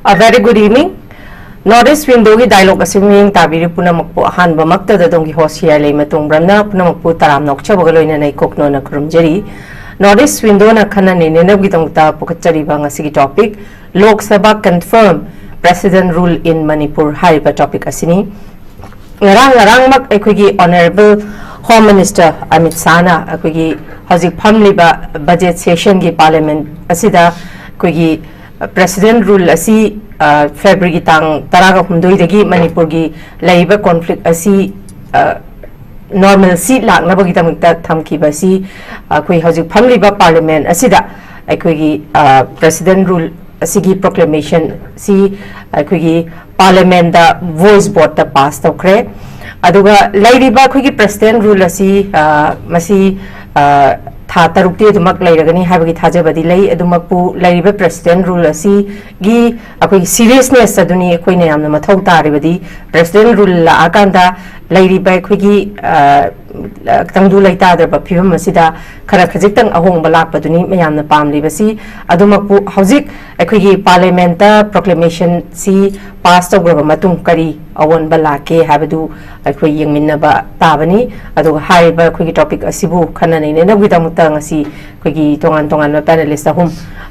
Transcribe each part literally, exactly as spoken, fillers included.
A very good evening. North East Window ꯒꯤ dialogue ꯑꯁꯤ ꯃꯤꯠꯌꯦꯡ ꯇꯥꯕꯤꯔꯤ ꯄꯨꯝꯅꯃꯛꯄꯨ ꯑꯍꯥꯟꯕꯃꯛꯇꯗ ꯑꯗꯣꯝꯒꯤ host ꯍꯤꯌꯥꯏ ꯂꯩꯃ ꯇꯣꯡꯕ꯭ꯔꯝꯅ ꯄꯨꯝꯅꯃꯛꯄꯨ ꯇꯔꯥꯝꯅ ꯑꯣꯛꯆꯕꯒ ꯂꯣꯏꯅꯅ ꯏꯀꯣꯛꯅꯣꯅ ꯈꯨꯔꯨꯝꯖꯔꯤ꯫ North East Window ꯅ ꯈꯟꯅ ꯅꯩꯅꯅꯕꯒꯤꯗꯃꯛꯇ ꯄꯨꯈꯠꯆꯔꯤꯕ ꯉꯁꯤꯒꯤ topic, Lok Sabha confirm President rule in Manipur ꯍꯥꯏꯔꯤꯕ topic ꯑꯁꯤꯅꯤ꯫ ꯉꯔꯥꯡ ꯉꯔꯥꯡꯃꯛ ꯑꯩꯈꯣꯏꯒꯤ Honourable Home Minister ꯑꯃꯤꯠ ꯁꯥꯍꯅ ꯑꯩꯈꯣꯏꯒꯤ ꯍꯧꯖꯤꯛ ꯐꯝꯂꯤꯕ budget session ꯒꯤ parliament ꯑꯁꯤꯗ ꯑꯩꯈꯣꯏꯒꯤ President rule ꯑꯁꯤ, ꯑ, February ꯒꯤ ꯇꯥꯡ ꯇꯔꯥꯒ ꯍꯨꯝꯗꯣꯏꯗꯒꯤ ꯃꯅꯤꯄꯨꯔꯒꯤ ꯂꯩꯔꯤꯕ conflict ꯑꯁꯤ, ꯑ, normalcy ꯂꯥꯛꯅꯕꯒꯤꯗꯃꯛꯇ ꯊꯝꯈꯤꯕ ꯑꯁꯤ ꯑꯩꯈꯣꯏ ꯍꯧꯖꯤꯛ ꯐꯝꯂꯤꯕ parliament ꯑꯁꯤꯗ ꯑꯩꯈꯣꯏꯒꯤ, ꯑ, President rule ꯑꯁꯤꯒꯤ proclamation ꯁꯤ ꯑꯩꯈꯣꯏꯒꯤ parliament ꯗ voice vote ꯇ pass ꯇꯧꯈ꯭ꯔꯦ꯫ ꯑꯗꯨꯒ ꯂꯩꯔꯤꯕ ꯑꯩꯈꯣꯏꯒꯤ President rule ꯑꯁꯤ, ꯑ, ꯃꯁꯤ, ꯑ, ꯊꯥ ꯇꯔꯨꯛꯇꯤ ꯑꯗꯨꯃꯛ ꯂꯩꯔꯒꯅꯤ ꯍꯥꯏꯕꯒꯤ ꯊꯥꯖꯕꯗꯤ ꯂꯩ꯫ ꯑꯗꯨꯃꯛꯄꯨ ꯂꯩꯔꯤꯕ President rule ꯑꯁꯤꯒꯤ ꯑꯩꯈꯣꯏꯒꯤ seriousness ꯑꯗꯨꯅꯤ ꯑꯩꯈꯣꯏꯅ ꯌꯥꯝꯅ ꯃꯊꯧ ꯇꯥꯔꯤꯕꯗꯤ꯫ President rule ꯂꯥꯛꯑꯀꯥꯟꯗ ꯂꯩꯔꯤꯕ ꯑꯩꯈꯣꯏꯒꯤ, ꯑ, ꯇꯪꯗꯨ ꯂꯩꯇꯥꯗ꯭ꯔꯕ ꯐꯤꯕꯝ ꯑꯁꯤꯗ ꯈꯔ ꯈꯖꯤꯛꯇꯪ ꯑꯍꯣꯡꯕ ꯂꯥꯛꯄꯗꯨꯅꯤ ꯃꯌꯥꯝꯅ ꯄꯥꯝꯂꯤꯕꯁꯤ꯫ ꯑꯗꯨꯃꯛꯄꯨ ꯍꯧꯖꯤꯛ ꯑꯩꯈꯣꯏꯒꯤ parliament ꯇ proclamation ꯁꯤ pass ꯇꯧꯈ꯭ꯔꯕ ꯃꯇꯨꯡ ꯀꯔꯤ ꯑꯑꯣꯟꯕ ꯂꯥꯛꯀꯦ ꯍꯥꯏꯕꯗꯨ ꯑꯩꯈꯣꯏ ꯌꯦꯡꯃꯤꯟꯅꯕ ꯇꯥꯕꯅꯤ꯫ ꯑꯗꯨꯒ ꯍꯥꯏꯔꯤꯕ ꯑꯩꯈꯣꯏꯒꯤ topic ꯑꯁꯤꯕꯨ ꯈꯟꯅ ꯅꯩꯅꯅꯕꯒꯤꯗꯃꯛꯇ ꯉꯁꯤ ꯑꯩꯈꯣꯏꯒꯤ ꯇꯣꯉꯥꯟ ꯇꯣꯉꯥꯟꯕ panelist ꯑꯍꯨꯝ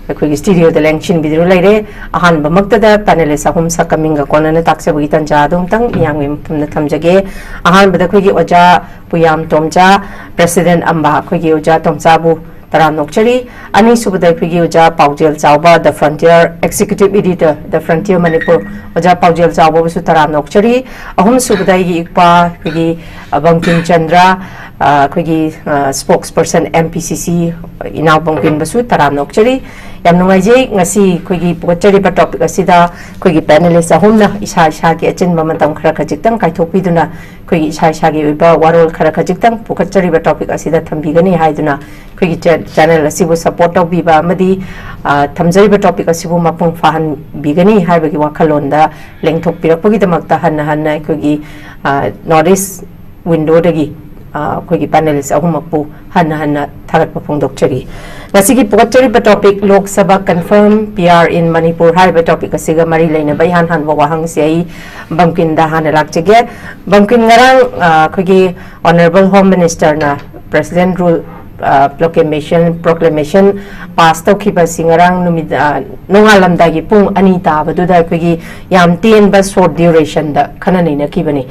ꯑꯩꯈꯣꯏꯒꯤ studio ꯗ ꯂꯦꯡꯁꯤꯟꯕꯤꯗꯨꯅ ꯂꯩꯔꯦ꯫ ꯑꯍꯥꯟꯕꯃꯛꯇꯗ panelist ꯑꯍꯨꯝ ꯁꯛꯀ ꯃꯤꯡꯒ ꯀꯣꯟꯅꯅ ꯇꯥꯛꯆꯕꯒꯤ ꯇꯥꯟꯖꯥ ꯑꯗꯨ ꯑꯃꯇꯪ ꯃꯤꯌꯥꯝꯒꯤ ꯃꯐꯝꯗ ꯊꯝꯖꯒꯦ꯫ ꯑꯍꯥꯟꯕꯗ ꯑꯩꯈꯣꯏꯒꯤ ꯑꯣꯖꯥ ꯄꯨꯌꯥꯝ ꯇꯣꯝꯆꯥ, President ꯑꯝꯕ, ꯑꯩꯈꯣꯏꯒꯤ ꯑꯣꯖꯥ ꯇꯣꯝꯆꯥꯕꯨ ꯇꯔꯥꯝꯅ ꯑꯣꯛꯆꯔꯤ꯫ ꯑꯅꯤꯁꯨꯕꯗ ꯑꯩꯈꯣꯏꯒꯤ ꯑꯣꯖꯥ ꯄꯥꯎꯖꯦꯜ ꯆꯥꯎꯕ, The Frontier Executive Editor, The Frontier Manipur, ꯑꯣꯖꯥ ꯄꯥꯎꯖꯦꯜ ꯆꯥꯎꯕꯕꯨꯁꯨ ꯇꯔꯥꯝꯅ ꯑꯣꯛꯆꯔꯤ꯫ ꯑꯍꯨꯝꯁꯨꯕꯗ ꯑꯩꯒꯤ ꯏꯄꯥ, ꯑꯩꯈꯣꯏꯒꯤ, ꯑ, ꯕꯪꯀꯤꯝ ꯆꯟꯗ꯭ꯔ, ꯑ, ꯑꯩꯈꯣꯏꯒꯤ, ꯑ, spokesperson M P C C, ꯏꯅꯥꯎ ꯕꯪꯀꯤꯝꯕꯨꯁꯨ ꯇꯔꯥꯝꯅ ꯑꯣꯛꯆꯔꯤ꯫ ꯌꯥꯝ ꯅꯨꯡꯉꯥꯏꯖꯩ ꯉꯁꯤ ꯑꯩꯈꯣꯏꯒꯤ ꯄꯨꯈꯠꯆꯔꯤꯕ topic ꯑꯁꯤꯗ ꯑꯩꯈꯣꯏꯒꯤ panelist ꯑꯍꯨꯝꯅ ꯏꯁꯥ ꯏꯁꯥꯒꯤ ꯑꯆꯤꯟꯕ ꯃꯇꯝ ꯈꯔ ꯈꯖꯤꯛꯇꯪ ꯀꯥꯏꯊꯣꯛꯄꯤꯗꯨꯅ ꯑꯩꯈꯣꯏꯒꯤ ꯏꯁꯥ ꯏꯁꯥꯒꯤ ꯑꯣꯏꯕ ꯋꯥꯔꯣꯜ ꯈꯔ ꯈꯖꯤꯛꯇꯪ ꯄꯨꯈꯠꯆꯔꯤꯕ topic ꯑꯁꯤꯗ ꯊꯝꯕꯤꯒꯅꯤ ꯍꯥꯏꯗꯨꯅ ꯑꯩꯈꯣꯏꯒꯤ cha-, channel ꯑꯁꯤꯕꯨ support ꯇꯧꯕꯤꯕ ꯑꯃꯗꯤ, ꯑ, ꯊꯝꯖꯔꯤꯕ topic ꯑꯁꯤꯕꯨ ꯃꯄꯨꯡ ꯐꯥꯍꯟꯕꯤꯒꯅꯤ ꯍꯥꯏꯕꯒꯤ ꯋꯥꯈꯜꯂꯣꯟꯗ ꯂꯦꯡꯊꯣꯛꯄꯤꯔꯛꯄꯒꯤꯗꯃꯛꯇ ꯍꯟꯅ ꯍꯟꯅ ꯑꯩꯈꯣꯏꯒꯤ, ꯑ, North East Window ꯗꯒꯤ, ꯑ, ꯑꯩꯈꯣꯏꯒꯤ ꯄꯦꯅꯦꯂꯤꯁ ꯑꯍꯨꯝꯃꯛꯄꯨ ꯍꯟꯅ ꯍꯟꯅ ꯊꯥꯒꯠꯄ ꯐꯣꯡꯗꯣꯛꯆꯔꯤ꯫ ꯉꯁꯤꯒꯤ ꯄꯨꯒꯠꯆꯔꯤꯕ topic, Lok Sabha confirm, P R ꯏꯟ ꯃꯅꯤꯄꯨꯔ ꯍꯥꯏꯔꯤꯕ ꯇꯣꯄꯤꯛ ꯑꯁꯤꯒ ꯃꯔꯤ ꯂꯩꯅꯕ ꯏꯍꯥꯟ ꯍꯥꯟꯕ ꯋꯥꯍꯪꯁꯦ ꯑꯩ ꯕꯝꯀꯤꯟꯗ ꯍꯥꯟꯅ ꯂꯥꯛꯆꯒꯦ꯫ ꯕꯝꯀꯤꯟ, ꯉꯔꯥꯡ, ꯑ, ꯑꯩꯈꯣꯏꯒꯤ ꯑꯣꯅꯔꯦꯕꯜ ꯍꯣꯝ ꯃꯤꯅꯤꯁꯇꯔꯅ ꯄ꯭ꯔꯦꯁꯤꯗꯦꯟ ꯔꯨꯜ, ꯑ, ꯄ꯭ꯔꯣꯀ꯭ꯂꯦꯃꯦꯁꯟ, ꯄ꯭ꯔꯣꯀ꯭ꯂꯦꯃꯦꯁꯟ ꯄꯥꯁ ꯇꯧꯈꯤꯕ ꯑꯁꯤ ꯉꯔꯥꯡ ꯅꯨꯃꯤꯗꯥꯡ, ꯅꯣꯡꯉꯥꯜꯂꯝꯗꯥꯏꯒꯤ ꯄꯨꯡ ꯑꯅꯤ ꯇꯥꯕꯗꯨꯗ ꯑꯩꯈꯣꯏꯒꯤ ꯌꯥꯝ ꯇꯦꯟꯕ ꯁꯣꯔꯠ ꯗ꯭ꯌꯨꯔꯦꯁꯟꯗ ꯈꯟꯅ ꯅꯩꯅꯈꯤꯕꯅꯤ꯫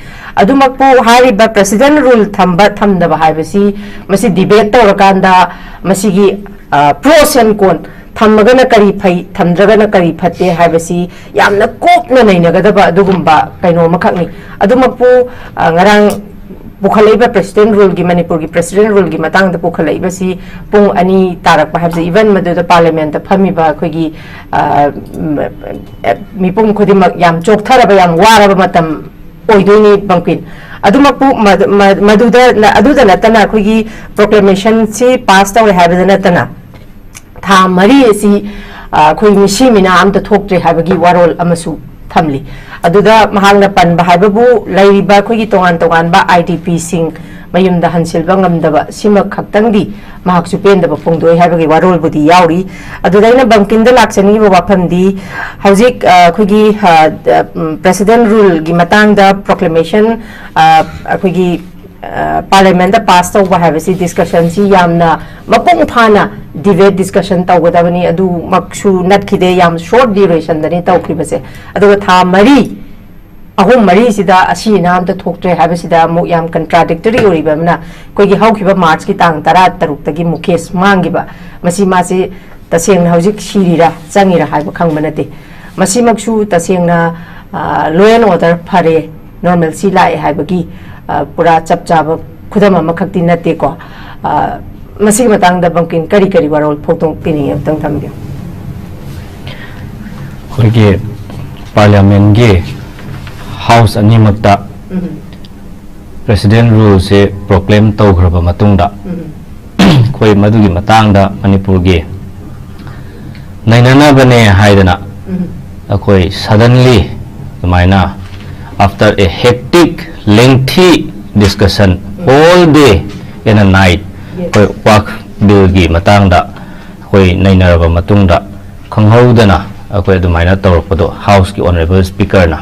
ꯑꯗꯨꯃꯛꯄꯨ ꯍꯥꯏꯔꯤꯕ ꯄ꯭ꯔꯦꯁꯤꯗꯦꯟ ꯔꯨꯜ ꯊꯝꯕ ꯊꯝꯗꯕ ꯍꯥꯏꯕꯁꯤ, ꯃꯁꯤ ꯗꯤꯕꯦꯠ ꯇꯧꯔꯀꯥꯟꯗ ꯃꯁꯤꯒꯤ, ꯑ, pros and con, ꯊꯝꯃꯒꯅ ꯀꯔꯤ ꯐꯩ, ꯊꯝꯗ꯭ꯔꯒꯅ ꯀꯔꯤ ꯐꯠꯇꯦ ꯍꯥꯏꯕꯁꯤ ꯌꯥꯝꯅ ꯀꯨꯞꯅ ꯅꯩꯅꯒꯗꯕ ꯑꯗꯨꯒꯨꯝꯕ ꯀꯩꯅꯣ ꯑꯃꯈꯛꯅꯤ꯫ ꯑꯗꯨꯃꯛꯄꯨ, ꯑ, ꯉꯔꯥꯡ ꯄꯨꯈꯠꯂꯛꯏꯕ ꯄ꯭ꯔꯦꯁꯤꯗꯦꯟ ꯔꯨꯜꯒꯤ, ꯃꯅꯤꯄꯨꯔꯒꯤ ꯄ꯭ꯔꯦꯁꯤꯗꯦꯟ ꯔꯨꯜꯒꯤ ꯃꯇꯥꯡꯗ ꯄꯨꯈꯠꯂꯛꯏꯕꯁꯤ ꯄꯨꯡ ꯑꯅꯤ ꯇꯥꯔꯛꯄ ꯍꯥꯏꯕꯁꯤ, ꯏꯚꯟ ꯃꯗꯨꯗ ꯄꯥꯔꯂꯤꯌꯥꯃꯦꯟꯠꯇ ꯐꯝꯃꯤꯕ ꯑꯩꯈꯣꯏꯒꯤ, ꯑ, ꯎꯝ, ꯑ, ꯃꯤꯄꯨꯝ ꯈꯨꯗꯤꯡꯃꯛ ꯌꯥꯝ ꯆꯣꯛꯊꯔꯕ, ꯌꯥꯝ ꯋꯥꯔꯕ ꯃꯇꯝ ꯑꯣꯏꯗꯣꯏꯅꯤ ꯕꯪꯀ꯭ꯋꯤꯟ꯫ ꯑꯗꯨꯃꯛꯄꯨ ꯃꯗ-, ꯃ-, ꯃꯗꯨꯗ ꯅ-, ꯑꯗꯨꯗ ꯅꯠꯇꯅ ꯑꯩꯈꯣꯏꯒꯤ ꯄ꯭ꯔꯣꯀ꯭ꯂꯦꯃꯦꯁꯟꯁꯤ ꯄꯥꯁ ꯇꯧꯔꯦ ꯍꯥꯏꯕꯗ ꯅꯠꯇꯅ ꯊꯥ ꯃꯔꯤ ꯑꯁꯤ, ꯑ, ꯑꯩꯈꯣꯏ ꯃꯤꯁꯤ ꯃꯤꯅꯥ ꯑꯝꯇ ꯊꯣꯛꯇ꯭ꯔꯦ ꯍꯥꯏꯕꯒꯤ ꯋꯥꯔꯣꯜ ꯑꯃꯁꯨ ꯊꯝꯂꯤ꯫ ꯑꯗꯨꯗ ꯃꯍꯥꯛꯅ ꯄꯟꯕ ꯍꯥꯏꯕꯕꯨ ꯂꯩꯔꯤꯕ ꯑꯩꯈꯣꯏꯒꯤ ꯇꯣꯉꯥꯟ ꯇꯣꯉꯥꯟꯕ ꯑꯥꯏ ꯗꯤ ꯄꯤꯁꯤꯡ ꯃꯌꯨꯝꯗ ꯍꯟꯁꯤꯟꯕ ꯉꯝꯗꯕ ꯁꯤꯃ ꯈꯛꯇꯪꯗꯤ ꯃꯍꯥꯛꯁꯨ ꯄꯦꯟꯗꯕ ꯐꯣꯡꯗꯣꯛꯏ ꯍꯥꯏꯕꯒꯤ ꯋꯥꯔꯣꯜꯕꯨꯗꯤ ꯌꯥꯎꯔꯤ꯫ ꯑꯗꯨꯗ ꯑꯩꯅ ꯕꯪꯀꯤꯟꯗ ꯂꯥꯛꯆꯅꯤꯡꯉꯤꯕ ꯋꯥꯐꯝꯗꯤ ꯍꯧꯖꯤꯛ, ꯑ, ꯑꯩꯈꯣꯏꯒꯤ, ꯑ, ꯎꯝ, ꯄ꯭ꯔꯦꯁꯤꯗꯦꯟ ꯔꯨꯜꯒꯤ ꯃꯇꯥꯡꯗ ꯄ꯭ꯔꯣꯀ꯭ꯂꯦꯃꯦꯁꯟ, ꯑ, ꯑꯩꯈꯣꯏꯒꯤ, ꯑ, ꯄꯥꯔꯂꯤꯌꯥꯃꯦꯟꯠꯇ ꯄꯥꯁ ꯇꯧꯕ ꯍꯥꯏꯕꯁꯤ ꯗꯤꯁꯀꯁꯟꯁꯤ ꯌꯥꯝꯅ ꯃꯄꯨꯡ ꯐꯥꯅ ꯗꯤꯕꯦꯠ ꯗꯤꯁꯀꯁꯟ ꯇꯧꯒꯗꯕꯅꯤ, ꯑꯗꯨꯃꯛꯁꯨ ꯅꯠꯈꯤꯗꯦ, ꯌꯥꯝ ꯁꯣꯔꯠ ꯗ꯭ꯌꯨꯔꯦꯁꯟꯗꯅꯤ ꯇꯧꯈꯤꯕꯁꯦ꯫ ꯑꯗꯨꯒ ꯊꯥ ꯃꯔꯤ, ꯑꯍꯨꯝ ꯃꯔꯤꯁꯤꯗ ꯑꯁꯤ ꯑꯅꯥ ꯑꯝꯇ ꯊꯣꯛꯇ꯭ꯔꯦ ꯍꯥꯏꯕꯁꯤꯗ ꯑꯃꯨꯛ ꯌꯥꯝ ꯀꯟꯇ꯭ꯔꯥꯗꯤꯛꯇꯔꯤ ꯑꯣꯏꯔꯤꯕ ꯑꯃꯅ, ꯑꯩꯈꯣꯏꯒꯤ ꯍꯧꯈꯤꯕ ꯃꯥꯔꯆꯀꯤ ꯇꯥꯡ ꯇꯔꯥ ꯇꯔꯨꯛꯇꯒꯤ ꯃꯨꯀꯦꯁ ꯃꯥꯡꯈꯤꯕ, ꯃꯁꯤ ꯃꯥꯁꯤ ꯇꯁꯦꯡꯅ ꯍꯧꯖꯤꯛ ꯁꯤꯔꯤꯔꯥ ꯆꯪꯉꯤꯔꯥ ꯍꯥꯏꯕ ꯈꯪꯕ ꯅꯠꯇꯦ꯫ ꯃꯁꯤꯃꯛꯁꯨ ꯇꯁꯦꯡꯅ, ꯑ, law and order ꯐꯔꯦ, normalcy ꯂꯥꯛꯑꯦ ꯍꯥꯏꯕꯒꯤ, ꯑ, ꯄꯨꯔꯥ ꯆꯞ ꯆꯥꯕ ꯈꯨꯗꯝ ꯑꯃꯈꯛꯇꯤ ꯅꯠꯇꯦꯀꯣ꯫ ꯑ, ꯃꯁꯤꯒꯤ ꯃꯇꯥꯡꯗ ꯕꯪꯀꯤꯟ ꯀꯔꯤ ꯀꯔꯤ ꯋꯥꯔꯣꯜ ꯐꯣꯡꯗꯣꯛꯄꯤꯅꯤꯡꯉꯤ, ꯑꯝꯇꯪ ꯊꯝꯕꯤꯌꯨ꯫ ꯑꯩꯈꯣꯏꯒꯤ ꯄꯥꯔꯂꯤꯌꯥꯃꯦꯟꯒꯤ ꯍꯥꯎꯁ ꯑꯅꯤꯃꯛꯇ ꯎꯝ꯫ ꯄ꯭ꯔꯦꯁꯤꯗꯦꯟ ꯔꯨꯜꯁꯦ ꯄ꯭ꯔꯣꯀ꯭ꯂꯦꯝ ꯇꯧꯈ꯭ꯔꯕ ꯃꯇꯨꯡꯗ, ꯎꯝ꯫ ꯑꯩꯈꯣꯏ ꯃꯗꯨꯒꯤ ꯃꯇꯥꯡꯗ ꯃꯅꯤꯄꯨꯔꯒꯤ ꯅꯩꯅꯅꯕꯅꯦ ꯍꯥꯏꯗꯅ ꯎꯝ꯫ ꯑꯩꯈꯣꯏ suddenly ꯑꯗꯨꯃꯥꯏꯅ, after a hectic, lengthy discussion, all day and a night ꯑꯩꯈꯣꯏ ꯋꯥꯛ ꯕꯤꯜꯒꯤ ꯃꯇꯥꯡꯗ ꯑꯩꯈꯣꯏ ꯅꯩꯅꯔꯕ ꯃꯇꯨꯡꯗ ꯈꯪꯍꯧꯗꯅ ꯑꯩꯈꯣꯏ ꯑꯗꯨꯃꯥꯏꯅ ꯇꯧꯔꯛꯄꯗꯣ ꯍꯥꯎꯁꯀꯤ ꯑꯣꯅꯔꯦꯕꯜ ꯁ꯭ꯄꯤꯀꯔꯅ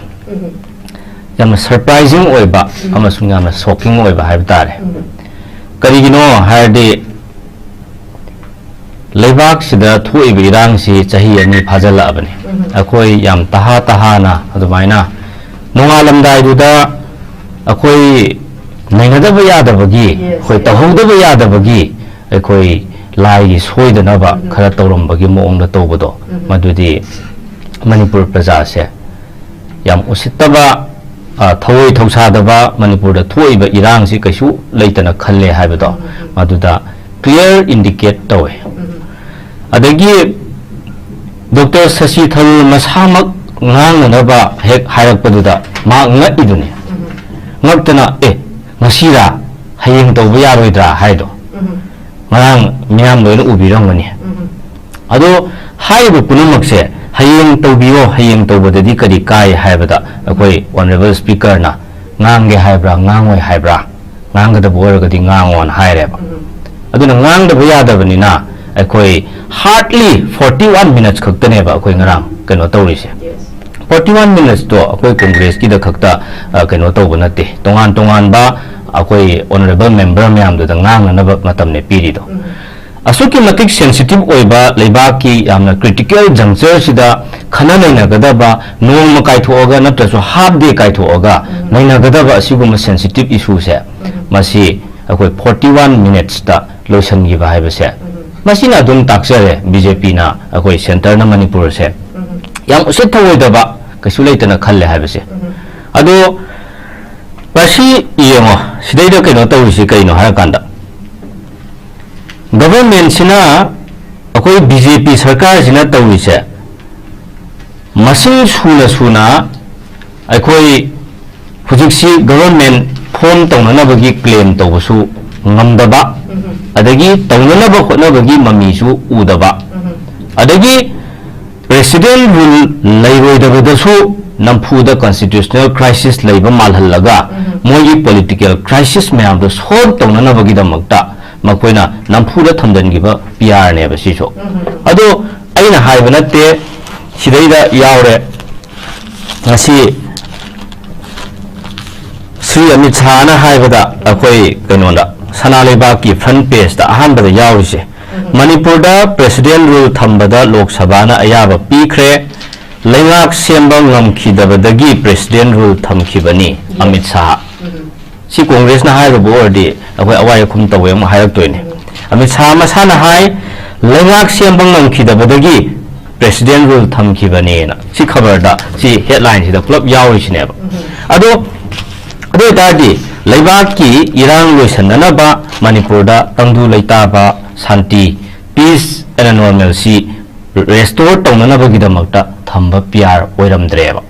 ꯌꯥꯝꯅ ꯁꯔꯄ꯭ꯔꯥꯏꯖꯤꯡ ꯑꯣꯏꯕ ꯑꯃꯁꯨꯡ ꯌꯥꯝꯅ ꯁꯣꯛꯀꯤꯡ ꯑꯣꯏꯕ ꯍꯥꯏꯕ ꯇꯥꯔꯦ꯫ ꯀꯔꯤꯒꯤꯅꯣ ꯍꯥꯏꯔꯗꯤ ꯂꯩꯕꯥꯛꯁꯤꯗ ꯊꯣꯛꯏꯕ ꯏꯔꯥꯡꯁꯤ ꯆꯍꯤ ꯑꯅꯤ ꯐꯥꯖꯤꯜꯂꯛꯑꯕꯅꯤ꯫ ꯑꯩꯈꯣꯏ ꯌꯥꯝ ꯇꯍꯥ ꯇꯍꯥꯅ ꯑꯗꯨꯃꯥꯏꯅ ꯅꯣꯡꯉꯥꯜꯂꯝꯗꯥꯏꯗꯨꯗ ꯑꯩꯈꯣꯏ ꯅꯩꯅꯗꯕ ꯌꯥꯗꯕꯒꯤ, ꯑꯩꯈꯣꯏ ꯇꯧꯍꯧꯗꯕ ꯌꯥꯗꯕꯒꯤ ꯑꯩꯈꯣꯏ ꯂꯥꯏꯒꯤ ꯁꯣꯏꯗꯅꯕ ꯈꯔ ꯇꯧꯔꯝꯕꯒꯤ ꯃꯑꯣꯡꯗ ꯇꯧꯕꯗꯣ, ꯃꯗꯨꯗꯤ ꯃꯅꯤꯄꯨꯔ ꯄ꯭ꯔꯖꯥꯁꯦ ꯌꯥꯝ ꯎꯁꯤꯠꯇꯕ, ꯑ, ꯊꯑꯣꯏ ꯊꯧꯁꯥꯗꯕ ꯃꯅꯤꯄꯨꯔꯗ ꯊꯣꯛꯏꯕ ꯏꯔꯥꯡꯁꯤ ꯀꯩꯁꯨ ꯂꯩꯇꯅ ꯈꯜꯂꯦ ꯍꯥꯏꯕꯗꯣ ꯃꯗꯨꯗ clear indicate ꯇꯧꯋꯦ꯫ ꯑꯗꯒꯤ ꯗꯣꯛꯇꯔ ꯁꯁꯤ ꯊꯔꯨꯔ ꯃꯁꯥꯃꯛ ꯉꯥꯡꯅꯅꯕ ꯍꯦꯛ ꯍꯥꯏꯔꯛꯄꯗꯨꯗ ꯃꯍꯥꯛ ꯉꯛꯏꯗꯨꯅꯤ꯫ ꯉꯛꯇꯅ, "ꯑꯦ, ꯉꯁꯤꯔꯥ? ꯍꯌꯦꯡ ꯇꯧꯕ ꯌꯥꯔꯣꯏꯗ꯭ꯔꯥ?" ꯍꯥꯏꯗꯣ꯫ ꯉꯔꯥꯡ ꯃꯤꯌꯥꯝ ꯂꯣꯏꯅ ꯎꯕꯤꯔꯝꯒꯅꯤ꯫ ꯑꯗꯣ ꯍꯥꯏꯔꯤꯕ ꯄꯨꯝꯅꯃꯛꯁꯦ ꯍꯌꯦꯡ ꯇꯧꯕꯤꯌꯣ, ꯍꯌꯦꯡ ꯇꯧꯕꯗꯗꯤ ꯀꯔꯤ ꯀꯥꯏ ꯍꯥꯏꯕꯗ ꯑꯩꯈꯣꯏ ꯑꯣꯅꯔꯦꯕꯜ ꯁ꯭ꯄꯤꯀꯔꯅ ꯉꯥꯡꯒꯦ ꯍꯥꯏꯕ꯭ꯔꯥ, ꯉꯥꯡꯉꯣꯏ ꯍꯥꯏꯕ꯭ꯔꯥ, ꯉꯥꯡꯒꯗꯕ ꯑꯣꯏꯔꯒꯗꯤ ꯉꯥꯡꯉꯣꯅ ꯍꯥꯏꯔꯦꯕ꯫ ꯑꯗꯨꯅ ꯉꯥꯡꯗꯕ ꯌꯥꯗꯕꯅꯤꯅ ꯑꯩꯈꯣꯏ hardly forty one minutes ꯈꯛꯇꯅꯦꯕ ꯑꯩꯈꯣꯏ ꯉꯔꯥꯡ ꯀꯩꯅꯣ ꯇꯧꯔꯤꯁꯦ꯫ Forty one minutes ꯇꯣ ꯑꯩꯈꯣꯏ ꯀꯣꯡꯒ꯭ꯔꯦꯁꯀꯤꯗ ꯈꯛꯇ, ꯑ, ꯀꯩꯅꯣ ꯇꯧꯕ ꯅꯠꯇꯦ, ꯇꯣꯉꯥꯟ ꯇꯣꯉꯥꯟꯕ ꯑꯩꯈꯣꯏ ꯑꯣꯅꯔꯦꯕꯜ ꯃꯦꯝꯕꯔ ꯃꯌꯥꯝꯗꯨꯗ ꯉꯥꯡꯅꯅꯕ ꯃꯇꯝꯅꯦ ꯄꯤꯔꯤꯗꯣ꯫ ꯑꯁꯨꯛꯀꯤ ꯃꯇꯤꯛ ꯁꯦꯟꯁꯤꯇꯤꯚ ꯑꯣꯏꯕ ꯂꯩꯕꯥꯛꯀꯤ ꯌꯥꯝꯅ ꯀ꯭ꯔꯤꯇꯤꯀꯦꯜ ꯖꯪꯆꯔꯁꯤꯗ ꯈꯟꯅ ꯅꯩꯅꯒꯗꯕ, ꯅꯣꯡꯃ ꯀꯥꯏꯊꯣꯛꯑꯒ ꯅꯠꯇ꯭ꯔꯁꯨ half day ꯀꯥꯏꯊꯣꯛꯑꯒ ꯅꯩꯅꯒꯗꯕ ꯑꯁꯤꯒꯨꯝꯕ ꯁꯦꯟꯁꯤꯇꯤꯚ ꯏꯁꯨꯁꯦ, ꯃꯁꯤ ꯑꯩꯈꯣꯏ forty one minutes ꯇ ꯂꯣꯏꯁꯤꯟꯈꯤꯕ ꯍꯥꯏꯕꯁꯦ, ꯃꯁꯤꯅ ꯑꯗꯨꯝ ꯇꯥꯛꯆꯔꯦ ꯕꯤ ꯖꯦ ꯄꯤꯅ ꯑꯩꯈꯣꯏ ꯁꯦꯟꯇꯔꯅ ꯃꯅꯤꯄꯨꯔꯁꯦ ꯌꯥꯝ ꯎꯁꯤꯠ ꯊꯑꯣꯏꯗꯕ ꯀꯩꯁꯨ ꯂꯩꯇꯅ ꯈꯜꯂꯦ ꯍꯥꯏꯕꯁꯦ꯫ ꯑꯗꯣ ꯉꯁꯤ ꯌꯦꯡꯉꯣ, ꯁꯤꯗꯩꯗ ꯀꯩꯅꯣ ꯇꯧꯔꯤꯁꯤ ꯀꯩꯅꯣ ꯍꯥꯏꯔꯀꯥꯟꯗ, ꯒꯚꯔꯟꯃꯦꯟꯠꯁꯤꯅ, ꯑꯩꯈꯣꯏ ꯕꯤ ꯖꯦ ꯄꯤ ꯁꯔꯀꯥꯔꯁꯤꯅ ꯇꯧꯔꯤꯁꯦ, ꯃꯁꯤꯡ ꯁꯨꯅ ꯁꯨꯅ ꯑꯩꯈꯣꯏ ꯍꯧꯖꯤꯛꯁꯤ ꯒꯚꯔꯟꯃꯦꯟꯠ ꯐꯣꯔꯝ ꯇꯧꯅꯅꯕꯒꯤ ꯀ꯭ꯂꯦꯝ ꯇꯧꯕꯁꯨ ꯉꯝꯗꯕ, ꯑꯗꯒꯤ ꯇꯧꯅꯅꯕ ꯍꯣꯠꯅꯕꯒꯤ ꯃꯃꯤꯁꯨ ꯎꯗꯕ, ꯑꯗꯒꯤ ꯄ꯭ꯔꯦꯁꯤꯗꯦꯟꯠ ꯔꯨꯜ ꯂꯩꯔꯣꯏꯗꯕꯗꯁꯨ ꯅꯝꯐꯨꯗ constitutional crisis ꯂꯩꯕ ꯃꯥꯜꯍꯜꯂꯒ ꯃꯣꯏꯒꯤ political crisis ꯃꯌꯥꯝꯗꯣ solve ꯇꯧꯅꯅꯕꯒꯤꯗꯃꯛꯇ ꯃꯈꯣꯏꯅ ꯅꯝꯐꯨꯗ ꯊꯝꯖꯤꯟꯈꯤꯕ P R ꯅꯦꯕ ꯁꯤꯁꯨ꯫ ꯑꯗꯣ ꯑꯩꯅ ꯍꯥꯏꯕ ꯅꯠꯇꯦ, ꯁꯤꯗꯩꯗ ꯌꯥꯎꯔꯦ꯫ ꯉꯁꯤ ꯁ꯭ꯔꯤ ꯑꯃꯤꯠ ꯁꯥꯍꯅ ꯍꯥꯏꯕꯗ ꯑꯩꯈꯣꯏ ꯀꯩꯅꯣꯗ ꯁꯅꯥ ꯂꯩꯕꯥꯛꯀꯤ front pageꯇ ꯑꯍꯥꯟꯕꯗ ꯌꯥꯎꯔꯤꯁꯦ, ꯃꯅꯤꯄꯨꯔꯗ president rule ꯊꯝꯕꯗ ꯂꯣꯛ ꯁꯚꯥꯅ ꯑꯌꯥꯕ ꯄꯤꯈ꯭ꯔꯦ, ꯂꯩꯉꯥꯛ ꯁꯦꯝꯕ ꯉꯝꯈꯤꯗꯕꯗꯒꯤ president rule ꯊꯝꯈꯤꯕꯅꯤ꯫ ꯑꯃꯤꯠ ꯁꯥꯍ꯫ ꯁꯤ ꯀꯣꯡꯒ꯭ꯔꯦꯁꯅ ꯍꯥꯏꯔꯨꯕ ꯑꯣꯏꯔꯗꯤ ꯑꯩꯈꯣꯏ ꯑꯋꯥꯏ ꯑꯈꯨꯝ ꯇꯧꯋꯦ ꯑꯃꯨꯛ ꯍꯥꯏꯔꯛꯇꯣꯏꯅꯤ꯫ ꯑꯃꯤꯠ ꯁꯥꯍ ꯃꯁꯥꯅ ꯍꯥꯏ, ꯂꯩꯉꯥꯛ ꯁꯦꯝꯕ ꯉꯝꯈꯤꯗꯕꯗꯒꯤ president rule ꯊꯝꯈꯤꯕꯅꯦꯅ꯫ ꯁꯤ ꯈꯕꯔꯗ, ꯁꯤ headlineꯁꯤꯗ ꯄꯨꯂꯞ ꯌꯥꯎꯔꯤꯁꯤꯅꯦꯕ꯫ ꯑꯗꯣ, ꯑꯗꯨ ꯑꯣꯏꯇꯥꯔꯗꯤ ꯂꯩꯕꯥꯛꯀꯤ ꯏꯔꯥꯡ ꯂꯣꯏꯁꯤꯟꯅꯅꯕ ꯃꯅꯤꯄꯨꯔꯗ ꯇꯪꯗꯨ ꯂꯩꯇꯥꯕ, ꯁꯥꯟꯇꯤ, peace and normalcy restore ꯇꯧꯅꯅꯕꯒꯤꯗꯃꯛꯇ ꯊꯝꯕ P R ꯑꯣꯏꯔꯝꯗ꯭ꯔꯦꯕ꯫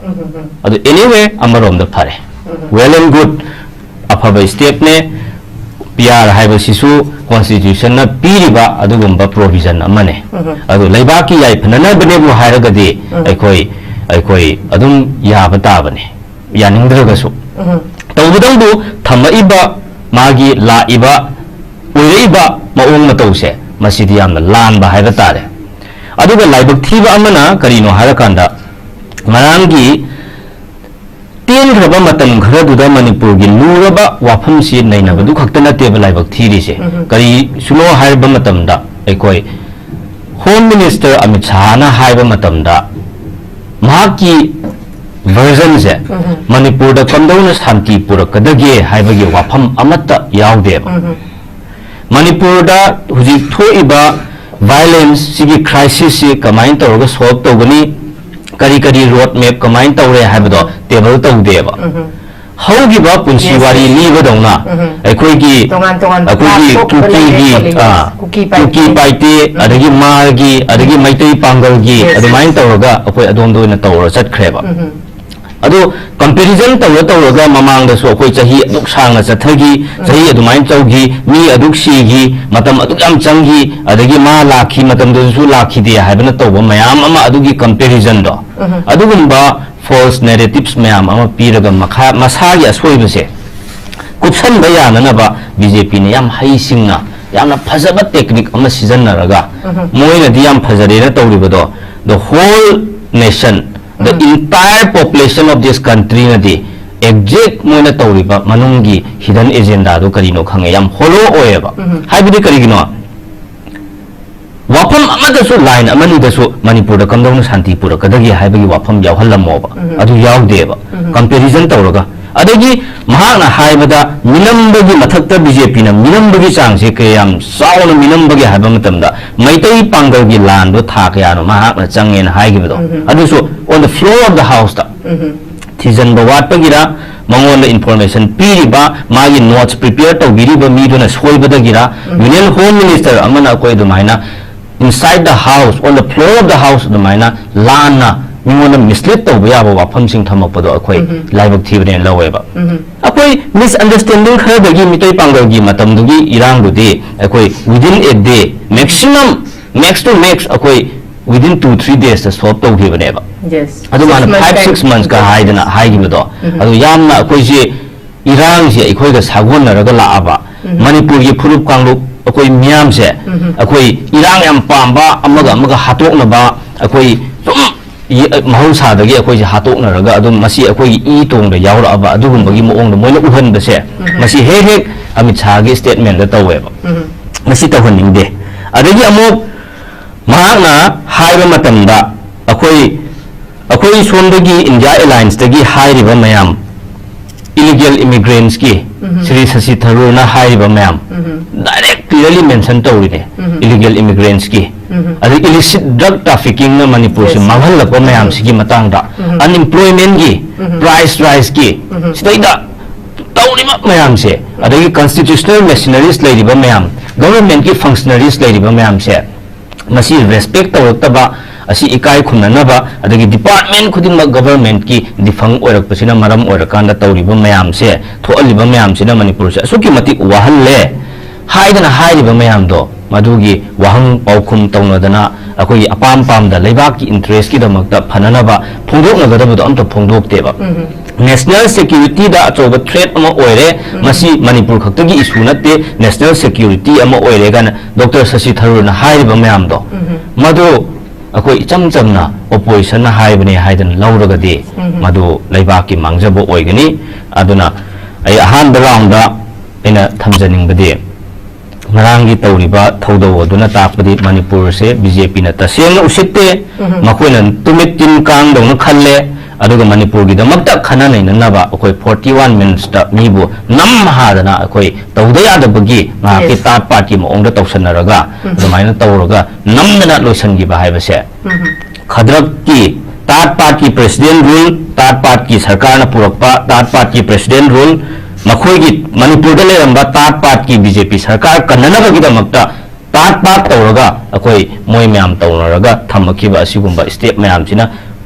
ꯑꯗꯨ anyway, ꯑꯃꯔꯣꯝꯗ ꯐꯔꯦ, well and good, ꯑꯐꯕ stepꯅꯦ꯫ P R ꯍꯥꯏꯕꯁꯤꯁꯨ constitutionꯅ ꯄꯤꯔꯤꯕ ꯑꯗꯨꯒꯨꯝꯕ provision ꯑꯃꯅꯦ꯫ ꯑꯗꯨ ꯂꯩꯕꯥꯛꯀꯤ ꯌꯥꯏꯐꯅꯅꯕꯅꯦꯕꯨ ꯍꯥꯏꯔꯒꯗꯤ ꯑꯩꯈꯣꯏ, ꯑꯩꯈꯣꯏ ꯑꯗꯨꯝ ꯌꯥꯕ ꯇꯥꯕꯅꯦ, ꯌꯥꯅꯤꯡꯗ꯭ꯔꯒꯁꯨ꯫ ꯇꯧꯕꯇꯕꯨ ꯊꯝꯃꯛꯏꯕ ꯃꯥꯒꯤ ꯂꯥꯛꯏꯕ ꯑꯣꯏꯔꯛꯏꯕ ꯃꯑꯣꯡ ꯃꯇꯧꯁꯦ, ꯃꯁꯤꯗꯤ ꯌꯥꯝꯅ ꯂꯥꯟꯕ ꯍꯥꯏꯕ ꯇꯥꯔꯦ꯫ ꯑꯗꯨꯒ ꯂꯥꯏꯕꯛ ꯊꯤꯕ ꯑꯃꯅ ꯀꯔꯤꯅꯣ ꯍꯥꯏꯔꯀꯥꯟꯗ, ꯉꯔꯥꯡꯒꯤ ꯇꯦꯟꯈ꯭ꯔꯕ ꯃꯇꯝ ꯈꯔꯗꯨꯗ ꯃꯅꯤꯄꯨꯔꯒꯤ ꯂꯨꯔꯕ ꯋꯥꯐꯝꯁꯤ ꯅꯩꯅꯕꯗꯨ ꯈꯛꯇ ꯅꯠꯇꯦꯕ ꯂꯥꯏꯕꯛ ꯊꯤꯔꯤꯁꯦ꯫ ꯀꯔꯤꯁꯨꯅꯣ ꯍꯥꯏꯕ ꯃꯇꯝꯗ, ꯑꯩꯈꯣꯏ Home Minister ꯑꯃꯤꯠ ꯁꯥꯍꯅ ꯍꯥꯏꯕ ꯃꯇꯝꯗ, ꯃꯍꯥꯛꯀꯤ versionꯁꯦ, ꯃꯅꯤꯄꯨꯔꯗ ꯀꯝꯗꯧꯅ ꯁꯥꯟꯇꯤ ꯄꯨꯔꯛꯀꯗꯒꯦ ꯍꯥꯏꯕꯒꯤ ꯋꯥꯐꯝ ꯑꯃꯠꯇ ꯌꯥꯎꯗꯦꯕ꯫ ꯃꯅꯤꯄꯨꯔꯗ ꯍꯧꯖꯤꯛ ꯊꯣꯛꯏꯕ violence ꯁꯤꯒꯤ crisis ꯁꯤ ꯀꯃꯥꯏꯅ ꯇꯧꯔꯒ solve ꯇꯧꯒꯅꯤ, ꯀꯔꯤ ꯀꯔꯤ road map ꯀꯃꯥꯏꯅ ꯇꯧꯔꯦ ꯍꯥꯏꯕꯗꯣ table ꯇꯧꯗꯦꯕ꯫ ꯍꯧꯈꯤꯕ ꯄꯨꯟꯁꯤ Yes, ꯋꯥꯔꯤ yes. ꯂꯤꯕꯗꯧꯅ, ꯎꯝ꯫ ꯑꯩꯈꯣꯏꯒꯤ, ꯇꯣꯉꯥꯟ ꯇꯣꯉꯥꯟꯕ ꯑꯩꯈꯣꯏꯒꯤ class ꯊꯣꯛꯄ ꯂꯩꯔꯦ ꯀꯨꯀꯤꯒꯤ, ꯈꯣꯠꯂꯦ꯫ ꯑꯥ, ꯀꯨꯀꯤ ꯄꯥꯏꯇꯦ꯫ ꯀꯨꯀꯤ ꯄꯥꯏꯇꯦ, ꯎꯝ꯫ ꯑꯗꯒꯤ ꯃꯥꯔꯒꯤ, ꯑꯗꯒꯤ ꯃꯩꯇꯩ ꯄꯥꯡꯒꯜꯒꯤ, Yes, ꯑꯗꯨꯃꯥꯏꯅ yes. ꯇꯧꯔꯒ ꯑꯩꯈꯣꯏ ꯑꯗꯣꯝꯗ ꯑꯣꯏꯅ ꯇꯧꯔ ꯆꯠꯈ꯭ꯔꯦꯕ꯫ ꯎꯝ꯫ ꯑꯗꯣ comparison ꯇꯧꯔ ꯇꯧꯔꯒ ꯃꯃꯥꯡꯗꯁꯨ ꯑꯩꯈꯣꯏ ꯆꯍꯤ ꯑꯗꯨꯛ ꯁꯥꯡꯅ ꯆꯠꯊꯈꯤ, ꯎꯝ꯫ ꯆꯍꯤ ꯑꯗꯨꯃꯥꯏꯅ ꯇꯧꯈꯤ, ꯃꯤ ꯑꯗꯨꯛ ꯁꯤꯈꯤ, ꯃꯇꯝ ꯑꯗꯨꯛ ꯌꯥꯝ ꯆꯪꯈꯤ, ꯑꯗꯒꯤ ꯃꯥ ꯂꯥꯛꯈꯤ, ꯃꯇꯝꯗꯨꯗꯁꯨ ꯂꯥꯛꯈꯤꯗꯦ ꯍꯥꯏꯕꯅ ꯇꯧꯕ ꯃꯌꯥꯝ ꯑꯃ, ꯑꯗꯨꯒꯤ comparisonꯗꯣ, ꯎꯝ꯫ ꯑꯗꯨꯒꯨꯝꯕ false narratives ꯃꯌꯥꯝ ꯑꯃ ꯄꯤꯔꯒ ꯃꯈꯥ ꯃꯁꯥꯒꯤ ꯑꯁꯣꯏꯕꯁꯦ ꯀꯨꯞꯁꯟꯕ ꯌꯥꯅꯅꯕ ꯕꯤ ꯖꯦ ꯄꯤꯅ ꯌꯥꯝ ꯍꯩꯁꯤꯡꯅ, ꯌꯥꯝꯅ ꯐꯖꯕ technique ꯑꯃ ꯁꯤꯖꯤꯟꯅꯔꯒ, ꯃꯣꯏꯅꯗꯤ ꯌꯥꯝ ꯐꯖꯔꯦꯅ ꯇꯧꯔꯤꯕꯗꯣ, the whole nation, the entire population of this country ꯅꯗꯤ exact ꯃꯣꯏꯅ ꯇꯧꯔꯤꯕ ꯃꯅꯨꯡꯒꯤ hidden agenda ꯗꯣ ꯀꯔꯤꯅꯣ ꯈꯪꯉꯦ꯫ ꯌꯥꯝ hollow ꯑꯣꯏꯌꯦꯕ꯫ ꯍꯥꯏꯕꯗꯤ ꯀꯔꯤꯒꯤꯅꯣ? ꯋꯥꯐꯝ ꯑꯃꯗꯁꯨ, line ꯑꯃꯅꯤꯗꯁꯨ ꯃꯅꯤꯄꯨꯔꯗ ꯀꯝꯗꯧꯅ ꯁꯥꯟꯇꯤ ꯄꯨꯔꯛꯀꯗꯒꯦ ꯍꯥꯏꯕꯒꯤ ꯋꯥꯐꯝ ꯌꯥꯎꯍꯜꯂꯝꯃꯣꯕ꯫ ꯑꯗꯨ ꯌꯥꯎꯗꯦꯕ꯫ Comparison ꯇꯧꯔꯒ, ꯑꯗꯒꯤ ꯃꯍꯥꯛꯅ ꯍꯥꯏꯕꯗ ꯃꯤꯅꯝꯕꯒꯤ ꯃꯊꯛꯇ ꯕꯤ ꯖꯦ ꯄꯤꯅ ꯃꯤꯅꯝꯕꯒꯤ ꯆꯥꯡꯁꯦ ꯀꯌꯥꯝ ꯆꯥꯎꯅ ꯃꯤꯅꯝꯕꯒꯦ ꯍꯥꯏꯕ ꯃꯇꯝꯗ, ꯃꯩꯇꯩ ꯄꯥꯡꯒꯜꯒꯤ ꯂꯥꯟꯗꯣ ꯊꯥ ꯀꯌꯥꯅꯣ ꯃꯍꯥꯛꯅ ꯆꯪꯉꯦꯅ ꯍꯥꯏꯈꯤꯕꯗꯣ, ꯑꯗꯨꯁꯨ on the floor of the house ꯇ ꯊꯤꯖꯤꯟꯕ ꯋꯥꯠꯄꯒꯤꯔ, ꯃꯉꯣꯟꯗ information ꯄꯤꯔꯤꯕ, ꯃꯥꯒꯤ notes prepare ꯇꯧꯕꯤꯔꯤꯕ ꯃꯤꯗꯨꯅ ꯁꯣꯏꯕꯗꯒꯤꯔ, Union Home Minister ꯑꯃꯅ ꯑꯩꯈꯣꯏ ꯑꯗꯨꯃꯥꯏꯅ inside the house, on the floor of the house ꯑꯗꯨꯃꯥꯏꯅ ꯂꯥꯟꯅ ꯃꯤꯉꯣꯟꯗ mislead ꯇꯧꯕ ꯌꯥꯕ ꯋꯥꯐꯝꯁꯤꯡ ꯊꯝꯃꯛꯄꯗꯣ ꯑꯩꯈꯣꯏ ꯂꯥꯏꯕꯛ ꯊꯤꯕꯅꯦꯅ ꯂꯧꯋꯦꯕ꯫ ꯑꯩꯈꯣꯏ misunderstanding ꯈꯔꯗꯒꯤ ꯃꯤꯇꯩ ꯄꯥꯡꯒꯜꯒꯤ ꯃꯇꯝꯗꯨꯒꯤ ꯏꯔꯥꯡꯗꯨꯗꯤ ꯑꯩꯈꯣꯏ within a day, maximum, max to max, ꯑꯩꯈꯣꯏ within two three days ꯇ solve ꯇꯧꯈꯤꯕꯅꯦꯕ꯫ Yes. ꯑꯗꯨ ꯃꯥꯅ Six months five time. six months ꯀ ꯍꯥꯏꯗꯅ ꯍꯥꯏꯈꯤꯕꯗꯣ, ꯑꯗꯨ ꯌꯥꯝꯅ ꯑꯩꯈꯣꯏꯁꯦ ꯏꯔꯥꯡꯁꯦ ꯑꯩꯈꯣꯏꯒ ꯁꯥꯒꯣꯟꯅꯔꯒ ꯂꯥꯛꯑꯕ ꯃꯅꯤꯄꯨꯔꯒꯤ ꯐꯨꯔꯨꯞ ꯀꯥꯡꯂꯨꯞ ꯑꯩꯈꯣꯏ ꯃꯤꯌꯥꯝꯁꯦ, ꯑꯩꯈꯣꯏ ꯏꯔꯥꯡ ꯌꯥꯝ ꯄꯥꯝꯕ, ꯑꯃꯒ ꯑꯃꯒ ꯍꯥꯠꯇꯣꯛꯅꯕ, ꯑꯩꯈꯣꯏ ꯁꯨꯝ ꯌꯦ-, ꯃꯍꯧꯁꯥꯗꯒꯤ ꯑꯩꯈꯣꯏꯁꯦ ꯍꯥꯠꯇꯣꯛꯅꯔꯒ ꯑꯗꯨꯝ ꯃꯁꯤ ꯑꯩꯈꯣꯏꯒꯤ ꯏ ꯇꯣꯡꯗ ꯌꯥꯎꯔꯛꯑꯕ ꯑꯗꯨꯒꯨꯝꯕꯒꯤ ꯃꯑꯣꯡꯗ ꯃꯣꯏꯅ ꯎꯍꯟꯕꯁꯦ, ꯃꯁꯤ ꯍꯦꯛ ꯍꯦꯛ ꯑꯃꯤꯠ ꯁꯥꯍꯒꯤ statement ꯇ ꯇꯧꯋꯦꯕ꯫ ꯃꯁꯤ ꯇꯧꯍꯟꯅꯤꯡꯗꯦ꯫ ꯑꯗꯒꯤ ꯑꯃꯨꯛ ꯃꯍꯥꯛꯅ ꯍꯥꯏꯕ ꯃꯇꯝꯗ, ꯑꯩꯈꯣꯏ, ꯑꯩꯈꯣꯏ ꯁꯣꯝꯗꯒꯤ India Alliance ꯇꯒꯤ ꯍꯥꯏꯔꯤꯕ ꯃꯌꯥꯝ, illegal immigrants ꯀꯤ, ꯁ꯭ꯔꯤ ꯁꯁꯤ ꯊꯔꯨꯔꯅ ꯍꯥꯏꯔꯤꯕ ꯃꯌꯥꯝ, direct clearly mention ꯇꯧꯔꯤꯅꯦ, illegal immigrants ꯀꯤ꯫ ꯑꯗꯩ illicit drug trafficking ꯅ ꯃꯅꯤꯄꯨꯔꯁꯦ Yes. ꯃꯥꯡꯍꯜꯂꯛꯄ ꯃꯌꯥꯝꯁꯤꯒꯤ ꯃꯇꯥꯡꯗ, unemployment ꯒꯤ, price rise ꯀꯤ, ꯁꯤꯗꯩꯗ ꯇꯧꯔꯤꯕ ꯃꯌꯥꯝꯁꯦ, ꯑꯗꯒꯤ constitutional machineries ꯂꯩꯔꯤꯕ ꯃꯌꯥꯝ, government ꯀꯤ functionaries ꯂꯩꯔꯤꯕ ꯃꯌꯥꯝꯁꯦ, ꯃꯁꯤ respect ꯇꯧꯔꯛꯇꯕ, ꯑꯁꯤ ꯏꯀꯥꯏ ꯈꯨꯝꯅꯅꯕ, ꯑꯗꯒꯤ department ꯈꯨꯗꯤꯡꯃꯛ government ꯀꯤ defunct ꯑꯣꯏꯔꯛꯄꯁꯤꯅ ꯃꯔꯝ ꯑꯣꯏꯔꯀꯥꯟꯗ ꯇꯧꯔꯤꯕ ꯃꯌꯥꯝꯁꯦ, ꯊꯣꯛꯍꯜꯂꯤꯕ ꯃꯌꯥꯝꯁꯤꯅ ꯃꯅꯤꯄꯨꯔꯁꯦ ꯑꯁꯨꯛꯀꯤ ꯃꯇꯤꯛ ꯋꯥꯍꯜꯂꯦ ꯍꯥꯏꯗꯅ ꯍꯥꯏꯔꯤꯕ ꯃꯌꯥꯝꯗꯣ, ꯃꯗꯨꯒꯤ ꯋꯥꯍꯪ ꯄꯥꯎꯈꯨꯝ ꯇꯧꯅꯗꯅ ꯑꯩꯈꯣꯏꯒꯤ ꯑꯄꯥꯝ ꯄꯥꯝꯗ ꯂꯩꯕꯥꯛꯀꯤ interest ꯀꯤꯗꯃꯛꯇ ꯐꯅꯅꯕ ꯐꯣꯡꯗꯣꯛꯅꯒꯗꯕꯗꯣ ꯑꯝꯇ ꯐꯣꯡꯗꯣꯛꯇꯦꯕ꯫ National security ꯗ ꯑꯆꯧꯕ threat ꯑꯃ ꯑꯣꯏꯔꯦ, ꯃꯁꯤ ꯃꯅꯤꯄꯨꯔ ꯈꯛꯇꯒꯤ issue ꯅꯠꯇꯦ, national security ꯑꯃ ꯑꯣꯏꯔꯦ ꯀꯥꯏꯅ ꯗꯣꯛꯇꯔ ꯁꯁꯤ ꯊꯔꯨꯔꯅ ꯍꯥꯏꯔꯤꯕ ꯃꯌꯥꯝꯗꯣ, ꯃꯗꯨ ꯑꯩꯈꯣꯏ ꯏꯆꯝ ꯆꯝꯅ opposition ꯅ ꯍꯥꯏꯕꯅꯦ ꯍꯥꯏꯗꯅ ꯂꯧꯔꯒꯗꯤ, ꯃꯗꯨ ꯂꯩꯕꯥꯛꯀꯤ ꯃꯥꯡꯖꯕ ꯑꯣꯏꯒꯅꯤ꯫ ꯑꯗꯨꯅ ꯑꯩ ꯑꯍꯥꯟꯕ round ꯗ ꯑꯩꯅ ꯊꯝꯖꯅꯤꯡꯕꯗꯤ, ꯉꯔꯥꯡꯒꯤ ꯇꯧꯔꯤꯕ ꯊꯧꯗꯧ ꯑꯗꯨꯅ ꯇꯥꯛꯄꯗꯤ ꯃꯅꯤꯄꯨꯔꯁꯦ BJP ꯅ ꯇꯁꯦꯡꯅ ꯎꯁꯤꯠꯇꯦ, ꯃꯈꯣꯏꯅ ꯇꯨꯃꯤꯠ ꯇꯤꯟ ꯀꯥꯡꯗꯧꯅ ꯈꯜꯂꯦ, ꯑꯗꯨꯒ ꯃꯅꯤꯄꯨꯔꯒꯤꯗꯃꯛꯇ ꯈꯟꯅ ꯅꯩꯅꯅꯕ ꯑꯩꯈꯣꯏ forty one minutes ꯇ ꯃꯤꯕꯨ ꯅꯝ ꯍꯥꯗꯅ ꯑꯩꯈꯣꯏ ꯇꯧꯗ ꯌꯥꯗꯕꯒꯤ ꯉꯥꯏꯍꯥꯛꯀꯤ Yes. third party ꯃꯑꯣꯡꯗ ꯇꯧꯁꯟꯅꯔꯒ, ꯑꯗꯨꯃꯥꯏꯅ ꯇꯧꯔꯒ ꯅꯝꯗꯅ ꯂꯣꯏꯁꯤꯟꯈꯤꯕ ꯍꯥꯏꯕꯁꯦ, ꯈꯗ꯭ꯔꯛꯀꯤ third party president rule, third party ꯁꯔꯀꯥꯔꯅ ꯄꯨꯔꯛꯄ third party president rule, ꯃꯈꯣꯏꯒꯤ ꯃꯅꯤꯄꯨꯔꯗ ꯂꯩꯔꯝꯕ third party BJP ꯁꯔꯀꯥꯔ ꯀꯟꯅꯅꯕꯒꯤꯗꯃꯛꯇ third party ꯇꯧꯔꯒ ꯑꯩꯈꯣꯏ ꯃꯣꯏ ꯃꯌꯥꯝ ꯇꯧꯅꯔꯒ ꯊꯝꯃꯛꯈꯤꯕ ꯑꯁꯤꯒꯨꯝꯕ step ꯃꯌꯥꯝꯁꯤꯅ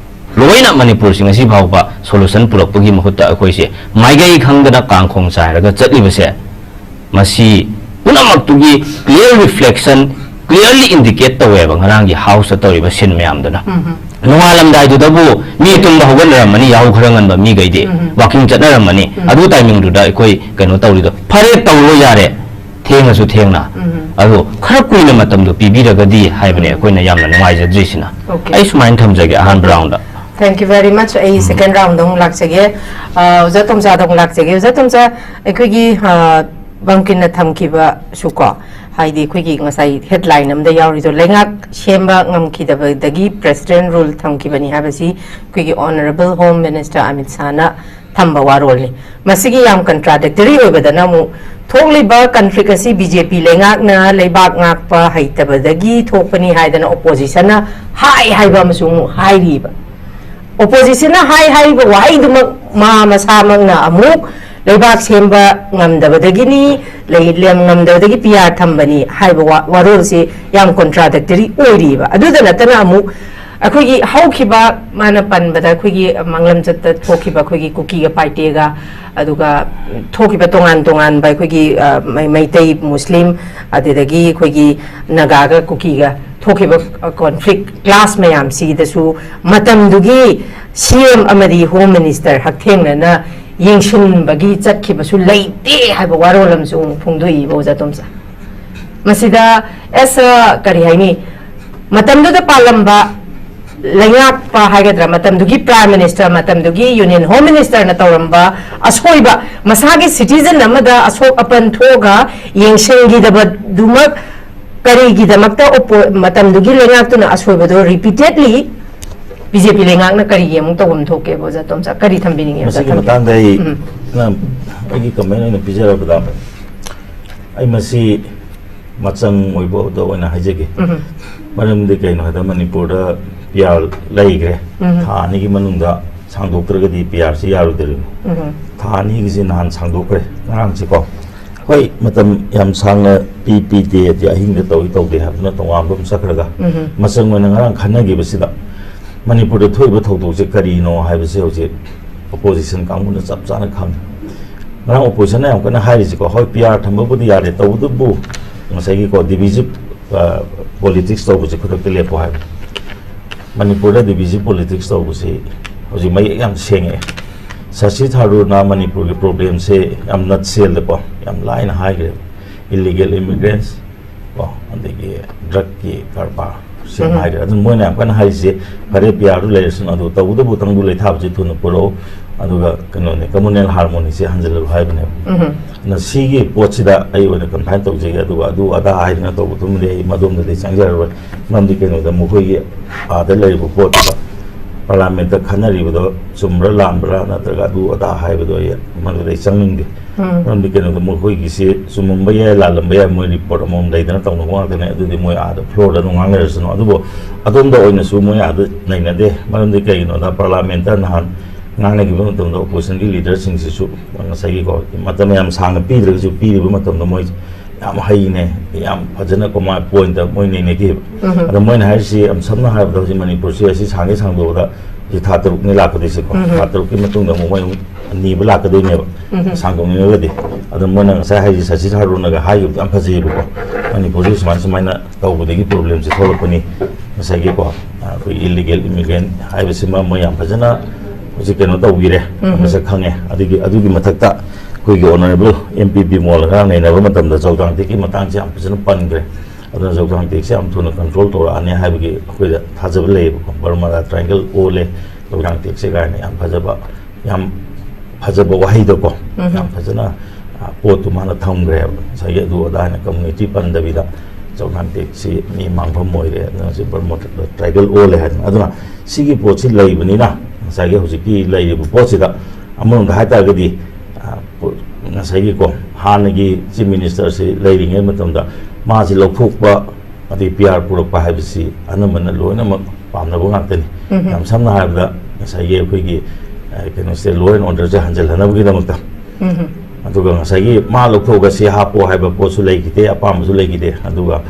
ꯂꯣꯏꯅ ꯃꯅꯤꯄꯨꯔꯁꯤ ꯉꯁꯤ ꯐꯥꯎꯕ solution ꯄꯨꯔꯛꯄꯒꯤ ꯃꯍꯨꯠꯇ ꯑꯩꯈꯣꯏꯁꯦ ꯃꯥꯏꯀꯩ ꯈꯪꯗꯅ ꯀꯥꯡꯈꯣꯡ ꯆꯥꯏꯔꯒ ꯆꯠꯂꯤꯕꯁꯦ, ꯃꯁꯤ ꯄꯨꯝꯅꯃꯛꯇꯨꯒꯤ clear reflection, clearly indicate ꯇꯧꯋꯦꯕ ꯉꯔꯥꯡꯒꯤ House ꯇ ꯇꯧꯔꯤꯕ scene ꯃꯌꯥꯝꯗꯨꯅ꯫ ꯅꯣꯡꯉꯥꯜꯂꯝꯗꯥꯏꯗꯨꯗꯕꯨ ꯃꯤ ꯇꯨꯝꯕ ꯍꯧꯒꯠꯅꯔꯝꯃꯅꯤ, ꯌꯥꯍꯧ ꯈꯔ ꯉꯟꯕ ꯃꯤꯈꯩꯗꯤ ꯋꯥꯀꯤꯡ ꯆꯠꯅꯔꯝꯃꯅꯤ꯫ ꯑꯗꯨ timing ꯗꯨꯗ ꯑꯩꯈꯣꯏ ꯀꯩꯅꯣ ꯇꯧꯔꯤꯗꯣ, ꯐꯔꯦ, ꯇꯧꯔꯣ ꯌꯥꯔꯦ, ꯊꯦꯡꯉꯁꯨ ꯊꯦꯡꯅ, ꯑꯗꯣ ꯈꯔ ꯀꯨꯏꯅ ꯃꯇꯝꯗꯣ ꯄꯤꯕꯤꯔꯒꯗꯤ ꯍꯥꯏꯕꯅꯦ ꯑꯩꯈꯣꯏꯅ ꯌꯥꯝꯅ ꯅꯨꯡꯉꯥꯏꯖꯗ꯭ꯔꯤꯁꯤꯅ꯫ Okay. ꯑꯩ ꯁꯨꯃꯥꯏꯅ ꯊꯝꯖꯒꯦ ꯑꯍꯥꯟꯕ round the. Thank you very much. ꯑꯩ second round ꯗ ꯑꯃꯨꯛ ꯂꯥꯛꯆꯒꯦ꯫ ꯑ, ꯑꯣꯖꯥ ꯇꯣꯝꯆꯥꯗ ꯑꯃꯨꯛ ꯂꯥꯛꯆꯒꯦ꯫ ꯑꯣꯖꯥ ꯇꯣꯝꯆꯥ, ꯑꯩꯈꯣꯏꯒꯤ, ꯑ, ꯕꯪꯀꯤꯟꯅ ꯊꯝꯈꯤꯕꯁꯨ ꯀꯣ, ꯍꯥꯏꯗꯤ ꯑꯩꯈꯣꯏꯒꯤ ꯉꯁꯥꯏ headline ꯑꯃꯗ ꯌꯥꯎꯔꯤꯗꯣ, ꯂꯩꯉꯥꯛ ꯁꯦꯝꯕ ꯉꯝꯈꯤꯗꯕꯗꯒꯤ president rule ꯊꯝꯈꯤꯕꯅꯤ ꯍꯥꯏꯕꯁꯤ ꯑꯩꯈꯣꯏꯒꯤ Honourable Home Minister ꯑꯃꯤꯠ ꯁꯥꯍꯅ ꯊꯝꯕ ꯋꯥꯔꯣꯜꯅꯤ꯫ ꯃꯁꯤꯒꯤ ꯌꯥꯝ contradictory ꯑꯣꯏꯕꯗꯅ ꯑꯃꯨꯛ, ꯊꯣꯛꯂꯤꯕ conflict ꯑꯁꯤ BJP ꯂꯩꯉꯥꯛꯅ ꯂꯩꯕꯥꯛ ꯉꯥꯛꯄ ꯍꯩꯇꯕꯗꯒꯤ ꯊꯣꯛꯄꯅꯤ ꯍꯥꯏꯗꯅ opposition ꯅ ꯍꯥꯏ ꯍꯥꯏꯕ ꯑꯃꯁꯨ ꯑꯃꯨꯛ ꯍꯥꯏꯔꯤꯕ꯫ Opposition ꯅ ꯍꯥꯏ ꯍꯥꯏꯔꯤꯕ ꯋꯥꯍꯩꯗꯨꯃꯛ ꯃꯥ ꯃꯁꯥꯃꯛꯅ ꯑꯃꯨꯛ ꯂꯩꯕꯥꯛ ꯁꯦꯝꯕ ꯉꯝꯗꯕꯗꯒꯤꯅꯤ, ꯂꯩ-, ꯂꯦꯝ ꯉꯝꯗꯕꯗꯒꯤ PR ꯊꯝꯕꯅꯤ ꯍꯥꯏꯕ ꯋꯥ-, ꯋꯥꯔꯣꯜꯁꯤ ꯌꯥꯝ contradictory ꯑꯣꯏꯔꯤꯕ꯫ ꯑꯗꯨꯗ ꯅꯠꯇꯅ ꯑꯃꯨꯛ ꯑꯩꯈꯣꯏꯒꯤ ꯍꯧꯈꯤꯕ, ꯃꯥꯅ ꯄꯟꯕꯗ, ꯑꯩꯈꯣꯏꯒꯤ ꯃꯥꯡꯂꯝꯆꯠꯇ ꯊꯣꯛꯈꯤꯕ ꯑꯩꯈꯣꯏꯒꯤ ꯀꯨꯀꯤꯒ ꯄꯥꯏꯇꯦꯒ, ꯑꯗꯨꯒ ꯊꯣꯛꯈꯤꯕ ꯇꯣꯉꯥꯟ ꯇꯣꯉꯥꯟꯕ ꯑꯩꯈꯣꯏꯒꯤ, ꯑ, ꯃꯩ-, ꯃꯩꯇꯩ, ꯃꯨꯁꯂꯤꯝ, ꯑꯗꯨꯗꯒꯤ ꯑꯩꯈꯣꯏꯒꯤ ꯅꯥꯒꯥꯒ ꯀꯨꯀꯤꯒ ꯊꯣꯛꯈꯤꯕ, ꯑ, ꯀꯣꯟꯐ꯭ꯂꯤꯛ ꯀ꯭ꯂꯥꯁ ꯃꯌꯥꯝꯁꯤꯗꯁꯨ ꯃꯇꯝꯗꯨꯒꯤ ꯁꯤ ꯑꯦꯝ ꯑꯃꯗꯤ ꯍꯣꯝ ꯃꯤꯅꯤꯁꯇꯔ ꯍꯛꯊꯦꯡꯅꯅ ꯌꯦꯡꯁꯤꯟꯕꯒꯤ ꯆꯠꯈꯤꯕꯁꯨ ꯂꯩꯇꯦ ꯍꯥꯏꯕ ꯋꯥꯔꯣꯜ ꯑꯃꯁꯨ ꯑꯃꯨꯛ ꯐꯣꯡꯗꯣꯛꯏꯕ, ꯑꯣꯖꯥ ꯇꯣꯝꯆꯥ꯫ ꯃꯁꯤꯗ ꯑꯦꯁ, ꯑ, ꯀꯔꯤ ꯍꯥꯏꯅꯤ, ꯃꯇꯝꯗꯨꯗ ꯄꯥꯜꯂꯝꯕ ꯂꯩꯉꯥꯛꯄ ꯍꯥꯏꯒꯗ꯭ꯔꯥ, ꯃꯇꯝꯗꯨꯒꯤ ꯄ꯭ꯔꯥꯏꯝ ꯃꯤꯅꯤꯁꯇꯔ, ꯃꯇꯝꯗꯨꯒꯤ ꯌꯨꯅꯤꯌꯟ ꯍꯣꯝ ꯃꯤꯅꯤꯁꯇꯔꯅ ꯇꯧꯔꯝꯕ ꯑꯁꯣꯏꯕ, ꯃꯁꯥꯒꯤ ꯁꯤꯇꯤꯖꯟ ꯑꯃꯗ ꯑꯁꯣꯛ ꯑꯄꯟ ꯊꯣꯛꯑꯒ ꯌꯦꯡꯁꯤꯟꯈꯤꯗꯕꯗꯨꯃꯛ ꯀꯔꯤꯒꯤꯗꯃꯛꯇ ꯑꯣꯄꯣ-, ꯃꯇꯝꯗꯨꯒꯤ ꯂꯩꯉꯥꯛꯇꯨꯅ ꯑꯁꯣꯏꯕꯗꯣ ꯔꯤꯄꯤꯇꯦꯗꯂꯤ ꯕꯤ ꯖꯦ ꯄꯤ ꯂꯩꯉꯥꯛꯅ ꯀꯔꯤꯒꯤ ꯑꯃꯨꯛ ꯇꯧꯐꯝ ꯊꯣꯛꯀꯦꯕ, ꯑꯣꯖꯥ ꯇꯣꯝꯆꯥ? ꯀꯔꯤ ꯊꯝꯕꯤꯅꯤꯡꯉꯦ, ꯑꯣꯖꯥ? ꯃꯁꯤꯒꯤ ꯊꯝꯕꯤꯌꯨ꯫ ꯃꯇꯥꯡꯗ ꯑꯩ ꯎꯝ꯫ ꯅ-, ꯑꯩꯒꯤ ꯀꯃꯦꯟ ꯑꯣꯏꯅ ꯄꯤꯖꯔꯕꯗ, ꯑꯩ ꯃꯁꯤ ꯃꯆꯪ ꯑꯣꯏꯕꯗ ꯑꯣꯏꯅ ꯍꯥꯏꯖꯒꯦ꯫ ꯎꯝ꯫ ꯃꯔꯝꯗꯤ ꯀꯩꯅꯣ ꯍꯥꯏꯗ, ꯃꯅꯤꯄꯨꯔꯗ ꯄꯤ ꯑꯥꯔ ꯂꯩꯈ꯭ꯔꯦ꯫ ꯎꯝ꯫ ꯊꯥ ꯑꯅꯤꯒꯤ ꯃꯅꯨꯡꯗ ꯁꯥꯡꯗꯣꯛꯇ꯭ꯔꯒꯗꯤ ꯄꯤ ꯑꯥꯔꯁꯤ ꯌꯥꯔꯣꯏꯗꯧꯔꯤꯕꯅꯤ꯫ ꯎꯝ꯫ ꯊꯥ ꯑꯅꯤꯒꯤꯁꯤ ꯅꯍꯥꯟ ꯁꯥꯡꯗꯣꯛꯈ꯭ꯔꯦ, ꯉꯔꯥꯡꯁꯤꯀꯣ꯫ ꯍꯣꯏ, ꯃꯇꯝ ꯌꯥꯝ ꯁꯥꯡꯅ ꯄꯤ, ꯄꯤꯗꯦ, ꯑꯗꯤ ꯑꯍꯤꯡꯗ ꯇꯧꯏ ꯇꯧꯗꯦ ꯍꯥꯏꯕꯗꯨꯅ ꯇꯣꯉꯥꯟꯕ ꯑꯃ ꯆꯠꯈ꯭ꯔꯒ, ꯎꯝ꯫ ꯃꯆꯪ ꯑꯣꯏꯅ ꯉꯔꯥꯡ ꯈꯟꯅꯈꯤꯕꯁꯤꯗ ꯃꯅꯤꯄꯨꯔꯗ ꯊꯣꯛꯏꯕ ꯊꯧꯗꯣꯛꯁꯦ ꯀꯔꯤꯅꯣ ꯍꯥꯏꯕꯁꯦ ꯍꯧꯖꯤꯛ ꯑꯣꯄꯣꯖꯤꯁꯟ ꯀꯥꯡꯕꯨꯅ ꯆꯞ ꯆꯥꯅ ꯈꯪꯉꯤ꯫ ꯉꯔꯥꯡ ꯑꯣꯄꯣꯖꯤꯁꯟꯅ ꯌꯥꯝ ꯀꯟꯅ ꯍꯥꯏꯔꯤꯁꯤꯀꯣ, ꯍꯣꯏ, ꯄꯤ ꯑꯥꯔ ꯊꯝꯕꯕꯨꯗꯤ ꯌꯥꯔꯦ, ꯇꯧꯕꯇꯕꯨ ꯉꯁꯥꯏꯒꯤꯀꯣ, ꯗꯤꯚꯤꯖꯤꯞ, ꯑ, ꯄꯣꯂꯤꯇꯤꯛꯁ ꯇꯧꯕꯁꯦ ꯈꯨꯗꯛꯇ ꯂꯦꯞꯄꯣ ꯍꯥꯏꯕ꯫ ꯃꯅꯤꯄꯨꯔꯗ ꯗꯤꯚꯤꯖꯤꯞ ꯄꯣꯂꯤꯇꯤꯛꯁ ꯇꯧꯕꯁꯤ ꯍꯧꯖꯤꯛ ꯃꯌꯦꯛ ꯌꯥꯝ ꯁꯦꯡꯉꯛꯑꯦ꯫ ꯁꯁꯤ ꯊꯥꯔꯨꯔꯅ ꯃꯅꯤꯄꯨꯔꯒꯤ ꯄ꯭ꯔꯣꯕ꯭ꯂꯦꯝꯁꯦ ꯌꯥꯝ ꯅꯠꯁꯦꯜꯗꯀꯣ, ꯌꯥꯝ ꯂꯥꯏꯅ ꯍꯥꯏꯈ꯭ꯔꯦ꯫ ꯏꯜꯂꯤꯒꯦꯜ ꯏꯃꯤꯒ꯭ꯔꯦꯟꯁ ꯀꯣ, ꯑꯗꯒꯤ ꯗ꯭ꯔꯒꯀꯤ ꯀꯔꯕꯥꯔ, ꯁꯦꯡꯅ ꯎꯝ꯫ ꯍꯥꯏꯈ꯭ꯔꯦ꯫ ꯑꯗꯨꯅ ꯃꯣꯏꯅ ꯌꯥꯝ ꯀꯟꯅ ꯍꯥꯏꯔꯤꯁꯦ, ꯐꯔꯦ, ꯄꯤ ꯑꯥꯔꯗꯨ ꯂꯩꯔꯁꯅꯨ, ꯑꯗꯨ ꯇꯧꯕꯇꯕꯨ ꯇꯪꯗꯨ ꯂꯩꯊꯥꯕꯁꯦ ꯊꯨꯅ ꯄꯨꯔꯛꯎ, ꯑꯗꯨꯒ ꯀꯩꯅꯣꯅꯦ, ꯀꯃꯨꯅꯦꯜ ꯍꯥꯔꯃꯣꯅꯤꯁꯦ ꯍꯟꯖꯤꯜꯂꯨ ꯍꯥꯏꯕꯅꯦꯕ꯫ ꯎꯝ꯫ ꯑꯗꯨꯅ ꯁꯤꯒꯤ ꯄꯣꯠꯁꯤꯗ ꯑꯩ ꯑꯣꯏꯅ ꯀꯟꯐꯥꯏꯟ ꯇꯧꯖꯒꯦ, ꯑꯗꯨꯒ ꯑꯗꯨ ꯑꯗꯥ ꯍꯥꯏꯗꯅ ꯇꯧꯕꯗꯨꯃꯗꯤ ꯑꯩ ꯃꯗꯣꯝꯗꯗꯤ ꯆꯪꯖꯔꯔꯣꯏ꯫ ꯃꯔꯝꯗꯤ ꯀꯩꯅꯣꯗ, ꯃꯈꯣꯏꯒꯤ ꯑꯥꯗ ꯂꯩꯔꯤꯕ ꯄꯣꯠꯇꯣ, ꯄꯥꯔꯂꯥꯃꯦꯟꯇ ꯈꯟꯅꯔꯤꯕꯗꯣ ꯆꯨꯝꯕ꯭ꯔꯥ ꯂꯥꯟꯕ꯭ꯔꯥ ꯅꯠꯇ꯭ꯔꯒ ꯑꯗꯨ ꯑꯗꯥ ꯍꯥꯏꯕꯗꯣ ꯑꯩ ꯃꯗꯨꯗ ꯑꯩ ꯆꯪꯅꯤꯡꯗꯦ꯫ ꯎꯝ꯫ ꯃꯔꯝꯗꯤ ꯀꯩꯅꯣꯗ, ꯃꯈꯣꯏꯒꯤꯁꯤ ꯆꯨꯝꯃꯝꯕ ꯌꯥꯏ, ꯂꯥꯜꯂꯝꯕ ꯌꯥꯏ, ꯃꯣꯏ ꯔꯤꯄꯣꯔꯠ ꯑꯃꯃꯝ ꯂꯩꯗꯅ ꯇꯧꯅꯕ ꯉꯥꯛꯇꯅꯦ꯫ ꯑꯗꯨꯗꯤ ꯃꯣꯏ ꯑꯥꯗ ꯐ꯭ꯂꯣꯔꯗ ꯑꯗꯨꯝ ꯉꯥꯡꯅꯔꯁꯅꯨ꯫ ꯑꯗꯨꯕꯨ ꯑꯗꯣꯝꯗ ꯑꯣꯏꯅꯁꯨ ꯃꯣꯏ ꯑꯥꯗ ꯅꯩꯅꯗꯦ꯫ ꯃꯔꯝꯗꯤ ꯀꯩꯒꯤꯅꯣꯗ, ꯄꯥꯔꯂꯥꯃꯦꯟꯇ ꯅꯍꯥꯟ ꯉꯥꯡꯅꯈꯤꯕ ꯃꯇꯝꯗ ꯑꯣꯄꯣꯖꯤꯁꯟꯒꯤ ꯂꯤꯗꯔꯁꯤꯡꯁꯤꯁꯨ ꯉꯁꯥꯏꯒꯤꯀꯣ, ꯃꯇꯝ ꯌꯥꯝ ꯁꯥꯡꯅ ꯄꯤꯗ꯭ꯔꯒꯁꯨ ꯄꯤꯔꯤꯕ ꯃꯇꯝꯗ ꯃꯣꯏ ꯌꯥꯝ ꯍꯩꯅꯦ, ꯌꯥꯝ ꯐꯖꯅ ꯀꯣꯃꯥ ꯄꯣꯏꯟꯇ ꯃꯣꯏ ꯅꯩꯅꯈꯤꯕ꯫ ꯑꯗꯣ ꯃꯣꯏꯅ ꯍꯥꯏꯔꯤꯁꯤ ꯌꯥꯝ ꯁꯝꯅ ꯍꯥꯏꯔꯕꯗ ꯍꯧꯖꯤꯛ ꯃꯅꯤꯄꯨꯔꯁꯤ ꯑꯁꯤ ꯁꯥꯡꯒꯦ ꯁꯥꯡꯗꯣꯛꯑꯗ ꯍꯧꯖꯤꯛ ꯊꯥ ꯇꯔꯨꯛꯅꯤ ꯂꯥꯛꯀꯗꯣꯏꯁꯦꯀꯣ꯫ ꯊꯥ ꯇꯔꯨꯛꯀꯤ ꯃꯇꯨꯡꯗ ꯑꯃꯨꯛ ꯃꯣꯏ ꯑꯃꯨꯛ ꯅꯤꯕ ꯂꯥꯛꯀꯗꯣꯏꯅꯦꯕ ꯁꯥꯡꯗꯣꯛꯅꯤꯡꯉꯒꯗꯤ꯫ ꯑꯗꯣ ꯃꯣꯏꯅ ꯉꯁꯥꯏ ꯍꯥꯏꯁꯤ ꯁꯆꯤꯟ ꯊꯥꯔꯨꯔꯅꯒ ꯍꯥꯏꯈꯤꯕꯗꯣ ꯌꯥꯝ ꯐꯖꯩꯌꯦꯕꯀꯣ꯫ ꯃꯅꯤꯄꯨꯔꯁꯤ ꯁꯨꯃꯥꯏꯅ ꯁꯨꯃꯥꯏꯅ ꯇꯧꯕꯗꯒꯤ ꯄ꯭ꯔꯣꯕ꯭ꯂꯦꯝꯁꯦ ꯊꯣꯛꯂꯛꯄꯅꯤ꯫ ꯉꯁꯥꯏꯒꯤꯀꯣ ꯑꯩꯈꯣꯏ ꯏꯂꯤꯒꯦꯜ ꯏꯃꯤꯒ꯭ꯔꯦꯟ ꯍꯥꯏꯕꯁꯤꯃ ꯃꯣꯏ ꯌꯥꯝ ꯐꯖꯅ ꯍꯧꯖꯤꯛ ꯀꯩꯅꯣ ꯇꯧꯕꯤꯔꯦ, ꯃꯁꯛ ꯈꯪꯉꯦ꯫ ꯑꯗꯨꯒꯤ ꯑꯗꯨꯒꯤ ꯃꯊꯛꯇ ꯑꯩꯈꯣꯏꯒꯤ ꯑꯣꯅꯔꯦꯕꯜ ꯑꯦꯝ ꯄꯤ ꯕꯤꯃꯣꯜꯒ ꯅꯩꯅꯕ ꯃꯇꯝꯗ ꯆꯧꯗꯥꯡ ꯇꯦꯛꯀꯤ ꯃꯇꯥꯡꯁꯦ ꯌꯥꯝ ꯐꯖꯅ ꯄꯟꯈ꯭ꯔꯦ꯫ ꯑꯗꯨꯅ ꯆꯧꯗꯥꯡ ꯇꯦꯛꯁꯦ ꯌꯥꯝ ꯊꯨꯅ ꯀꯟꯇ꯭ꯔꯣꯜ ꯇꯧꯔꯛꯑꯅꯤ ꯍꯥꯏꯕꯒꯤ ꯑꯩꯈꯣꯏꯗ ꯊꯥꯖꯕ ꯂꯩꯌꯦꯕꯀꯣ꯫ ꯕꯔꯃꯥꯗ ꯇ꯭ꯔꯥꯏꯡꯒꯜ ꯑꯣꯜꯂꯦ ꯆꯧꯗꯥꯡ ꯇꯦꯛꯁꯦ ꯀꯥꯏꯅ ꯌꯥꯝ ꯐꯖꯕ, ꯌꯥꯝ ꯐꯖꯕ ꯋꯥꯍꯩꯗꯀꯣ, ꯌꯥꯝ ꯐꯖꯅ ꯄꯣꯠꯇꯨ ꯃꯥꯅ ꯊꯝꯈ꯭ꯔꯦꯕ꯫ ꯉꯁꯥꯏꯒꯤ ꯑꯗꯨ ꯑꯗꯥ ꯍꯥꯏꯅ ꯀꯝꯃꯨꯅꯤꯇꯤ ꯄꯟꯗꯕꯤꯗ ꯆꯧꯗꯥꯡ ꯇꯦꯛꯁꯤ ꯃꯤ ꯃꯥꯡꯐꯝ ꯑꯣꯏꯔꯦ, ꯑꯗꯨꯅ ꯍꯧꯖꯤꯛ ꯕꯔꯃꯥ ꯇ꯭ꯔꯥꯏꯕꯦꯜ ꯑꯣꯜꯂꯦ ꯍꯥꯏꯗꯅ꯫ ꯑꯗꯨꯅ ꯁꯤꯒꯤ ꯄꯣꯠꯁꯤ ꯂꯩꯕꯅꯤꯅ ꯉꯁꯥꯏꯒꯤ ꯍꯧꯖꯤꯛꯀꯤ ꯂꯩꯔꯤꯕ ꯄꯣꯠꯁꯤꯗ ꯑꯃꯔꯣꯝꯗ ꯍꯥꯏꯇꯥꯔꯒꯗꯤ ꯉꯁꯥꯏꯒꯤꯀꯣ ꯍꯥꯟꯅꯒꯤ ꯆꯤꯐ ꯃꯤꯅꯤꯁꯇꯔꯁꯤ ꯂꯩꯔꯤꯉꯩ ꯃꯇꯝꯗ ꯃꯥꯁꯤ ꯂꯧꯊꯣꯛꯄ, ꯑꯗꯩ ꯄꯤ ꯑꯥꯔ ꯄꯨꯔꯛꯄ ꯍꯥꯏꯕꯁꯤ ꯑꯅꯝꯕꯅ ꯂꯣꯏꯅꯃꯛ ꯄꯥꯝꯅꯕ ꯉꯥꯛꯇꯅꯤ꯫ ꯌꯥꯝ ꯁꯝꯅ ꯍꯥꯏꯔꯕꯗ ꯉꯁꯥꯏꯒꯤ ꯑꯩꯈꯣꯏꯒꯤ ꯀꯩꯅꯣꯁꯦ, ꯂꯣ ꯑꯦꯟ ꯑꯣꯔꯗꯔꯁꯦ ꯍꯟꯖꯤꯜꯍꯟꯅꯕꯒꯤꯗꯃꯛꯇ꯫ ꯑꯗꯨꯒ ꯉꯁꯥꯏꯒꯤ ꯃꯥ ꯂꯧꯊꯣꯛꯑꯒ ꯁꯤ ꯍꯥꯞꯄꯣ ꯍꯥꯏꯕ ꯄꯣꯠꯁꯨ ꯂꯩꯈꯤꯗꯦ, ꯑꯄꯥꯝꯕꯁꯨ ꯂꯩꯈꯤꯗꯦ꯫ ꯑꯗꯨꯒ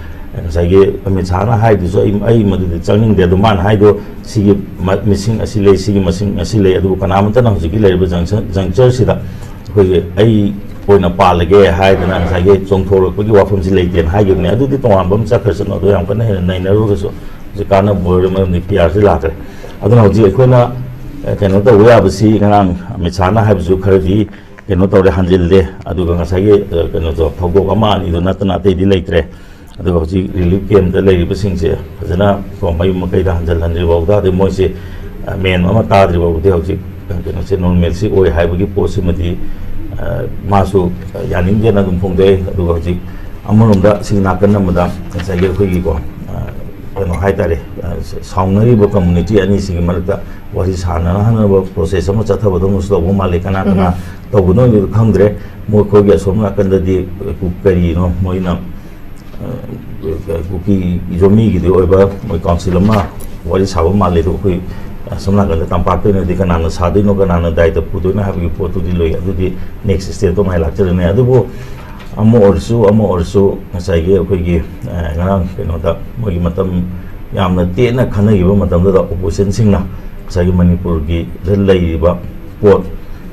ꯉꯁꯥꯏꯒꯤ ꯑꯃꯤꯠ ꯁꯥꯍꯅ ꯍꯥꯏꯗꯨꯁꯨ ꯑꯩ ꯑꯩ ꯃꯗꯨꯗꯤ ꯆꯪꯅꯤꯡꯗꯦ꯫ ꯑꯗꯨ ꯃꯥꯅ ꯍꯥꯏꯗꯣ ꯁꯤꯒꯤ ꯃꯁꯤꯡ ꯑꯁꯤ ꯂꯩ, ꯁꯤꯒꯤ ꯃꯁꯤꯡ ꯑꯁꯤ ꯂꯩ, ꯑꯗꯨꯕꯨ ꯀꯅꯥꯃꯠꯇꯅ ꯍꯧꯖꯤꯛꯀꯤ ꯂꯩꯔꯤꯕ ꯖꯪꯁꯟ ꯖꯪꯆꯔꯁꯤꯗ ꯑꯩꯈꯣꯏꯒꯤ ꯑꯩ ꯑꯣꯏꯅ ꯄꯥꯜꯂꯒꯦ ꯍꯥꯏꯗꯅ ꯉꯁꯥꯏꯒꯤ ꯆꯣꯡꯊꯣꯔꯛꯄꯒꯤ ꯋꯥꯐꯝꯁꯤ ꯂꯩꯇꯦꯅ ꯍꯥꯏꯈꯤꯕꯅꯦ꯫ ꯑꯗꯨꯗꯤ ꯇꯣꯉꯥꯟꯕ ꯑꯃ ꯆꯠꯈ꯭ꯔꯁꯅꯨ, ꯑꯗꯨ ꯌꯥꯝ ꯀꯟꯅ ꯍꯦꯟꯅ ꯅꯩꯅꯔꯨꯔꯒꯁꯨ ꯍꯧꯖꯤꯛ ꯀꯥꯟꯅꯕ ꯑꯣꯏꯔꯣꯏ, ꯃꯔꯝꯗꯤ ꯄꯤ ꯑꯥꯔꯁꯤ ꯂꯥꯛꯈ꯭ꯔꯦ꯫ ꯑꯗꯨꯅ ꯍꯧꯖꯤꯛ ꯑꯩꯈꯣꯏꯅ ꯀꯩꯅꯣ ꯇꯧꯕ ꯌꯥꯕꯁꯤ ꯉꯔꯥꯡ ꯑꯃꯤꯠ ꯁꯥꯍꯅ ꯍꯥꯏꯕꯁꯨ ꯈꯔꯗꯤ ꯀꯩꯅꯣ ꯇꯧꯔꯦ, ꯍꯟꯖꯤꯜꯂꯦ꯫ ꯑꯗꯨꯒ ꯉꯁꯥꯏꯒꯤ ꯀꯩꯅꯣꯗꯣ ꯊꯧꯗꯣꯛ ꯑꯃ ꯑꯅꯤꯗꯣ ꯅꯠꯇꯅ ꯑꯇꯩꯗꯤ ꯂꯩꯇ꯭ꯔꯦ꯫ ꯑꯗꯨꯒ ꯍꯧꯖꯤꯛ ꯔꯤꯂꯤꯐ ꯀꯦꯝꯞꯇ ꯂꯩꯔꯤꯕꯁꯤꯡꯁꯦ ꯐꯖꯅ ꯀꯣ ꯃꯌꯨꯝ ꯃꯀꯩꯗ ꯍꯟꯖꯤꯜꯍꯟꯗ꯭ꯔꯤ ꯐꯥꯎꯗ, ꯑꯗꯩ ꯃꯣꯏꯁꯦ ꯃꯦꯟ ꯑꯃ ꯇꯥꯗ꯭ꯔꯤ ꯐꯥꯎꯕꯗꯤ ꯍꯧꯖꯤꯛ ꯀꯩꯅꯣꯁꯦ ꯅꯣꯔꯃꯦꯜꯁꯤ ꯑꯣꯏ ꯍꯥꯏꯕꯒꯤ ꯄꯣꯠꯁꯤꯃꯗꯤ ꯃꯥꯁꯨ ꯌꯥꯅꯤꯡꯗꯦꯅ ꯑꯗꯨꯝ ꯐꯣꯡꯗꯣꯛꯑꯦ꯫ ꯑꯗꯨꯒ ꯍꯧꯖꯤꯛ ꯑꯃꯔꯣꯝꯗ ꯁꯤꯒꯤ ꯅꯥꯀꯟ ꯑꯃꯗ ꯉꯁꯥꯏꯒꯤ ꯑꯩꯈꯣꯏꯒꯤꯀꯣ ꯀꯩꯅꯣ ꯍꯥꯏꯇꯥꯔꯦ, ꯁꯥꯎꯅꯔꯤꯕ ꯀꯝꯃꯨꯅꯤꯇꯤ ꯑꯅꯤꯁꯤꯒꯤ ꯃꯔꯛꯇ ꯋꯥꯔꯤ ꯁꯥꯟꯅꯅꯕ ꯄ꯭ꯔꯣꯁꯦꯁ ꯑꯃ ꯆꯠꯊꯕꯗꯧꯅꯁꯨ ꯇꯧꯕ ꯃꯥꯜꯂꯤ꯫ ꯀꯅꯥ ꯀꯅꯥ ꯇꯧꯕꯅꯣ ꯈꯪꯗ꯭ꯔꯦ꯫ ꯃꯈꯣꯏꯒꯤ ꯑꯁꯣꯝ ꯅꯥꯀꯟꯗꯗꯤ ꯀꯔꯤꯅꯣ ꯃꯣꯏꯅ ꯀꯨꯀꯤ ꯖꯣꯃꯤꯒꯤꯗꯤ ꯑꯣꯏꯕ ꯃꯣꯏ ꯀꯥꯎꯟꯁꯤꯜ ꯑꯃ ꯋꯥꯔꯤ ꯁꯥꯕ ꯃꯥꯜꯂꯤ꯫ ꯑꯗꯣ ꯑꯩꯈꯣꯏ ꯑꯁꯣꯝ ꯅꯥꯀꯟꯗ ꯇꯝꯄꯥꯛꯇ ꯑꯣꯏꯅꯗꯤ ꯀꯅꯥꯅ ꯁꯥꯗꯣꯏꯅꯣ, ꯀꯅꯥꯅ ꯗꯥꯏꯇ ꯄꯨꯗꯣꯏꯅꯣ ꯍꯥꯏꯕꯒꯤ ꯄꯣꯠꯇꯨꯗꯤ ꯂꯩ꯫ ꯑꯗꯨꯗꯤ ꯅꯦꯛꯁ ꯁ꯭ꯇꯦꯞꯇꯣ ꯃꯥꯏ ꯂꯥꯛꯆꯔꯅꯤ꯫ ꯑꯗꯨꯕꯨ ꯑꯃ ꯑꯣꯏꯔꯁꯨ, ꯑꯃ ꯑꯣꯏꯔꯁꯨ, ꯉꯁꯥꯏꯒꯤ ꯑꯩꯈꯣꯏꯒꯤ, ꯑ, ꯉꯔꯥꯡ ꯀꯩꯅꯣꯗ ꯃꯣꯏꯒꯤ ꯃꯇꯝ ꯌꯥꯝꯅ ꯇꯦꯟꯅ ꯈꯟꯅꯈꯤꯕ ꯃꯇꯝꯗꯨꯗ oppositionꯁꯤꯡꯅ ꯉꯁꯥꯏꯒꯤ ꯃꯅꯤꯄꯨꯔꯒꯤꯗ ꯂꯩꯔꯤꯕ ꯄꯣꯠ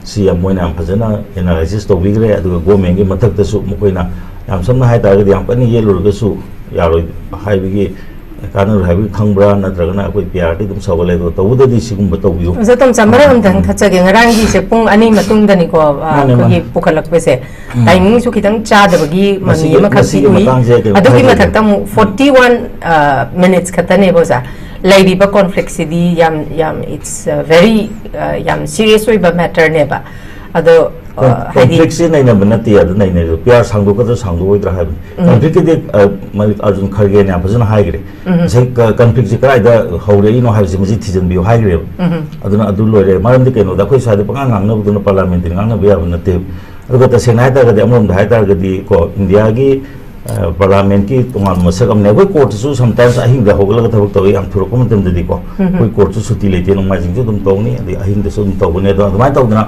ꯁꯤ ꯌꯥꯝ, ꯃꯣꯏꯅ ꯌꯥꯝ ꯐꯖꯅ analysis ꯇꯧꯕꯤꯈ꯭ꯔꯦ꯫ ꯑꯗꯨꯒ governmentꯀꯤ ꯃꯊꯛꯇꯁꯨ ꯃꯈꯣꯏꯅ ꯌꯥꯝ ꯁꯝꯅ ꯍꯥꯏꯇꯥꯔꯒꯗꯤ ꯌꯥꯝ ꯀꯟꯅ ꯌꯦꯠꯂꯨꯔꯒꯁꯨ ꯌꯥꯔꯣꯏ ꯍꯥꯏꯕꯒꯤ, ꯀꯥꯟꯅꯔꯣꯏ ꯍꯥꯏꯕꯒꯤ ꯈꯪꯕ꯭ꯔꯥ, ꯅꯠꯇ꯭ꯔꯒꯅ ꯑꯩꯈꯣꯏ P R ꯗꯤ ꯑꯗꯨꯝ ꯁꯧꯒꯠꯂꯦ꯫ ꯑꯗꯣ ꯇꯧꯕꯗꯗꯤ ꯁꯤꯒꯨꯝꯕ ꯇꯧꯕꯤꯌꯨ꯫ ꯑꯣꯖꯥ ꯇꯣꯝꯆꯥ, ꯃꯔꯛ ꯑꯝꯇꯪ ꯊꯠꯆꯒꯦ꯫ ꯉꯔꯥꯡꯒꯤꯁꯦ ꯄꯨꯡ ꯑꯅꯤ ꯃꯇꯨꯡꯗꯅꯤꯀꯣ, ꯑ, ꯃꯥꯅꯦ, ꯃꯥꯅꯦ꯫ ꯑꯩꯈꯣꯏꯒꯤ ꯄꯨꯈꯠꯂꯛꯄꯁꯦ꯫ ꯎꯝ꯫ Timingꯁꯨ ꯈꯤꯇꯪ ꯆꯥꯗꯕꯒꯤ ꯃꯃꯤ ꯃꯁꯤꯒꯤ, ꯑꯃꯈꯛꯇꯤ ꯃꯁꯤꯒꯤ ꯎꯏ꯫ ꯃꯇꯥꯡꯁꯦ ꯀꯩꯅꯣ ꯑꯗꯨꯒꯤ ꯍꯥꯏꯖꯒꯦ꯫ ꯃꯊꯛꯇ ꯑꯃꯨꯛ ꯎꯝ꯫ Forty one, ꯑ, minutes ꯈꯛꯇꯅꯦꯕ, ꯑꯣꯖꯥ꯫ ꯂꯩꯔꯤꯕ conflictꯁꯤꯗꯤ ꯌꯥꯝ, ꯌꯥꯝ, it's, ꯑ, very, ꯑ, ꯌꯥꯝ serious ꯑꯣꯏꯕ matterꯅꯦꯕ꯫ ꯑꯗꯣ, ꯑ, ꯀꯟ-, ꯍꯥꯏꯗꯤ conflictꯁꯤ ꯅꯩꯅꯕ ꯅꯠꯇꯦ, ꯑꯗꯨ ꯅꯩꯅꯔꯤꯗꯣ P R ꯁꯥꯡꯗꯣꯛꯀꯗ꯭ꯔꯥ ꯁꯥꯡꯗꯣꯛꯑꯣꯏꯗ꯭ꯔꯥ ꯍꯥꯏꯕꯅꯤ꯫ ꯎꯝ꯫ Conflictꯀꯤꯗꯤ, ꯑ, ꯃ-, ꯑꯔꯖꯨꯟ ꯈꯔꯒꯦꯅ ꯌꯥꯝ ꯐꯖꯅ ꯍꯥꯏꯈ꯭ꯔꯦ꯫ ꯎꯝ꯫ ꯉꯁꯥꯏ ꯀ-, conflictꯁꯤ ꯀꯗꯥꯏꯗ ꯍꯧꯔꯛꯏꯅꯣ ꯍꯥꯏꯕꯁꯤ ꯃꯁꯤ ꯊꯤꯖꯤꯟꯕꯤꯌꯨ ꯍꯥꯏꯈ꯭ꯔꯦꯕ꯫ ꯎꯝ꯫ ꯑꯗꯨꯅ ꯑꯗꯨ ꯂꯣꯏꯔꯦ꯫ ꯃꯔꯝꯗꯤ ꯀꯩꯅꯣꯗ ꯑꯩꯈꯣꯏ ꯁ꯭ꯋꯥꯏꯗ ꯄꯉꯥꯡ ꯉꯥꯡꯅꯕꯗꯨꯅ parliamentꯇꯗꯤ ꯉꯥꯡꯅꯕ ꯌꯥꯕ ꯅꯠꯇꯦ꯫ ꯑꯗꯨꯒ ꯇꯁꯦꯡꯅ ꯍꯥꯏ ꯇꯥꯔꯒꯗꯤ, ꯑꯃꯔꯣꯝꯗ ꯍꯥꯏ ꯇꯥꯔꯒꯗꯤ ꯀꯣ, Indiaꯒꯤ, ꯑ, parliamentꯀꯤ ꯇꯣꯉꯥꯟꯕ ꯃꯁꯛ ꯑꯃꯅꯦ꯫ ꯑꯩꯈꯣꯏ courtꯇꯁꯨ sometimes ꯑꯍꯤꯡꯗ ꯍꯧꯒꯠꯂꯒ ꯊꯕꯛ ꯇꯧꯋꯤ, ꯌꯥꯝ ꯊꯨꯔꯛꯄ ꯃꯇꯝꯗꯗꯤ ꯀꯣ꯫ ꯎꯝ꯫ ꯑꯩꯈꯣꯏ courtꯁꯨ ꯁꯨꯇꯤ ꯂꯩꯇꯦ, ꯅꯣꯡꯃꯥꯏꯖꯤꯡꯁꯨ ꯑꯗꯨꯝ ꯇꯧꯅꯤ, ꯑꯗꯩ ꯑꯍꯤꯡꯗꯁꯨ ꯑꯗꯨꯝ ꯇꯧꯒꯅꯤ꯫ ꯑꯗꯣ ꯑꯗꯨꯃꯥꯏꯅ ꯇꯧꯗꯅ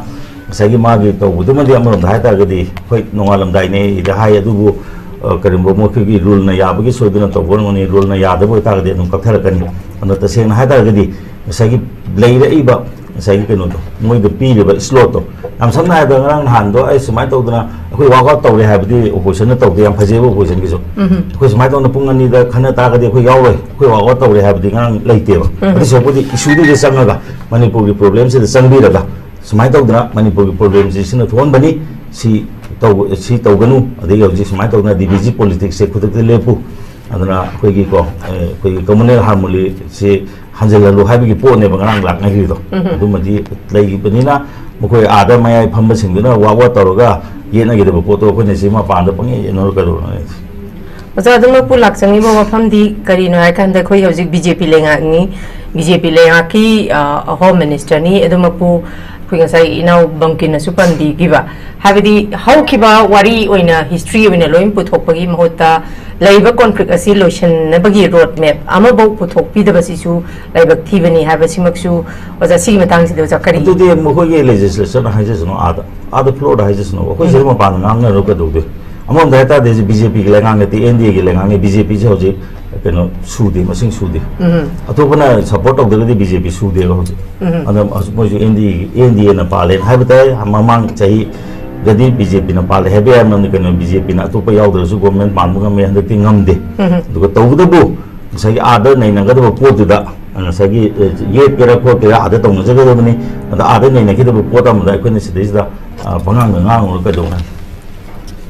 ꯉꯁꯥꯏꯒꯤ ꯃꯥꯒꯤ ꯇꯧꯕꯗꯨꯃꯗꯤ ꯑꯃꯔꯣꯝꯗ ꯍꯥꯏ ꯇꯥꯔꯒꯗꯤ, ꯍꯣꯏ, ꯅꯣꯡꯉꯥꯜꯂꯝꯗꯥꯏꯅꯦ ꯏꯗ ꯍꯥꯏ, ꯑꯗꯨꯕꯨ, ꯑ, ꯀꯔꯤꯒꯨꯝꯕ ꯃꯈꯣꯏꯒꯤ ruleꯅ ꯌꯥꯕꯒꯤ ꯁꯣꯏꯗꯅ ꯇꯧꯕ ꯑꯣꯏꯔꯝꯒꯅꯤ, ruleꯅ ꯌꯥꯗꯕ ꯑꯣꯏꯇꯥꯔꯒꯗꯤ ꯑꯗꯨꯝ ꯀꯛꯊꯔꯛꯀꯅꯤ꯫ ꯑꯗꯣ ꯇꯁꯦꯡꯅ ꯍꯥꯏ ꯇꯥꯔꯒꯗꯤ ꯉꯁꯥꯏꯒꯤ ꯂꯩꯔꯛꯏꯕ ꯉꯁꯥꯏꯒꯤ ꯀꯩꯅꯣꯗꯣ, ꯃꯣꯏꯗ ꯄꯤꯔꯤꯕ slotꯇꯣ, ꯌꯥꯝ ꯁꯝꯅ ꯍꯥꯏꯔꯕꯗ ꯉꯔꯥꯡ ꯅꯍꯥꯟꯗꯣ ꯑꯩ ꯁꯨꯃꯥꯏꯅ ꯇꯧꯗꯅ ꯑꯩꯈꯣꯏ walk out ꯇꯧꯔꯦ ꯍꯥꯏꯕꯗꯤ oppositionꯅ ꯇꯧꯗꯦ, ꯌꯥꯝ ꯐꯖꯩꯕ oppositionꯒꯤꯁꯨ꯫ ꯎꯝ꯫ ꯑꯩꯈꯣꯏ ꯁꯨꯃꯥꯏꯅ ꯇꯧꯗꯅ ꯄꯨꯡ ꯑꯅꯤꯗ ꯈꯟꯅ ꯇꯥꯔꯒꯗꯤ ꯑꯩꯈꯣꯏ ꯌꯥꯎꯔꯣꯏ, ꯑꯩꯈꯣꯏ walk out ꯇꯧꯔꯦ ꯍꯥꯏꯕꯗꯤ ꯉꯔꯥꯡ ꯂꯩꯇꯦꯕ꯫ ꯎꯝ꯫ ꯑꯗꯨ ꯁꯔꯨꯛꯄꯨꯗꯤ issueꯗꯨꯗ ꯆꯪꯉꯒ, ꯃꯅꯤꯄꯨꯔꯒꯤ problemꯁꯤꯗ ꯆꯪꯕꯤꯔꯒ, ꯁꯨꯃꯥꯏꯅ ꯇꯧꯗꯅ ꯃꯅꯤꯄꯨꯔꯒꯤ problemꯁꯤ ꯁꯤꯅ ꯊꯣꯛꯍꯟꯕꯅꯤ, ꯁꯤ ꯇꯧ-, ꯁꯤ ꯇꯧꯒꯅꯨ, ꯑꯗꯒꯤ ꯍꯧꯖꯤꯛ ꯁꯨꯃꯥꯏꯅ ꯇꯧꯗꯅ divisive politicsꯁꯦ ꯈꯨꯗꯛꯇ ꯂꯦꯞꯄꯨ꯫ ꯑꯗꯨꯅ ꯑꯩꯈꯣꯏꯒꯤꯀꯣ, ꯑꯦ, ꯑꯩꯈꯣꯏꯒꯤ communal harmonyꯁꯤ ꯍꯟꯖꯤꯜꯍꯜꯂꯨ ꯍꯥꯏꯕꯒꯤ ꯄꯣꯠꯅꯦꯕ ꯉꯔꯥꯡ ꯂꯥꯛꯅꯈꯤꯕꯗꯣ꯫ ꯎꯝ꯫ ꯑꯗꯨꯃꯗꯤ ꯂꯩꯈꯤꯕꯅꯤꯅ, ꯃꯈꯣꯏ ꯑꯥꯗ ꯃꯌꯥꯏ ꯐꯝꯕꯁꯤꯡꯗꯨꯅ walk out ꯇꯧꯔꯒ ꯌꯦꯠꯅꯈꯤꯗꯕ ꯄꯣꯠꯇꯣ ꯑꯩꯈꯣꯏꯅ ꯁꯤ ꯃꯄꯥꯟꯗ ꯄꯪꯌꯦꯠ ꯌꯦꯠꯅꯔꯒ ꯀꯩꯗꯧꯔꯨꯅꯤ? ꯑꯣꯖꯥ, ꯑꯗꯨꯃꯛꯄꯨ ꯂꯥꯛꯆꯅꯤꯡꯕ ꯋꯥꯐꯝꯗꯤ ꯀꯔꯤꯅꯣ ꯍꯥꯏ ꯀꯥꯟꯗ, ꯑꯩꯈꯣꯏ ꯍꯧꯖꯤꯛ BJP ꯂꯩꯉꯥꯛꯅꯤ, BJP ꯂꯩꯉꯥꯛꯀꯤ, ꯑ, Home Ministerꯅꯤ, ꯑꯗꯨꯃꯛꯄꯨ ꯑꯩꯈꯣꯏ ꯉꯁꯥꯏ ꯏꯅꯥꯎ ꯕꯪꯀꯤꯟꯅꯁꯨ ꯄꯟꯕꯤꯈꯤꯕ, ꯍꯥꯏꯕꯗꯤ ꯍꯧꯈꯤꯕ ꯋꯥꯔꯤ ꯑꯣꯏꯅ, history ꯑꯣꯏꯅ ꯂꯣꯏ ꯄꯨꯊꯣꯛꯄꯒꯤ ꯃꯍꯨꯠꯇ, ꯂꯩꯔꯤꯕ conflict ꯑꯁꯤ ꯂꯣꯏꯁꯤꯟꯅꯕꯒꯤ road map ꯑꯃꯐꯥꯎ ꯄꯨꯊꯣꯛꯄꯤꯗꯕꯁꯤꯁꯨ ꯂꯥꯏꯕꯛ ꯊꯤꯕꯅꯤ ꯍꯥꯏꯕꯁꯤꯃꯛꯁꯨ, ꯑꯣꯖꯥ, ꯁꯤꯒꯤ ꯃꯇꯥꯡꯁꯤꯗ ꯑꯣꯖꯥ ꯀꯔꯤ? ꯑꯗꯨꯗꯤ ꯃꯈꯣꯏꯒꯤ legislature ꯍꯥꯏꯖꯁꯅꯨ, ꯑꯥꯗ, ꯑꯥꯗ floorꯗ ꯍꯥꯏꯖꯁꯅꯨ, ꯑꯩꯈꯣꯏ ꯁꯤꯗ ꯎꯝ꯫ ꯃꯄꯥꯟꯗ ꯉꯥꯡꯅꯔꯒ ꯀꯩꯗꯧꯗꯣꯏ? ꯑꯃꯔꯣꯝꯗ ꯍꯥꯏꯇꯥꯔꯗꯤ ꯍꯧꯖꯤꯛ ꯕꯤ ꯖꯦ ꯄꯤꯒꯤ ꯂꯩꯉꯥꯛ ꯅꯠꯇꯦ, ꯑꯦꯟ ꯗꯤ ꯑꯦꯒꯤ ꯂꯩꯉꯥꯛꯅꯤ꯫ ꯕꯤ ꯖꯦ ꯄꯤꯁꯦ ꯍꯧꯖꯤꯛ ꯀꯩꯅꯣ ꯁꯨꯗꯦ, ꯃꯁꯤꯡ ꯁꯨꯗꯦ꯫ ꯑꯇꯣꯞꯄꯅ ꯁꯞꯄꯣꯔꯠ ꯇꯧꯗ꯭ꯔꯒꯗꯤ ꯕꯤ ꯖꯦ ꯄꯤ ꯁꯨꯗꯦꯕ ꯍꯧꯖꯤꯛ꯫ ꯑꯗꯨꯅ ꯍꯧꯖꯤꯛ ꯃꯣꯏꯁꯨ ꯑꯦꯟ ꯗꯤ ꯑꯦ, ꯑꯦꯟ ꯗꯤ ꯑꯦꯅ ꯄꯥꯜꯂꯦꯅ ꯍꯥꯏꯕ ꯇꯥꯏ꯫ ꯃꯃꯥꯡ ꯆꯍꯤꯗꯗꯤ ꯕꯤ ꯖꯦ ꯄꯤꯅ ꯄꯥꯜꯂꯦ ꯍꯥꯏꯕ ꯌꯥꯏ, ꯃꯔꯝꯗꯤ ꯀꯩꯅꯣ, ꯕꯤ ꯖꯦ ꯄꯤꯅ ꯑꯇꯣꯞꯄ ꯌꯥꯎꯗ꯭ꯔꯁꯨ ꯒꯣꯚꯔꯟꯃꯦꯟꯠ ꯄꯥꯟꯕ ꯉꯝꯃꯦ, ꯍꯟꯗꯛꯇꯤ ꯉꯝꯗꯦ꯫ ꯑꯗꯨꯒ ꯇꯧꯕꯇꯕꯨ ꯉꯁꯥꯏꯒꯤ ꯑꯥꯗ ꯅꯩꯅꯒꯗꯕ ꯄꯣꯠꯇꯨꯗ, ꯉꯁꯥꯏꯒꯤ, ꯑꯦ, ꯌꯦꯠꯀꯦꯔꯥ ꯈꯣꯠꯀꯦꯔꯥ ꯑꯥꯗ ꯇꯧꯅꯖꯒꯗꯕꯅꯤ꯫ ꯑꯗ ꯑꯥꯗ ꯅꯩꯅꯈꯤꯗꯕ ꯄꯣꯠ ꯑꯃꯗ ꯑꯩꯈꯣꯏꯅ ꯁꯤꯗꯩꯁꯤꯗ, ꯑ, ꯄꯉꯥꯡꯗ ꯉꯥꯡꯉꯨꯔ ꯀꯩꯗꯧꯅꯤ?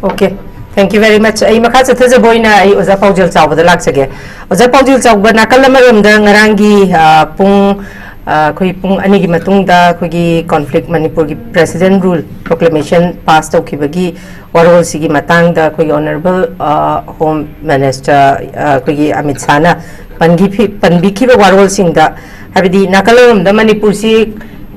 Okay, thank you very much. ꯑꯩ ꯃꯈꯥ ꯆꯠꯊꯖꯕ ꯑꯣꯏꯅ ꯑꯩ ꯑꯣꯖꯥ ꯄꯥꯎꯖꯦꯜ ꯆꯥꯎꯕꯗ ꯂꯥꯛꯆꯒꯦ꯫ ꯑꯣꯖꯥ ꯄꯥꯎꯖꯦꯜ ꯆꯥꯎꯕ, ꯅꯥꯀꯜ ꯑꯃꯔꯣꯝꯗ ꯉꯔꯥꯡꯒꯤ, ꯑ, ꯄꯨꯡ, ꯑ, ꯑꯩꯈꯣꯏ ꯄꯨꯡ ꯑꯅꯤꯒꯤ ꯃꯇꯨꯡꯗ ꯑꯩꯈꯣꯏꯒꯤ conflict, ꯃꯅꯤꯄꯨꯔꯒꯤ president rule proclamation pass ꯇꯧꯈꯤꯕꯒꯤ ꯋꯥꯔꯣꯜꯁꯤꯒꯤ ꯃꯇꯥꯡꯗ ꯑꯩꯈꯣꯏꯒꯤ honourable, ꯑ, home minister, ꯑ, ꯑꯩꯈꯣꯏꯒꯤ ꯑꯃꯤꯠ ꯁꯥꯍꯅ ꯄꯟꯈꯤ-, ꯄꯟꯕꯤꯈꯤꯕ ꯋꯥꯔꯣꯜꯁꯤꯡꯗ, ꯍꯥꯏꯕꯗꯤ ꯅꯥꯀꯜ ꯑꯃꯔꯣꯝꯗ ꯃꯅꯤꯄꯨꯔꯁꯤ,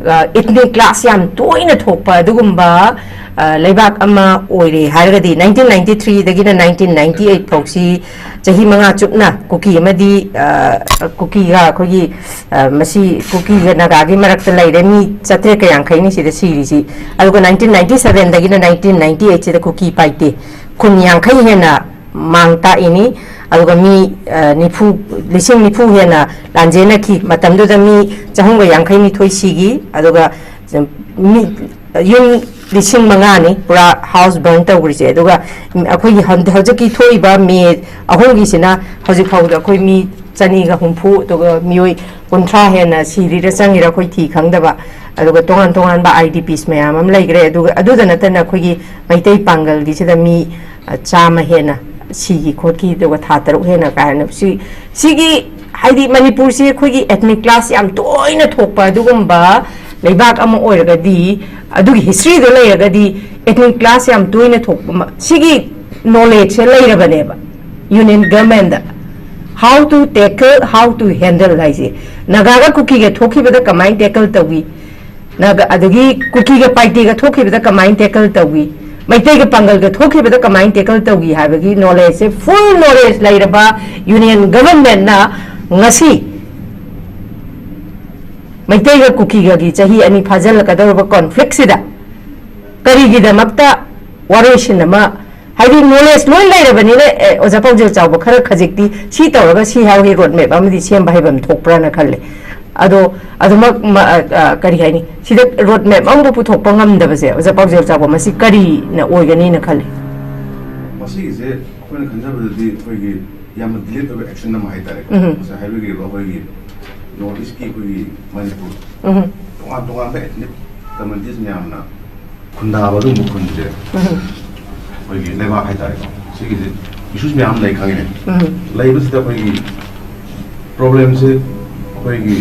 ꯑ, ethnic clash ꯌꯥꯝ ꯇꯣꯏꯅ ꯊꯣꯛꯄ ꯑꯗꯨꯒꯨꯝꯕ, ꯑ, ꯂꯩꯕꯥꯛ ꯑꯃ ꯑꯣꯏꯔꯦ ꯍꯥꯏꯔꯒꯗꯤ, nineteen ninety three ꯗꯒꯤꯅ nineteen ninety eight ꯐꯥꯎꯁꯤ ꯆꯍꯤ ꯃꯉꯥ ꯆꯨꯞꯅ ꯀꯨꯀꯤ ꯑꯃꯗꯤ, ꯑ, ꯀꯨꯀꯤꯒ ꯑꯩꯈꯣꯏꯒꯤ, ꯑ, ꯃꯁꯤ ꯀꯨꯀꯤꯒ ꯅꯥꯒꯥꯒꯤ ꯃꯔꯛꯇ ꯂꯩꯔꯦ, ꯃꯤ ꯆꯥꯇ꯭ꯔꯦꯠꯀ ꯌꯥꯡꯈꯩꯅꯤ ꯁꯤꯗ ꯁꯤꯔꯤꯁꯤ꯫ ꯑꯗꯨꯒ nineteen ninety seven ꯗꯒꯤꯅ nineteen ninety eight ꯁꯤꯗ ꯀꯨꯀꯤ ꯄꯥꯏꯇꯦ ꯈꯨꯟ ꯌꯥꯡꯈꯩ ꯍꯦꯟꯅ ꯃꯥꯡ ꯇꯥꯛꯏꯅꯤ꯫ ꯑꯗꯨꯒ ꯃꯤ, ꯑ, ꯅꯤꯐꯨ, ꯂꯤꯁꯤꯡ ꯅꯤꯐꯨ ꯍꯦꯟꯅ ꯂꯥꯟꯖꯦꯟꯅꯈꯤ꯫ ꯃꯇꯝꯗꯨꯗ ꯃꯤ ꯆꯍꯨꯝꯒ ꯌꯥꯡꯈꯩ ꯅꯤꯊꯣꯏ ꯁꯤꯈꯤ꯫ ꯑꯗꯨꯒ ꯃꯤ, ꯌꯨꯝ ꯂꯤꯁꯤꯡ ꯃꯉꯥꯅꯤ ꯄꯨꯔꯥ house burn ꯇꯧꯈ꯭ꯔꯤꯁꯦ꯫ ꯑꯗꯨꯒ ꯑꯩꯈꯣꯏꯒꯤ ꯍꯟ-, ꯍꯧꯖꯤꯛꯀꯤ ꯊꯣꯛꯏꯕ ꯃꯦ ꯑꯍꯨꯝꯒꯤꯁꯤꯅ ꯍꯧꯖꯤꯛ ꯐꯥꯎꯗ ꯑꯩꯈꯣꯏ ꯃꯤ ꯆꯅꯤꯒ ꯍꯨꯝꯐꯨ, ꯑꯗꯨꯒ ꯃꯤꯑꯣꯏ ꯀꯨꯟꯊ꯭ꯔꯥ ꯍꯦꯟꯅ ꯁꯤꯔꯤꯔ ꯆꯪꯉꯤꯔ ꯑꯩꯈꯣꯏ ꯊꯤ ꯈꯪꯗꯕ꯫ ꯑꯗꯨꯒ ꯇꯣꯉꯥꯟ ꯇꯣꯉꯥꯟꯕ I D Ps ꯃꯌꯥꯝ ꯑꯃ ꯂꯩꯈ꯭ꯔꯦ꯫ ꯑꯗꯨꯒ ꯑꯗꯨꯗ ꯅꯠꯇꯅ ꯑꯩꯈꯣꯏꯒꯤ ꯃꯩꯇꯩ ꯄꯥꯡꯒꯜꯒꯤꯁꯤꯗ ꯃꯤ, ꯑ, ꯆꯥꯝꯃ ꯍꯦꯟꯅ ꯁꯤꯈꯤ ꯈꯣꯠꯈꯤ, ꯑꯗꯨꯒ ꯊꯥ ꯇꯔꯨꯛ ꯍꯦꯟꯅ ꯀꯥ ꯍꯦꯟꯅ ꯁꯤ-, ꯁꯤꯒꯤ, ꯍꯥꯏꯗꯤ ꯃꯅꯤꯄꯨꯔꯁꯤ ꯑꯩꯈꯣꯏꯒꯤ ethnic clash ꯌꯥꯝ ꯇꯣꯏꯅ ꯊꯣꯛꯄ ꯑꯗꯨꯒꯨꯝꯕ ꯂꯩꯕꯥꯛ ꯑꯃ ꯑꯣꯏꯔꯒꯗꯤ, ꯑꯗꯨꯒꯤ historyꯗꯣ ꯂꯩꯔꯒꯗꯤ, ethnic clash ꯌꯥꯝ ꯇꯣꯏꯅ ꯊꯣꯛꯄ ꯃ-, ꯁꯤꯒꯤ knowledgeꯁꯦ ꯂꯩꯔꯕꯅꯦꯕ Union Governmentꯗ꯫ How to tackle, how to handle ꯍꯥꯏꯁꯦ꯫ ꯅꯥꯒꯥꯒ ꯀꯨꯀꯤꯒ ꯊꯣꯛꯈꯤꯕꯗ ꯀꯃꯥꯏꯅ tackle ꯇꯧꯏ? ꯅꯥꯒꯥ, ꯑꯗꯒꯤ ꯀꯨꯀꯤꯒ ꯄꯥꯏꯇꯦꯒ ꯊꯣꯛꯈꯤꯕꯗ ꯀꯃꯥꯏꯅ tackle ꯇꯧꯏ? ꯃꯩꯇꯩꯒ ꯄꯥꯡꯒꯜꯒ ꯊꯣꯛꯈꯤꯕꯗ ꯀꯃꯥꯏꯅ tackle ꯇꯧꯏ ꯍꯥꯏꯕꯒꯤ knowledgeꯁꯦ, full knowledge ꯂꯩꯔꯕ Union Governmentꯅ ꯉꯁꯤ ꯃꯩꯇꯩꯒ ꯀꯨꯀꯤꯒꯒꯤ ꯆꯍꯤ ꯑꯅꯤ ꯐꯥꯖꯤꯜꯂꯛꯀꯗꯧꯔꯕ conflictꯁꯤꯗ ꯀꯔꯤꯒꯤꯗꯃꯛꯇ ꯋꯥꯔꯣꯏꯁꯤꯟ ꯑꯃ, ꯍꯥꯏꯗꯤ ꯅꯣꯂꯦꯖ ꯂꯣꯏ ꯂꯩꯔꯕꯅꯤꯅ, ꯑꯦ, ꯑꯣꯖꯥ ꯄꯥꯎꯖꯦꯜ ꯆꯥꯎꯕ ꯈꯔ ꯈꯖꯤꯛꯇꯤ ꯁꯤ ꯇꯧꯔꯒ ꯁꯤ ꯍꯥꯏꯍꯧꯏ, ꯔꯣꯗ ꯃꯦꯞ ꯑꯃꯗꯤ ꯁꯦꯝꯕ ꯍꯩꯕ ꯑꯃ ꯊꯣꯛꯄ꯭ꯔꯥꯅ ꯈꯜꯂꯦ꯫ ꯑꯗꯣ ꯑꯗꯨꯃꯛ ꯃ-, ꯑ, ꯑ, ꯀꯔꯤ ꯍꯥꯏꯅꯤ, ꯁꯤꯗ ꯔꯣꯗ ꯃꯦꯞ ꯑꯃꯕꯨ ꯄꯨꯊꯣꯛꯄ ꯉꯝꯗꯕꯁꯦ ꯑꯣꯖꯥ ꯄꯥꯎꯖꯦꯜ ꯆꯥꯎꯕ ꯃꯁꯤ ꯀꯔꯤꯅ ꯑꯣꯏꯒꯅꯤꯅ ꯈꯜꯂꯤ? ꯃꯁꯤꯒꯤꯁꯦ ꯑꯩꯈꯣꯏꯅ ꯈꯟꯖꯕꯗꯗꯤ ꯑꯩꯈꯣꯏꯒꯤ ꯌꯥꯝꯅ ꯗꯤꯂꯦꯠ ꯑꯣꯏꯕ ꯑꯦꯛꯁꯟ ꯑꯃ ꯍꯥꯏꯇꯥꯔꯦꯀꯣ꯫ ꯎꯝ꯫ ꯉꯁꯥꯏ ꯍꯥꯏꯕꯤꯈ꯭ꯔꯤꯕ ꯑꯩꯈꯣꯏꯒꯤ ꯅꯣꯔꯠ ꯏꯁꯀꯤ ꯑꯩꯈꯣꯏꯒꯤ ꯃꯅꯤꯄꯨꯔ, ꯎꯝ꯫ ꯇꯣꯉꯥꯟ ꯇꯣꯉꯥꯟꯕ ꯑꯦꯊꯅꯤꯛ ꯀꯝꯃ꯭ꯌꯨꯅꯤꯇꯤꯁ ꯃꯌꯥꯝꯅ ꯈꯨꯟꯗꯥꯕ ꯑꯗꯨꯒꯨꯝꯕ ꯈꯨꯟꯁꯦ, ꯎꯝ꯫ ꯑꯩꯈꯣꯏꯒꯤ ꯂꯩꯕꯥꯛ ꯍꯥꯏꯇꯥꯔꯦꯀꯣ, ꯁꯤꯒꯤꯁꯦ ꯏꯁꯨꯁ ꯃꯌꯥꯝ ꯑꯃ ꯂꯩ ꯈꯪꯉꯤꯅꯦ꯫ ꯎꯝ꯫ ꯂꯩꯕꯁꯤꯗ ꯑꯩꯈꯣꯏꯒꯤ ꯄ꯭ꯔꯣꯕ꯭ꯂꯦꯝꯁꯦ ꯑꯩꯈꯣꯏꯒꯤ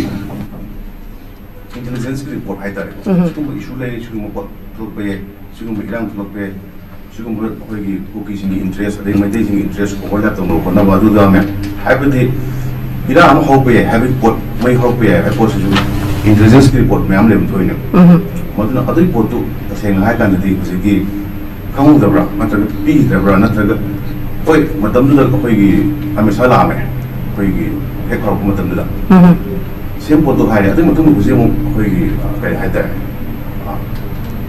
ꯏꯟꯇꯦꯂꯤꯖꯦꯟꯁꯀꯤ ꯔꯤꯄꯣꯔꯠ ꯍꯥꯏꯇꯥꯔꯦꯀꯣ, ꯎꯝ꯫ ꯁꯤꯒꯨꯝꯕ ꯏꯁꯨ ꯂꯩ, ꯁꯤꯒꯨꯝꯕ ꯄꯣꯠ ꯊꯣꯛꯂꯛꯄ ꯌꯥꯏ, ꯁꯤꯒꯨꯝꯕ ꯏꯔꯥꯡ ꯊꯣꯛꯂꯛꯄ ꯌꯥꯏ, ꯁꯤꯒꯨꯝꯕ ꯑꯩꯈꯣꯏꯒꯤ ꯀꯨꯀꯤꯁꯤꯡꯒꯤ ꯏꯟꯇꯔꯦꯁ, ꯑꯗꯩ ꯃꯩꯇꯩꯁꯤꯡꯒꯤ ꯏꯟꯇꯔꯦꯁ ꯑꯣꯚꯔꯂꯦꯞ ꯇꯧꯅꯕ ꯈꯣꯠꯅꯕ, ꯑꯗꯨꯗ ꯃꯌꯥꯝ ꯍꯥꯏꯕꯗꯤ ꯏꯔꯥꯡ ꯑꯃ ꯍꯧꯔꯛꯄ ꯌꯥꯏ ꯍꯥꯏꯕꯒꯤ ꯄꯣꯠ, ꯃꯩ ꯍꯧꯔꯛꯄ ꯌꯥꯏ ꯍꯥꯏꯕ ꯄꯣꯠꯁꯤꯁꯨ ꯏꯟꯇꯦꯂꯤꯖꯦꯟꯁꯀꯤ ꯔꯤꯄꯣꯔꯠ ꯃꯌꯥꯝ ꯂꯩꯕ ꯊꯣꯛꯏꯅꯦꯕ꯫ ꯎꯝ꯫ ꯃꯗꯨꯅ ꯑꯗꯨꯒꯤ ꯄꯣꯠꯇꯨ ꯇꯁꯦꯡꯅ ꯍꯥꯏ ꯀꯥꯟꯗꯗꯤ ꯍꯧꯖꯤꯛꯀꯤ ꯈꯪꯍꯧꯗꯕ꯭ꯔꯥ ꯅꯠꯇ꯭ꯔꯒ ꯄꯤꯈꯤꯗꯕ꯭ꯔꯥ ꯅꯠꯇ꯭ꯔꯒ, ꯍꯣꯏ, ꯃꯇꯝꯗꯨꯗ ꯑꯩꯈꯣꯏꯒꯤ ꯑꯃꯤꯠ ꯁꯥꯍ ꯂꯥꯛꯑꯝꯃꯦ, ꯑꯩꯈꯣꯏꯒꯤ ꯍꯦꯛ ꯍꯧꯔꯛꯄ ꯃꯇꯝꯗꯨꯗ꯫ ꯎꯝ꯫ ꯁꯦꯝ ꯄꯣꯠꯇꯣ ꯍꯥꯏꯔꯦ꯫ ꯑꯗꯨꯒꯤ ꯃꯇꯨꯡꯗ ꯍꯧꯖꯤꯛ ꯑꯃꯨꯛ ꯑꯩꯈꯣꯏꯒꯤ, ꯑ, ꯀꯔꯤ ꯍꯥꯏꯇꯥꯔꯦ, ꯑ,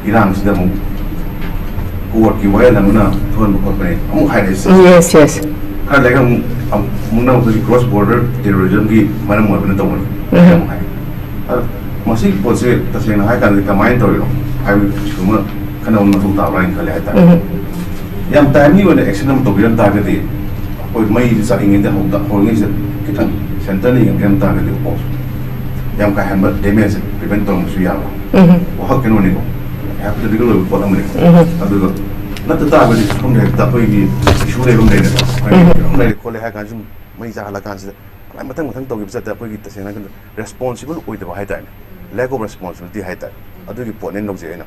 ꯏꯔꯥꯡꯁꯤꯗ ꯑꯃꯨꯛ ꯀꯣꯔꯠꯀꯤ ꯋꯥꯌꯦꯜ ꯑꯃꯅ ꯊꯣꯛꯍꯟꯕ ꯈꯣꯠꯄꯅꯦ ꯑꯃꯨꯛ ꯍꯥꯏꯔꯛꯏ꯫ Yes, yes. ꯈꯔ ꯂꯩꯔꯒ ꯑꯃꯨꯛ, ꯑꯃꯨꯛꯅ ꯑꯩꯈꯣꯏꯒꯤ cross border terrorismꯒꯤ ꯃꯔꯝ ꯑꯣꯏꯕꯅ ꯇꯧꯕꯅꯤ ꯎꯝ꯫ ꯑꯃꯨꯛ ꯍꯥꯏ꯫ ꯑꯗꯣ ꯃꯁꯤꯒꯤ ꯄꯣꯠꯁꯦ ꯇꯁꯦꯡꯅ ꯍꯥꯏ ꯀꯥꯟꯗꯗꯤ ꯀꯃꯥꯏꯅ ꯇꯧꯔꯤꯅꯣ ꯍꯥꯏꯕꯒꯤ issue ꯑꯃ ꯈꯟꯅꯕ ꯃꯊꯧ ꯇꯥꯕ꯭ꯔꯥ ꯍꯥꯏꯅ ꯈꯜꯂꯦ ꯍꯥꯏꯇꯥꯔꯦ꯫ ꯎꯝ꯫ ꯌꯥꯝ timely ꯑꯣꯏꯅ action ꯑꯃ ꯇꯧꯕꯤꯔꯝ ꯇꯥꯔꯒꯗꯤ, ꯑꯩꯈꯣꯏ ꯃꯩꯁꯦ ꯆꯥꯛꯂꯤꯉꯩꯗ ꯍꯧꯗ-, ꯍꯧꯔꯤꯉꯩꯁꯤꯗ ꯈꯤꯇꯪ centreꯅ ꯌꯦꯡꯕꯤꯔꯝ ꯇꯥꯔꯒꯗꯤ, ꯀꯣ, ꯌꯥꯝ ꯀꯥ ꯍꯦꯟꯕ damageꯁꯦ prevent ꯇꯧꯔꯝꯕꯁꯨ ꯌꯥꯕ ꯎꯝ꯫ ꯋꯥꯍꯪ ꯀꯩꯅꯣꯅꯤꯀꯣ, hypothetical ꯑꯣꯏꯕ ꯄꯣꯠ ꯑꯃꯅꯤ꯫ ꯎꯝ꯫ ꯑꯗꯨꯒ ꯅꯠꯇ ꯇꯥꯔꯒꯗꯤ ꯁꯣꯝꯗ ꯍꯦꯛꯇ ꯑꯩꯈꯣꯏꯒꯤ issue ꯂꯩꯕ ꯑꯃ ꯂꯩꯔꯦꯀꯣ, ꯑꯩꯈꯣꯏꯒꯤ ꯎꯝ꯫ ꯀꯩꯅꯣꯝ ꯂꯩꯔꯦ ꯈꯣꯠꯂꯦ ꯍꯥꯏ ꯀꯥꯟꯗ ꯁꯨꯝ ꯃꯩ ꯆꯥꯍꯜꯂ ꯀꯥꯟꯁꯤꯗ ꯃꯊꯪ ꯃꯊꯪ ꯇꯧꯈꯤꯕ ꯆꯠꯇ ꯑꯩꯈꯣꯏꯒꯤ ꯇꯁꯦꯡꯅ ꯍꯥꯏꯔꯀꯥꯟꯗ responsible ꯑꯣꯏꯗꯕ ꯍꯥꯏꯇꯥꯔꯦꯅꯦ, lack of responsibility ꯍꯥꯏꯇꯥꯔꯦ, ꯑꯗꯨꯒꯤ ꯄꯣꯠꯅꯦꯅ ꯂꯧꯖꯩ ꯑꯩꯅ꯫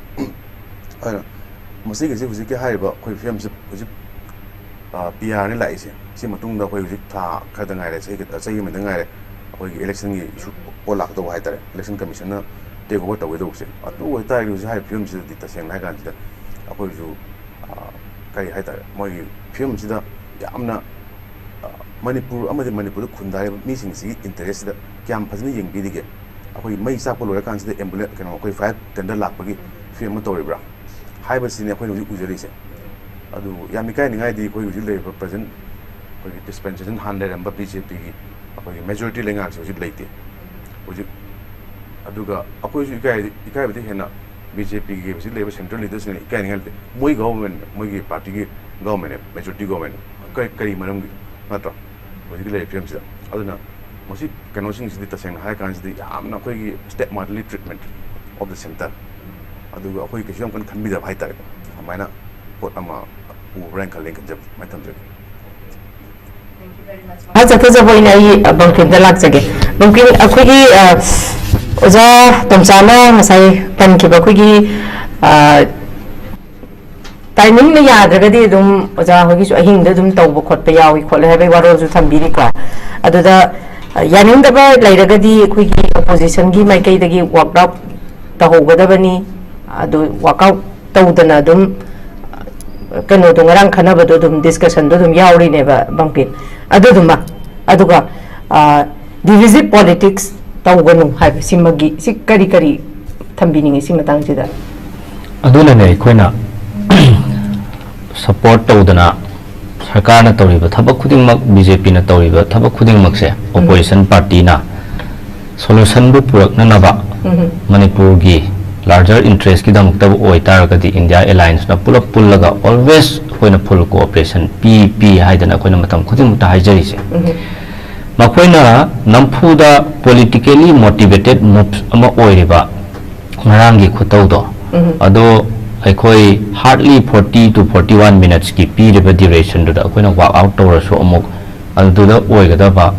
ꯑꯗꯨꯅ ꯃꯁꯤꯒꯤꯁꯤ ꯍꯧꯖꯤꯛꯀꯤ ꯍꯥꯏꯔꯤꯕ ꯑꯩꯈꯣꯏ ꯐꯤꯂꯝꯁꯤ ꯍꯧꯖꯤꯛ, ꯑ, PRꯅ ꯂꯥꯛꯏꯁꯦ, ꯁꯤ ꯃꯇꯨꯡꯗ ꯑꯩꯈꯣꯏ ꯍꯧꯖꯤꯛ ꯊꯥ ꯈꯔꯗ ꯉꯥꯏꯔꯦ, ꯆꯍꯤ ꯈꯛꯇ, ꯆꯍꯤ ꯑꯃꯗ ꯉꯥꯏꯔꯦ ꯑꯩꯈꯣꯏꯒꯤ electionꯒꯤ issue ꯄꯣꯠ ꯂꯥꯛꯀꯗꯧꯕ ꯍꯥꯏꯇꯥꯔꯦ, election commissionꯅ take over ꯇꯧꯒꯗꯧꯕꯁꯦ꯫ ꯑꯗꯨ ꯑꯣꯏꯇꯥꯔꯗꯤ ꯍꯧꯖꯤꯛ ꯍꯥꯏꯔꯤꯕ ꯐꯤꯂꯝꯁꯤꯗꯗꯤ ꯇꯁꯦꯡꯅ ꯍꯥꯏ ꯀꯥꯟꯁꯤꯗ ꯑꯩꯈꯣꯏꯁꯨ, ꯑ, ꯀꯔꯤ ꯍꯥꯏꯇꯥꯔꯦ, ꯃꯣꯏꯒꯤ ꯐꯤꯂꯝꯁꯤꯗ ꯌꯥꯝꯅ, ꯑ, ꯃꯅꯤꯄꯨꯔ ꯑꯃꯗꯤ ꯃꯅꯤꯄꯨꯔꯗ ꯈꯨꯟꯗꯥꯔꯤꯕ ꯃꯤꯁꯤꯡꯁꯤꯒꯤ interestꯁꯤꯗ ꯀꯌꯥꯝ ꯐꯖꯅ ꯌꯦꯡꯕꯤꯔꯤꯒꯦ? ꯑꯩꯈꯣꯏ ꯃꯩ ꯆꯥꯛꯄ ꯂꯣꯏꯔꯀꯥꯟꯁꯤꯗ ambulance, ꯀꯩꯅꯣ, ꯑꯩꯈꯣꯏ fire tender ꯂꯥꯛꯄꯒꯤ ꯐꯤꯕꯝ ꯑꯃ ꯇꯧꯔꯤꯕ꯭ꯔꯥ ꯍꯥꯏꯕꯁꯤꯅꯤ ꯑꯩꯈꯣꯏꯅ ꯍꯧꯖꯤꯛ ꯎꯖꯔꯤꯁꯦ꯫ ꯑꯗꯨꯕꯨ ꯌꯥꯝ ꯏꯀꯥꯏꯅꯤꯡꯉꯥꯏꯗꯤ ꯑꯩꯈꯣꯏ ꯍꯧꯖꯤꯛ ꯂꯩꯔꯤꯕ present ꯑꯩꯈꯣꯏꯒꯤ dispensation ꯍꯥꯟꯅ ꯂꯩꯔꯝꯕ BJPꯒꯤ ꯑꯩꯈꯣꯏꯒꯤ majority ꯂꯩꯉꯥꯛꯁꯦ ꯍꯧꯖꯤꯛ ꯂꯩꯇꯦ꯫ ꯍꯧꯖꯤꯛ ꯑꯗꯨꯒ ꯑꯩꯈꯣꯏꯁꯨ ꯏꯀꯥꯏ ꯏꯀꯥꯏꯕꯗꯤ ꯍꯦꯟꯅ BJPꯒꯤ ꯍꯧꯖꯤꯛ ꯂꯩꯔꯤꯕ central leaderꯁꯤꯡꯅ ꯏꯀꯥꯏꯅꯤꯡꯉꯥꯏ ꯂꯩꯇꯦ꯫ ꯃꯣꯏ government, ꯃꯣꯏꯒꯤ partyꯒꯤ government, majority government ꯀꯔꯤ ꯀꯔꯤ ꯃꯔꯝꯒꯤ ꯅꯠꯇ꯭ꯔꯣ? ꯍꯧꯖꯤꯛꯀꯤ ꯂꯩꯔꯤꯕ ꯐꯤꯕꯝꯁꯤꯗ꯫ ꯑꯗꯨꯅ ꯃꯁꯤ ꯀꯩꯅꯣꯁꯤꯡꯁꯤꯗꯤ ꯇꯁꯦꯡꯅ ꯍꯥꯏꯔ ꯀꯥꯟꯁꯤꯗꯤ ꯌꯥꯝꯅ ꯑꯩꯈꯣꯏꯒꯤ stepmotherly treatment of the center, ꯑꯗꯨꯒ ꯑꯩꯈꯣꯏ ꯀꯩꯁꯨ ꯌꯥꯝ ꯀꯟꯅ ꯈꯟꯕꯤꯗꯕ ꯍꯥꯏꯇꯥꯔꯦꯀꯣ꯫ ꯑꯗꯨꯃꯥꯏꯅ ꯄꯣꯠ ꯑꯃ ꯎꯕ꯭ꯔꯥ ꯍꯥꯏꯅ ꯈꯜꯂꯦꯅ ꯈꯟꯖꯕ꯫ ꯑꯗꯨꯃꯥꯏꯅ ꯊꯝꯖꯒꯦ꯫ ꯃꯈꯥ ꯆꯠꯊꯖꯕ ꯑꯣꯏꯅ ꯑꯩ ꯕꯪꯀꯤꯝꯗ ꯂꯥꯛꯆꯒꯦ꯫ ꯕꯪꯀꯤꯝ, ꯑꯩꯈꯣꯏꯒꯤ ꯑ, ꯑꯣꯖꯥ ꯇꯣꯝꯆꯥꯅ ꯉꯁꯥꯏ ꯄꯟꯈꯤꯕ ꯑꯩꯈꯣꯏꯒꯤ ꯑ, timingꯅ ꯌꯥꯗ꯭ꯔꯒꯗꯤ ꯑꯗꯨꯝ ꯑꯣꯖꯥ ꯍꯣꯏꯒꯤꯁꯨ ꯑꯍꯤꯡꯗ ꯑꯗꯨꯝ ꯇꯧꯕ ꯈꯣꯠꯄ ꯌꯥꯎꯏ ꯈꯣꯠꯂꯦ ꯍꯥꯏꯕꯒꯤ ꯋꯥꯔꯣꯜꯁꯨ ꯊꯝꯕꯤꯔꯤꯀꯣ꯫ ꯑꯗꯨꯗ ꯑ, ꯌꯥꯅꯤꯡꯗꯕ ꯂꯩꯔꯒꯗꯤ ꯑꯩꯈꯣꯏꯒꯤ oppositionꯒꯤ ꯃꯥꯏꯀꯩꯗꯒꯤ walk out ꯇꯧꯍꯧꯒꯗꯕꯅꯤ꯫ ꯑꯗꯨ walk out ꯇꯧꯗꯅ ꯑꯗꯨꯝ ꯀꯩꯅꯣꯗꯣ, ꯉꯔꯥꯡ ꯈꯟꯅꯕꯗꯣ ꯑꯗꯨꯝ discussionꯗꯣ ꯑꯗꯨꯝ ꯌꯥꯎꯔꯤꯅꯦꯕ ꯕꯪꯀꯤꯝ꯫ ꯑꯗꯨꯗꯨꯃ, ꯑꯗꯨꯒ ꯑ, divisive politics ꯇꯧꯒꯅꯨ ꯍꯥꯏꯕ ꯁꯤꯃꯒꯤ ꯁꯤ ꯀꯔꯤ ꯀꯔꯤ ꯊꯝꯕꯤꯅꯤꯡꯉꯤ ꯁꯤ ꯃꯇꯥꯡꯁꯤꯗ? ꯑꯗꯨꯅꯅꯦ ꯑꯩꯈꯣꯏꯅ support ꯇꯧꯗꯅ ꯁꯔꯀꯥꯔꯅ ꯇꯧꯔꯤꯕ ꯊꯕꯛ ꯈꯨꯗꯤꯡꯃꯛ, BJPꯅ ꯇꯧꯔꯤꯕ ꯊꯕꯛ ꯈꯨꯗꯤꯡꯃꯛꯁꯦ opposition partyꯅ solutionꯕꯨ ꯄꯨꯔꯛꯅꯅꯕ ꯃꯅꯤꯄꯨꯔꯒꯤ larger interestꯀꯤꯗꯃꯛꯇꯕꯨ ꯑꯣꯏꯇꯥꯔꯒꯗꯤ India Allianceꯅ ꯄꯨꯂꯞ ꯄꯨꯜꯂꯒ always ꯑꯩꯈꯣꯏꯅ full cooperation ꯄꯤ ꯄꯤ ꯍꯥꯏꯗꯅ ꯑꯩꯈꯣꯏꯅ ꯃꯇꯝ ꯈꯨꯗꯤꯡꯃꯛꯇ ꯍꯥꯏꯖꯔꯤꯁꯦ꯫ ꯃꯈꯣꯏꯅ ꯅꯝꯐꯨꯗ politically motivated moves ꯑꯃ ꯑꯣꯏꯔꯤꯕ ꯉꯔꯥꯡꯒꯤ ꯈꯨꯇꯧꯗꯣ, ꯑꯗꯣ ꯑꯩꯈꯣꯏ hardly forty to forty one minutesꯀꯤ ꯄꯤꯔꯤꯕ durationꯗꯨꯗ ꯑꯩꯈꯣꯏꯅ walk out ꯇꯧꯔꯁꯨ ꯑꯃꯨꯛ ꯑꯗꯨꯗ ꯑꯣꯏꯒꯗꯕ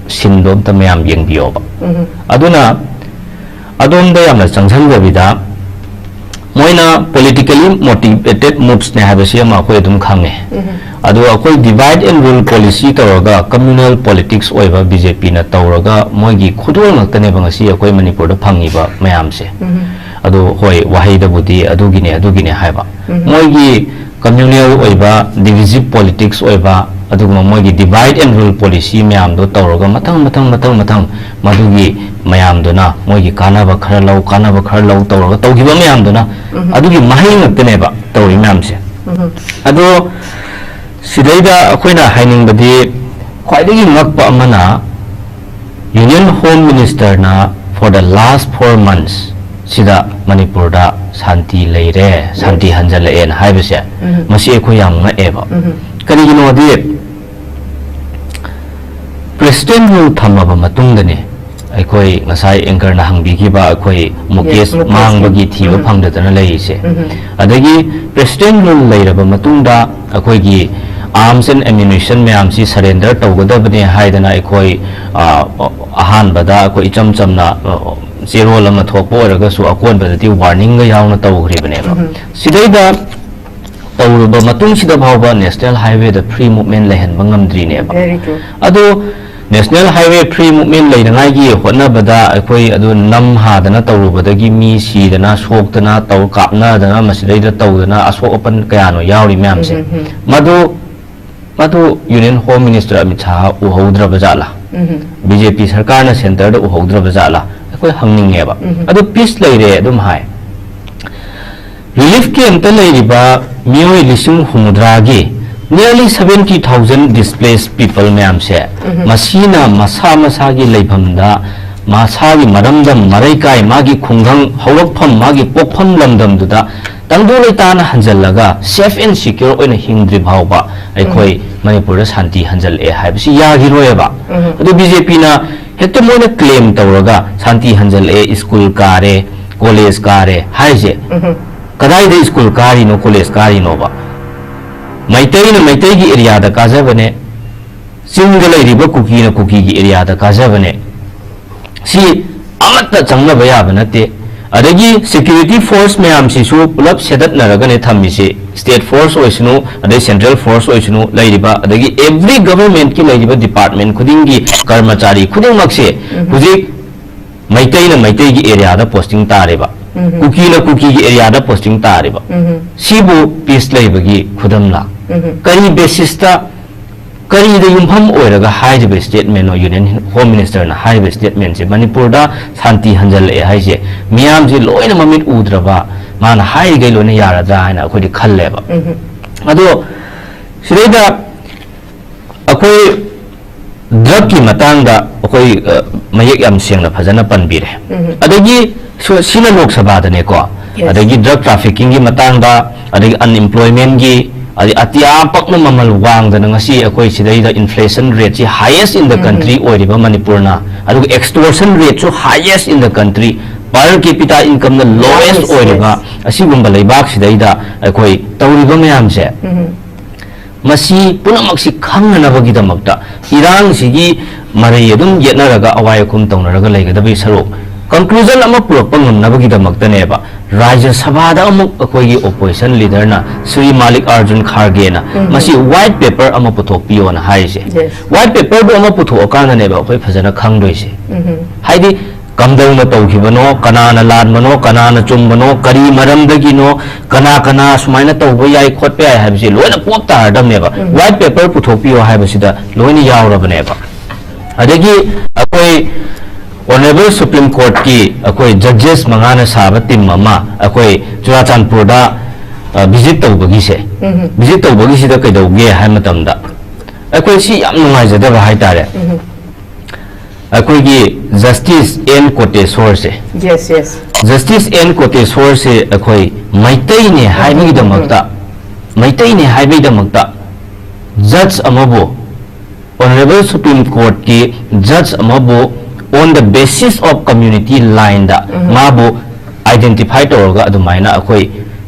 sceneꯗꯣ ꯑꯝꯇ ꯃꯌꯥꯝ ꯌꯦꯡꯕꯤꯌꯣꯕ꯫ ꯑꯗꯨꯅ ꯑꯗꯣꯝꯗ ꯌꯥꯝꯅ ꯆꯪꯁꯤꯟꯗꯕꯤꯗ ꯃꯣꯏꯅ politically motivated movesꯅꯦ ꯍꯥꯏꯕꯁꯤ ꯑꯃ ꯑꯩꯈꯣꯏ ꯑꯗꯨꯝ ꯈꯪꯉꯦ꯫ ꯑꯗꯣ ꯑꯩꯈꯣꯏ divide and rule policy ꯇꯧꯔꯒ communal politics ꯑꯣꯏꯕ BJPꯅ ꯇꯧꯔꯒ ꯃꯣꯏꯒꯤ ꯈꯨꯗꯣꯜ ꯉꯥꯛꯇꯅꯦꯕ ꯉꯁꯤ ꯑꯩꯈꯣꯏ ꯃꯅꯤꯄꯨꯔꯗ ꯐꯪꯉꯤꯕ ꯃꯌꯥꯝꯁꯦ꯫ ꯑꯗꯣ ꯍꯣꯏ, ꯋꯥꯍꯩꯗꯕꯨꯗꯤ ꯑꯗꯨꯒꯤꯅꯦ ꯑꯗꯨꯒꯤꯅꯦ ꯍꯥꯏꯕ, ꯃꯣꯏꯒꯤ communal ꯑꯣꯏꯕ divisive politics ꯑꯣꯏꯕ ꯑꯗꯨꯒꯨꯝꯕ ꯃꯣꯏꯒꯤ divide and rule policy ꯃꯌꯥꯝꯗꯣ ꯇꯧꯔꯒ ꯃꯊꯪ ꯃꯊꯪ ꯃꯊꯪ ꯃꯊꯪ ꯃꯗꯨꯒꯤ ꯃꯌꯥꯝꯗꯨꯅ ꯃꯣꯏꯒꯤ ꯀꯥꯟꯅꯕ ꯈꯔ ꯂꯧ, ꯀꯥꯟꯅꯕ ꯈꯔ ꯂꯧ ꯇꯧꯔꯒ ꯇꯧꯈꯤꯕ ꯃꯌꯥꯝꯗꯨꯅ ꯑꯗꯨꯒꯤ ꯃꯍꯩ ꯉꯥꯛꯇꯅꯦꯕ ꯇꯧꯔꯤ ꯃꯌꯥꯝꯁꯦ꯫ ꯑꯗꯣ ꯁꯤꯗꯩꯗ ꯑꯩꯈꯣꯏꯅ ꯍꯥꯏꯅꯤꯡꯕꯗꯤ, ꯈ꯭ꯋꯥꯏꯗꯒꯤ ꯉꯛꯄ ꯑꯃꯅ, Union Home Minister ꯅ for the last four months ꯁꯤꯗ ꯃꯅꯤꯄꯨꯔꯗ ꯁꯥꯟꯇꯤ ꯂꯩꯔꯦ, ꯁꯥꯟꯇꯤ ꯍꯟꯖꯜꯂꯛꯑꯦꯅ ꯍꯥꯏꯕꯁꯦ, ꯎꯝ꯫ ꯃꯁꯤ ꯑꯩꯈꯣꯏ ꯌꯥꯝ ꯉꯛꯑꯦꯕ꯫ ꯎꯝ꯫ ꯀꯔꯤꯒꯤꯅꯣꯗꯤ, President Rule ꯊꯝꯃꯕ ꯃꯇꯨꯡꯗꯅꯦ ꯑꯩꯈꯣꯏ ꯉꯁꯥꯏ anchor ꯅ ꯍꯪꯕꯤꯈꯤꯕ ꯑꯩꯈꯣꯏ ꯃꯨꯀꯦꯁ, yes, ꯃꯨꯀꯦꯁ, ꯃꯥꯡꯕꯒꯤ ꯊꯤꯕ, ꯎꯝ꯫ ꯐꯪꯗꯗꯅ ꯂꯩꯔꯤꯁꯦ꯫ ꯎꯝ꯫ ꯑꯗꯒꯤ President Rule ꯂꯩꯔꯕ ꯃꯇꯨꯡꯗ ꯑꯩꯈꯣꯏꯒꯤ arms and ammunition ꯃꯌꯥꯝꯁꯤ surrender ꯇꯧꯒꯗꯕꯅꯦ ꯍꯥꯏꯗꯅ ꯑꯩꯈꯣꯏ, ꯑ, ꯑꯍꯥꯟꯕꯗ ꯑꯩꯈꯣꯏ ꯏꯆꯝ ꯆꯝꯅ, ꯑ, ꯆꯦꯔꯣꯜ ꯑꯃ ꯊꯣꯛꯄ ꯑꯣꯏꯔꯒꯁꯨ ꯑꯀꯣꯟꯕꯗꯗꯤ warning ꯒ ꯌꯥꯎꯅ ꯇꯧꯈ꯭ꯔꯤꯕꯅꯦꯕ꯫ ꯎꯝ꯫ ꯁꯤꯗꯩꯗ ꯇꯧꯔꯨꯕ ꯃꯇꯨꯡꯁꯤꯗ ꯐꯥꯎꯕ National Highway ꯗ free movement ꯂꯩꯍꯟꯕ ꯉꯝꯗ꯭ꯔꯤꯅꯦꯕ꯫ Very true. ꯑꯗꯣ National Highway free movement ꯂꯩꯅꯉꯥꯏꯒꯤ ꯍꯣꯠꯅꯕꯗ ꯑꯩꯈꯣꯏ ꯑꯗꯨ ꯅꯝ ꯍꯥꯗꯅ ꯇꯧꯔꯨꯕꯗꯒꯤ ꯃꯤ ꯁꯤꯗꯅ ꯁꯣꯛꯇꯅ ꯇꯧ ꯀꯥꯞꯅꯗꯅ ꯃꯁꯤꯗꯩꯗ ꯇꯧꯗꯅ ꯑꯁꯣꯛ ꯑꯄꯟ ꯀꯌꯥꯅꯣ ꯌꯥꯎꯔꯤ ꯃꯌꯥꯝꯁꯦ꯫ ꯎꯝ, ꯎꯝ, ꯎꯝ꯫ ꯃꯗꯨ, ꯃꯗꯨ Union Home Minister Amit Shah ꯎꯍꯧꯗ꯭ꯔꯕ ꯖꯥꯠꯂꯥ? ꯎꯝ꯫ ꯕꯤ ꯖꯦ ꯄꯤ ꯁꯔꯀꯥꯔꯅ centre ꯗ ꯎꯍꯧꯗ꯭ꯔꯕ ꯖꯥꯠꯂꯥ? ꯑꯩꯈꯣꯏ ꯍꯪꯅꯤꯡꯉꯦꯕ꯫ ꯎꯝ꯫ ꯑꯗꯨ peace ꯂꯩꯔꯦ ꯑꯗꯨꯝ ꯍꯥꯏ꯫ Relief camp ꯇ ꯂꯩꯔꯤꯕ ꯃꯤꯑꯣꯏ ꯂꯤꯁꯤꯡ ꯍꯨꯝꯐꯨꯇꯔꯥꯒꯤ, nearly seventy thousand displaced people ꯃꯌꯥꯝꯁꯦ, ꯎꯝ꯫ ꯃꯁꯤꯅ ꯃꯁꯥ ꯃꯁꯥꯒꯤ ꯂꯩꯐꯝꯗ, ꯃꯁꯥꯒꯤ ꯃꯔꯝꯗꯝ, ꯃꯔꯩꯀꯥꯏ, ꯃꯥꯒꯤ ꯈꯨꯡꯒꯪ, ꯍꯧꯔꯛꯐꯝ, ꯃꯥꯒꯤ ꯄꯣꯛꯐꯝ ꯂꯝꯗꯝꯗꯨꯗ ꯇꯪꯗꯨ ꯂꯩꯇꯥꯅ ꯍꯟꯖꯜꯂꯒ safe and secure ꯑꯣꯏꯅ ꯍꯤꯡꯗ꯭ꯔꯤ ꯐꯥꯎꯕ ꯑꯩꯈꯣꯏ, ꯎꯝ꯫ ꯃꯅꯤꯄꯨꯔꯗ ꯁꯥꯟꯇꯤ ꯍꯟꯖꯜꯂꯛꯑꯦ ꯍꯥꯏꯕꯁꯤ ꯌꯥꯈꯤꯔꯣꯏꯕ꯫ ꯎꯝ꯫ ꯑꯗꯨ ꯕꯤ ꯖꯦ ꯄꯤ ꯅ ꯍꯦꯛꯇ ꯃꯣꯏꯅ claim ꯇꯧꯔꯒ ꯁꯥꯟꯇꯤ ꯍꯟꯖꯜꯂꯛꯑꯦ, school ꯀꯥꯔꯦ, college ꯀꯥꯔꯦ ꯍꯥꯏꯁꯦ, ꯎꯝ꯫ ꯀꯗꯥꯏꯗ school ꯀꯥꯔꯤꯅꯣ, college ꯀꯥꯔꯤꯅꯣꯕ? ꯃꯩꯇꯩꯅ ꯃꯩꯇꯩꯒꯤ area ꯗ ꯀꯥꯖꯕꯅꯦ, ꯆꯤꯡꯗ ꯂꯩꯔꯤꯕ ꯀꯨꯀꯤꯅ ꯀꯨꯀꯤꯒꯤ area ꯗ ꯀꯥꯖꯕꯅꯦ꯫ ꯁꯤ ꯑꯃꯠꯇ ꯆꯪꯅꯕ ꯌꯥꯕ ꯅꯠꯇꯦ꯫ ꯑꯗꯒꯤ security force ꯃꯌꯥꯝꯁꯤꯁꯨ ꯄꯨꯂꯞ ꯁꯦꯗꯠꯅꯔꯒꯅꯦ ꯊꯝꯃꯤꯁꯤ꯫ State force ꯑꯣꯏꯁꯅꯨ, ꯑꯗꯩ central force ꯑꯣꯏꯁꯅꯨ, ꯂꯩꯔꯤꯕ, ꯑꯗꯒꯤ every government ꯀꯤ ꯂꯩꯔꯤꯕ department ꯈꯨꯗꯤꯡꯒꯤ ꯀꯔꯃꯆꯥꯔꯤ ꯈꯨꯗꯤꯡꯃꯛꯁꯦ ꯎꯝ꯫ ꯍꯧꯖꯤꯛ ꯃꯩꯇꯩꯅ ꯃꯩꯇꯩꯒꯤ area ꯗ posting ꯇꯥꯔꯦꯕ, ꯎꯝ꯫ ꯀꯨꯀꯤꯅ ꯀꯨꯀꯤꯒꯤ area ꯗ posting ꯇꯥꯔꯦꯕ꯫ ꯎꯝ꯫ ꯁꯤꯕꯨ peace ꯂꯩꯕꯒꯤ ꯈꯨꯗꯝꯂꯥ? ꯎꯝ꯫ ꯀꯔꯤ basis ꯇ, ꯀꯔꯤꯗ ꯌꯨꯝꯐꯝ ꯑꯣꯏꯔꯒ ꯍꯥꯏꯔꯤꯕ statement ꯅꯣ Union Home Minister ꯅ ꯍꯥꯏꯔꯤꯕ statement ꯁꯦ? ꯃꯅꯤꯄꯨꯔꯗ ꯁꯥꯟꯇꯤ ꯍꯟꯖꯜꯂꯛꯑꯦ ꯍꯥꯏꯁꯦ ꯃꯤꯌꯥꯝꯁꯦ ꯂꯣꯏꯅ ꯃꯃꯤꯠ ꯎꯗ꯭ꯔꯕ, ꯃꯥꯅ ꯍꯥꯏꯔꯤꯈꯩ ꯂꯣꯏꯅ ꯌꯥꯔꯗ꯭ꯔꯥ ꯍꯥꯏꯅ ꯑꯩꯈꯣꯏꯗꯤ ꯈꯜꯂꯦꯕ꯫ ꯑꯗꯣ ꯁꯤꯗꯩꯗ ꯑꯩꯈꯣꯏ ꯗ꯭ꯔꯒꯀꯤ ꯃꯇꯥꯡꯗ ꯑꯩꯈꯣꯏ ꯃꯌꯦꯛ ꯌꯥꯝ ꯁꯦꯡꯅ ꯐꯖꯅ ꯄꯟꯕꯤꯔꯦ꯫ ꯑꯗꯒꯤ ꯁꯤꯅ ꯂꯣꯛ ꯁꯚꯥꯗꯅꯦꯀꯣ꯫ ꯑꯗꯒꯤ ꯗ꯭ꯔꯒ ꯇ꯭ꯔꯥꯐꯤꯀꯤꯡꯒꯤ ꯃꯇꯥꯡꯗ, ꯑꯗꯒꯤ ꯑꯟꯑꯦꯝꯄ꯭ꯂꯣꯏꯃꯦꯟꯒꯤ, ꯑꯗꯩ ꯑꯇꯤꯌꯥ ꯄꯛꯅ ꯃꯃꯜ ꯋꯥꯡꯗꯅ ꯉꯁꯤ ꯑꯩꯈꯣꯏ ꯁꯤꯗꯩꯗ inflation rateꯁꯤ highest in the country ꯑꯣꯏꯔꯤꯕ ꯃꯅꯤꯄꯨꯔꯅ, ꯑꯗꯨꯒ extortion rateꯁꯨ highest in the country, per capita incomeꯅ lowest ꯑꯣꯏꯔꯤꯕ ꯑꯁꯤꯒꯨꯝꯕ ꯂꯩꯕꯥꯛꯁꯤꯗꯩꯗ ꯑꯩꯈꯣꯏ ꯇꯧꯔꯤꯕ ꯃꯌꯥꯝꯁꯦ, ꯃꯁꯤ ꯄꯨꯝꯅꯃꯛꯁꯤ ꯈꯪꯅꯅꯕꯒꯤꯗꯃꯛꯇ, ꯏꯔꯥꯡꯁꯤꯒꯤ ꯃꯔꯩ ꯑꯗꯨꯝ ꯌꯦꯠꯅꯔꯒ ꯑꯋꯥꯏ ꯑꯈꯨꯝ ꯇꯧꯅꯔꯒ ꯂꯩꯒꯗꯕꯒꯤ ꯁꯔꯨꯛ, conclusion ꯑꯃ ꯄꯨꯔꯛꯄ ꯉꯝꯅꯕꯒꯤꯗꯃꯛꯇꯅꯦꯕ ꯔꯥꯖ꯭ꯌ ꯁꯚꯥꯗ ꯑꯃꯨꯛ ꯑꯩꯈꯣꯏꯒꯤ opposition leaderꯅ ꯁ꯭ꯔꯤ ꯃꯥꯂꯤꯛ ꯑꯥꯔꯖꯨꯟ ꯈꯥꯔꯒꯦꯅ ꯃꯁꯤ white paper ꯑꯃ ꯄꯨꯊꯣꯛꯄꯤꯌꯣꯅ ꯍꯥꯏꯔꯤꯁꯦ꯫ White paperꯗꯨ ꯑꯃ ꯄꯨꯊꯣꯛꯑꯀꯥꯟꯗꯅꯦꯕ ꯑꯩꯈꯣꯏ ꯐꯖꯅ ꯈꯪꯗꯣꯏꯁꯦ꯫ ꯍꯥꯏꯗꯤ ꯀꯝꯗꯧꯅ ꯇꯧꯈꯤꯕꯅꯣ, ꯀꯅꯥꯅ ꯂꯥꯟꯕꯅꯣ, ꯀꯅꯥꯅ ꯆꯨꯝꯕꯅꯣ, ꯀꯔꯤ ꯃꯔꯝꯗꯒꯤꯅꯣ, ꯀꯅꯥ ꯀꯅꯥ ꯁꯨꯃꯥꯏꯅ ꯇꯧꯕ ꯌꯥꯏ ꯈꯣꯠꯄ ꯌꯥꯏ ꯍꯥꯏꯕꯁꯦ ꯂꯣꯏꯅ ꯄꯣꯞ ꯇꯥꯔꯗꯕꯅꯦꯕ꯫ White paper ꯄꯨꯊꯣꯛꯄꯤꯌꯣ ꯍꯥꯏꯕꯁꯤꯗ ꯂꯣꯏꯅ ꯌꯥꯎꯔꯕꯅꯦꯕ꯫ ꯑꯗꯒꯤ ꯑꯩꯈꯣꯏ Honourable Supreme Courtꯀꯤ ꯑꯩꯈꯣꯏ judges ꯃꯉꯥꯅ ꯁꯥꯕ team ꯑꯃ ꯑꯩꯈꯣꯏ ꯆꯨꯔꯥꯆꯥꯟꯄꯨꯔꯗ visit ꯇꯧꯕꯒꯤꯁꯦ, visit ꯇꯧꯕꯒꯤꯁꯤꯗ ꯀꯩꯗꯧꯒꯦ ꯍꯥꯏ ꯃꯇꯝꯗ, ꯑꯩꯈꯣꯏ ꯁꯤ ꯌꯥꯝ ꯅꯨꯡꯉꯥꯏꯖꯗꯕ ꯍꯥꯏꯇꯥꯔꯦ꯫ ꯑꯩꯈꯣꯏꯒꯤ Justice N ꯀꯣꯇꯦꯁꯣꯔꯁꯦ, Justice N ꯀꯣꯇꯦꯁꯣꯔꯁꯦ ꯑꯩꯈꯣꯏ ꯃꯩꯇꯩꯅꯦ ꯍꯥꯏꯕꯒꯤꯗꯃꯛꯇ, ꯃꯩꯇꯩꯅꯦ ꯍꯥꯏꯕꯒꯤꯗꯃꯛꯇ judge ꯑꯃꯕꯨ, Honourable Supreme Courtꯀꯤ judge ꯑꯃꯕꯨ on the basis of community lineꯗ ꯃꯥꯕꯨ identify ꯇꯧꯔꯒ ꯑꯗꯨꯃꯥꯏꯅ ꯑꯩꯈꯣꯏ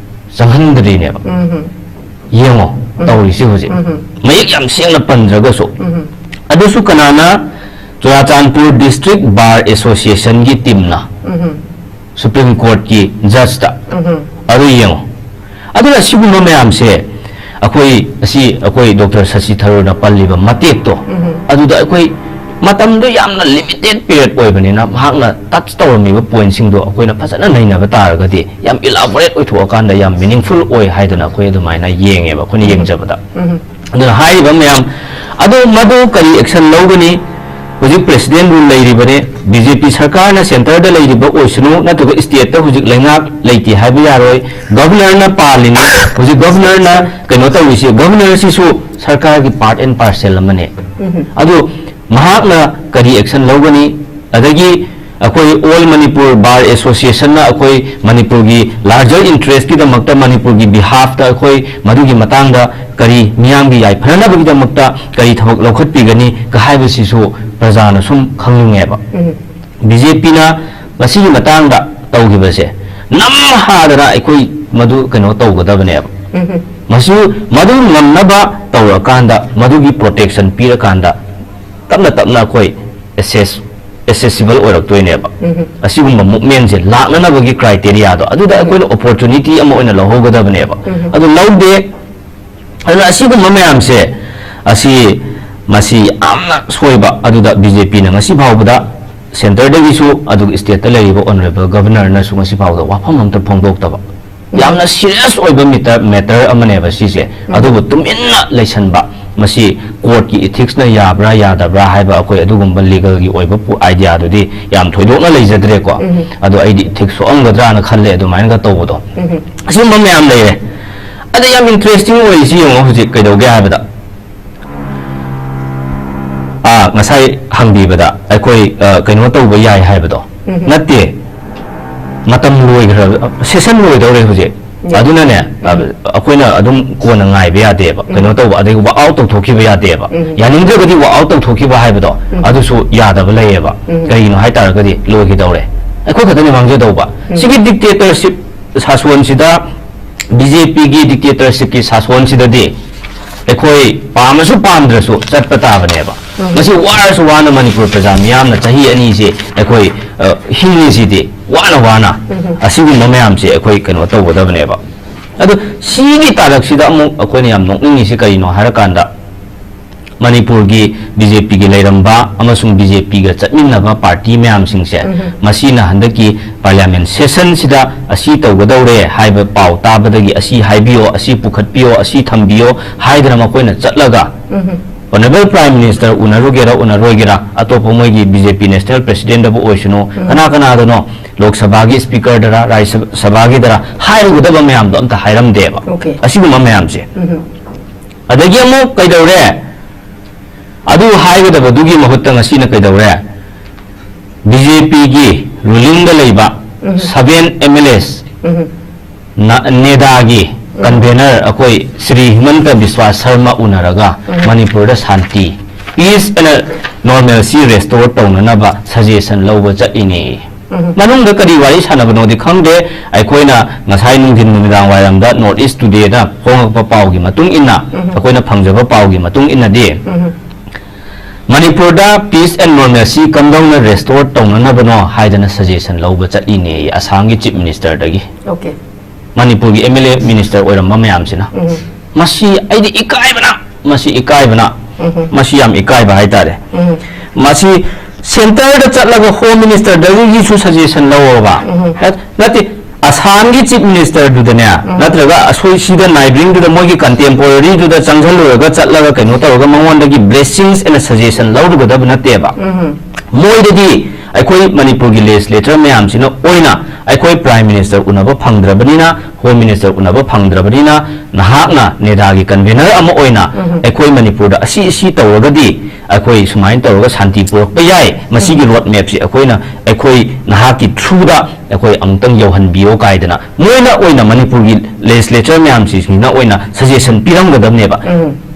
ꯆꯪꯍꯟꯗ꯭ꯔꯤꯅꯦꯕ꯫ ꯌꯦꯡꯉꯣ, ꯇꯧꯔꯤꯁꯤ ꯍꯧꯖꯤꯛ ꯃꯌꯦꯛ ꯌꯥꯝ ꯁꯦꯡꯅ ꯄꯟꯗ꯭ꯔꯒꯁꯨ꯫ ꯑꯗꯨꯁꯨ ꯀꯅꯥꯅ? Churachandpur District Bar Associationꯒꯤ teamꯅ Supreme Courtꯀꯤ judgeꯇ꯫ ꯑꯗꯨ ꯌꯦꯡꯉꯣ꯫ ꯑꯗꯨꯅ ꯁꯤꯒꯨꯝꯕ ꯃꯌꯥꯝꯁꯦ ꯑꯩꯈꯣꯏ, ꯑꯁꯤ ꯑꯩꯈꯣꯏ Doctor ꯁꯁꯤ ꯊꯔꯨꯔꯅ ꯄꯜꯂꯤꯕ ꯃꯇꯦꯛꯇꯣ, ꯑꯗꯨꯗ ꯑꯩꯈꯣꯏ ꯃꯇꯝꯗꯣ ꯌꯥꯝꯅ limited period ꯑꯣꯏꯕꯅꯤꯅ, ꯃꯍꯥꯛꯅ touch ꯇꯧꯔꯝꯃꯤꯕ pointꯁꯤꯡꯗꯣ ꯑꯩꯈꯣꯏꯅ ꯐꯖꯅ ꯅꯩꯅꯕ ꯇꯥꯔꯒꯗꯤ ꯌꯥꯝ elaborate ꯑꯣꯏꯊꯣꯛꯑꯀꯥꯟꯗ ꯌꯥꯝ meaningful ꯑꯣꯏ ꯍꯥꯏꯗꯅ ꯑꯩꯈꯣꯏ ꯑꯗꯨꯃꯥꯏꯅ ꯌꯦꯡꯉꯦꯕ, ꯑꯩꯈꯣꯏꯅ ꯌꯦꯡꯖꯕꯗ꯫ ꯑꯗꯨꯅ ꯍꯥꯏꯔꯤꯕ ꯃꯌꯥꯝ ꯑꯗꯣ, ꯃꯗꯨ ꯀꯔꯤ action ꯂꯧꯒꯅꯤ? ꯍꯧꯖꯤꯛ president rule ꯂꯩꯔꯤꯕꯅꯤ꯫ ꯕꯤ ꯖꯦ ꯄꯤ ꯁꯔꯀꯥꯔꯅ ꯁꯦꯟꯇꯔꯗ ꯂꯩꯔꯤꯕ ꯑꯣꯏꯁꯅꯨ, ꯅꯠꯇ꯭ꯔꯒ ꯁ꯭ꯇꯦꯠꯇ ꯍꯧꯖꯤꯛ ꯂꯩꯉꯥꯛ ꯂꯩꯇꯦ ꯍꯥꯏꯕ ꯌꯥꯔꯣꯏ꯫ ꯒꯕꯔꯅꯔꯅ ꯄꯥꯜꯂꯤꯅꯤ꯫ ꯍꯧꯖꯤꯛ ꯒꯕꯔꯅꯔꯅ ꯀꯩꯅꯣ ꯇꯧꯔꯤꯁꯤ, ꯒꯕꯔꯅꯔꯁꯤꯁꯨ ꯁꯔꯀꯥꯔꯒꯤ part and parcel ꯑꯃꯅꯦ꯫ ꯑꯗꯨ ꯃꯍꯥꯛꯅ ꯀꯔꯤ action ꯂꯧꯒꯅꯤ? ꯑꯗꯒꯤ ꯑꯩꯈꯣꯏ All Manipur Bar Associationꯅ ꯑꯩꯈꯣꯏ ꯃꯅꯤꯄꯨꯔꯒꯤ larger interestꯀꯤꯗꯃꯛꯇ, ꯃꯅꯤꯄꯨꯔꯒꯤ behalfꯇ ꯑꯩꯈꯣꯏ ꯃꯗꯨꯒꯤ ꯃꯇꯥꯡꯗ ꯀꯔꯤ, ꯃꯤꯌꯥꯝꯒꯤ ꯌꯥꯏꯐꯅꯅꯕꯒꯤꯗꯃꯛꯇ ꯀꯔꯤ ꯊꯕꯛ ꯂꯧꯈꯠꯄꯤꯒꯅꯤ ꯀ ꯍꯥꯏꯕꯁꯤꯁꯨ ꯄ꯭ꯔꯖꯥꯅ ꯁꯨꯝ ꯈꯪꯅꯤꯡꯉꯦꯕ꯫ ꯕꯤ ꯖꯦ ꯄꯤꯅ ꯃꯁꯤꯒꯤ ꯃꯇꯥꯡꯗ ꯇꯧꯈꯤꯕꯁꯦ ꯅꯝꯍꯥꯗꯅ ꯑꯩꯈꯣꯏ ꯃꯗꯨ ꯀꯩꯅꯣ ꯇꯧꯒꯗꯕꯅꯦꯕ꯫ ꯃꯁꯤ, ꯃꯗꯨ ꯉꯝꯅꯕ ꯇꯧꯔꯀꯥꯟꯗ, ꯃꯗꯨꯒꯤ protection ꯄꯤꯔꯀꯥꯟꯗ ꯇꯞꯅ ꯇꯞꯅ ꯑꯩꯈꯣꯏ access, accessible ꯑꯣꯏꯔꯛꯇꯣꯏꯅꯦꯕ꯫ ꯑꯁꯤꯒꯨꯝꯕ movementꯁꯦ ꯂꯥꯛꯅꯅꯕꯒꯤ criteriaꯗꯣ, ꯑꯗꯨꯗ ꯑꯩꯈꯣꯏꯅ opportunity ꯑꯃ ꯑꯣꯏꯅ ꯂꯧꯍꯧꯒꯗꯕꯅꯦꯕ꯫ ꯑꯗꯨ ꯂꯧꯗꯦ꯫ ꯑꯗꯨꯅ ꯑꯁꯤꯒꯨꯝꯕ ꯃꯌꯥꯝꯁꯦ, ꯑꯁꯤ, ꯃꯁꯤ ꯌꯥꯝꯅ ꯁꯣꯏꯕ꯫ ꯑꯗꯨꯗ ꯕꯤ ꯖꯦ ꯄꯤꯅ ꯉꯁꯤ ꯐꯥꯎꯕꯗ centreꯗꯒꯤꯁꯨ, ꯑꯗꯨꯒ stateꯇ ꯂꯩꯔꯤꯕ honourable governorꯅꯁꯨ ꯉꯁꯤ ꯐꯥꯎꯕꯗ ꯋꯥꯐꯝ ꯑꯝꯇ ꯐꯣꯡꯗꯣꯛꯇꯕ꯫ ꯌꯥꯝꯅ serious ꯑꯣꯏꯕ matter, matter ꯑꯃꯅꯦꯕ ꯁꯤꯁꯦ꯫ ꯑꯗꯨꯕꯨ ꯇꯨꯃꯤꯟꯅ ꯂꯩꯁꯟꯕ, ꯃꯁꯤ courtꯀꯤ ethicsꯅ ꯌꯥꯕ꯭ꯔꯥ ꯌꯥꯗꯕ꯭ꯔꯥ ꯍꯥꯏꯕ, ꯑꯩꯈꯣꯏ ꯑꯗꯨꯒꯨꯝꯕ legalꯒꯤ ꯑꯣꯏꯕ ꯄꯣ-, ideaꯗꯨꯗꯤ ꯌꯥꯝ ꯊꯣꯏꯗꯣꯛꯅ ꯂꯩꯖꯗ꯭ꯔꯦꯀꯣ꯫ ꯑꯗꯣ ꯑꯩꯗꯤ ethics ꯁꯣꯛꯑꯝꯒꯗ꯭ꯔꯥꯅ ꯈꯜꯂꯦ ꯑꯗꯨꯃꯥꯏꯅꯒ ꯇꯧꯕꯗꯣ꯫ ꯑꯁꯤꯒꯨꯝꯕ ꯃꯌꯥꯝ ꯂꯩꯔꯦ꯫ ꯑꯗ ꯌꯥꯝ interesting ꯑꯣꯏꯔꯤꯁꯤ ꯌꯦꯡꯉꯣ, ꯍꯧꯖꯤꯛ ꯀꯩꯗꯧꯒꯦ ꯍꯥꯏꯕꯗ, ꯑꯥ, ꯉꯁꯥꯏ ꯍꯪꯕꯤꯕꯗ ꯑꯩꯈꯣꯏ, ꯑ, ꯀꯩꯅꯣ ꯇꯧꯕ ꯌꯥꯏ ꯍꯥꯏꯕꯗꯣ꯫ ꯅꯠꯇꯦ, ꯃꯇꯝ ꯂꯣꯏꯈ꯭ꯔ-, session ꯂꯣꯏꯗꯧꯔꯦ ꯍꯧꯖꯤꯛ꯫ ꯑꯗꯨꯅꯅꯦ, ꯑ, ꯑꯩꯈꯣꯏꯅ ꯑꯗꯨꯝ ꯀꯣꯟꯅ ꯉꯥꯏꯕ ꯌꯥꯗꯦꯕ꯫ ꯀꯩꯅꯣ ꯇꯧꯕ, ꯑꯗꯩ walk out ꯇꯧꯊꯣꯛꯈꯤꯕ ꯌꯥꯗꯦꯕ꯫ ꯌꯥꯅꯤꯡꯗ꯭ꯔꯒꯗꯤ walk out ꯇꯧꯊꯣꯛꯈꯤꯕ ꯍꯥꯏꯕꯗꯣ, ꯑꯗꯨꯁꯨ ꯌꯥꯗꯕ ꯂꯩꯌꯦꯕ꯫ ꯀꯩꯒꯤꯅꯣ ꯍꯥꯏ ꯇꯥꯔꯒꯗꯤ ꯂꯣꯏꯈꯤꯗꯧꯔꯦ꯫ ꯑꯩꯈꯣꯏ ꯈꯛꯇꯅꯦ ꯃꯥꯡꯖꯗꯧꯕ꯫ ꯁꯤꯒꯤ dictatorship ꯁꯥꯁꯣꯟꯁꯤꯗ, ꯕꯤ ꯖꯦ ꯄꯤꯒꯤ dictatorshipꯀꯤ ꯁꯥꯁꯣꯟꯁꯤꯗꯗꯤ ꯑꯩꯈꯣꯏ ꯄꯥꯝꯃꯁꯨ ꯄꯥꯝꯗ꯭ꯔꯁꯨ ꯆꯠꯄ ꯇꯥꯕꯅꯦꯕ꯫ ꯃꯁꯤ ꯋꯥꯔꯁꯨ ꯋꯥꯅ ꯃꯅꯤꯄꯨꯔ ꯄ꯭ꯔꯖꯥ ꯃꯤꯌꯥꯝꯅ ꯆꯍꯤ ꯑꯅꯤꯁꯤ ꯑꯩꯈꯣꯏ, ꯑ, ꯍꯤꯡꯉꯤꯁꯤꯗꯤ ꯋꯥꯅ ꯋꯥꯅ꯫ ꯑꯁꯤꯒꯨꯝꯕ ꯃꯌꯥꯝꯁꯦ ꯑꯩꯈꯣꯏ ꯀꯩꯅꯣ ꯇꯧꯒꯗꯕꯅꯦꯕ꯫ ꯑꯗꯣ ꯁꯤꯒꯤ ꯇꯥꯔꯛꯁꯤꯗ ꯑꯃꯨꯛ ꯑꯩꯈꯣꯏꯅ ꯌꯥꯝ ꯅꯣꯛꯅꯤꯡꯉꯤꯁꯤ ꯀꯔꯤꯅꯣ ꯍꯥꯏꯔꯀꯥꯟꯗ, ꯃꯅꯤꯄꯨꯔꯒꯤ ꯕꯤ ꯖꯦ ꯄꯤꯒꯤ ꯂꯩꯔꯝꯕ ꯑꯃꯁꯨꯡ ꯕꯤ ꯖꯦ ꯄꯤꯒ ꯆꯠꯃꯤꯟꯅꯕ party ꯃꯌꯥꯝꯁꯤꯡꯁꯦ, ꯃꯁꯤꯅ ꯍꯟꯗꯛꯀꯤ parliament sessionꯁꯤꯗ ꯑꯁꯤ ꯇꯧꯒꯗꯧꯔꯦ ꯍꯥꯏꯕ ꯄꯥꯎ ꯇꯥꯕꯗꯒꯤ, "ꯑꯁꯤ ꯍꯥꯏꯕꯤꯌꯣ, ꯑꯁꯤ ꯄꯨꯈꯠꯄꯤꯌꯣ, ꯑꯁꯤ ꯊꯝꯕꯤꯌꯣ" ꯍꯥꯏꯗꯅ ꯃꯈꯣꯏꯅ ꯆꯠꯂꯒ, Honourable Prime Minister ꯎꯅꯔꯨꯒꯦꯔꯥ ꯎꯅꯔꯣꯏꯒꯦꯔꯥ, ꯑꯇꯣꯞꯄ ꯃꯣꯏꯒꯤ B J P National Presidentꯕꯨ ꯑꯣꯏꯁꯅꯨ, ꯀꯅꯥ ꯀꯅꯥꯗꯅꯣ, ꯂꯣꯛ ꯁꯚꯥꯒꯤ Speakerꯗꯔ, ꯔꯥꯖ꯭ꯌ ꯁꯚꯥꯒꯤꯗꯔ ꯍꯥꯏꯔꯨꯒꯗꯕ ꯃꯌꯥꯝꯗꯣ ꯑꯝꯇ ꯍꯥꯏꯔꯝꯗꯦꯕ꯫ Okay. ꯑꯁꯤꯒꯨꯝꯕ ꯃꯌꯥꯝꯁꯦ꯫ ꯑꯗꯒꯤ ꯑꯃꯨꯛ ꯀꯩꯗꯧꯔꯦ? ꯑꯗꯨ ꯍꯥꯏꯒꯗꯕꯗꯨꯒꯤ ꯃꯍꯨꯠꯇ ꯉꯁꯤꯅ ꯀꯩꯗꯧꯔꯦ? B J Pꯒꯤ rulingꯗ ꯂꯩꯕ seven M L As ꯅ-, ꯅꯦꯗꯥꯒꯤ convener ꯑꯩꯈꯣꯏ ꯁ꯭ꯔꯤ ꯍꯤꯃꯟꯇ ꯕꯤꯁ꯭ꯋꯥ ꯁꯔꯃ ꯎꯅꯔꯒ ꯃꯅꯤꯄꯨꯔꯗ ꯁꯥꯟꯇꯤ, peace and normalcy restore ꯇꯧꯅꯅꯕ suggestion ꯂꯧꯕ ꯆꯠꯂꯤꯅꯦ꯫ ꯃꯅꯨꯡꯗ ꯀꯔꯤ ꯋꯥꯔꯤ ꯁꯥꯟꯅꯕꯅꯣꯗꯤ ꯈꯪꯗꯦ꯫ ꯑꯩꯈꯣꯏꯅ ꯉꯁꯥꯏ ꯅꯨꯡꯊꯤꯟ ꯅꯨꯃꯤꯗꯥꯡ ꯋꯥꯏꯔꯝꯗ North East Todayꯗ ꯐꯣꯡꯉꯛꯄ ꯄꯥꯎꯒꯤ ꯃꯇꯨꯡ ꯏꯟꯅ, ꯑꯩꯈꯣꯏꯅ ꯐꯪꯖꯕ ꯄꯥꯎꯒꯤ ꯃꯇꯨꯡ ꯏꯟꯅꯗꯤ, ꯃꯅꯤꯄꯨꯔꯗ peace and normalcy ꯀꯝꯗꯧꯅ restore ꯇꯧꯅꯅꯕꯅꯣ ꯍꯥꯏꯗꯅ suggestion ꯂꯧꯕ ꯆꯠꯂꯤꯅꯦ ꯑꯁꯥꯝꯒꯤ Chief Ministerꯗꯒꯤ꯫ Okay. ꯃꯅꯤꯄꯨꯔꯒꯤ M L A minister ꯑꯣꯏꯔꯝꯕ ꯃꯌꯥꯝꯁꯤꯅ꯫ ꯃꯁꯤ ꯑꯩꯗꯤ ꯏꯀꯥꯏꯕꯅ, ꯃꯁꯤ ꯏꯀꯥꯏꯕꯅ, ꯃꯁꯤ ꯌꯥꯝ ꯏꯀꯥꯏꯕ ꯍꯥꯏꯇꯥꯔꯦ꯫ ꯃꯁꯤ centreꯗ ꯆꯠꯂꯒ Home Ministerꯗꯒꯤꯁꯨ suggestion ꯂꯧꯔꯕ? ꯅꯠꯇꯦ, ꯑꯁꯥꯝꯒꯤ Chief Ministerꯗꯨꯗꯅꯦ, ꯅꯠꯇ꯭ꯔꯒ ꯑꯁꯣꯏ ꯁꯤꯗ neighbouringꯗꯨꯗ ꯃꯣꯏꯒꯤ contemporaryꯗꯨꯗ ꯆꯪꯁꯤꯜꯂꯨꯔꯒ ꯆꯠꯂꯒ ꯀꯩꯅꯣ ꯇꯧꯔꯒ ꯃꯉꯣꯟꯗꯒꯤ blessings ꯑꯅ suggestion ꯂꯧꯔꯨꯒꯗꯕ ꯅꯠꯇꯦꯕ꯫ ꯃꯣꯏꯗꯗꯤ ꯑꯩꯈꯣꯏ ꯃꯅꯤꯄꯨꯔꯒꯤ legislator ꯃꯌꯥꯝꯁꯤꯅ ꯑꯣꯏꯅ ꯑꯩꯈꯣꯏ Prime Minister ꯎꯅꯕ ꯐꯪꯗ꯭ꯔꯕꯅꯤꯅ, Home Minister ꯎꯅꯕ ꯐꯪꯗ꯭ꯔꯕꯅꯤꯅ, ꯅꯍꯥꯛꯅ ꯅꯦꯗꯥꯒꯤ convener ꯑꯃ ꯑꯣꯏꯅ ꯑꯩꯈꯣꯏ ꯃꯅꯤꯄꯨꯔꯗ ꯑꯁꯤ ꯑꯁꯤ ꯇꯧꯔꯒꯗꯤ ꯑꯩꯈꯣꯏ ꯁꯨꯃꯥꯏꯅ ꯇꯧꯔꯒ ꯁꯥꯟꯇꯤ ꯄꯨꯔꯛꯄ ꯌꯥꯏ, ꯃꯁꯤꯒꯤ road mapꯁꯤ ꯑꯩꯈꯣꯏꯅ, ꯑꯩꯈꯣꯏ ꯅꯍꯥꯛꯀꯤ throughꯗ ꯑꯩꯈꯣꯏ ꯑꯃꯨꯛꯇꯪ ꯌꯧꯍꯟꯕꯤꯌꯣ ꯀꯥꯏꯗꯅ ꯃꯣꯏꯅ ꯑꯣꯏꯅ ꯃꯅꯤꯄꯨꯔꯒꯤ legislator ꯃꯌꯥꯝꯁꯤꯡꯁꯤꯅ ꯑꯣꯏꯅ suggestion ꯄꯤꯔꯝꯒꯗꯕꯅꯦꯕ꯫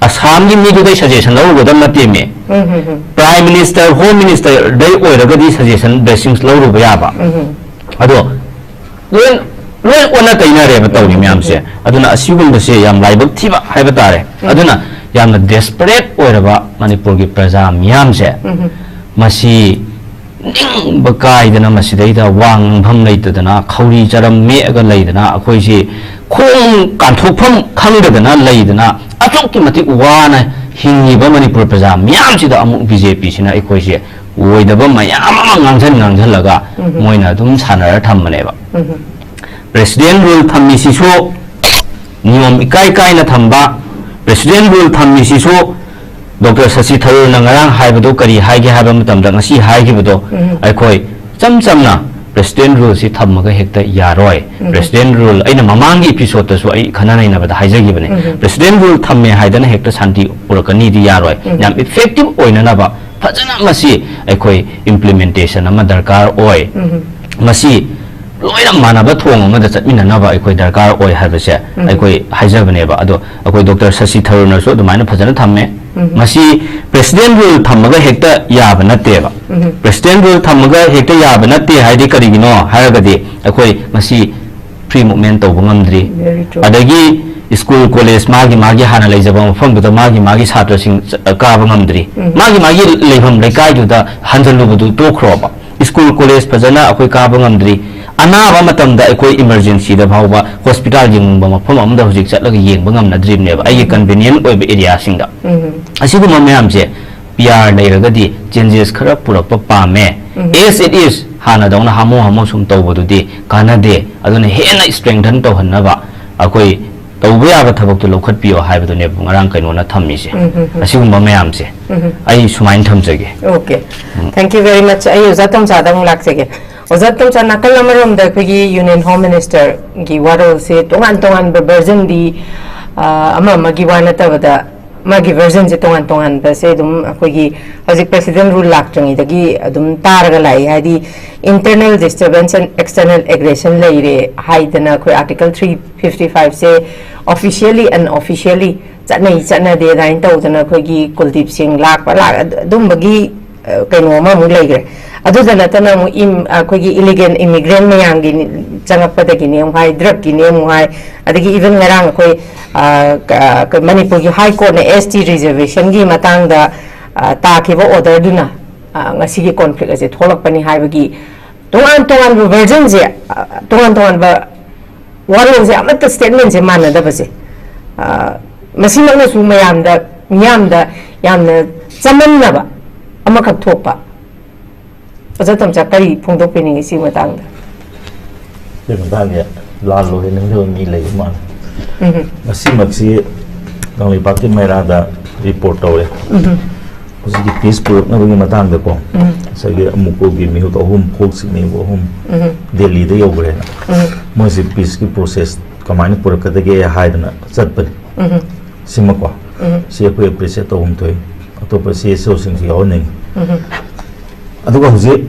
ꯑꯁꯥꯝꯒꯤ ꯃꯤꯗꯨꯗꯩ suggestion ꯂꯧꯔꯨꯒꯗꯕ ꯅꯠꯇꯦꯃꯦ꯫ Prime Minister, Home Ministerꯗꯩ ꯑꯣꯏꯔꯒꯗꯤ suggestion, blessings ꯂꯧꯔꯨꯕ ꯌꯥꯕ꯫ ꯑꯗꯣ ꯂꯣꯏ, ꯂꯣꯏ ꯑꯣꯟꯅ ꯇꯩꯅꯔꯦꯕ ꯇꯧꯔꯤ ꯃꯌꯥꯝꯁꯦ꯫ ꯑꯗꯨꯅ ꯑꯁꯤꯒꯨꯝꯕꯁꯦ ꯌꯥꯝ ꯂꯥꯏꯕꯛ ꯊꯤꯕ ꯍꯥꯏꯕ ꯇꯥꯔꯦ꯫ ꯑꯗꯨꯅ ꯌꯥꯝꯅ desperate ꯑꯣꯏꯔꯕ ꯃꯅꯤꯄꯨꯔꯒꯤ ꯄ꯭ꯔꯖꯥ ꯃꯤꯌꯥꯝꯁꯦ, ꯃꯁꯤ ꯅꯤꯡꯕ ꯀꯥꯏꯗꯅ ꯃꯁꯤꯗꯩꯗ ꯋꯥ ꯉꯥꯡꯐꯝ ꯂꯩꯇꯗꯅ ꯈꯧꯔꯤ ꯆꯔꯝ ꯃꯦꯛꯑꯒ ꯂꯩꯗꯅ ꯑꯩꯈꯣꯏꯁꯤ ꯈꯣꯡ ꯀꯥꯟꯊꯣꯛꯐꯝ ꯈꯪꯗꯗꯅ ꯂꯩꯗꯅ ꯑꯁꯨꯛꯀꯤ ꯃꯇꯤꯛ ꯋꯥꯅ ꯍꯤꯡꯉꯤꯕ ꯃꯅꯤꯄꯨꯔ ꯄ꯭ꯔꯖꯥ ꯃꯤꯌꯥꯝꯁꯤꯗ ꯑꯃꯨꯛ B J Pꯁꯤꯅ ꯑꯩꯈꯣꯏꯁꯦ ꯑꯣꯏꯗꯕ ꯃꯌꯥꯝ ꯑꯃ ꯉꯥꯡꯁꯤꯟ ꯉꯥꯡꯁꯤꯜꯂꯒ ꯃꯣꯏꯅ ꯑꯗꯨꯝ ꯁꯥꯟꯅꯔ ꯊꯝꯕꯅꯦꯕ꯫ President rule ꯊꯝꯃꯤꯁꯤꯁꯨ ꯅꯤꯌꯣꯝ ꯏꯀꯥꯏ ꯀꯥꯏꯅ ꯊꯝꯕ, President rule ꯊꯝꯃꯤꯁꯤꯁꯨ ꯗꯣꯛꯇꯔ ꯁꯁꯤ ꯊꯔꯨꯔꯅ ꯉꯔꯥꯡ ꯍꯥꯏꯕꯗꯨ ꯀꯔꯤ ꯍꯥꯏꯒꯦ ꯍꯥꯏꯕ ꯃꯇꯝꯗ, ꯉꯁꯤ ꯍꯥꯏꯈꯤꯕꯗꯣ, ꯎꯝ꯫ ꯑꯩꯈꯣꯏ ꯏꯆꯝ ꯆꯝꯅ president ruleꯁꯤ ꯊꯝꯃꯒ ꯍꯦꯛꯇ ꯌꯥꯔꯣꯏ꯫ ꯎꯝ꯫ President rule, ꯑꯩꯅ ꯃꯃꯥꯡꯒꯤ episodeꯇꯁꯨ ꯑꯩ ꯈꯟꯅ ꯅꯩꯅꯕꯗ ꯍꯥꯏꯖꯈꯤꯕꯅꯦ꯫ ꯎꯝ꯫ President rule ꯊꯝꯃꯦ ꯍꯥꯏꯗꯅ ꯍꯦꯛꯇ ꯁꯥꯟꯇꯤ ꯄꯨꯔꯛꯀꯅꯤꯗꯤ ꯌꯥꯔꯣꯏ꯫ ꯎꯝ꯫ ꯌꯥꯝ effective ꯑꯣꯏꯅꯅꯕ ꯐꯖꯅ ꯃꯁꯤ ꯑꯩꯈꯣꯏ implementation ꯑꯃ ꯗꯔꯀꯥꯔ ꯑꯣꯏ꯫ ꯎꯝ꯫ ꯃꯁꯤ ꯂꯣꯏꯅ ꯃꯥꯟꯅꯕ ꯊꯣꯡ ꯑꯃꯗ ꯆꯠꯃꯤꯟꯅꯅꯕ ꯑꯩꯈꯣꯏ ꯗꯔꯀꯥꯔ ꯑꯣꯏ ꯍꯥꯏꯕꯁꯦ ꯎꯝ꯫ ꯑꯩꯈꯣꯏ ꯍꯥꯏꯖꯕꯅꯦꯕ꯫ ꯑꯗꯣ ꯑꯩꯈꯣꯏ ꯗꯣꯛꯇꯔ ꯁꯁꯤ ꯊꯔꯨꯔꯅꯁꯨ ꯑꯗꯨꯃꯥꯏꯅ ꯐꯖꯅ ꯊꯝꯃꯦ꯫ ꯎꯝ꯫ ꯃꯁꯤ president rule ꯊꯝꯃꯒ ꯍꯦꯛꯇ ꯌꯥꯕ ꯅꯠꯇꯦꯕ꯫ ꯎꯝ꯫ President rule ꯊꯝꯃꯒ ꯍꯦꯛꯇ ꯌꯥꯕ ꯅꯠꯇꯦ ꯍꯥꯏꯗꯤ ꯀꯔꯤꯒꯤꯅꯣ ꯍꯥꯏꯔꯒꯗꯤ, ꯑꯩꯈꯣꯏ ꯃꯁꯤ free movement ꯇꯧꯕ ꯉꯝꯗ꯭ꯔꯤ꯫ Very true. ꯑꯗꯒꯤ school, college ꯃꯥꯒꯤ ꯃꯥꯒꯤ ꯍꯥꯟꯅ ꯂꯩꯖꯕ ꯃꯐꯝꯗꯨꯗ ꯃꯥꯒꯤ ꯃꯥꯒꯤ ꯁꯥꯇ꯭ꯔꯁꯤꯡ ꯆ-, ꯀꯥꯕ ꯉꯝꯗ꯭ꯔꯤ꯫ ꯎꯝ꯫ ꯃꯥꯒꯤ ꯃꯥꯒꯤ ꯂꯩꯐꯝ ꯂꯩꯀꯥꯏꯗꯨꯗ ꯍꯟꯖꯜꯂꯨꯕꯗꯨ ꯇꯣꯛꯈ꯭ꯔꯣꯕ꯫ School, college ꯐꯖꯅ ꯑꯩꯈꯣꯏ ꯀꯥꯕ ꯉꯝꯗ꯭ꯔꯤ꯫ ꯑꯅꯥꯕ ꯃꯇꯝꯗ ꯑꯩꯈꯣꯏ emergencyꯗ ꯐꯥꯎꯕ hospital ꯌꯦꯡꯅꯤꯡꯕ ꯃꯐꯝ ꯑꯃꯗ ꯍꯧꯖꯤꯛ ꯆꯠꯂꯒ ꯌꯦꯡꯕ ꯉꯝꯅꯗ꯭ꯔꯤꯕꯅꯦꯕ, ꯑꯩꯒꯤ convenient ꯑꯣꯏꯕ areaꯁꯤꯡꯗ꯫ ꯎꯝ꯫ ꯑꯁꯤꯒꯨꯝꯕ ꯃꯌꯥꯝꯁꯦ P R ꯂꯩꯔꯒꯗꯤ changes ꯈꯔ ꯄꯨꯔꯛꯄ ꯄꯥꯝꯃꯦ꯫ ꯎꯝ꯫ As it is, ꯍꯥꯟꯅꯗꯧꯅ ꯍꯥꯃꯨ ꯍꯥꯃꯨ ꯁꯨꯝ ꯇꯧꯕꯗꯨꯗꯤ ꯀꯥꯟꯅꯗꯦ꯫ ꯑꯗꯨꯅ ꯍꯦꯟꯅ strengthen ꯇꯧꯍꯟꯅꯕ ꯑꯩꯈꯣꯏ ꯇꯧꯕ ꯌꯥꯕ ꯊꯕꯛꯇꯨ ꯂꯧꯈꯠꯄꯤꯌꯣ ꯍꯥꯏꯕꯗꯨꯅꯦꯕ ꯉꯔꯥꯡ ꯀꯩꯅꯣꯅ ꯊꯝꯃꯤꯁꯦ꯫ ꯎꯝ, ꯎꯝ, ꯎꯝ꯫ ꯑꯁꯤꯒꯨꯝꯕ ꯃꯌꯥꯝꯁꯦ ꯎꯝ, ꯎꯝ꯫ ꯑꯩ ꯁꯨꯃꯥꯏꯅ ꯊꯝꯖꯒꯦ꯫ Okay. Um. Thank you very much. ꯑꯩ ꯑꯣꯖꯥ ꯇꯣꯝꯆꯥꯗ ꯑꯃꯨꯛ ꯂꯥꯛꯆꯒꯦ꯫ ꯑꯣꯖꯥ ꯇꯣꯝꯆꯥ, ꯅꯥꯀꯜ ꯑꯃꯔꯣꯝꯗ ꯑꯩꯈꯣꯏꯒꯤ Union Home Ministerꯒꯤ ꯋꯥꯔꯣꯜꯁꯦ ꯇꯣꯉꯥꯟ ꯇꯣꯉꯥꯟꯕ versionꯗꯤ, ꯑ, ꯑꯃ ꯑꯃꯒꯤ ꯋꯥ ꯅꯠꯇꯕꯗ ꯃꯥꯒꯤ versionꯁꯦ ꯇꯣꯉꯥꯟ ꯇꯣꯉꯥꯟꯕꯁꯦ ꯑꯗꯨꯝ ꯑꯩꯈꯣꯏꯒꯤ ꯍꯧꯖꯤꯛ President rule ꯂꯥꯛꯇ꯭ꯔꯤꯉꯩꯗꯒꯤ ꯑꯗꯨꯝ ꯇꯥꯔꯒ ꯂꯥꯛꯏ꯫ ꯍꯥꯏꯗꯤ, internal disturbance and external aggression ꯂꯩꯔꯦ ꯍꯥꯏꯗꯅ ꯑꯩꯈꯣꯏ Article three fifty fiveꯁꯦ officially unofficially ꯆꯠꯅꯩ ꯆꯠꯅꯗꯦ ꯑꯗꯨꯃꯥꯏꯅ ꯇꯧꯗꯅ ꯑꯩꯈꯣꯏꯒꯤ ꯀꯨꯜꯗꯤꯞ ꯁꯤꯡ ꯂꯥꯛꯄ ꯂꯥꯛ-, ꯑꯗꯨꯝꯕꯒꯤ, ꯑ, ꯀꯩꯅꯣ ꯑꯃꯃꯨꯛ ꯂꯩꯈ꯭ꯔꯦ꯫ ꯑꯗꯨꯗ ꯅꯠꯇꯅ ꯑꯃꯨꯛ ꯏꯝ-, ꯑꯩꯈꯣꯏꯒꯤ illegal immigrant ꯃꯌꯥꯝꯒꯤ ꯆꯪꯉꯛꯄꯗꯒꯤꯅꯦ ꯑꯃꯨꯛ ꯍꯥꯏ, drugꯀꯤꯅꯦ ꯑꯃꯨꯛ ꯍꯥꯏ, ꯑꯗꯒꯤ even ꯉꯔꯥꯡ ꯑꯩꯈꯣꯏ, ꯑ, ꯀ-, ꯀ-, ꯃꯅꯤꯄꯨꯔꯒꯤ High Courtꯅ S T reservationꯒꯤ ꯃꯇꯥꯡꯗ, ꯑ, ꯇꯥꯈꯤꯕ orderꯗꯨꯅ, ꯑ, ꯉꯁꯤꯒꯤ conflict ꯑꯁꯦ ꯊꯣꯛꯂꯛꯄꯅꯤ ꯍꯥꯏꯕꯒꯤ ꯇꯣꯉꯥꯟ ꯇꯣꯉꯥꯟꯕ versionꯁꯦ, ꯑ, ꯇꯣꯉꯥꯟ ꯇꯣꯉꯥꯟꯕ ꯋꯥꯔꯣꯜꯁꯦ ꯑꯃꯠꯇ statementꯁꯦ ꯃꯥꯟꯅꯗꯕꯁꯦ, ꯑ, ꯃꯁꯤꯃꯛꯅꯁꯨ ꯃꯌꯥꯝꯗ, ꯃꯤꯌꯥꯝꯗ ꯌꯥꯝꯅ ꯆꯃꯝꯅꯕ ꯑꯃꯈꯛ ꯊꯣꯛꯄ꯫ ꯑꯣꯖꯥ ꯇꯣꯝꯆꯥ, ꯀꯔꯤ ꯐꯣꯡꯗꯣꯛꯄꯤꯅꯤꯡꯉꯤ ꯁꯤꯒꯤ ꯃꯇꯥꯡꯗ? ꯁꯤ ꯃꯇꯥꯡꯁꯦ ꯂꯥꯜꯂꯣꯏ ꯍꯥꯏꯅꯤꯡꯗꯕ ꯃꯤ ꯂꯩꯕ ꯃꯥꯜꯂꯦ꯫ ꯎꯝ꯫ ꯃꯁꯤꯃꯛꯁꯤ ꯀꯪꯂꯩꯄꯥꯛꯀꯤ ꯃꯩꯔꯥꯗ ꯔꯤꯄꯣꯔꯠ ꯇꯧꯔꯦ꯫ ꯍꯧꯖꯤꯛꯀꯤ ꯄꯤꯁ ꯄꯨꯔꯛꯅꯕꯒꯤ ꯃꯇꯥꯡꯗꯀꯣ, ꯉꯁꯥꯏꯒꯤ ꯑꯃꯨꯀꯣꯒꯤ ꯃꯤꯍꯨꯠ ꯑꯍꯨꯝ, ꯐꯣꯛꯁ ꯃꯤꯍꯨꯠ ꯑꯍꯨꯝ ꯗꯦꯜꯂꯤꯗ ꯌꯧꯈ꯭ꯔꯦꯅ꯫ ꯃꯣꯏꯁꯦ ꯄꯤꯁꯀꯤ ꯄ꯭ꯔꯣꯁꯦꯁ ꯀꯃꯥꯏꯅ ꯄꯨꯔꯛꯀꯗꯒꯦ ꯍꯥꯏꯗꯅ ꯆꯠꯄꯅꯤ꯫ ꯁꯤꯃꯀꯣ, ꯁꯤ ꯑꯩꯈꯣꯏ ꯑꯦꯄ꯭ꯔꯤꯁꯤꯌꯦꯠ ꯇꯧꯐꯝ ꯊꯣꯛꯏ꯫ ꯑꯇꯣꯞꯄ ꯁꯤ ꯑꯦꯁ ꯑꯣꯁꯤꯡꯁꯨ ꯌꯥꯎꯍꯟꯅꯤꯡꯉꯤ꯫ ꯑꯗꯨꯒ ꯍꯧꯖꯤꯛ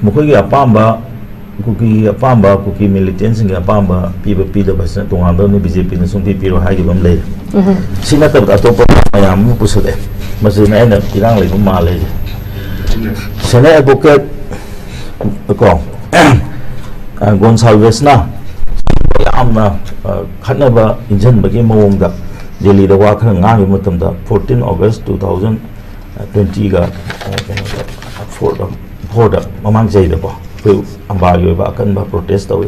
ꯃꯈꯣꯏꯒꯤ ꯑꯄꯥꯝꯕ, ꯀꯨꯀꯤꯒꯤ ꯑꯄꯥꯝꯕ, ꯀꯨꯀꯤ ꯃꯤꯂꯤꯇꯦꯟꯁꯤꯡꯒꯤ ꯑꯄꯥꯝꯕ ꯄꯤꯕ ꯄꯤꯗꯕꯁꯤꯅ ꯇꯣꯉꯥꯟꯕ ꯑꯃꯅꯤ, ꯕꯤ ꯖꯦ ꯄꯤꯅ ꯁꯨꯡꯄꯤ ꯄꯤꯔꯣꯏ ꯍꯥꯏꯈꯤꯕ ꯑꯃ ꯂꯩꯔꯦ꯫ ꯁꯤ ꯅꯠꯇꯕꯗ ꯑꯇꯣꯞꯄ ꯃꯌꯥꯝ ꯑꯃ ꯄꯨꯁꯜꯂꯛꯑꯦ꯫ ꯃꯁꯤꯅ ꯑꯩꯅ ꯏꯔꯥꯡ ꯂꯩꯕ ꯃꯥꯜꯂꯦ ꯍꯥꯏꯁꯦ꯫ ꯁꯦꯅꯤꯌꯔ ꯑꯦꯗꯚꯣꯀꯦꯠ ꯀꯣ, ꯑ, ꯒꯣꯟꯁꯥꯜꯚꯦꯁꯅ ꯌꯥꯝꯅ, ꯑ, ꯈꯠꯅꯕ ꯏꯟꯖꯟꯕꯒꯤ ꯃꯑꯣꯡꯗ ꯗꯦꯜꯂꯤꯗ ꯋꯥ ꯈꯔ ꯉꯥꯡꯈꯤꯕ ꯃꯇꯝꯗ, ꯐꯣꯔꯇꯤꯟ ꯑꯣꯒꯁ ꯇꯨ ꯊꯥꯎꯖꯟ ꯇ꯭ꯋꯦꯟꯇꯤꯒ, ꯑ, ꯀꯩꯅꯣꯗ, ꯐꯣꯔꯗ, ꯐꯣꯔꯗ, ꯃꯃꯥꯡ ꯆꯍꯤꯗꯀꯣ, ꯑꯩꯈꯣꯏ ꯑꯝꯕꯥꯒꯤ ꯑꯣꯏꯕ ꯑꯀꯟꯕ ꯄ꯭ꯔꯣꯇꯦꯁ ꯇꯧꯏ꯫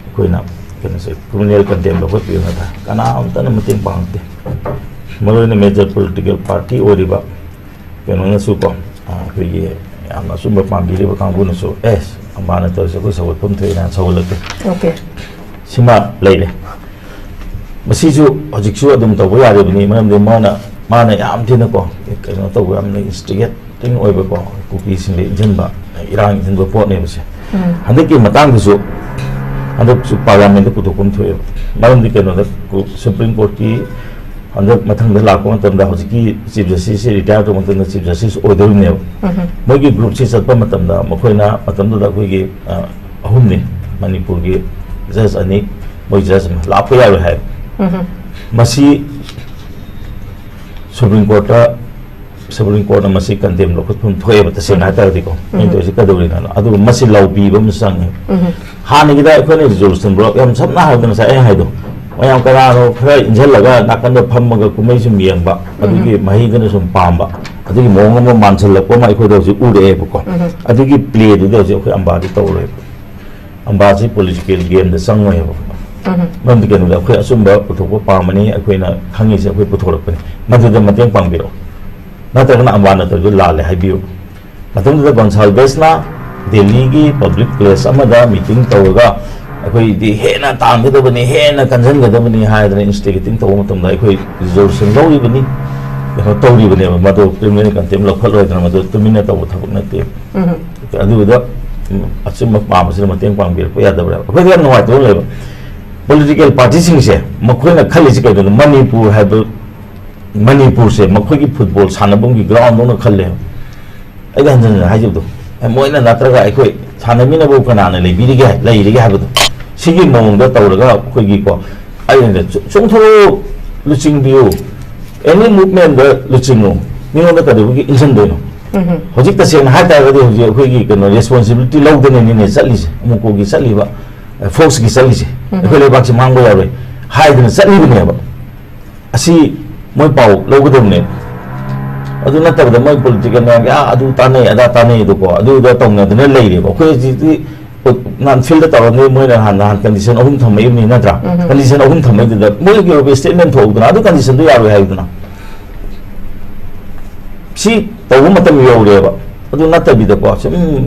ꯑꯩꯈꯣꯏꯅ ꯀꯩꯅꯣꯁꯦ, ꯀ꯭ꯔꯤꯃꯤꯅꯦꯜ ꯀꯟꯇꯦꯝ ꯂꯧꯈꯠꯄꯤꯌꯨ ꯍꯥꯏꯇꯥꯔꯦ꯫ ꯀꯅꯥꯝꯇꯅ ꯃꯇꯦꯡ ꯄꯥꯡꯉꯛꯇꯦ꯫ ꯃꯔꯨꯑꯣꯏꯅ ꯃꯦꯖꯔ ꯄꯣꯂꯤꯇꯤꯀꯦꯜ ꯄꯥꯔꯇꯤ ꯑꯣꯏꯔꯤꯕ ꯀꯩꯅꯣꯅꯁꯨ ꯀꯣ, ꯑ, ꯑꯩꯈꯣꯏꯒꯤ ꯌꯥꯝꯅ ꯑꯆꯨꯝꯕ ꯄꯥꯝꯕꯤꯔꯤꯕ ꯀꯥꯡꯕꯨꯅꯁꯨ, "ꯑꯦꯁ, ꯑꯝꯕꯥꯅ ꯇꯧꯔꯤꯁꯦ ꯑꯩꯈꯣꯏ ꯁꯧꯒꯠꯐꯝ ꯊꯣꯛꯑꯦꯅ" ꯁꯧꯒꯠꯂꯛꯇꯦ꯫ ꯑꯣꯀꯦ꯫ ꯁꯤꯃ ꯂꯩꯔꯦ꯫ ꯃꯁꯤꯁꯨ ꯍꯧꯖꯤꯛꯁꯨ ꯑꯗꯨꯝ ꯇꯧꯕ ꯌꯥꯔꯤꯕꯅꯤ, ꯃꯔꯝꯗꯤ ꯃꯥꯅ, ꯃꯥꯅ ꯌꯥꯝ ꯊꯤꯅꯀꯣ, ꯀꯩꯅꯣ ꯇꯧꯕ, ꯌꯥꯝꯅ ꯏꯟꯁꯇꯤꯒꯦꯇꯤꯡ ꯑꯣꯏꯕꯀꯣ, ꯀꯨꯀꯤꯁꯤꯡꯗ ꯏꯟꯁꯤꯟꯕ, ꯏꯔꯥꯡ ꯏꯟꯁꯤꯟꯕ ꯄꯣꯠꯅꯦꯕ ꯁꯦ꯫ ꯍꯟꯗꯛꯀꯤ ꯃꯇꯥꯡꯗꯁꯨ, ꯍꯟꯗꯛꯁꯨ ꯄꯥꯔꯂꯤꯌꯥꯃꯦꯟꯗ ꯄꯨꯊꯣꯛꯄ ꯑꯃ ꯊꯣꯛꯑꯦꯕ꯫ ꯃꯔꯝꯗꯤ ꯀꯩꯅꯣꯗ, ꯀꯨ-, ꯁꯨꯄ꯭ꯔꯤꯝ ꯀꯣꯔꯠꯀꯤ ꯍꯟꯗꯛ ꯃꯊꯪꯗ ꯂꯥꯛꯄ ꯃꯇꯝꯗ ꯍꯧꯖꯤꯛꯀꯤ ꯆꯤꯐ ꯖꯁꯇꯤꯁꯁꯤ ꯔꯤꯇꯥꯌꯔ ꯇꯧꯕ ꯃꯇꯝꯗ ꯆꯤꯐ ꯖꯁꯇꯤꯁ ꯑꯣꯏꯗꯧꯔꯤꯕꯅꯦꯕ꯫ ꯃꯣꯏꯒꯤ ꯒ꯭ꯔꯨꯞꯁꯤ ꯆꯠꯄ ꯃꯇꯝꯗ ꯃꯈꯣꯏꯅ ꯃꯇꯝꯗꯨꯗ ꯑꯩꯈꯣꯏꯒꯤ, ꯑ, ꯑꯍꯨꯝꯅꯤ, ꯃꯅꯤꯄꯨꯔꯒꯤ ꯖꯁ ꯑꯅꯤ, ꯃꯣꯏ ꯖꯁ ꯑꯃ ꯂꯥꯛꯄ ꯌꯥꯔꯣꯏ ꯍꯥꯏ꯫ ꯃꯁꯤ ꯁꯨꯄ꯭ꯔꯤꯝ ꯀꯣꯔꯠꯇ, ꯁꯨꯄ꯭ꯔꯤꯝ ꯀꯣꯔꯠꯅ ꯃꯁꯤ ꯀꯟꯗꯦꯝ ꯂꯧꯈꯠꯐꯝ ꯊꯣꯛꯑꯦꯕ, ꯇꯁꯦꯡꯅ ꯍꯥꯏꯇꯥꯔꯗꯤꯀꯣ꯫ ꯃꯣꯏꯅ ꯇꯧꯔꯤꯁꯤ ꯀꯩꯗꯧꯔꯤꯅꯣ? ꯑꯗꯨꯒ ꯃꯁꯤ ꯂꯧꯕꯤꯕ ꯑꯃꯁꯨ ꯆꯪꯉꯦ꯫ ꯍꯥꯟꯅꯒꯤꯗ ꯑꯩꯈꯣꯏꯅ ꯔꯤꯖꯣꯂꯨꯁꯟ ꯄꯨꯔꯛ-, ꯌꯥꯝ ꯁꯝꯅ ꯍꯥꯏꯔꯕꯗ ꯉꯁꯥꯏ ꯑꯩꯅ ꯍꯥꯏꯗꯣ, ꯃꯌꯥꯝ ꯀꯅꯥꯅꯣ ꯈꯔ ꯏꯟꯁꯤꯜꯂꯒ ꯅꯥꯀꯟꯗ ꯐꯝꯃꯒ ꯀꯨꯝꯍꯩ ꯁꯨꯝ ꯌꯦꯡꯕ, ꯑꯗꯨꯒꯤ ꯃꯍꯩꯗꯨꯅ ꯁꯨꯝ ꯄꯥꯝꯕ, ꯑꯗꯨꯒꯤ ꯃꯑꯣꯡ ꯑꯃ ꯃꯥꯟꯁꯤꯜꯂꯛꯄ ꯑꯃ ꯑꯩꯈꯣꯏꯗ ꯍꯧꯖꯤꯛ ꯎꯔꯛꯑꯦꯕꯀꯣ꯫ ꯑꯗꯨꯒꯤ ꯄ꯭ꯂꯦꯗꯨꯗꯤ ꯍꯧꯖꯤꯛ ꯑꯩꯈꯣꯏ ꯑꯝꯕꯥꯗꯤ ꯇꯧꯔꯣꯏꯕ꯫ ꯑꯝꯕꯥꯁꯤ ꯄꯣꯂꯤꯇꯤꯀꯦꯜ ꯒꯦꯝꯗ ꯆꯪꯉꯣꯏꯕ꯫ ꯃꯔꯝꯗꯤ ꯀꯩꯅꯣꯗ ꯑꯩꯈꯣꯏ ꯑꯆꯨꯝꯕ ꯄꯨꯊꯣꯛꯄ ꯄꯥꯝꯕꯅꯤ, ꯑꯩꯈꯣꯏꯅ ꯈꯪꯉꯤꯁꯦ ꯑꯩꯈꯣꯏ ꯄꯨꯊꯣꯔꯛꯄꯅꯤ꯫ ꯃꯗꯨꯗ ꯃꯇꯦꯡ ꯄꯥꯡꯕꯤꯔꯛꯑꯣ, ꯅꯠꯇ꯭ꯔꯒꯅ ꯑꯝꯕꯥꯅ ꯇꯧꯔꯤꯗꯨ ꯂꯥꯜꯂꯦ ꯍꯥꯏꯕꯤꯌꯨ꯫ ꯃꯇꯝꯗꯨꯗ ꯒꯣꯟꯁꯥꯜꯚꯦꯁꯅ ꯗꯦꯜꯂꯤꯒꯤ ꯄꯕ꯭ꯂꯤꯛ ꯄ꯭ꯂꯦꯁ ꯑꯃꯗ ꯃꯤꯇꯤꯡ ꯇꯧꯔꯒ ꯑꯩꯈꯣꯏꯗꯤ ꯍꯦꯟꯅ ꯇꯥꯟꯒꯗꯕꯅꯤ, ꯍꯦꯟꯅ ꯀꯟꯁꯤꯟꯒꯗꯕꯅꯤ ꯍꯥꯏꯗꯅ ꯏꯟꯁꯇꯤꯒꯦꯇꯤꯡ ꯇꯧꯕ ꯃꯇꯝꯗ ꯑꯩꯈꯣꯏ ꯔꯤꯖꯣꯂꯨꯁꯟ ꯂꯧꯔꯤꯕꯅꯤ꯫ ꯀꯩꯅꯣ ꯇꯧꯔꯤꯕꯅꯦꯕ, ꯃꯗꯨ ꯀ꯭ꯔꯤꯃꯤꯅꯦꯜ ꯀꯟꯇꯦꯝ ꯂꯧꯈꯠꯂꯣꯏꯗꯅ, ꯃꯗꯨ ꯇꯨꯃꯤꯟꯅ ꯇꯧꯕ ꯊꯕꯛ ꯅꯠꯇꯦ꯫ ꯑꯗꯨꯗ, ꯎꯝ, ꯑꯆꯨꯝꯕ ꯄꯥꯝꯕꯁꯤꯅ ꯃꯇꯦꯡ ꯄꯥꯡꯕꯤꯔꯛꯄ ꯌꯥꯗꯕ꯭ꯔꯥ? ꯑꯩꯈꯣꯏꯗ ꯌꯥꯝ ꯅꯨꯡꯉꯥꯏꯇꯕ ꯑꯃ ꯂꯩꯕ, ꯄꯣꯂꯤꯇꯤꯀꯦꯜ ꯄꯥꯔꯇꯤꯁꯤꯡꯁꯦ ꯃꯈꯣꯏꯅ ꯈꯜꯂꯤꯁꯤ ꯀꯩꯅꯣꯗ, ꯃꯅꯤꯄꯨꯔ ꯍꯥꯏꯕ, ꯃꯅꯤꯄꯨꯔꯁꯦ ꯃꯈꯣꯏꯒꯤ ꯐꯨꯠꯕꯣꯜ ꯁꯥꯟꯅꯐꯝꯒꯤ ꯒ꯭ꯔꯥꯎꯟꯗꯧꯅ ꯈꯜꯂꯦꯕ꯫ ꯑꯩꯅ ꯍꯟꯖꯤꯟ ꯍꯟꯖꯤꯟ ꯍꯥꯏꯖꯕꯗꯣ, ꯑꯦ, ꯃꯣꯏꯅ ꯅꯠꯇ꯭ꯔꯒ ꯑꯩꯈꯣꯏ ꯁꯥꯟꯅꯃꯤꯟꯅꯕꯕꯨ ꯀꯅꯥꯅ ꯂꯩꯕꯤꯔꯤꯒꯦ, ꯂꯩꯔꯤꯒꯦ ꯍꯥꯏꯕꯗꯣ, ꯁꯤꯒꯤ ꯃꯑꯣꯡꯗ ꯇꯧꯔꯒ ꯑꯩꯈꯣꯏꯒꯤꯀꯣ, ꯑꯩꯅ ꯆꯣ-, ꯆꯣꯡꯊꯣꯔꯛꯎ, ꯂꯨꯆꯤꯡꯕꯤꯌꯨ, ꯑꯦꯅꯤ ꯃꯨꯚꯃꯦꯟꯗ ꯂꯨꯆꯤꯡꯉꯨ, ꯃꯤꯉꯣꯟꯗ ꯀꯩꯗꯧꯕꯒꯤ ꯏꯟꯁꯤꯟꯗꯣꯏꯅꯣ? ꯎꯝ꯫ ꯍꯧꯖꯤꯛ ꯇꯁꯦꯡꯅ ꯍꯥꯏ ꯇꯥꯔꯒꯗꯤ ꯍꯧꯖꯤꯛ ꯑꯩꯈꯣꯏꯒꯤ ꯀꯩꯅꯣ ꯔꯦꯁꯄꯣꯟꯁꯤꯕꯤꯂꯤꯇꯤ ꯂꯧꯗꯅꯅꯤꯅꯦ ꯆꯠꯂꯤꯁꯦ, ꯑꯃꯨꯛꯀꯣꯒꯤ ꯆꯠꯂꯤꯕ, ꯑꯦ, ꯐꯣꯛꯁꯀꯤ ꯆꯠꯂꯤꯁꯦ, ꯎꯝ, ꯑꯩꯈꯣꯏ ꯂꯩꯕꯥꯛꯁꯦ ꯃꯥꯡꯕ ꯌꯥꯔꯣꯏ ꯍꯥꯏꯗꯅ ꯆꯠꯂꯤꯕꯅꯦꯕ꯫ ꯑꯁꯤ ꯃꯣꯏ ꯄꯥꯎ ꯂꯧꯒꯗꯕꯅꯦ꯫ ꯑꯗꯨ ꯅꯠꯇꯕꯗ ꯃꯣꯏ ꯄꯣꯂꯤꯇꯤꯀꯦꯜ ꯃꯌꯥꯝꯒꯤ, "ꯑꯥ, ꯑꯗꯨ ꯇꯥꯟꯅꯩ, ꯑꯗꯥ ꯇꯥꯟꯅꯩ" ꯑꯗꯨꯀꯣ, ꯑꯗꯨꯗ ꯇꯧꯅꯗꯅ ꯂꯩꯔꯦꯕ꯫ ꯑꯩꯈꯣꯏ ꯍꯧꯖꯤꯛꯇꯤ ꯅꯍꯥꯟ ꯐꯤꯜꯗ ꯇꯧꯔꯝꯅꯤ, ꯃꯣꯏꯅ ꯅꯍꯥꯟ, ꯅꯍꯥꯟ ꯀꯟꯗꯤꯁꯟ ꯑꯍꯨꯝ ꯊꯝꯃꯛꯏꯕꯅꯤ ꯅꯠꯇ꯭ꯔꯥ? ꯎꯝ꯫ ꯀꯟꯗꯤꯁꯟ ꯑꯍꯨꯝ ꯊꯝꯃꯛꯏꯗꯨꯗ ꯃꯣꯏꯒꯤ ꯑꯣꯏꯕ ꯁ꯭ꯇꯦꯠꯃꯦꯟ ꯊꯣꯛꯍꯧꯗꯅ, "ꯑꯗꯨ ꯀꯟꯗꯤꯁꯟꯗꯨ ꯌꯥꯔꯣꯏ" ꯍꯥꯏꯕꯗꯨꯅ꯫ ꯁꯤ ꯇꯧꯕ ꯃꯇꯝ ꯌꯧꯔꯦꯕ꯫ ꯑꯗꯨ ꯅꯠꯇꯕꯤꯗꯀꯣ, ꯁꯨꯝ,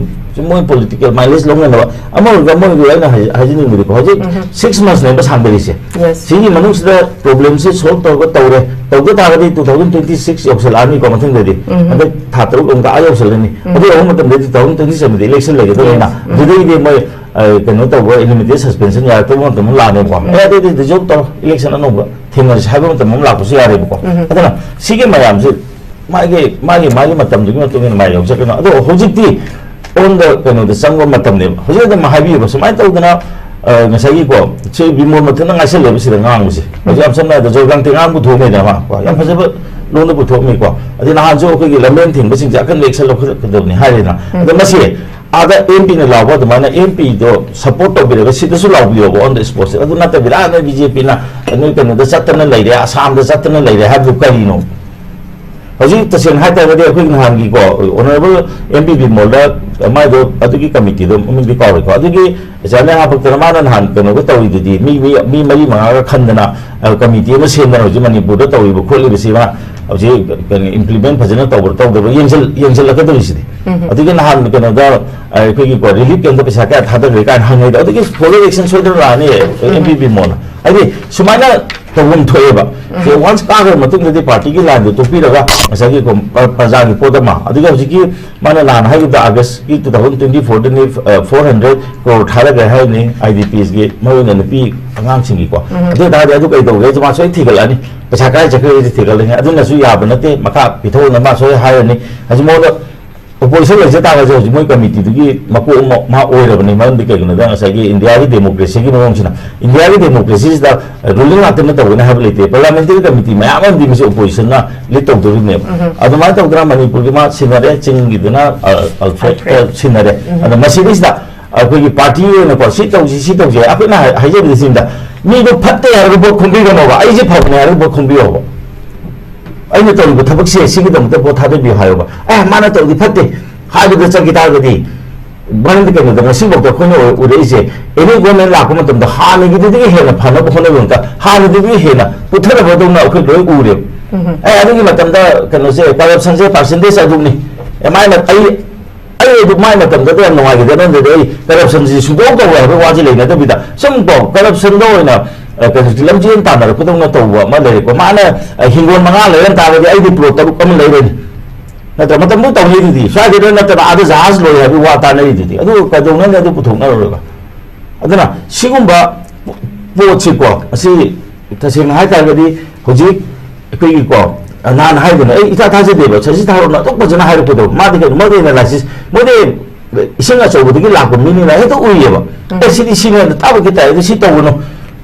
ꯁꯨꯝ ꯃꯣꯏ ꯄꯣꯂꯤꯇꯤꯀꯦꯜ ꯃꯥꯏꯂꯦꯖ ꯂꯧꯅꯅꯕ, ꯑꯃꯔꯣꯝꯗ, ꯑꯃꯔꯣꯝꯗ ꯑꯩꯅ ꯍꯥꯏ-, ꯍꯥꯏꯖꯅꯤꯡꯕꯗꯤꯀꯣ, ꯍꯧꯖꯤꯛ, ꯎꯝ, ꯁꯤꯛꯁ ꯃꯟꯁꯅꯦꯕ ꯁꯥꯡꯗꯔꯤꯁꯦ꯫ ꯌꯦꯁ꯫ ꯁꯤꯒꯤ ꯃꯅꯨꯡꯁꯤꯗ ꯄ꯭ꯔꯣꯕ꯭ꯂꯦꯝꯁꯤ ꯁꯣꯜꯕ ꯇꯧꯔꯒ ꯇꯧꯔꯦ, ꯇꯧꯗ ꯇꯥꯔꯒꯗꯤ ꯇꯨ ꯊꯥꯎꯖꯟ ꯇ꯭ꯋꯦꯟꯇꯤ ꯁꯤꯛꯁ ꯌꯧꯁꯜꯂꯛꯑꯅꯤꯀꯣ, ꯃꯊꯪꯗꯗꯤ꯫ ꯎꯝ꯫ ꯍꯟꯗꯛ ꯊꯥ ꯇꯔꯨꯛ ꯑꯃꯨꯛꯀ ꯑꯥ ꯌꯧꯁꯜꯂꯅꯤ꯫ ꯎꯝ꯫ ꯑꯗꯨ ꯌꯧꯕ ꯃꯇꯝꯗꯗꯤ ꯇꯨ ꯊꯥꯎꯖꯟ ꯇ꯭ꯋꯦꯟꯇꯤ ꯁꯕꯦꯟꯗ ꯏꯂꯦꯛꯁꯟ ꯂꯩꯒꯗꯕꯅꯤꯅ, ꯌꯦꯁ꯫ ꯎꯝ꯫ ꯑꯗꯨꯗꯩꯗꯤ ꯃꯣꯏ, ꯑ, ꯀꯩꯅꯣ ꯇꯧꯕ, ꯏꯂꯤꯃꯤꯇꯦꯠ ꯁꯁꯄꯦꯟꯁꯟ ꯌꯥꯔꯛꯇꯕ ꯃꯇꯝ ꯑꯃ ꯂꯥꯛꯑꯅꯦꯕꯀꯣ꯫ ꯎꯝ꯫ ꯑꯦ, ꯑꯗꯨꯗꯤ ꯗꯤꯖꯣꯜꯕ ꯇꯧꯔꯣ, ꯏꯂꯦꯛꯁꯟ ꯑꯅꯧꯕ ꯊꯦꯡꯅꯔꯁꯤ ꯍꯥꯏꯕ ꯃꯇꯝ ꯑꯃ ꯂꯥꯛꯄꯁꯨ ꯌꯥꯔꯦꯕꯀꯣ꯫ ꯎꯝ꯫ ꯑꯗꯨꯅ ꯁꯤꯒꯤ ꯃꯌꯥꯝꯁꯤ ꯃꯥꯒꯤ, ꯃꯥꯒꯤ, ꯃꯥꯒꯤ ꯃꯇꯝꯗꯨꯒꯤ ꯃꯇꯨꯡ ꯏꯟꯅ ꯃꯥꯏ ꯌꯧꯖꯈ꯭ꯔꯅꯣ꯫ ꯑꯗꯣ ꯍꯧꯖꯤꯛꯇꯤ ꯑꯣꯟ ꯗ ꯀꯩꯅꯣꯗ ꯆꯪꯕ ꯃꯇꯝꯅꯦꯕ꯫ ꯍꯧꯖꯤꯛ ꯑꯗꯨꯝ ꯍꯥꯏꯕꯤꯌꯨꯕ, ꯁꯨꯃꯥꯏꯅ ꯇꯧꯗꯅ, ꯑ, ꯉꯁꯥꯏꯒꯤꯀꯣ, ꯁꯤ ꯕꯤꯃꯣꯜ ꯃꯊꯟꯇ ꯉꯥꯏꯁꯜꯂꯦꯕ ꯁꯤꯗ ꯉꯥꯡꯕꯁꯦ꯫ ꯍꯧꯖꯤꯛ ꯌꯥꯝ ꯁꯝꯅ ꯍꯥꯏꯔꯕꯗ ꯖꯣꯔꯗꯥꯟ ꯇꯦꯡꯉꯥꯡ ꯄꯨꯊꯣꯛꯑꯝꯃꯦꯗꯅ ꯃꯥ, ꯀꯣ, ꯌꯥꯝ ꯐꯖꯕ ꯂꯣꯟꯗ ꯄꯨꯊꯣꯛꯑꯝꯃꯤꯀꯣ꯫ ꯑꯗꯩ ꯅꯍꯥꯟꯁꯨ ꯑꯩꯈꯣꯏꯒꯤ ꯂꯝꯕꯦꯟ ꯊꯤꯡꯕꯁꯤꯡꯁꯦ ꯑꯀꯟꯕ ꯑꯦꯛꯁꯟ ꯂꯧꯈꯠꯀꯗꯕꯅꯤ ꯍꯥꯏꯔꯦꯗꯅ꯫ ꯎꯝ꯫ ꯑꯗꯣ ꯃꯁꯤ ꯑꯥꯗ ꯑꯦꯝ ꯄꯤꯅ ꯂꯥꯎꯕ ꯑꯗꯨꯃꯥꯏꯅ ꯑꯦꯝ ꯄꯤꯗꯣ ꯁꯄꯣꯔꯠ ꯇꯧꯕꯤꯔꯒ ꯁꯤꯗꯁꯨ ꯂꯥꯎꯕꯤꯌꯣꯕ on the spot ꯁꯦ꯫ ꯑꯗꯨ ꯅꯠꯇꯕꯤꯗ, "ꯑꯥ, ꯅꯣꯏ ꯕꯤ ꯖꯦ ꯄꯤꯅ ꯅꯣꯏ ꯀꯩꯅꯣꯗ ꯆꯠꯇꯅ ꯂꯩꯔꯦ, ꯑꯁꯥꯝꯗ ꯆꯠꯇꯅ ꯂꯩꯔꯦ" ꯍꯥꯏꯕꯗꯨ ꯀꯔꯤꯅꯣ? ꯍꯧꯖꯤꯛ ꯇꯁꯦꯡꯅ ꯍꯥꯏꯇꯥꯔꯒꯗꯤ ꯑꯩꯈꯣꯏ ꯅꯍꯥꯟꯒꯤꯀꯣ, ꯑꯣꯅꯔꯦꯕꯜ ꯑꯦꯝ ꯄꯤ ꯕꯤꯃꯣꯜꯗ ꯃꯥꯏꯗꯣ ꯑꯗꯨꯒꯤ ꯀꯃꯤꯇꯤꯗꯣ ꯃꯃꯤꯡꯗꯤ ꯀꯥꯎꯔꯦꯀꯣ, ꯑꯗꯨꯒꯤ ꯆꯤꯌꯥꯔꯃꯦꯟ ꯍꯥꯄꯛꯇꯅ ꯃꯥꯅ ꯅꯍꯥꯟ ꯀꯩꯅꯣꯒ ꯇꯧꯔꯤꯗꯨꯗꯤ, ꯃꯤ, ꯃꯤ, ꯃꯤ ꯃꯔꯤ ꯃꯉꯥꯒ ꯈꯟꯗꯅ, ꯑ, ꯀꯃꯤꯇꯤ ꯑꯃ ꯁꯦꯝꯗꯅ ꯍꯧꯖꯤꯛ ꯃꯅꯤꯄꯨꯔꯗ ꯇꯧꯔꯤꯕ ꯈꯣꯠꯂꯤꯕꯁꯤ ꯃꯥ ꯍꯧꯖꯤꯛ ꯀꯩꯅꯣ ꯏꯝꯄ꯭ꯂꯤꯃꯦꯟ ꯐꯖꯅ ꯇꯧꯕ꯭ꯔꯥ ꯇꯧꯗꯕ꯭ꯔꯥ ꯌꯦꯡꯁꯤꯜ-, ꯌꯦꯡꯁꯤꯜꯂꯛꯀꯗꯧꯔꯤꯁꯤꯗꯤ꯫ ꯎꯝ꯫ ꯑꯗꯨꯒꯤ ꯅꯍꯥꯟ ꯀꯩꯅꯣꯗ, ꯑ, ꯑꯩꯈꯣꯏꯒꯤꯀꯣ ꯔꯤꯂꯤꯐ ꯀꯦꯝꯞꯇ ꯄꯩꯁꯥ ꯀꯌꯥ ꯊꯥꯗꯈ꯭ꯔꯦ ꯀꯥꯏꯅ ꯍꯪꯉꯩꯗꯣ, ꯑꯗꯨꯒꯤ ꯐꯣꯂꯣ ꯑꯦꯛꯁꯟ ꯁꯣꯏꯗꯅ ꯂꯥꯛꯑꯅꯤ, ꯎꯝ, ꯑꯦꯝ ꯄꯤ ꯕꯤꯃꯣꯜꯅ꯫ ꯍꯥꯏꯗꯤ ꯁꯨꯃꯥꯏꯅ ꯇꯧꯐꯝ ꯊꯣꯛꯑꯦꯕ꯫ ꯁꯦ ꯋꯥꯟꯁ ꯀꯥꯈ꯭ꯔ ꯃꯇꯨꯡꯗꯗꯤ ꯄꯥꯔꯇꯤꯒꯤ ꯂꯥꯏꯟꯗꯣ ꯇꯣꯛꯄꯤꯔꯒ ꯉꯁꯥꯏꯒꯤ ꯀꯣ-, ꯄ꯭ꯔ-, ꯄ꯭ꯔꯖꯥꯒꯤ ꯄꯣꯠ ꯑꯃ, ꯑꯗꯨꯒ ꯍꯧꯖꯤꯛꯀꯤ ꯃꯥꯅ ꯅꯍꯥꯟ ꯍꯥꯏꯈꯤꯕꯗ ꯑꯥꯒꯁꯀꯤ ꯇꯨ ꯊꯥꯎꯖꯟ ꯇ꯭ꯋꯦꯟꯇꯤ ꯐꯣꯔꯗꯅꯤ, ꯐꯣꯔ ꯍꯟꯗ꯭ꯔꯦꯠ ꯀ꯭ꯔꯣꯔ ꯊꯥꯗꯈ꯭ꯔꯦ ꯍꯥꯏꯕꯅꯤ, ꯑꯥꯏ ꯗꯤ ꯄꯤꯁꯀꯤ ꯃꯔꯨꯑꯣꯏꯅ ꯅꯨꯄꯤ ꯑꯉꯥꯡꯁꯤꯡꯒꯤꯀꯣ꯫ ꯑꯗꯨ ꯑꯣꯏꯇꯥꯔꯗꯤ ꯑꯗꯨ ꯀꯩ ꯇꯧꯒꯦ? ꯃꯥ ꯁꯣꯏ ꯊꯤꯒꯠꯂꯛꯑꯅꯤ, ꯄꯩꯁꯥ ꯀꯥꯏ ꯆꯠꯈ꯭ꯔꯦ ꯊꯤꯒꯠꯂꯅꯤ꯫ ꯑꯗꯨꯅꯁꯨ ꯌꯥꯕ ꯅꯠꯇꯦ, ꯃꯈꯥ ꯄꯤꯊꯧꯅ ꯃꯥ ꯁꯣꯏ ꯍꯥꯏꯔꯅꯤ꯫ ꯍꯧꯖꯤꯛ ꯃꯉꯣꯟꯗ ꯑꯣꯄꯣꯖꯤꯁꯟ ꯂꯩꯖ ꯇꯥꯔꯒꯁꯨ ꯍꯧꯖꯤꯛ ꯃꯣꯏ ꯀꯃꯤꯇꯤꯗꯨꯒꯤ ꯃꯀꯣꯛ ꯑꯃ ꯃꯥ ꯑꯣꯏꯔꯕꯅꯤ꯫ ꯃꯔꯝꯗꯤ ꯀꯩꯒꯤꯅꯣꯗ ꯉꯁꯥꯏꯒꯤ ꯏꯟꯗꯤꯌꯥꯒꯤ ꯗꯦꯃꯣꯀ꯭ꯔꯦꯁꯤꯒꯤ ꯃꯑꯣꯡꯁꯤꯅ, ꯏꯟꯗꯤꯌꯥꯒꯤ ꯗꯦꯃꯣꯀ꯭ꯔꯦꯁꯤꯁꯤꯗ ꯔꯨꯂꯤꯡ ꯉꯥꯛꯇꯅ ꯇꯧꯒꯅꯤ ꯍꯥꯏꯕ ꯂꯩꯇꯦ꯫ ꯄꯥꯔꯂꯤꯌꯥꯃꯦꯟꯇꯔꯤ ꯀꯃꯤꯇꯤ ꯃꯌꯥꯝ ꯑꯃꯗꯤ ꯃꯁꯤ ꯑꯣꯄꯣꯖꯤꯁꯟꯅ ꯂꯤꯗ ꯇꯧꯗꯧꯔꯤꯕꯅꯦꯕ꯫ ꯑꯗꯨꯃꯥꯏꯅ ꯇꯧꯗꯅ ꯃꯅꯤꯄꯨꯔꯒꯤ ꯃꯥ ꯁꯤꯟꯅꯔꯦ, ꯆꯤꯡꯒꯤꯗꯨꯅ, ꯑ, ꯑꯜꯐ꯭ꯔꯦꯗꯇ ꯁꯤꯟꯅꯔꯦ꯫ ꯑꯗ ꯃꯁꯤꯗꯩꯁꯤꯗ ꯑꯩꯈꯣꯏꯒꯤ ꯄꯥꯔꯇꯤ ꯑꯣꯏꯅꯀꯣ, ꯁꯤ ꯇꯧꯁꯤ, ꯁꯤ ꯇꯧꯁꯤ, ꯑꯩꯈꯣꯏꯅ ꯍꯥꯏ-, ꯍꯥꯏꯖꯕꯗꯤ ꯁꯤꯗ, ꯃꯤꯗꯣ ꯐꯠꯇꯦ ꯍꯥꯏꯔꯒ ꯚꯣꯠ ꯈꯣꯝꯕꯤꯒꯅꯣꯕ, ꯑꯩꯁꯦ ꯐꯕꯅꯦ ꯍꯥꯏꯔꯒ ꯚꯣꯠ ꯈꯣꯝꯕꯤꯌꯣꯕ꯫ ꯑꯩꯅ ꯇꯧꯔꯤꯕ ꯊꯕꯛꯁꯦ ꯁꯤꯒꯤꯗꯃꯛꯇ ꯚꯣꯠ ꯊꯥꯗꯕꯤꯌꯨ ꯍꯥꯏꯌꯣꯕ꯫ ꯑꯦ, ꯃꯥꯅ ꯇꯧꯔꯗꯤ ꯐꯠꯇꯦ ꯍꯥꯏꯕꯗ ꯆꯠꯈꯤ ꯇꯥꯔꯒꯗꯤ, ꯃꯔꯝꯗꯤ ꯀꯩꯅꯣꯗ ꯉꯁꯤꯐꯥꯎꯗ ꯑꯩꯈꯣꯏꯅ ꯎ-, ꯎꯔꯛꯏꯁꯦ, ꯑꯦꯅꯤ ꯒꯣꯔꯃꯦꯟ ꯂꯥꯛꯄ ꯃꯇꯝꯗ ꯍꯥꯟꯅꯒꯤꯗꯨꯗꯒꯤ ꯍꯦꯟꯅ ꯐꯅꯕ ꯍꯣꯠꯅꯕ ꯉꯝꯇ, ꯍꯥꯟꯅꯗꯨꯗꯒꯤ ꯍꯦꯟꯅ ꯄꯨꯊꯔꯕꯗꯧꯅ ꯑꯩꯈꯣꯏ ꯂꯣꯏ ꯎꯔꯦꯕ꯫ ꯑꯦ, ꯑꯗꯨꯒꯤ ꯃꯇꯝꯗ ꯀꯩꯅꯣꯁꯦ, ꯀꯔꯞꯁꯟꯁꯦ ꯄꯥꯔꯁꯦꯟꯇꯦꯖ ꯑꯗꯨꯛꯅꯤ, ꯑꯦ, ꯃꯥꯏꯅ ꯑꯩ ꯑꯩ ꯑꯗꯨ ꯃꯥꯏ ꯃꯇꯝꯗꯗꯤ ꯌꯥꯝ ꯅꯨꯡꯉꯥꯏꯈꯤꯗꯦ, ꯅꯪꯗꯗꯤ ꯑꯩ ꯀꯔꯞꯁꯟꯁꯤ ꯁꯨꯡꯇꯧ ꯇꯧꯔꯣꯏ ꯍꯥꯏꯕ ꯋꯥꯁꯤ ꯂꯩꯅꯗꯕꯤꯗ, ꯁꯨꯝ ꯀꯣ, ꯀꯔꯞꯁꯟꯗ ꯑꯣꯏꯅ, ꯑ, ꯀꯩꯅꯣ, ꯂꯝꯖꯦꯜ ꯇꯥꯟꯅꯔꯛꯄꯗꯧꯅ ꯇꯧꯕ ꯑꯃ ꯂꯩꯔꯦꯀꯣ꯫ ꯃꯥꯅ, ꯑ, ꯍꯤꯡꯒꯣꯜ ꯃꯉꯥ ꯂꯩꯔꯝ ꯇꯥꯔꯒꯗꯤ ꯑꯩꯗꯤ ꯄ꯭ꯂꯣꯠ ꯇꯔꯨꯛ ꯑꯃ ꯂꯩꯔꯅꯤ, ꯅꯠꯇ꯭ꯔ? ꯃꯇꯝꯗꯨ ꯇꯧꯅꯩꯗꯨꯗꯤ, ꯁ꯭ꯋꯥꯏꯗꯩꯗ ꯅꯠꯇꯅ ꯑꯥꯗ ꯖꯍꯥꯖ ꯂꯣꯏ ꯍꯥꯏꯕꯒꯤ ꯋꯥ ꯇꯥꯅꯔꯤꯗꯨꯗꯤ꯫ ꯑꯗꯨ ꯀꯩꯗꯧꯅꯅꯤ ꯑꯗꯨ ꯄꯨꯊꯣꯛꯅꯔꯨꯔꯒ? ꯑꯗꯨꯅ ꯁꯤꯒꯨꯝꯕ ꯄꯣꯠꯁꯤꯀꯣ, ꯑꯁꯤ ꯇꯁꯦꯡꯅ ꯍꯥꯏ ꯇꯥꯔꯒꯗꯤ ꯍꯧꯖꯤꯛ ꯑꯩꯈꯣꯏꯒꯤꯀꯣ, ꯅꯍꯥꯟ ꯍꯥꯏꯗꯅ ꯑꯩ ꯏꯊꯥ ꯊꯥꯖꯗꯦꯕ, ꯁꯖꯤ ꯊꯥꯔꯣꯟꯅ ꯑꯗꯨꯛ ꯐꯖꯅ ꯍꯥꯏꯔꯛꯄꯗꯣ꯫ ꯃꯥꯗꯤ ꯀꯩꯅꯣ, ꯃꯣꯏꯗꯤ ꯑꯦꯅꯥꯂꯥꯏꯁꯤꯁ, ꯃꯣꯏꯗꯤ ꯏꯁꯤꯡ ꯑꯆꯧꯕꯗꯒꯤ ꯂꯥꯛꯄ ꯃꯤꯅꯤꯅ ꯍꯦꯛꯇ ꯎꯏꯌꯦꯕ꯫ ꯎꯝ꯫ "ꯑꯦ, ꯁꯤꯗꯤ ꯁꯤꯅ ꯍꯦꯟꯅ ꯊꯥꯕꯒꯤ ꯇꯥꯏ, ꯑꯗꯨ ꯁꯤ ꯇꯧꯒꯅꯨ,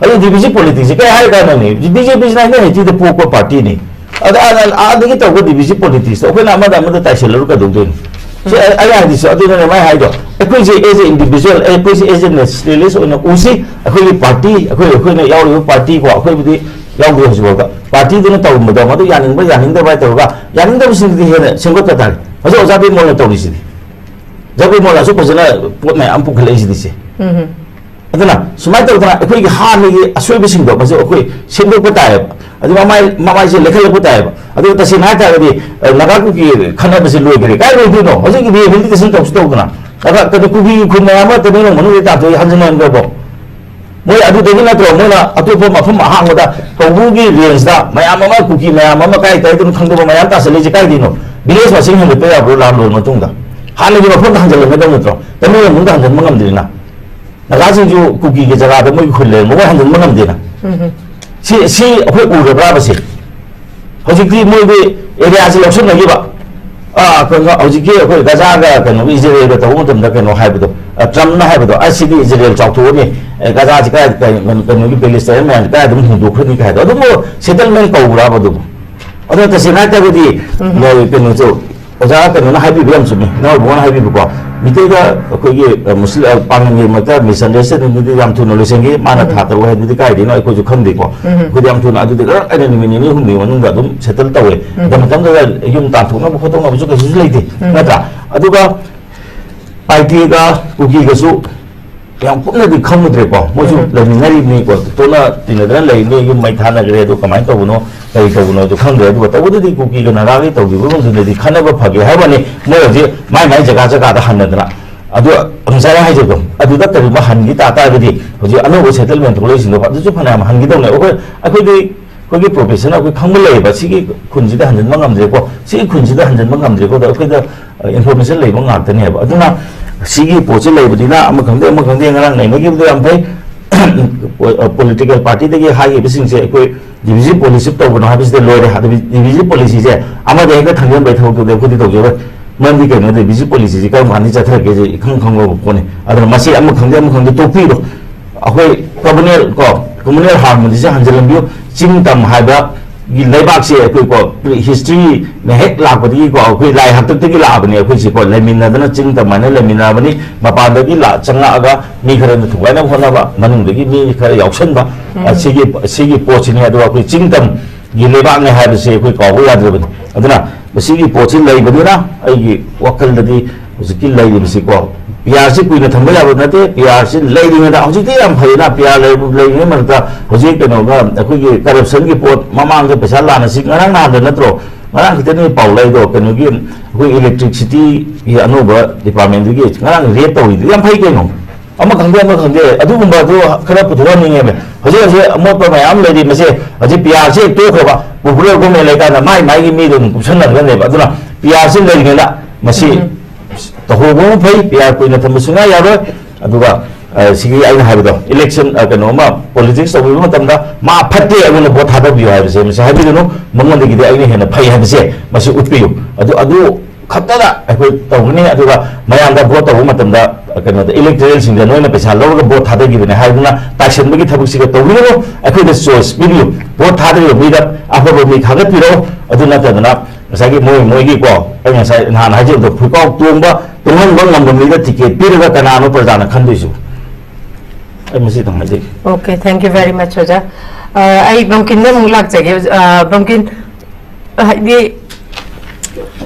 ꯑꯗꯨ ꯗꯤꯚꯤꯖꯟ ꯄꯣꯂꯤꯇꯤꯛꯁꯁꯦ ꯀꯩ ꯍꯥꯏꯔ ꯀꯥꯟꯗꯅꯤ? ꯕꯤ ꯖꯦ ꯄꯤꯁꯤꯅ ꯅꯥꯏꯟꯇꯤꯟ ꯑꯩꯠꯇꯤꯗ ꯄꯣꯛꯄ ꯄꯥꯔꯇꯤꯅꯤ꯫ ꯑꯗ ꯑꯥ-, ꯑꯥꯗꯒꯤ ꯇꯧꯕ ꯗꯤꯚꯤꯖꯟ ꯄꯣꯂꯤꯇꯤꯛꯁꯇꯣ ꯑꯩꯈꯣꯏꯅ ꯑꯃꯗ ꯑꯃꯗ ꯇꯥꯏꯁꯤꯜꯂꯔꯨ ꯀꯩꯗꯧꯗꯣꯏꯅꯣ?" ꯁꯤ ꯑꯩ, ꯑꯩ ꯍꯥꯏꯗꯣꯏꯁꯦ ꯑꯗꯨꯅꯅꯦ ꯃꯥꯏ ꯍꯥꯏꯗꯣ꯫ ꯑꯩꯈꯣꯏꯁꯦ as a individual, ꯑꯩꯈꯣꯏꯁꯦ as a nationalist ꯑꯣꯏꯅ ꯎꯁꯤ, ꯑꯩꯈꯣꯏꯒꯤ ꯄꯥꯔꯇꯤ, ꯑꯩꯈꯣꯏ, ꯑꯩꯈꯣꯏꯅ ꯌꯥꯎꯔꯤꯕ ꯄꯥꯔꯇꯤ ꯀꯣ, ꯑꯩꯈꯣꯏꯕꯨꯗꯤ ꯌꯥꯎꯗꯦ ꯍꯧꯖꯤꯛꯐꯥꯎꯗ꯫ ꯄꯥꯔꯇꯤꯗꯨꯅ ꯇꯧꯔꯝꯕꯗꯣ ꯃꯗꯨ ꯌꯥꯅꯤꯡꯕ ꯌꯥꯅꯤꯡꯗꯕ ꯍꯥꯏ ꯇꯧꯔꯒ, ꯌꯥꯅꯤꯡꯗꯕꯁꯤꯡꯗꯨꯗꯤ ꯍꯦꯟꯅ ꯁꯦꯝꯒꯠꯄ ꯇꯥꯔꯦ꯫ ꯍꯧꯖꯤꯛ ꯑꯣꯖꯥ ꯕꯤꯃꯣꯜꯅ ꯇꯧꯔꯤꯁꯤꯗꯤ, ꯑꯣꯖꯥ ꯕꯤꯃꯣꯜꯅꯁꯨ ꯐꯖꯅ ꯄꯣꯠ ꯃꯌꯥꯝ ꯄꯨꯈꯠꯂꯛꯏꯁꯤꯗꯤ ꯁꯦ꯫ ꯑꯗꯨꯅ ꯁꯨꯃꯥꯏꯅ ꯇꯧꯗꯅ ꯑꯩꯈꯣꯏꯒꯤ ꯍꯥꯟꯅꯒꯤ ꯑꯁꯣꯏꯕꯁꯤꯡꯗꯣ ꯃꯁꯤ ꯑꯩꯈꯣꯏ ꯁꯦꯝꯗꯣꯛꯄ ꯇꯥꯏꯌꯦꯕ꯫ ꯑꯗꯨ ꯃꯃꯥꯏ, ꯃꯃꯥꯏꯁꯦ ꯂꯩꯈꯠꯂꯛꯄ ꯇꯥꯏꯌꯦꯕ꯫ ꯑꯗꯨꯒ ꯇꯁꯦꯡꯅ ꯍꯥꯏ ꯇꯥꯔꯒꯗꯤ, ꯑ, ꯅꯥꯒꯥ ꯀꯨꯀꯤ ꯈꯠꯅꯕꯁꯦ ꯂꯣꯏꯈ꯭ꯔꯦ꯫ ꯀꯥꯏ ꯂꯣꯏꯗꯣꯏꯅꯣ? ꯍꯧꯖꯤꯛ rehabilitation ꯇꯧꯁꯤ ꯇꯧꯗꯅ꯫ ꯅꯥꯒꯥ, ꯀꯩꯅꯣ, ꯀꯨꯀꯤ ꯈꯨꯟ ꯃꯌꯥꯝ ꯑꯃ ꯇꯃꯦꯡꯂꯣꯡ ꯃꯅꯨꯡꯗ ꯇꯥꯟꯊꯣꯛꯏ, ꯍꯟꯖꯤꯟ ꯍꯟꯈ꯭ꯔꯕꯣ? ꯃꯣꯏ ꯑꯗꯨꯗꯒꯤ ꯅꯠꯇ꯭ꯔꯣ ꯃꯣꯏꯅ ꯑꯇꯣꯞꯄ ꯃꯐꯝ ꯑꯍꯥꯡꯕꯗ ꯀꯧꯕ꯭ꯔꯨꯒꯤ ꯔꯦꯟꯖꯇ ꯃꯌꯥꯝ ꯑꯃ, ꯀꯨꯀꯤ ꯃꯌꯥꯝ ꯑꯃ ꯀꯥꯏ ꯀꯥꯏꯗꯅꯣ ꯈꯪꯗꯕ ꯃꯌꯥꯝ ꯇꯥꯁꯜꯂꯛꯏꯁꯦ ꯀꯥꯏꯗꯩꯅꯣ? ꯚꯤꯂꯦꯖ ꯃꯁꯤꯡ ꯍꯦꯟꯒꯠꯄ ꯌꯥꯕ꯭ꯔꯣ ꯂꯥꯟ ꯂꯣꯏꯔ ꯃꯇꯨꯡꯗ? ꯍꯥꯟꯅꯒꯤ ꯃꯐꯝꯗ ꯍꯟꯖꯤꯜꯂꯝꯒꯗꯕ ꯅꯠꯇ꯭ꯔꯣ? ꯇꯃꯦꯡꯂꯣꯡ ꯃꯅꯨꯡꯗ ꯍꯟꯖꯤꯟꯕ ꯉꯝꯗ꯭ꯔꯤꯅ꯫ ꯅꯥꯒꯥꯁꯤꯡꯁꯨ ꯀꯨꯀꯤꯒꯤ ꯖꯒꯥꯗ ꯃꯣꯏꯒꯤ ꯈꯨꯜ ꯂꯩꯔꯝꯕ ꯃꯣꯏ ꯍꯟꯖꯤꯟꯕ ꯉꯝꯗꯦꯅ꯫ ꯁꯤ, ꯁꯤ ꯑꯩꯈꯣꯏ ꯎꯔꯕ꯭ꯔꯥꯕ ꯁꯤ? ꯍꯧꯖꯤꯛꯇꯤ ꯃꯣꯏꯒꯤ ꯑꯦꯔꯤꯌꯥꯁꯤ ꯂꯧꯁꯤꯟꯅꯈꯤꯕ꯫ ꯑꯥ, ꯀꯩꯅꯣ, ꯍꯧꯖꯤꯛꯀꯤ ꯑꯩꯈꯣꯏ ꯒꯖꯥꯒ ꯀꯩꯅꯣꯒ ꯏꯖꯔꯦꯜꯒ ꯇꯧꯕ ꯃꯇꯝꯗ ꯀꯩꯅꯣ ꯍꯥꯏꯕꯗꯣ, ꯑ, ꯇ꯭ꯔꯝꯞꯅ ꯍꯥꯏꯕꯗꯣ, "ꯑꯁ, ꯁꯤꯗꯤ ꯏꯖꯔꯦꯜ ꯆꯥꯎꯊꯣꯛꯑꯅꯤ, ꯑꯦ, ꯒꯖꯥꯁꯤ ꯀꯥꯏ, ꯀꯩ-, ꯀꯩꯅꯣꯒꯤ ꯄꯦꯂꯦꯁꯇꯥꯏꯟ ꯃꯌꯥꯝꯁꯤ ꯀꯥꯏ ꯑꯗꯨꯝ ꯍꯣꯡꯗꯣꯛꯈ꯭ꯔꯅꯤ" ꯀꯥꯏꯗꯣ, ꯑꯗꯨꯝꯕ ꯁꯦꯇꯜꯃꯦꯟ ꯀꯧꯕ꯭ꯔꯥꯕ ꯑꯗꯨꯕꯨ? ꯑꯗꯣ ꯇꯁꯦꯡꯅ ꯍꯥꯏꯇꯥꯔꯒꯗꯤ, ꯎꯝ꯫ ꯅꯣꯏ ꯀꯩꯅꯣꯁꯨ, ꯑꯣꯖꯥ ꯀꯩꯅꯣꯅ ꯍꯥꯏꯕꯤꯕ ꯌꯥꯝ ꯆꯨꯝꯃꯤ, ꯅꯅꯥꯎꯕꯣꯅ ꯍꯥꯏꯕꯤꯕꯀꯣ, ꯃꯤꯇꯩꯗ ꯑꯩꯈꯣꯏꯒꯤ, ꯑ, ꯃꯨꯁꯂꯤꯝ, ꯑ, ꯄꯥꯡꯒꯜꯒꯤ ꯃꯔꯛꯇ ꯃꯤꯁꯑꯟꯗꯔꯁꯇꯦꯟꯗꯤꯡꯗꯨꯗꯤ ꯌꯥꯝ ꯊꯨꯅ ꯂꯣꯏꯁꯤꯟꯈꯤ, ꯃꯥꯅ ꯎꯝ꯫ ꯊꯥ ꯇꯔꯨꯛ ꯍꯥꯏꯗꯨꯗꯤ ꯀꯥꯏꯗꯩꯅꯣ, ꯑꯩꯈꯣꯏꯁꯨ ꯈꯪꯗꯦꯀꯣ꯫ ꯎꯝ꯫ ꯑꯩꯈꯣꯏꯗꯤ ꯌꯥꯝ ꯊꯨꯅ ꯑꯗꯨꯗꯤ ꯈꯔ ꯑꯩꯅ ꯅꯨꯃꯤꯠ ꯅꯤꯅꯤ ꯍꯨꯝꯅꯤ ꯃꯅꯨꯡꯗ ꯑꯗꯨꯝ ꯁꯦꯇꯜ ꯇꯧꯋꯦ꯫ ꯎꯝ꯫ ꯑꯗ ꯃꯇꯝꯗꯨꯗ ꯌꯨꯝ ꯇꯥꯟꯊꯣꯛꯅꯕ ꯈꯣꯠꯇꯣꯛꯅꯕꯁꯨ ꯀꯩꯁꯨꯁꯨ ꯂꯩꯇꯦ, ꯎꯝ꯫ ꯅꯠꯇ꯭ꯔꯥ? ꯑꯗꯨꯒ ꯄꯥꯏꯇꯦꯒ ꯀꯨꯀꯤꯒꯁꯨ ꯌꯥꯝ ꯀꯨꯞꯅꯗꯤ ꯈꯪꯉꯨꯗ꯭ꯔꯦꯀꯣ꯫ ꯃꯣꯏꯁꯨ ꯎꯝ꯫ ꯂꯩꯃꯤꯟꯅꯔꯤꯕꯅꯤꯀꯣ, ꯇꯣꯠꯅ ꯇꯤꯟꯅꯗꯅ ꯂꯩꯔꯤꯅꯤ, ꯌꯨꯝ ꯃꯩ ꯊꯥꯅꯈ꯭ꯔꯦ, ꯑꯗꯨ ꯀꯃꯥꯏꯅ ꯇꯧꯕꯅꯣ, ꯀꯔꯤ ꯇꯧꯕꯅꯣ ꯑꯗꯨ ꯈꯪꯗ꯭ꯔꯦ꯫ ꯑꯗꯨꯒ ꯇꯧꯕꯗꯗꯤ ꯀꯨꯀꯤꯒ ꯅꯥꯒꯥꯒꯤ ꯇꯧꯈꯤꯕ ꯃꯐꯝꯗꯨꯗꯗꯤ ꯈꯟꯅꯕ ꯐꯒꯦ ꯍꯥꯏꯕꯅꯤ꯫ ꯃꯣꯏ ꯍꯧꯖꯤꯛ ꯃꯥꯏ ꯃꯥꯏ ꯖꯒꯥ ꯖꯒꯥꯗ ꯍꯟꯅꯗꯅ, ꯑꯗꯨ ꯉꯁꯥꯏ ꯍꯥꯏꯖꯕꯗꯣ, ꯑꯗꯨꯗ ꯀꯔꯤꯒꯨꯝꯕ ꯍꯟꯈꯤ ꯇꯥ ꯇꯥꯔꯒꯗꯤ ꯍꯧꯖꯤꯛ ꯑꯅꯧꯕ ꯁꯦꯇꯜꯃꯦꯟ ꯊꯣꯛꯂꯛꯏꯁꯤꯡꯗꯣ ꯑꯗꯨꯁꯨ ꯐꯅꯌꯥꯝ ꯍꯟꯈꯤꯗꯧꯅꯦ꯫ ꯑꯩꯈꯣꯏ, ꯑꯩꯈꯣꯏꯗꯤ ꯑꯩꯈꯣꯏꯒꯤ ꯄ꯭ꯔꯣꯐꯦꯁꯟ ꯑꯩꯈꯣꯏ ꯈꯪꯕ ꯂꯩꯌꯦꯕ, ꯁꯤꯒꯤ ꯈꯨꯟꯁꯤꯗ ꯍꯟꯖꯤꯟꯕ ꯉꯝꯗ꯭ꯔꯦꯀꯣ, ꯁꯤꯒꯤ ꯈꯨꯟꯁꯤꯗ ꯍꯟꯖꯤꯟꯕ ꯉꯝꯗ꯭ꯔꯦꯀꯣ, ꯑꯗꯣ ꯑꯩꯈꯣꯏꯗ ꯏꯟꯐꯣꯔꯃꯦꯁꯟ ꯂꯩꯕ ꯉꯥꯛꯇꯅꯦꯕ꯫ ꯑꯗꯨꯅ ꯁꯤꯒꯤ ꯄꯣꯠꯁꯤ ꯂꯩꯕꯅꯤꯅ ꯑꯃ ꯈꯪꯗꯦ ꯑꯃ ꯈꯪꯗꯦ, ꯉꯔꯥꯡ ꯅꯩꯅꯈꯤꯕꯗꯣ ꯌꯥꯝ ꯐꯩ꯫ ꯄꯣꯂꯤꯇꯤꯀꯦꯜ ꯄꯥꯔꯇꯤꯗꯒꯤ ꯍꯥꯏꯈꯤꯕꯁꯤꯡꯁꯦ ꯑꯩꯈꯣꯏ ꯗꯤꯚꯤꯖꯟ ꯄꯣꯂꯤꯁꯤ ꯇꯧꯒꯅꯣ ꯍꯥꯏꯕꯁꯤꯗ ꯂꯣꯏꯔꯦ꯫ ꯑꯗꯨ ꯗꯤꯚꯤꯖꯟ ꯄꯣꯂꯤꯁꯤꯁꯦ ꯑꯃꯗ ꯍꯦꯛꯇ ꯊꯝꯖꯤꯟꯕꯒꯤ ꯊꯕꯛꯇꯨꯗꯤ ꯑꯩꯈꯣꯏꯗꯤ ꯇꯧꯖꯔꯣꯏ꯫ ꯃꯔꯝꯗꯤ ꯀꯩꯅꯣꯗ ꯗꯤꯚꯤꯖꯟ ꯄꯣꯂꯤꯁꯤꯁꯤ ꯀꯔꯝ ꯀꯥꯟꯗ ꯆꯠꯊꯔꯛꯀꯦꯁꯦ ꯏꯈꯪ ꯈꯪꯕ ꯄꯣꯠꯅꯤ꯫ ꯑꯗꯨꯅ ꯃꯁꯤ ꯑꯃ ꯈꯪꯗꯦ ꯑꯃ ꯈꯪꯗꯦ ꯇꯣꯛꯄꯤꯔꯣ꯫ ꯑꯩꯈꯣꯏ ꯀꯝꯃꯨꯅꯦꯜ ꯀꯣ, ꯀꯝꯃꯨꯅꯦꯜ ꯍꯥꯔꯃꯣꯅꯤꯁꯦ ꯍꯟꯖꯤꯜꯍꯟꯕꯤꯌꯨ꯫ ꯆꯤꯡ ꯇꯝ ꯍꯥꯏꯕ ꯒꯤ ꯂꯩꯕꯥꯛꯁꯦ ꯑꯩꯈꯣꯏ ꯀꯣ, ꯍꯤꯁꯇ꯭ꯔꯤꯅ ꯍꯦꯛ ꯂꯥꯛꯄꯗꯒꯤꯀꯣ, ꯑꯩꯈꯣꯏ ꯂꯥꯏ ꯍꯥꯛꯇꯛꯇꯒꯤ ꯂꯥꯛꯑꯕꯅꯦ꯫ ꯑꯩꯈꯣꯏꯁꯦ ꯀꯣ, ꯂꯩꯃꯤꯟꯅꯗꯅ ꯆꯤꯡ ꯇꯝ ꯍꯥꯏꯅ ꯂꯩꯃꯤꯟꯅꯔꯕꯅꯤ꯫ ꯃꯄꯥꯟꯗꯒꯤ ꯂꯥ-, ꯆꯪꯉꯛꯑꯒ ꯃꯤ ꯈꯔꯅ ꯊꯨꯒꯥꯏꯅꯕ ꯍꯣꯠꯅꯕ, ꯃꯅꯨꯡꯗꯒꯤ ꯃꯤ ꯈꯔ ꯌꯥꯎꯁꯟꯕ, ꯎꯝ꯫ ꯑ, ꯁꯤꯒꯤ, ꯁꯤꯒꯤ ꯄꯣꯠꯁꯤꯅꯤ꯫ ꯑꯗꯨꯒ ꯑꯩꯈꯣꯏ ꯆꯤꯡ ꯇꯝꯒꯤ ꯂꯩꯕꯥꯛꯅꯦ ꯍꯥꯏꯕꯁꯦ ꯑꯩꯈꯣꯏ ꯀꯥꯎꯕ ꯌꯥꯗ꯭ꯔꯕꯅꯤ꯫ ꯑꯗꯨꯅ ꯃꯁꯤꯒꯤ ꯄꯣꯠꯁꯤ ꯂꯩꯕꯅꯤꯅ ꯑꯩꯒꯤ ꯋꯥꯈꯜꯗꯗꯤ ꯍꯧꯖꯤꯛꯀꯤ ꯂꯩꯔꯤꯕꯁꯤꯀꯣ, ꯄꯤ ꯑꯥꯔꯁꯤ ꯀꯨꯏꯅ ꯊꯝꯕ ꯌꯥꯕ ꯅꯠꯇꯦ꯫ ꯄꯤ ꯑꯥꯔꯁꯤ ꯂꯩꯔꯤꯉꯩꯗ, ꯍꯧꯖꯤꯛꯇꯤ ꯌꯥꯝ ꯐꯩꯅ, ꯄꯤ ꯑꯥꯔ ꯂꯩꯔꯤꯉꯩ ꯃꯔꯛꯇ ꯍꯧꯖꯤꯛ ꯀꯩꯅꯣꯒ ꯑꯩꯈꯣꯏꯒꯤ ꯀꯔꯞꯁꯟꯒꯤ ꯄꯣꯠ, ꯃꯃꯥꯡꯗ ꯄꯩꯁꯥ ꯂꯥꯟꯅ ꯁꯤ ꯉꯔꯥꯡ ꯅꯍꯥꯟꯗ ꯅꯠꯇ꯭ꯔꯣ, ꯉꯔꯥꯡ ꯈꯤꯇꯪꯅꯤ ꯄꯥꯎ ꯂꯩꯗꯣ, ꯀꯩꯅꯣꯒꯤ ꯑꯩꯈꯣꯏ ꯏꯂꯦꯛꯇ꯭ꯔꯤꯛꯁꯤꯇꯤꯒꯤ ꯑꯅꯧꯕ ꯗꯤꯄꯥꯔꯠꯃꯦꯟꯗꯨꯒꯤ ꯉꯔꯥꯡ ꯔꯦꯠ ꯇꯧꯔꯤꯗꯨ ꯌꯥꯝ ꯐꯩ ꯀꯩꯅꯣ꯫ ꯑꯃ ꯈꯪꯗꯦ, ꯑꯃ ꯈꯪꯗꯦ, ꯑꯗꯨꯒꯨꯝꯕꯗꯨ ꯈꯔ ꯄꯨꯊꯣꯛꯍꯟꯅꯤꯡꯉꯦꯕ꯫ ꯍꯧꯖꯤꯛ ꯍꯧꯖꯤꯛ ꯑꯃꯣꯠꯄ ꯃꯌꯥꯝ ꯂꯩꯔꯤ꯫ ꯃꯁꯦ ꯍꯧꯖꯤꯛ ꯄꯤ ꯑꯥꯔ ꯁꯤ ꯍꯦꯛ ꯇꯣꯛꯈ꯭ꯔꯕ, ꯄꯣꯄꯨꯂꯔ ꯒꯣꯔꯃꯦꯟ ꯂꯩꯀꯥꯟꯗ ꯃꯥꯏ ꯃꯥꯏꯒꯤ ꯃꯤꯗꯣ ꯑꯗꯨꯝ ꯀꯨꯞꯁꯟꯅꯔꯒꯅꯦꯕ꯫ ꯑꯗꯨꯅ ꯄꯤ ꯑꯥꯔ ꯁꯤ ꯂꯩꯔꯤꯉꯩꯗ ꯃꯁꯤ ꯎꯝ꯫ ꯇꯧꯍꯧꯕ ꯑꯃ ꯐꯩ꯫ ꯄꯤ ꯑꯥꯔ ꯀꯨꯏꯅ ꯊꯝꯕ ꯁꯨꯡꯌꯥ ꯌꯥꯔꯣꯏ꯫ ꯑꯗꯨꯒ, ꯑ, ꯁꯤꯒꯤ ꯑꯩꯅ ꯍꯥꯏꯕꯗꯣ, ꯏꯂꯦꯛꯁꯟ, ꯑ, ꯀꯩꯅꯣ ꯑꯃ ꯄꯣꯂꯤꯇꯤꯛꯁ ꯇꯧꯕꯤꯕ ꯃꯇꯝꯗ ꯃꯥ ꯐꯠꯇꯦ, ꯑꯗꯨꯅ ꯚꯣꯠ ꯊꯥꯗꯕꯤꯌꯨ ꯍꯥꯏꯕꯁꯦ, ꯃꯁꯤ ꯍꯥꯏꯕꯤꯒꯅꯨ꯫ ꯃꯉꯣꯟꯗꯒꯤꯗꯤ ꯑꯩꯅ ꯍꯦꯟꯅ ꯐꯩ ꯍꯥꯏꯕꯁꯦ ꯃꯁꯤ ꯎꯠꯄꯤꯌꯨ꯫ ꯑꯗꯨ, ꯑꯗꯨ ꯈꯛꯇꯗ ꯑꯩꯈꯣꯏ ꯇꯧꯒꯅꯤ꯫ ꯑꯗꯨꯒ ꯃꯌꯥꯝꯗ ꯚꯣꯠ ꯇꯧꯕ ꯃꯇꯝꯗ, ꯑ, ꯀꯩꯅꯣꯗ, ꯏꯂꯦꯛꯇꯣꯔꯦꯜꯁꯤꯡꯗ ꯅꯣꯏꯅ ꯄꯩꯁꯥ ꯂꯧꯔꯒ ꯚꯣꯠ ꯊꯥꯗꯈꯤꯕꯅꯦ ꯍꯥꯏꯗꯨꯅ ꯇꯥꯏꯁꯟꯕꯒꯤ ꯊꯕꯛꯁꯤꯒ ꯇꯧꯕꯤꯒꯅꯨ꯫ ꯑꯩꯈꯣꯏꯗ ꯆꯣꯏꯁ ꯄꯤꯕꯤꯌꯨ꯫ ꯚꯣꯠ ꯊꯥꯗꯔꯤꯕ ꯃꯤꯗ ꯑꯐꯕ ꯃꯤ ꯊꯥꯒꯠꯄꯤꯔꯛꯎ꯫ ꯑꯗꯨ ꯅꯠꯇꯗꯅ ꯉꯁꯥꯏꯒꯤ ꯃꯣꯏ, ꯃꯣꯏꯒꯤꯀꯣ, ꯑꯩ ꯉꯁꯥꯏ ꯅꯍꯥꯟ ꯍꯥꯏꯖꯕꯗꯣ, ꯐꯨꯔꯤꯀꯥꯎ ꯇꯣꯡꯕ, ꯇꯣꯡꯍꯟꯕ ꯉꯝꯕ ꯃꯤꯗ ꯇꯤꯀꯦꯠ ꯄꯤꯔꯒ ꯀꯅꯥꯅꯣ ꯄ꯭ꯔꯖꯥꯅ ꯈꯟꯗꯣꯏꯁꯤꯕꯨ? ꯑꯩ ꯃꯁꯤꯇꯪ ꯍꯥꯏꯖꯒꯦ꯫ Okay, thank you very much, ꯑꯣꯖꯥ꯫ ꯑ, ꯑꯩ ꯕꯝꯀꯤꯟꯗ ꯑꯃꯨꯛ ꯂꯥꯛꯆꯒꯦ꯫ ꯑ, ꯕꯝꯀꯤꯟ, ꯍꯥꯏꯗꯤ,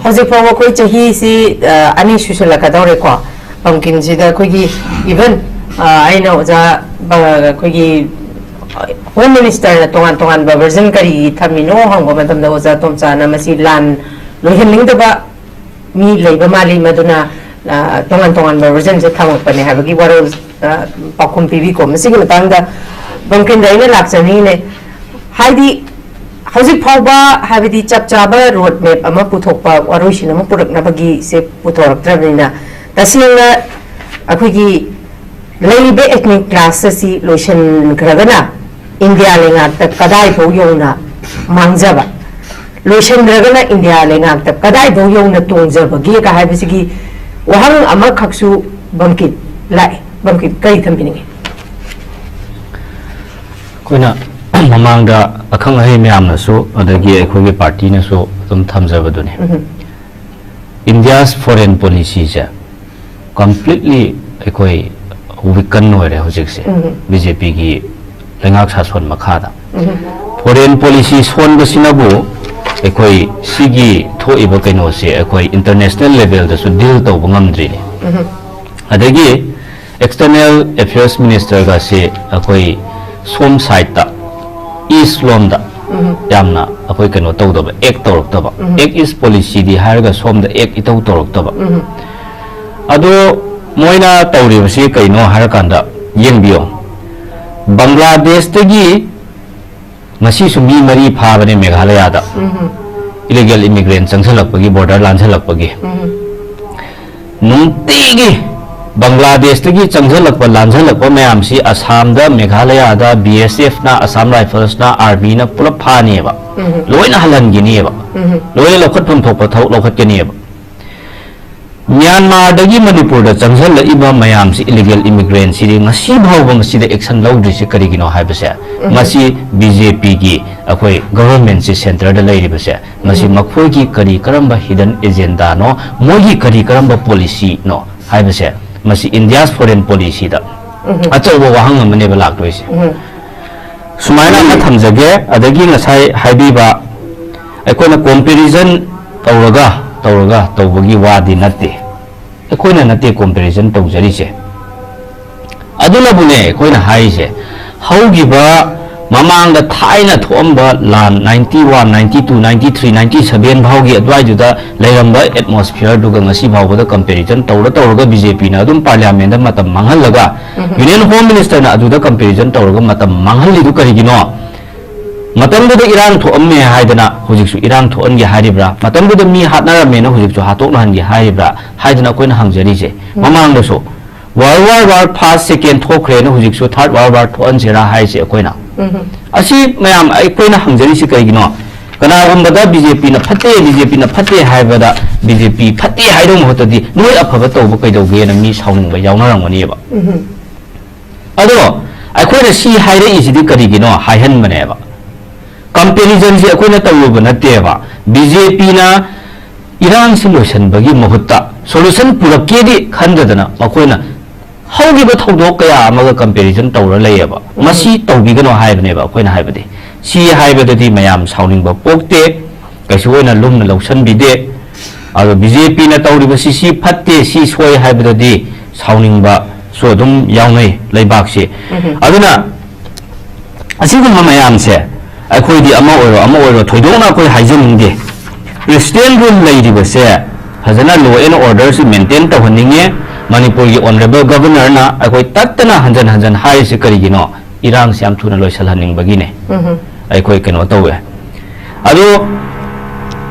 ꯍꯧꯖꯤꯛ ꯐꯥꯎꯕ ꯑꯩꯈꯣꯏ ꯆꯍꯤꯁꯤ, ꯑ, ꯑꯅꯤ ꯁꯨꯁꯜꯂꯛꯀꯗꯧꯔꯦꯀꯣ꯫ ꯕꯝꯀꯤꯟꯁꯤꯗ ꯑꯩꯈꯣꯏꯒꯤ, even, ꯑ, ꯑꯩꯅ ꯑꯣꯖꯥ, ꯕ-, ꯑꯩꯈꯣꯏꯒꯤ ꯍꯣꯝ ꯃꯤꯅꯤꯁꯇꯔꯅ ꯇꯣꯉꯥꯟ ꯇꯣꯉꯥꯟꯕ ꯚꯔꯖꯟ ꯀꯔꯤꯒꯤ ꯊꯝꯃꯤꯅꯣ ꯍꯪꯕ ꯃꯇꯝꯗ, ꯑꯣꯖꯥ ꯇꯣꯝꯆꯥꯅ ꯃꯁꯤ ꯂꯥꯟ ꯂꯣꯏꯍꯟꯅꯤꯡꯗꯕ ꯃꯤ ꯂꯩꯕ ꯃꯥꯜꯂꯤ, ꯃꯗꯨꯅ, ꯑ, ꯇꯣꯉꯥꯟ ꯇꯣꯉꯥꯟꯕ ꯚꯔꯖꯟꯁꯦ ꯊꯝꯃꯛꯄꯅꯦ ꯍꯥꯏꯕꯒꯤ ꯋꯥꯔꯣꯜ, ꯑ, ꯄꯥꯎꯈꯨꯝ ꯄꯤꯕꯤꯀꯣ꯫ ꯃꯁꯤꯒꯤ ꯃꯇꯥꯡꯗ ꯕꯝꯀꯤꯟꯗ ꯑꯩꯅ ꯂꯥꯛꯆꯅꯤꯡꯉꯤꯅꯦ꯫ ꯍꯥꯏꯗꯤ, ꯍꯧꯖꯤꯛ ꯐꯥꯎꯕ, ꯍꯥꯏꯕꯗꯤ, ꯆꯞ ꯆꯥꯕ ꯔꯣꯗ ꯃꯦꯞ ꯑꯃ ꯄꯨꯊꯣꯛꯄ, ꯋꯥꯔꯣꯏꯁꯤꯟ ꯑꯃ ꯄꯨꯔꯛꯅꯕꯒꯤꯁꯦ ꯄꯨꯊꯣꯔꯛꯇ꯭ꯔꯕꯅꯤꯅ, ꯇꯁꯦꯡꯅ ꯑꯩꯈꯣꯏꯒꯤ ꯂꯩꯔꯤꯕ ethnic clash ꯑꯁꯤ ꯂꯣꯏꯁꯤꯟꯈ꯭ꯔꯒꯅ ꯏꯟꯗꯤꯌꯥ ꯂꯩꯉꯥꯛꯇ ꯀꯗꯥꯏꯐꯥꯎ ꯌꯧꯅ ꯃꯥꯡꯖꯕ, ꯂꯣꯏꯁꯤꯟꯈ꯭ꯔꯒꯅ ꯏꯟꯗꯤꯌꯥ ꯂꯩꯉꯥꯛꯇ ꯀꯗꯥꯏꯐꯥꯎ ꯌꯧꯅ ꯇꯣꯡꯖꯕꯒꯦ ꯀ ꯍꯥꯏꯕꯁꯤꯒꯤ ꯋꯥꯍꯪ ꯑꯃꯈꯛꯁꯨ ꯕꯝꯀꯤꯟ ꯂꯥꯛꯑꯦ꯫ ꯕꯝꯀꯤꯟ ꯀꯔꯤ ꯊꯝꯕꯤꯅꯤꯡꯉꯤ? ꯑꯩꯈꯣꯏꯅ ꯃꯃꯥꯡꯗ ꯑꯈꯪ ꯑꯍꯩ ꯃꯌꯥꯝꯅꯁꯨ, ꯑꯗꯒꯤ ꯑꯩꯈꯣꯏꯒꯤ ꯄꯥꯔꯇꯤꯅꯁꯨ ꯑꯗꯨꯝ ꯊꯝꯖꯕꯗꯨꯅꯤ꯫ ꯎꯝ꯫ India's foreign policyꯁꯦ completely ꯑꯩꯈꯣꯏ weaken ꯑꯣꯏꯔꯦ ꯍꯧꯖꯤꯛꯁꯦ, ꯎꯝ꯫ ꯕꯤ ꯖꯦ ꯄꯤꯒꯤ ꯂꯩꯉꯥꯛ ꯁꯥꯁꯣꯟ ꯃꯈꯥꯗ꯫ ꯎꯝ꯫ Foreign policy ꯁꯣꯟꯕꯁꯤꯅꯕꯨ ꯑꯩꯈꯣꯏ ꯁꯤꯒꯤ ꯊꯣꯛꯏꯕ ꯀꯩꯅꯣꯁꯦ ꯑꯩꯈꯣꯏ international levelꯗꯁꯨ deal ꯇꯧꯕ ꯉꯝꯗ꯭ꯔꯤꯅꯤ꯫ ꯎꯝ꯫ ꯑꯗꯒꯤ external affairs ministerꯒꯁꯦ ꯑꯩꯈꯣꯏ ꯁꯣꯝ sideꯇ, east ꯂꯣꯝꯗ ꯎꯝ꯫ ꯌꯥꯝꯅ ꯑꯩꯈꯣꯏ ꯀꯩꯅꯣ ꯇꯧꯗꯕ, act ꯇꯧꯔꯛꯇꯕ꯫ ꯎꯝ꯫ Act is policyꯗꯤ ꯍꯥꯏꯔꯒ ꯁꯣꯝꯗ act ꯏꯇꯧ ꯇꯧꯔꯛꯇꯕ꯫ ꯎꯝ꯫ ꯑꯗꯣ ꯃꯣꯏꯅ ꯇꯧꯔꯤꯕꯁꯤ ꯀꯩꯅꯣ ꯍꯥꯏꯔꯀꯥꯟꯗ, ꯌꯦꯡꯕꯤꯌꯣ, ꯕꯪꯒ꯭ꯂꯥꯗꯦꯁꯇꯒꯤ ꯉꯁꯤꯁꯨ ꯃꯤ ꯃꯔꯤ ꯐꯥꯕꯅꯦ ꯃꯦꯘꯥꯂꯌꯥꯗ, ꯏꯂꯤꯒꯦꯜ ꯏꯃꯤꯒ꯭ꯔꯦꯟ ꯆꯪꯁꯜꯂꯛꯄꯒꯤ, ꯕꯣꯔꯗꯔ ꯂꯥꯟꯁꯜꯂꯛꯄꯒꯤ꯫ ꯅꯨꯡꯇꯤꯒꯤ ꯕꯪꯒ꯭ꯂꯥꯗꯦꯁꯇꯒꯤ ꯆꯪꯁꯜꯂꯛꯄ, ꯂꯥꯟꯁꯜꯂꯛꯄ ꯃꯌꯥꯝꯁꯤ ꯑꯁꯥꯝꯗ, ꯃꯦꯘꯥꯂꯌꯥꯗ ꯕꯤ ꯑꯦꯁ ꯑꯦꯐꯅ, ꯑꯁꯥꯝ ꯔꯥꯏꯐꯜꯁꯅ, ꯑꯥꯔꯃꯤꯅ ꯄꯨꯂꯞ ꯐꯥꯅꯦꯕ꯫ ꯂꯣꯏꯅ ꯍꯜꯍꯟꯈꯤꯅꯤꯕ꯫ ꯂꯣꯏꯅ ꯂꯧꯈꯠꯐꯝ ꯊꯣꯛꯄ ꯊꯕꯛ ꯂꯧꯈꯠꯀꯅꯤꯕ꯫ ꯃ꯭ꯌꯥꯟꯃꯥꯔꯗꯒꯤ ꯃꯅꯤꯄꯨꯔꯗ ꯆꯪꯁꯤꯜꯂꯛꯏꯕ ꯃꯌꯥꯝꯁꯤ, ꯏꯂꯤꯒꯦꯜ ꯏꯃꯤꯒ꯭ꯔꯦꯟꯁꯤꯗꯤ ꯉꯁꯤ ꯐꯥꯎꯕ ꯃꯁꯤꯗ ꯑꯦꯛꯁꯟ ꯂꯧꯗ꯭ꯔꯤꯁꯤ ꯀꯔꯤꯒꯤꯅꯣ ꯍꯥꯏꯕꯁꯦ, ꯃꯁꯤ ꯕꯤ ꯖꯦ ꯄꯤꯒꯤ ꯑꯩꯈꯣꯏ ꯒꯚꯔꯟꯃꯦꯟꯁꯤ ꯁꯦꯟꯇꯔꯗ ꯂꯩꯔꯤꯕꯁꯦ, ꯃꯁꯤ ꯃꯈꯣꯏꯒꯤ ꯀꯔꯤ ꯀꯔꯝꯕ ꯍꯤꯗꯟ ꯑꯦꯖꯦꯟꯗꯥꯅꯣ, ꯃꯣꯏꯒꯤ ꯀꯔꯤ ꯀꯔꯝꯕ ꯄꯣꯂꯤꯁꯤꯅꯣ ꯍꯥꯏꯕꯁꯦ, ꯃꯁꯤ ꯏꯟꯗꯤꯌꯥꯁ ꯐꯣꯔꯦꯟ ꯄꯣꯂꯤꯁꯤꯗ ꯑꯆꯧꯕ ꯋꯥꯍꯪ ꯑꯃꯅꯦꯕ ꯂꯥꯛꯇꯣꯏꯁꯦ꯫ ꯁꯨꯃꯥꯏꯅ ꯑꯃ ꯊꯝꯖꯒꯦ꯫ ꯑꯗꯒꯤ ꯉꯁꯥꯏ ꯍꯥꯏꯕꯤꯕ, ꯑꯩꯈꯣꯏꯅ ꯀꯣꯝꯄꯦꯔꯤꯖꯟ ꯇꯧꯔꯒ, ꯇꯧꯔꯒ ꯇꯧꯕꯒꯤ ꯋꯥꯗꯤ ꯅꯠꯇꯦ, ꯑꯩꯈꯣꯏꯅ ꯅꯠꯇꯦ ꯀꯣꯝꯄꯦꯔꯤꯖꯟ ꯇꯧꯖꯔꯤꯁꯦ꯫ ꯑꯗꯨꯅꯕꯨꯅꯦ ꯑꯩꯈꯣꯏꯅ ꯍꯥꯏꯔꯤꯁꯦ, ꯍꯧꯈꯤꯕ ꯃꯃꯥꯡꯗ ꯊꯥꯏꯅ ꯊꯣꯛꯑꯝꯕ ꯂꯥꯟ, ninety one, ninety two, ninety three, ninety seven ꯐꯥꯎꯒꯤ ꯑꯗꯨꯋꯥꯏꯗꯨꯗ ꯂꯩꯔꯝꯕ ꯑꯦꯠꯃꯣꯁꯐꯤꯌꯔꯗꯨꯒ ꯉꯁꯤ ꯐꯥꯎꯕꯗ ꯀꯝꯄꯦꯔꯤꯖꯟ ꯇꯧꯔ ꯇꯧꯔꯒ ꯕꯤ ꯖꯦ ꯄꯤꯅ ꯑꯗꯨꯝ ꯄꯥꯔꯂꯤꯌꯥꯃꯦꯟꯗ ꯃꯇꯝ ꯃꯥꯡꯍꯜꯂꯒ, ꯌꯨꯅꯤꯌꯟ ꯍꯣꯝ ꯃꯤꯅꯤꯁꯇꯔꯅ ꯑꯗꯨꯗ ꯀꯝꯄꯦꯔꯤꯖꯟ ꯇꯧꯔꯒ ꯃꯇꯝ ꯃꯥꯡꯍꯜꯂꯤꯗꯨ ꯀꯔꯤꯒꯤꯅꯣ? ꯃꯇꯝꯗꯨꯗ ꯏꯔꯥꯡ ꯊꯣꯛꯑꯝꯃꯦ ꯍꯥꯏꯗꯅ ꯍꯧꯖꯤꯛꯁꯨ ꯏꯔꯥꯡ ꯊꯣꯛꯍꯟꯒꯦ ꯍꯥꯏꯔꯤꯕ꯭ꯔꯥ? ꯃꯇꯝꯗꯨꯗ ꯃꯤ ꯍꯥꯠꯅꯔꯝꯃꯦꯅ ꯍꯧꯖꯤꯛꯁꯨ ꯍꯥꯠꯇꯣꯛꯅꯍꯟꯒꯦ ꯍꯥꯏꯔꯤꯕ꯭ꯔꯥ ꯍꯥꯏꯗꯅ ꯑꯩꯈꯣꯏꯅ ꯍꯪꯖꯔꯤꯁꯦ꯫ ꯃꯃꯥꯡꯗꯁꯨ ꯋꯥꯔꯜ ꯋꯥꯔ, ꯋꯥꯔ ꯐꯥꯔꯁ, ꯁꯦꯀꯦꯟ ꯊꯣꯛꯈ꯭ꯔꯦꯅ ꯍꯧꯖꯤꯛꯁꯨ ꯊꯥꯔꯠ ꯋꯥꯔꯜ ꯋꯥꯔ ꯊꯣꯛꯍꯟꯁꯤꯔꯥ ꯍꯥꯏꯁꯦ ꯑꯩꯈꯣꯏꯅ꯫ ꯑꯁꯤ ꯃꯌꯥꯝ ꯑꯩꯈꯣꯏꯅ ꯍꯪꯖꯔꯤꯁꯤ ꯀꯩꯒꯤꯅꯣ? ꯀꯅꯥꯒꯨꯝꯕꯗ ꯕꯤ ꯖꯦ ꯄꯤꯅ ꯐꯠꯇꯦ, ꯕꯤ ꯖꯦ ꯄꯤꯅ ꯐꯠꯇꯦ ꯍꯥꯏꯕꯗ, ꯕꯤ ꯖꯦ ꯄꯤ ꯐꯠꯇꯦ ꯍꯥꯏꯗꯧ ꯃꯍꯨꯠꯇꯗꯤ ꯅꯣꯏ ꯑꯐꯕ ꯇꯧꯕ ꯀꯩꯗꯧꯒꯦꯅ ꯃꯤ ꯁꯥꯎꯅꯤꯡꯕ ꯌꯥꯎꯅꯔꯝꯒꯅꯤꯕ꯫ ꯑꯗꯣ ꯑꯩꯈꯣꯏꯅ ꯁꯤ ꯍꯥꯏꯔꯛꯏꯁꯤꯗꯤ ꯀꯔꯤꯒꯤꯅꯣ ꯍꯥꯏꯍꯟꯕꯅꯦꯕ꯫ ꯀꯝꯄꯦꯔꯤꯖꯟꯁꯤ ꯑꯩꯈꯣꯏꯅ ꯇꯧꯔꯨꯕ ꯅꯠꯇꯦꯕ꯫ ꯕꯤ ꯖꯦ ꯄꯤꯅ ꯏꯔꯥꯡꯁꯤ ꯂꯣꯏꯁꯤꯟꯕꯒꯤ ꯃꯍꯨꯠꯇ ꯁꯣꯂꯨꯁꯟ ꯄꯨꯔꯛꯀꯦꯗꯤ ꯈꯟꯗꯗꯅ ꯃꯈꯣꯏꯅ ꯍꯧꯈꯤꯕ ꯊꯧꯗꯣꯛ ꯀꯌꯥ ꯑꯃꯒ ꯀꯝꯄꯦꯔꯤꯖꯟ ꯇꯧꯔ ꯂꯩꯌꯦꯕ꯫ ꯃꯁꯤ ꯇꯧꯕꯤꯒꯅꯣ ꯍꯥꯏꯕꯅꯦꯕ ꯑꯩꯈꯣꯏꯅ ꯍꯥꯏꯕꯗꯤ꯫ ꯁꯤ ꯍꯥꯏꯕꯗꯗꯤ ꯃꯌꯥꯝ ꯁꯥꯎꯅꯤꯡꯕ ꯄꯣꯛꯇꯦ, ꯀꯩꯁꯨ ꯑꯣꯏꯅ ꯂꯨꯝꯅ ꯂꯧꯁꯤꯟꯕꯤꯗꯦ꯫ ꯑꯗꯣ ꯕꯤ ꯖꯦ ꯄꯤꯅ ꯇꯧꯔꯤꯕꯁꯤ ꯁꯤ ꯐꯠꯇꯦ, ꯁꯤ ꯁꯣꯏ ꯍꯥꯏꯕꯗꯗꯤ ꯁꯥꯎꯅꯤꯡꯕꯁꯨ ꯑꯗꯨꯝ ꯌꯥꯎꯅꯩ ꯂꯩꯕꯥꯛꯁꯤ꯫ ꯑꯗꯨꯅ ꯑꯁꯤꯒꯨꯝꯕ ꯃꯌꯥꯝꯁꯦ ꯑꯩꯈꯣꯏꯗꯤ ꯑꯃ ꯑꯣꯏꯔꯣ ꯑꯃ ꯑꯣꯏꯔꯣ ꯊꯣꯏꯗꯣꯛꯅ ꯑꯩꯈꯣꯏ ꯍꯥꯏꯖꯅꯤꯡꯗꯦ꯫ ꯄ꯭ꯔꯦꯁꯤꯗꯦꯟ ꯔꯨꯜ ꯂꯩꯔꯤꯕꯁꯦ ꯐꯖꯅ law and order ꯁꯤ maintain ꯇꯧꯍꯟꯅꯤꯡꯉꯦ꯫ ꯃꯅꯤꯄꯨꯔꯒꯤ ꯑꯣꯅꯔꯦꯕꯜ ꯒꯕꯔꯅꯔꯅ ꯑꯩꯈꯣꯏ ꯇꯠꯇꯅ ꯍꯟꯖꯟ ꯍꯟꯖꯟ ꯍꯥꯏꯔꯤꯁꯤ ꯀꯔꯤꯒꯤꯅꯣ? ꯏꯔꯥꯡꯁꯤ ꯌꯥꯝ ꯊꯨꯅ ꯂꯣꯏꯁꯤꯜꯍꯟꯅꯤꯡꯕꯒꯤꯅꯦ꯫ ꯎꯝꯍꯨꯝ꯫ ꯑꯩꯈꯣꯏ ꯀꯩꯅꯣ ꯇꯧꯋꯦ꯫ ꯑꯗꯣ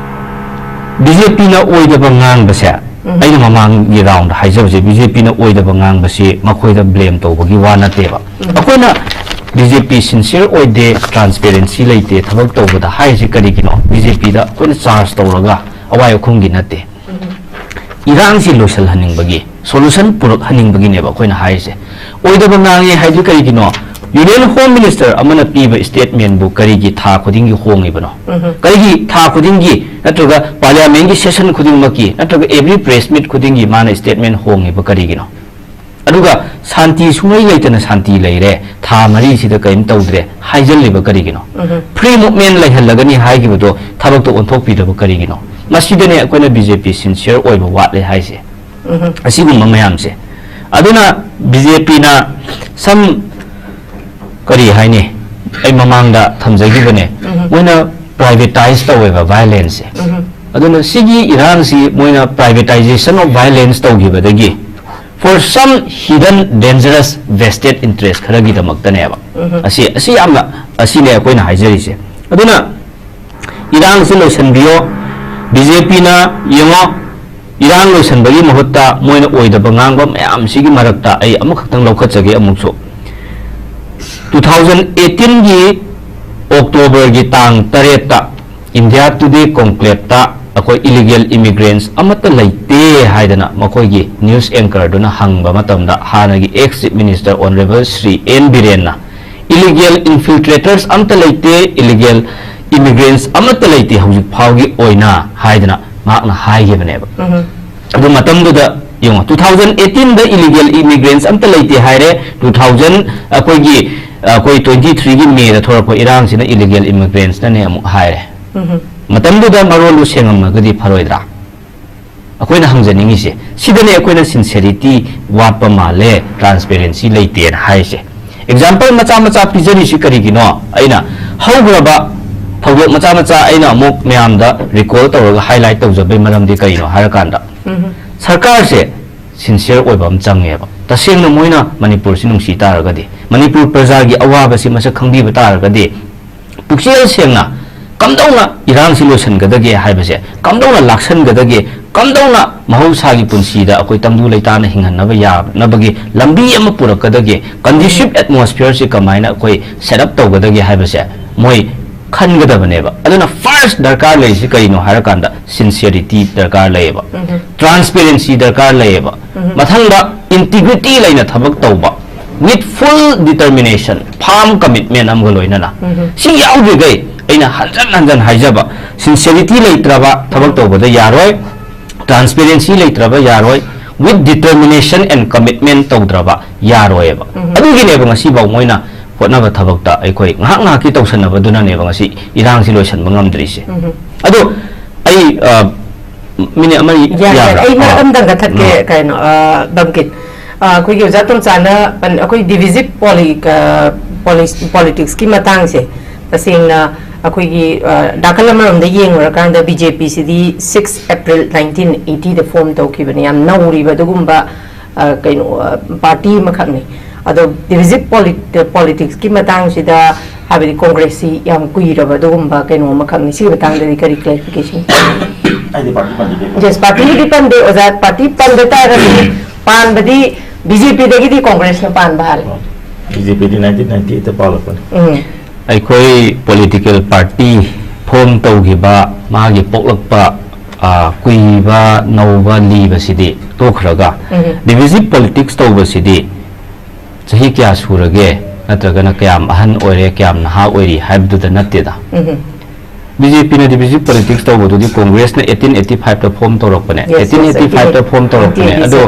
ꯕꯤ ꯖꯦ ꯄꯤꯅ ꯑꯣꯏꯗꯕ ꯉꯥꯡꯕꯁꯦ, ꯎꯝ꯫ ꯑꯩꯅ ꯃꯃꯥꯡꯒꯤ ꯔꯥꯎꯟꯗ ꯍꯥꯏꯖꯕꯁꯦ, ꯕꯤ ꯖꯦ ꯄꯤꯅ ꯑꯣꯏꯗꯕ ꯉꯥꯡꯕꯁꯤ ꯃꯈꯣꯏꯗ ꯕ꯭ꯂꯦꯝ ꯇꯧꯕꯒꯤ ꯋꯥ ꯅꯠꯇꯦꯕ꯫ ꯎꯝ꯫ ꯑꯩꯈꯣꯏꯅ ꯕꯤ ꯖꯦ ꯄꯤ ꯁꯤꯟꯁꯤꯌꯔ ꯑꯣꯏꯗꯦ, ꯇ꯭ꯔꯥꯟꯁꯄꯦꯔꯦꯟꯁꯤ ꯂꯩꯇꯦ ꯊꯕꯛ ꯇꯧꯕꯗ ꯍꯥꯏꯔꯤꯁꯤ ꯀꯔꯤꯒꯤꯅꯣ? ꯕꯤ ꯖꯦ ꯄꯤꯗ ꯑꯩꯈꯣꯏꯅ ꯆꯥꯔꯖ ꯇꯧꯔꯒ ꯑꯋꯥꯏ ꯑꯈꯨꯝꯒꯤ ꯅꯠꯇꯦ꯫ ꯎꯝ꯫ ꯏꯔꯥꯡꯁꯤ ꯂꯣꯏꯁꯤꯜꯍꯟꯅꯤꯡꯕꯒꯤ, ꯁꯣꯂꯨꯁꯟ ꯄꯨꯔꯛꯍꯟꯅꯤꯡꯕꯒꯤꯅꯦꯕ ꯑꯩꯈꯣꯏꯅ ꯍꯥꯏꯔꯤꯁꯦ꯫ ꯑꯣꯏꯗꯕ ꯉꯥꯡꯉꯦ ꯍꯥꯏꯗꯤ ꯀꯔꯤꯒꯤꯅꯣ? ꯌꯨꯅꯤꯌꯟ ꯍꯣꯝ ꯃꯤꯅꯤꯁꯇꯔ ꯑꯃꯅ ꯄꯤꯕ ꯁ꯭ꯇꯦꯠꯃꯦꯟꯕꯨ ꯀꯔꯤꯒꯤ ꯊꯥ ꯈꯨꯗꯤꯡꯒꯤ ꯍꯣꯡꯉꯤꯕꯅꯣ? ꯎꯝꯍꯨꯝ꯫ ꯀꯔꯤꯒꯤ ꯊꯥ ꯈꯨꯗꯤꯡꯒꯤ ꯅꯠꯇ꯭ꯔꯒ ꯄꯥꯔꯂꯤꯌꯥꯃꯦꯟꯒꯤ ꯁꯦꯁꯟ ꯈꯨꯗꯤꯡꯃꯛꯀꯤ ꯅꯠꯇ꯭ꯔꯒ ꯑꯦꯚ꯭ꯔꯤ ꯄ꯭ꯔꯦꯁ ꯃꯤꯠ ꯈꯨꯗꯤꯡꯒꯤ ꯃꯥꯅ ꯁ꯭ꯇꯦꯠꯃꯦꯟ ꯍꯣꯡꯉꯤꯕ ꯀꯔꯤꯒꯤꯅꯣ? ꯑꯗꯨꯒ ꯁꯥꯟꯇꯤ ꯁꯨꯡꯂꯩ ꯂꯩꯇꯅ ꯁꯥꯟꯇꯤ ꯂꯩꯔꯦ, ꯊꯥ ꯃꯔꯤꯁꯤꯗ ꯀꯔꯤꯝ ꯇꯧꯗ꯭ꯔꯦ ꯍꯥꯏꯖꯜꯂꯤꯕ ꯀꯔꯤꯒꯤꯅꯣ? ꯎꯝꯍꯨꯝ꯫ ꯐ꯭ꯔꯤ ꯃꯨꯚꯃꯦꯟ ꯂꯩꯍꯜꯂꯒꯅꯤ ꯍꯥꯏꯈꯤꯕꯗꯣ ꯊꯕꯛꯇ ꯑꯣꯟꯊꯣꯛꯄꯤꯗꯕ ꯀꯔꯤꯒꯤꯅꯣ? ꯃꯁꯤꯗꯅꯦ ꯑꯩꯈꯣꯏꯅ ꯕꯤ ꯖꯦ ꯄꯤ ꯁꯤꯟꯁꯤꯌꯔ ꯑꯣꯏꯕ ꯋꯥꯠꯂꯦ ꯍꯥꯏꯁꯦ꯫ ꯎꯝꯍꯨꯝ꯫ ꯑꯁꯤꯒꯨꯝꯕ ꯃꯌꯥꯝꯁꯦ꯫ ꯑꯗꯨꯅ ꯕꯤ ꯖꯦ ꯄꯤꯅ ꯁꯝ ꯀꯔꯤ ꯍꯥꯏꯅꯤ, ꯑꯩ ꯃꯃꯥꯡꯗ ꯊꯝꯖꯈꯤꯕꯅꯦ, ꯎꯝꯍꯨꯝ꯫ ꯃꯣꯏꯅ ꯄ꯭ꯔꯥꯏꯚꯦꯇꯥꯏꯁ ꯇꯧꯋꯦꯕ ꯚꯥꯏꯑꯣꯂꯦꯟꯁꯁꯦ꯫ ꯎꯝꯍꯨꯝ꯫ ꯑꯗꯨꯅ ꯁꯤꯒꯤ ꯏꯔꯥꯡꯁꯤ ꯃꯣꯏꯅ privatization of violence ꯇꯧꯈꯤꯕꯗꯒꯤ for some hidden dangerous vested interest ꯈꯔꯒꯤꯗꯃꯛꯇꯅꯦꯕ꯫ ꯎꯝꯍꯨꯝ꯫ ꯑꯁꯤ, ꯑꯁꯤ ꯌꯥꯝꯅ, ꯑꯁꯤꯅꯦ ꯑꯩꯈꯣꯏꯅ ꯍꯥꯏꯖꯔꯤꯁꯦ꯫ ꯑꯗꯨꯅ ꯏꯔꯥꯡꯁꯤ ꯂꯣꯏꯁꯤꯟꯕꯤꯌꯣ꯫ ꯕꯤ ꯖꯦ ꯄꯤꯅ ꯌꯦꯡꯉꯣ, ꯏꯔꯥꯡ ꯂꯣꯏꯁꯤꯟꯕꯒꯤ ꯃꯍꯨꯠꯇ ꯃꯣꯏꯅ ꯑꯣꯏꯗꯕ ꯉꯥꯡꯕ ꯃꯌꯥꯝꯁꯤꯒꯤ ꯃꯔꯛꯇ ꯑꯩ ꯑꯃꯈꯛꯇꯪ ꯂꯧꯈꯠꯆꯒꯦ ꯑꯃꯨꯛꯁꯨ꯫ Two thousand eighteen ꯒꯤ October ꯒꯤ ꯇꯥꯡ ꯇꯔꯦꯠꯇ India Today conclave ꯇ ꯑꯩꯈꯣꯏ illegal immigrants ꯑꯃꯠꯇ ꯂꯩꯇꯦ ꯍꯥꯏꯗꯅ ꯃꯈꯣꯏꯒꯤ news anchor ꯗꯨꯅ ꯍꯪꯕ ꯃꯇꯝꯗ, ꯍꯥꯟꯅꯒꯤ ex Chief Minister Honourable Shri N ꯕꯤꯔꯦꯟꯅ "Illegal infiltrators ꯑꯃꯠꯇ ꯂꯩꯇꯦ, illegal immigrants ꯑꯃꯠꯇ ꯂꯩꯇꯦ ꯍꯧꯖꯤꯛ ꯐꯥꯎꯒꯤ ꯑꯣꯏꯅ" ꯍꯥꯏꯗꯅ ꯃꯍꯥꯛꯅ ꯍꯥꯏꯈꯤꯕꯅꯦꯕ꯫ ꯎꯝꯍꯨꯝ꯫ ꯑꯗꯨ ꯃꯇꯝꯗꯨꯗ ꯌꯦꯡꯉꯣ, two thousand eighteen ꯗ illegal immigrants ꯑꯝꯇ ꯂꯩꯇꯦ ꯍꯥꯏꯔꯦ, two thousand, ꯑꯩꯈꯣꯏꯒꯤ, ꯑꯩꯈꯣꯏ twenty three ꯒꯤ May ꯗ ꯊꯣꯔꯛꯄ ꯏꯔꯥꯡꯁꯤꯅ illegal immigrants ꯅꯅꯦ ꯑꯃꯨꯛ ꯍꯥꯏꯔꯦ꯫ ꯎꯝꯍꯨꯝ꯫ ꯃꯇꯝꯗꯨꯗ ꯃꯔꯣꯜꯗꯨ ꯁꯦꯡꯉꯝꯃꯒꯗꯤ ꯐꯔꯣꯏꯗ꯭ꯔꯥ? ꯑꯩꯈꯣꯏꯅ ꯍꯪꯖꯅꯤꯡꯉꯤꯁꯦ, ꯁꯤꯗꯅꯦ ꯑꯩꯈꯣꯏꯅ sincerity ꯋꯥꯠꯄ ꯃꯥꯜꯂꯦ, transparency ꯂꯩꯇꯦꯅ ꯍꯥꯏꯔꯤꯁꯦ꯫ Example ꯃꯆꯥ ꯃꯆꯥ ꯄꯤꯖꯔꯤꯁꯤ ꯀꯔꯤꯒꯤꯅꯣ? ꯑꯩꯅ ꯍꯧꯈ꯭ꯔꯕ ꯊꯧꯗꯣꯛ ꯃꯆꯥ ꯃꯆꯥ ꯑꯩꯅ ꯑꯃꯨꯛ ꯃꯌꯥꯝꯗ recall ꯇꯧꯔꯒ highlight ꯇꯧꯖꯕꯩ ꯃꯔꯝꯗꯤ ꯀꯔꯤꯅꯣ ꯍꯥꯏꯔꯀꯥꯟꯗ, ꯎꯝꯍꯨꯝ꯫ ꯁꯔꯀꯥꯔꯁꯦ ꯁꯤꯟꯁꯤꯌꯔ ꯑꯣꯏꯕ ꯑꯃ ꯆꯪꯉꯦꯕ꯫ ꯇꯁꯦꯡꯅ ꯃꯣꯏꯅ ꯃꯅꯤꯄꯨꯔꯁꯤ ꯅꯨꯡꯁꯤ ꯇꯥꯔꯒꯗꯤ, ꯃꯅꯤꯄꯨꯔ ꯄ꯭ꯔꯖꯥꯒꯤ ꯑꯋꯥꯕꯁꯤ ꯃꯁꯛ ꯈꯪꯕꯤꯕ ꯇꯥꯔꯒꯗꯤ, ꯄꯨꯛꯆꯦꯜ ꯁꯦꯡꯅ ꯀꯝꯗꯧꯅ ꯏꯔꯥꯡꯁꯤ ꯂꯣꯏꯁꯤꯟꯒꯗꯒꯦ ꯍꯥꯏꯕꯁꯦ, ꯀꯝꯗꯧꯅ ꯂꯥꯛꯁꯟꯒꯗꯒꯦ, ꯀꯝꯗꯧꯅ ꯃꯍꯧꯁꯥꯒꯤ ꯄꯨꯟꯁꯤꯗ ꯑꯩꯈꯣꯏ ꯇꯪꯗꯨ ꯂꯩꯇꯥꯅ ꯍꯤꯡꯍꯟꯅꯕ ꯌꯥꯅꯕꯒꯤ ꯂꯝꯕꯤ ꯑꯃ ꯄꯨꯔꯛꯀꯗꯒꯦ, ꯀꯟꯗ꯭ꯌꯨꯁꯤꯞ ꯑꯦꯠꯃꯣꯁꯐꯤꯌꯔꯁꯤ ꯀꯃꯥꯏꯅ ꯑꯩꯈꯣꯏ ꯁꯦꯠ ꯑꯞ ꯇꯧꯒꯗꯒꯦ ꯍꯥꯏꯕꯁꯦ ꯃꯣꯏ ꯈꯟꯒꯗꯕꯅꯦꯕ꯫ ꯑꯗꯨꯅ ꯐꯥꯔꯁ ꯗꯔꯀꯥꯔ ꯂꯩꯔꯤꯁꯤ ꯀꯔꯤꯅꯣ ꯍꯥꯏꯔꯀꯥꯟꯗ, ꯁꯤꯟꯁꯤꯌꯔꯤꯇꯤ ꯗꯔꯀꯥꯔ ꯂꯩꯌꯦꯕ, ꯇ꯭ꯔꯥꯟꯁꯄꯦꯔꯦꯟꯁꯤ ꯗꯔꯀꯥꯔ ꯂꯩꯌꯦꯕ, ꯃꯊꯪꯗ ꯏꯟꯇꯤꯒ꯭ꯔꯤꯇꯤ ꯂꯩꯅ ꯊꯕꯛ ꯇꯧꯕ, with full determination, firm commitment ꯑꯃꯒ ꯂꯣꯏꯅꯅ꯫ ꯁꯤ ꯌꯥꯎꯗ꯭ꯔꯤꯈꯩ, ꯑꯩꯅ ꯍꯟꯖꯟ ꯍꯟꯖꯟ ꯍꯥꯏꯖꯕ, ꯁꯤꯟꯁꯤꯌꯔꯤꯇꯤ ꯂꯩꯇ꯭ꯔꯕ ꯊꯕꯛ ꯇꯧꯕꯗ ꯌꯥꯔꯣꯏ, ꯇ꯭ꯔꯥꯟꯁꯄꯦꯔꯦꯟꯁꯤ ꯂꯩꯇ꯭ꯔꯕ ꯌꯥꯔꯣꯏ, with determination and commitment ꯇꯧꯗ꯭ꯔꯕ ꯌꯥꯔꯣꯏꯕ꯫ ꯑꯗꯨꯒꯤꯅꯦꯕ ꯉꯁꯤꯐꯥꯎ ꯃꯣꯏꯅ ꯍꯣꯠꯅꯕ ꯊꯕꯛꯇ ꯑꯩꯈꯣꯏ ꯉꯥꯏꯍꯥꯛ ꯉꯥꯏꯍꯥꯛꯀꯤ ꯇꯧꯁꯟꯅꯕꯗꯨꯅꯅꯦꯕ ꯉꯁꯤ ꯏꯔꯥꯡꯁꯤ ꯂꯣꯏꯁꯟꯕ ꯉꯝꯗ꯭ꯔꯤꯁꯦ꯫ ꯑꯗꯣ ꯑꯩ, ꯑ, ꯃꯤꯅꯤꯠ ꯑꯃ ꯌꯥꯔꯦ, ꯌꯥꯕ꯭ꯔꯥ? ꯑꯩ ꯃꯔꯛ ꯑꯥ, ꯑꯝꯇꯪ ꯀꯛꯊꯠꯀꯦ꯫ ꯑꯥ꯫ ꯀꯩꯅꯣ, ꯑ, ꯕꯝꯀꯤꯟ, ꯑ, ꯑꯩꯈꯣꯏꯒꯤ ꯑꯣꯖꯥ ꯇꯣꯝꯆꯥꯅ ꯄꯟ-, ꯑꯩꯈꯣꯏ ꯗꯤꯚꯤꯖꯤꯞ ꯄꯣꯂꯤ-, ꯑ, ꯄꯣꯂꯤꯁ-, ꯄꯣꯂꯤꯇꯤꯛꯁꯀꯤ ꯃꯇꯥꯡꯁꯦ ꯇꯁꯦꯡꯅ ꯑꯩꯈꯣꯏꯒꯤ, ꯑ, ꯅꯥꯀꯜ ꯑꯃꯔꯣꯝꯗ ꯌꯦꯡꯉꯨꯔꯀꯥꯟꯗ ꯕꯤ ꯖꯦ ꯄꯤꯁꯤꯗꯤ ꯁꯤꯛꯁ ꯑꯦꯄ꯭ꯔꯤꯜ ꯅꯥꯏꯟꯇꯤꯟ ꯑꯩꯠꯇꯤꯗ ꯐꯣꯝ ꯇꯧꯈꯤꯕꯅꯤ, ꯌꯥꯝ ꯅꯧꯔꯤꯕ ꯑꯗꯨꯒꯨꯝꯕ, ꯑ, ꯀꯩꯅꯣ, ꯑ, ꯄꯥꯔꯇꯤ ꯑꯃꯈꯛꯅꯤ꯫ ꯑꯗꯣ ꯗꯤꯚꯤꯖꯤꯞ ꯄꯣꯂꯤ-, ꯄꯣꯂꯤꯇꯤꯛꯁꯀꯤ ꯃꯇꯥꯡꯁꯤꯗ, ꯍꯥꯏꯕꯗꯤ ꯀꯣꯡꯒ꯭ꯔꯦꯁꯁꯤ ꯌꯥꯝ ꯀꯨꯏꯔꯕ ꯑꯗꯨꯒꯨꯝꯕ ꯀꯩꯅꯣ ꯑꯃꯈꯛꯅꯤ꯫ ꯁꯤꯒꯤ ꯃꯇꯥꯡꯗꯗꯤ ꯀꯔꯤ ꯀ꯭ꯂꯦꯔꯤꯐꯤꯀꯦꯁꯟ? ꯑꯩꯗꯤ ꯄꯥꯔꯇꯤ ꯄꯟꯖꯗꯦ꯫ ꯌꯦꯁ, ꯄꯥꯔꯇꯤꯕꯨꯗꯤ ꯄꯟꯗꯦ, ꯑꯣꯖꯥ, ꯄꯥꯔꯇꯤ ꯄꯟꯗ ꯇꯥꯔꯒꯗꯤ ꯄꯥꯟꯕꯗꯤ ꯕꯤ ꯖꯦ ꯄꯤꯗꯒꯤꯗꯤ ꯀꯣꯡꯒ꯭ꯔꯦꯁꯅ ꯄꯥꯟꯕ ꯍꯥꯜꯂꯦ꯫ ꯕꯤ ꯖꯦ ꯄꯤꯗꯤ ꯅꯥꯏꯟꯇꯤꯟ ꯅꯥꯏꯟꯇꯤ ꯑꯩꯠꯇ ꯄꯥꯜꯂꯛꯄꯅꯤ꯫ ꯎꯝ꯫ ꯑꯩꯈꯣꯏ ꯄꯣꯂꯤꯇꯤꯀꯦꯜ ꯄꯥꯔꯇꯤ ꯐꯣꯝ ꯇꯧꯈꯤꯕ, ꯃꯥꯒꯤ ꯄꯣꯛꯂꯛꯄ, ꯑ, ꯀꯨꯏꯕ, ꯅꯧꯕ, ꯂꯤꯕꯁꯤꯗꯤ ꯇꯣꯛꯈ꯭ꯔꯒ, ꯎꯝ꯫ ꯗꯤꯚꯤꯖꯤꯞ ꯄꯣꯂꯤꯇꯤꯛꯁ ꯇꯧꯕꯁꯤꯗꯤ ꯆꯍꯤ ꯀꯌꯥ ꯁꯨꯔꯒꯦ, ꯅꯠꯇ꯭ꯔꯒꯅ ꯀꯌꯥꯝ ꯑꯍꯟ ꯑꯣꯏꯔꯦ, ꯀꯌꯥꯝ ꯅꯍꯥ ꯑꯣꯏꯔꯤ ꯍꯥꯏꯕꯗꯨꯗ ꯅꯠꯇꯦꯗ꯫ ꯎꯝ꯫ ꯕꯤ ꯖꯦ ꯄꯤꯅ ꯗꯤꯚꯤꯖꯤꯞ ꯄꯣꯂꯤꯇꯤꯛꯁ ꯇꯧꯕꯗꯨꯗꯤ ꯀꯣꯡꯒ꯭ꯔꯦꯁꯅ ꯑꯩꯠꯇꯤꯟ ꯑꯩꯠꯇꯤ ꯐꯥꯏꯚꯇ ꯐꯣꯝ ꯇꯧꯔꯛꯄꯅꯦ꯫ ꯌꯦꯁ, ꯌꯦꯁ, ꯑꯩꯠꯇꯤꯟ ꯑꯩꯠꯇꯤ ꯐꯥꯏꯚꯇ ꯐꯣꯝ ꯇꯧꯔꯛꯄꯅꯦ꯫ ꯑꯗꯣ,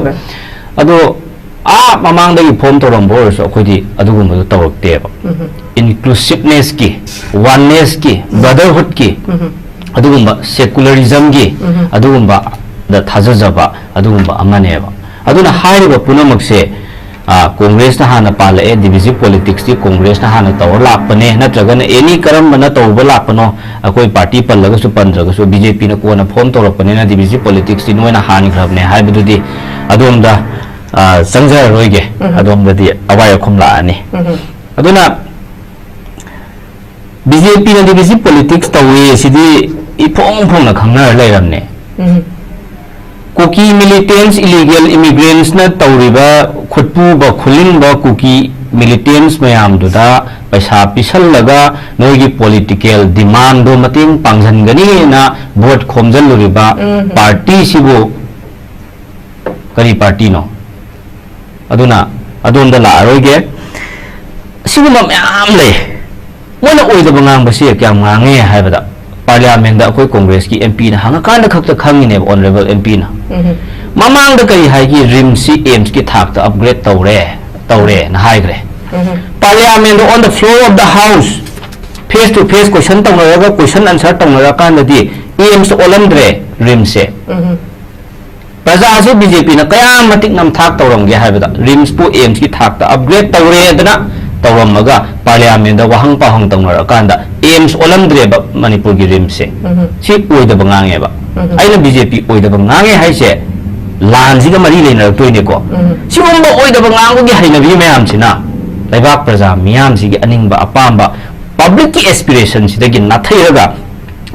ꯑꯗꯣ ꯑꯥ ꯃꯃꯥꯡꯗꯒꯤ ꯐꯣꯝ ꯇꯧꯔꯝꯕ ꯑꯣꯏꯔꯁꯨ ꯑꯩꯈꯣꯏꯗꯤ ꯑꯗꯨꯒꯨꯝꯕꯗꯣ ꯇꯧꯔꯛꯇꯦꯕ꯫ ꯎꯝ꯫ ꯏꯟꯀ꯭ꯂꯨꯁꯤꯞꯅꯦꯁꯀꯤ, ꯋꯥꯟꯅꯦꯁꯀꯤ, ꯎꯝ꯫ ꯕ꯭ꯔꯗꯔꯍꯨꯗꯀꯤ ꯎꯝ꯫ ꯑꯗꯨꯒꯨꯝꯕ, ꯁꯦꯀꯨꯂꯔꯤꯖꯝꯒꯤ ꯎꯝ꯫ ꯑꯗꯨꯒꯨꯝꯕꯗ ꯊꯥꯖꯖꯕ ꯑꯗꯨꯒꯨꯝꯕ ꯑꯃꯅꯦꯕ꯫ ꯑꯗꯨꯅ ꯍꯥꯏꯔꯤꯕ ꯄꯨꯝꯅꯃꯛꯁꯦ ꯑ, ꯀꯣꯡꯒ꯭ꯔꯦꯁꯅ ꯍꯥꯟꯅ ꯄꯥꯜꯂꯛꯑꯦ, divisive politicsꯇꯤ ꯀꯣꯡꯒ꯭ꯔꯦꯁꯅ ꯍꯥꯟꯅ ꯇꯧꯔ ꯂꯥꯛꯄꯅꯦ, ꯅꯠꯇ꯭ꯔꯒꯅ any ꯀꯔꯝꯕꯅ ꯇꯧꯕ ꯂꯥꯛꯄꯅꯣ, ꯑꯩꯈꯣꯏ party ꯄꯜꯂꯒꯁꯨ ꯄꯟꯗ꯭ꯔꯒꯁꯨ BJPꯅ ꯀꯣꯟꯅ form ꯇꯧꯔꯛꯄꯅꯤꯅ divisive politicsꯇꯤ ꯅꯣꯏꯅ ꯍꯥꯟꯈ꯭ꯔꯕꯅꯦ ꯍꯥꯏꯕꯗꯨꯗꯤ ꯑꯗꯣꯝꯗ, ꯑ, ꯆꯪꯖꯔꯔꯣꯏꯒꯦ꯫ ꯎꯝ꯫ ꯑꯗꯣꯝꯗꯗꯤ ꯑꯋꯥꯏ ꯑꯈꯨꯝ ꯂꯥꯛꯑꯅꯤ꯫ ꯎꯝ꯫ ꯑꯗꯨꯅ BJPꯅ divisive politics ꯇꯧꯏ, ꯁꯤꯗꯤ ꯏꯐꯣꯡ ꯐꯣꯡꯅ ꯈꯪꯅꯔ ꯂꯩꯔꯝꯅꯦ꯫ ꯎꯝ꯫ ꯀꯨꯀꯤ militants, illegal immigrants ꯅ ꯇꯧꯔꯤꯕ ꯈꯨꯠꯄꯨꯕ ꯈꯨꯂꯤꯡꯕ ꯀꯨꯀꯤ militants ꯃꯌꯥꯝꯗꯨꯗ ꯄꯩꯁꯥ ꯄꯤꯁꯜꯂꯒ ꯅꯣꯏꯒꯤ political demandꯗꯣ ꯃꯇꯦꯡ ꯄꯥꯡꯁꯤꯟꯒꯅꯤꯅ vote ꯈꯣꯝꯖꯤꯜꯂꯨꯔꯤꯕ ꯎꯝ꯫ Partyꯁꯤꯕꯨ ꯀꯔꯤ partyꯅꯣ? ꯑꯗꯨꯅ ꯑꯗꯣꯝꯗ ꯂꯥꯛꯑꯔꯣꯏꯒꯦ꯫ ꯑꯁꯤꯒꯨꯝꯕ ꯃꯌꯥꯝ ꯂꯩ꯫ ꯃꯣꯏꯅ ꯑꯣꯏꯗꯕ ꯉꯥꯡꯕꯁꯤ ꯀꯌꯥꯝ ꯉꯥꯡꯉꯦ ꯍꯥꯏꯕꯗ, parliamentꯗ ꯑꯩꯈꯣꯏ ꯀꯣꯡꯒ꯭ꯔꯦꯁꯀꯤ MPꯅ ꯍꯪꯉꯀꯥꯟꯗ ꯈꯛꯇ ꯈꯪꯉꯤꯅꯦꯕ, honourable MPꯅ꯫ ꯎꯝ꯫ ꯃꯃꯥꯡꯗ ꯀꯔꯤ ꯍꯥꯏꯒꯦ? RIMSꯁꯤ AIIMSꯀꯤ ꯊꯥꯛꯇ upgrade ꯇꯧꯔꯦ, ꯇꯧꯔꯦꯅ ꯍꯥꯏꯈ꯭ꯔꯦ꯫ ꯎꯝ꯫ Parliamentꯗ on the floor of the house, face to face question ꯇꯧꯅꯔꯒ, question answer ꯇꯧꯅꯔꯀꯥꯟꯗꯗꯤ AIIMS ꯑꯣꯜꯂꯝꯗ꯭ꯔꯦ, RIMSꯁꯦ꯫ ꯎꯝ꯫ ꯄ꯭ꯔꯖꯥꯁꯦ BJPꯅ ꯀꯌꯥꯝ ꯃꯇꯤꯛ ꯅꯝꯊꯥꯛ ꯇꯧꯔꯝꯒꯦ ꯍꯥꯏꯕꯗ, RIMSꯄꯨ AIIMSꯀꯤ ꯊꯥꯛꯇ upgrade ꯇꯧꯔꯦꯗꯅ ꯇꯧꯔꯝꯃꯒ, parliamentꯗ ꯋꯥꯍꯪ ꯄꯥꯎꯍꯪ ꯇꯧꯅꯔꯀꯥꯟꯗ AIIMS ꯑꯣꯜꯂꯝꯗ꯭ꯔꯦꯕ ꯃꯅꯤꯄꯨꯔꯒꯤ RIMSꯁꯦ꯫ ꯎꯝ꯫ ꯁꯤ ꯑꯣꯏꯗꯕ ꯉꯥꯡꯉꯦꯕ꯫ ꯎꯝ꯫ ꯑꯩꯅ BJP ꯑꯣꯏꯗꯕ ꯉꯥꯡꯉꯦ ꯍꯥꯏꯁꯦ ꯂꯥꯟꯁꯤꯒ ꯃꯔꯤ ꯂꯩꯅꯔꯛꯇꯣꯏꯅꯦꯀꯣ꯫ ꯎꯝ꯫ ꯁꯤꯒꯨꯝꯕ ꯑꯣꯏꯗꯕ ꯉꯥꯡꯕꯒꯤ ꯍꯩꯅꯕꯤ ꯃꯌꯥꯝꯁꯤꯅ ꯂꯩꯕꯥꯛ ꯄ꯭ꯔꯖꯥ ꯃꯤꯌꯥꯝꯁꯤꯒꯤ ꯑꯅꯤꯡꯕ ꯑꯄꯥꯝꯕ, publicꯀꯤ aspirationꯁꯤꯗꯒꯤ ꯅꯥꯊꯩꯔꯒ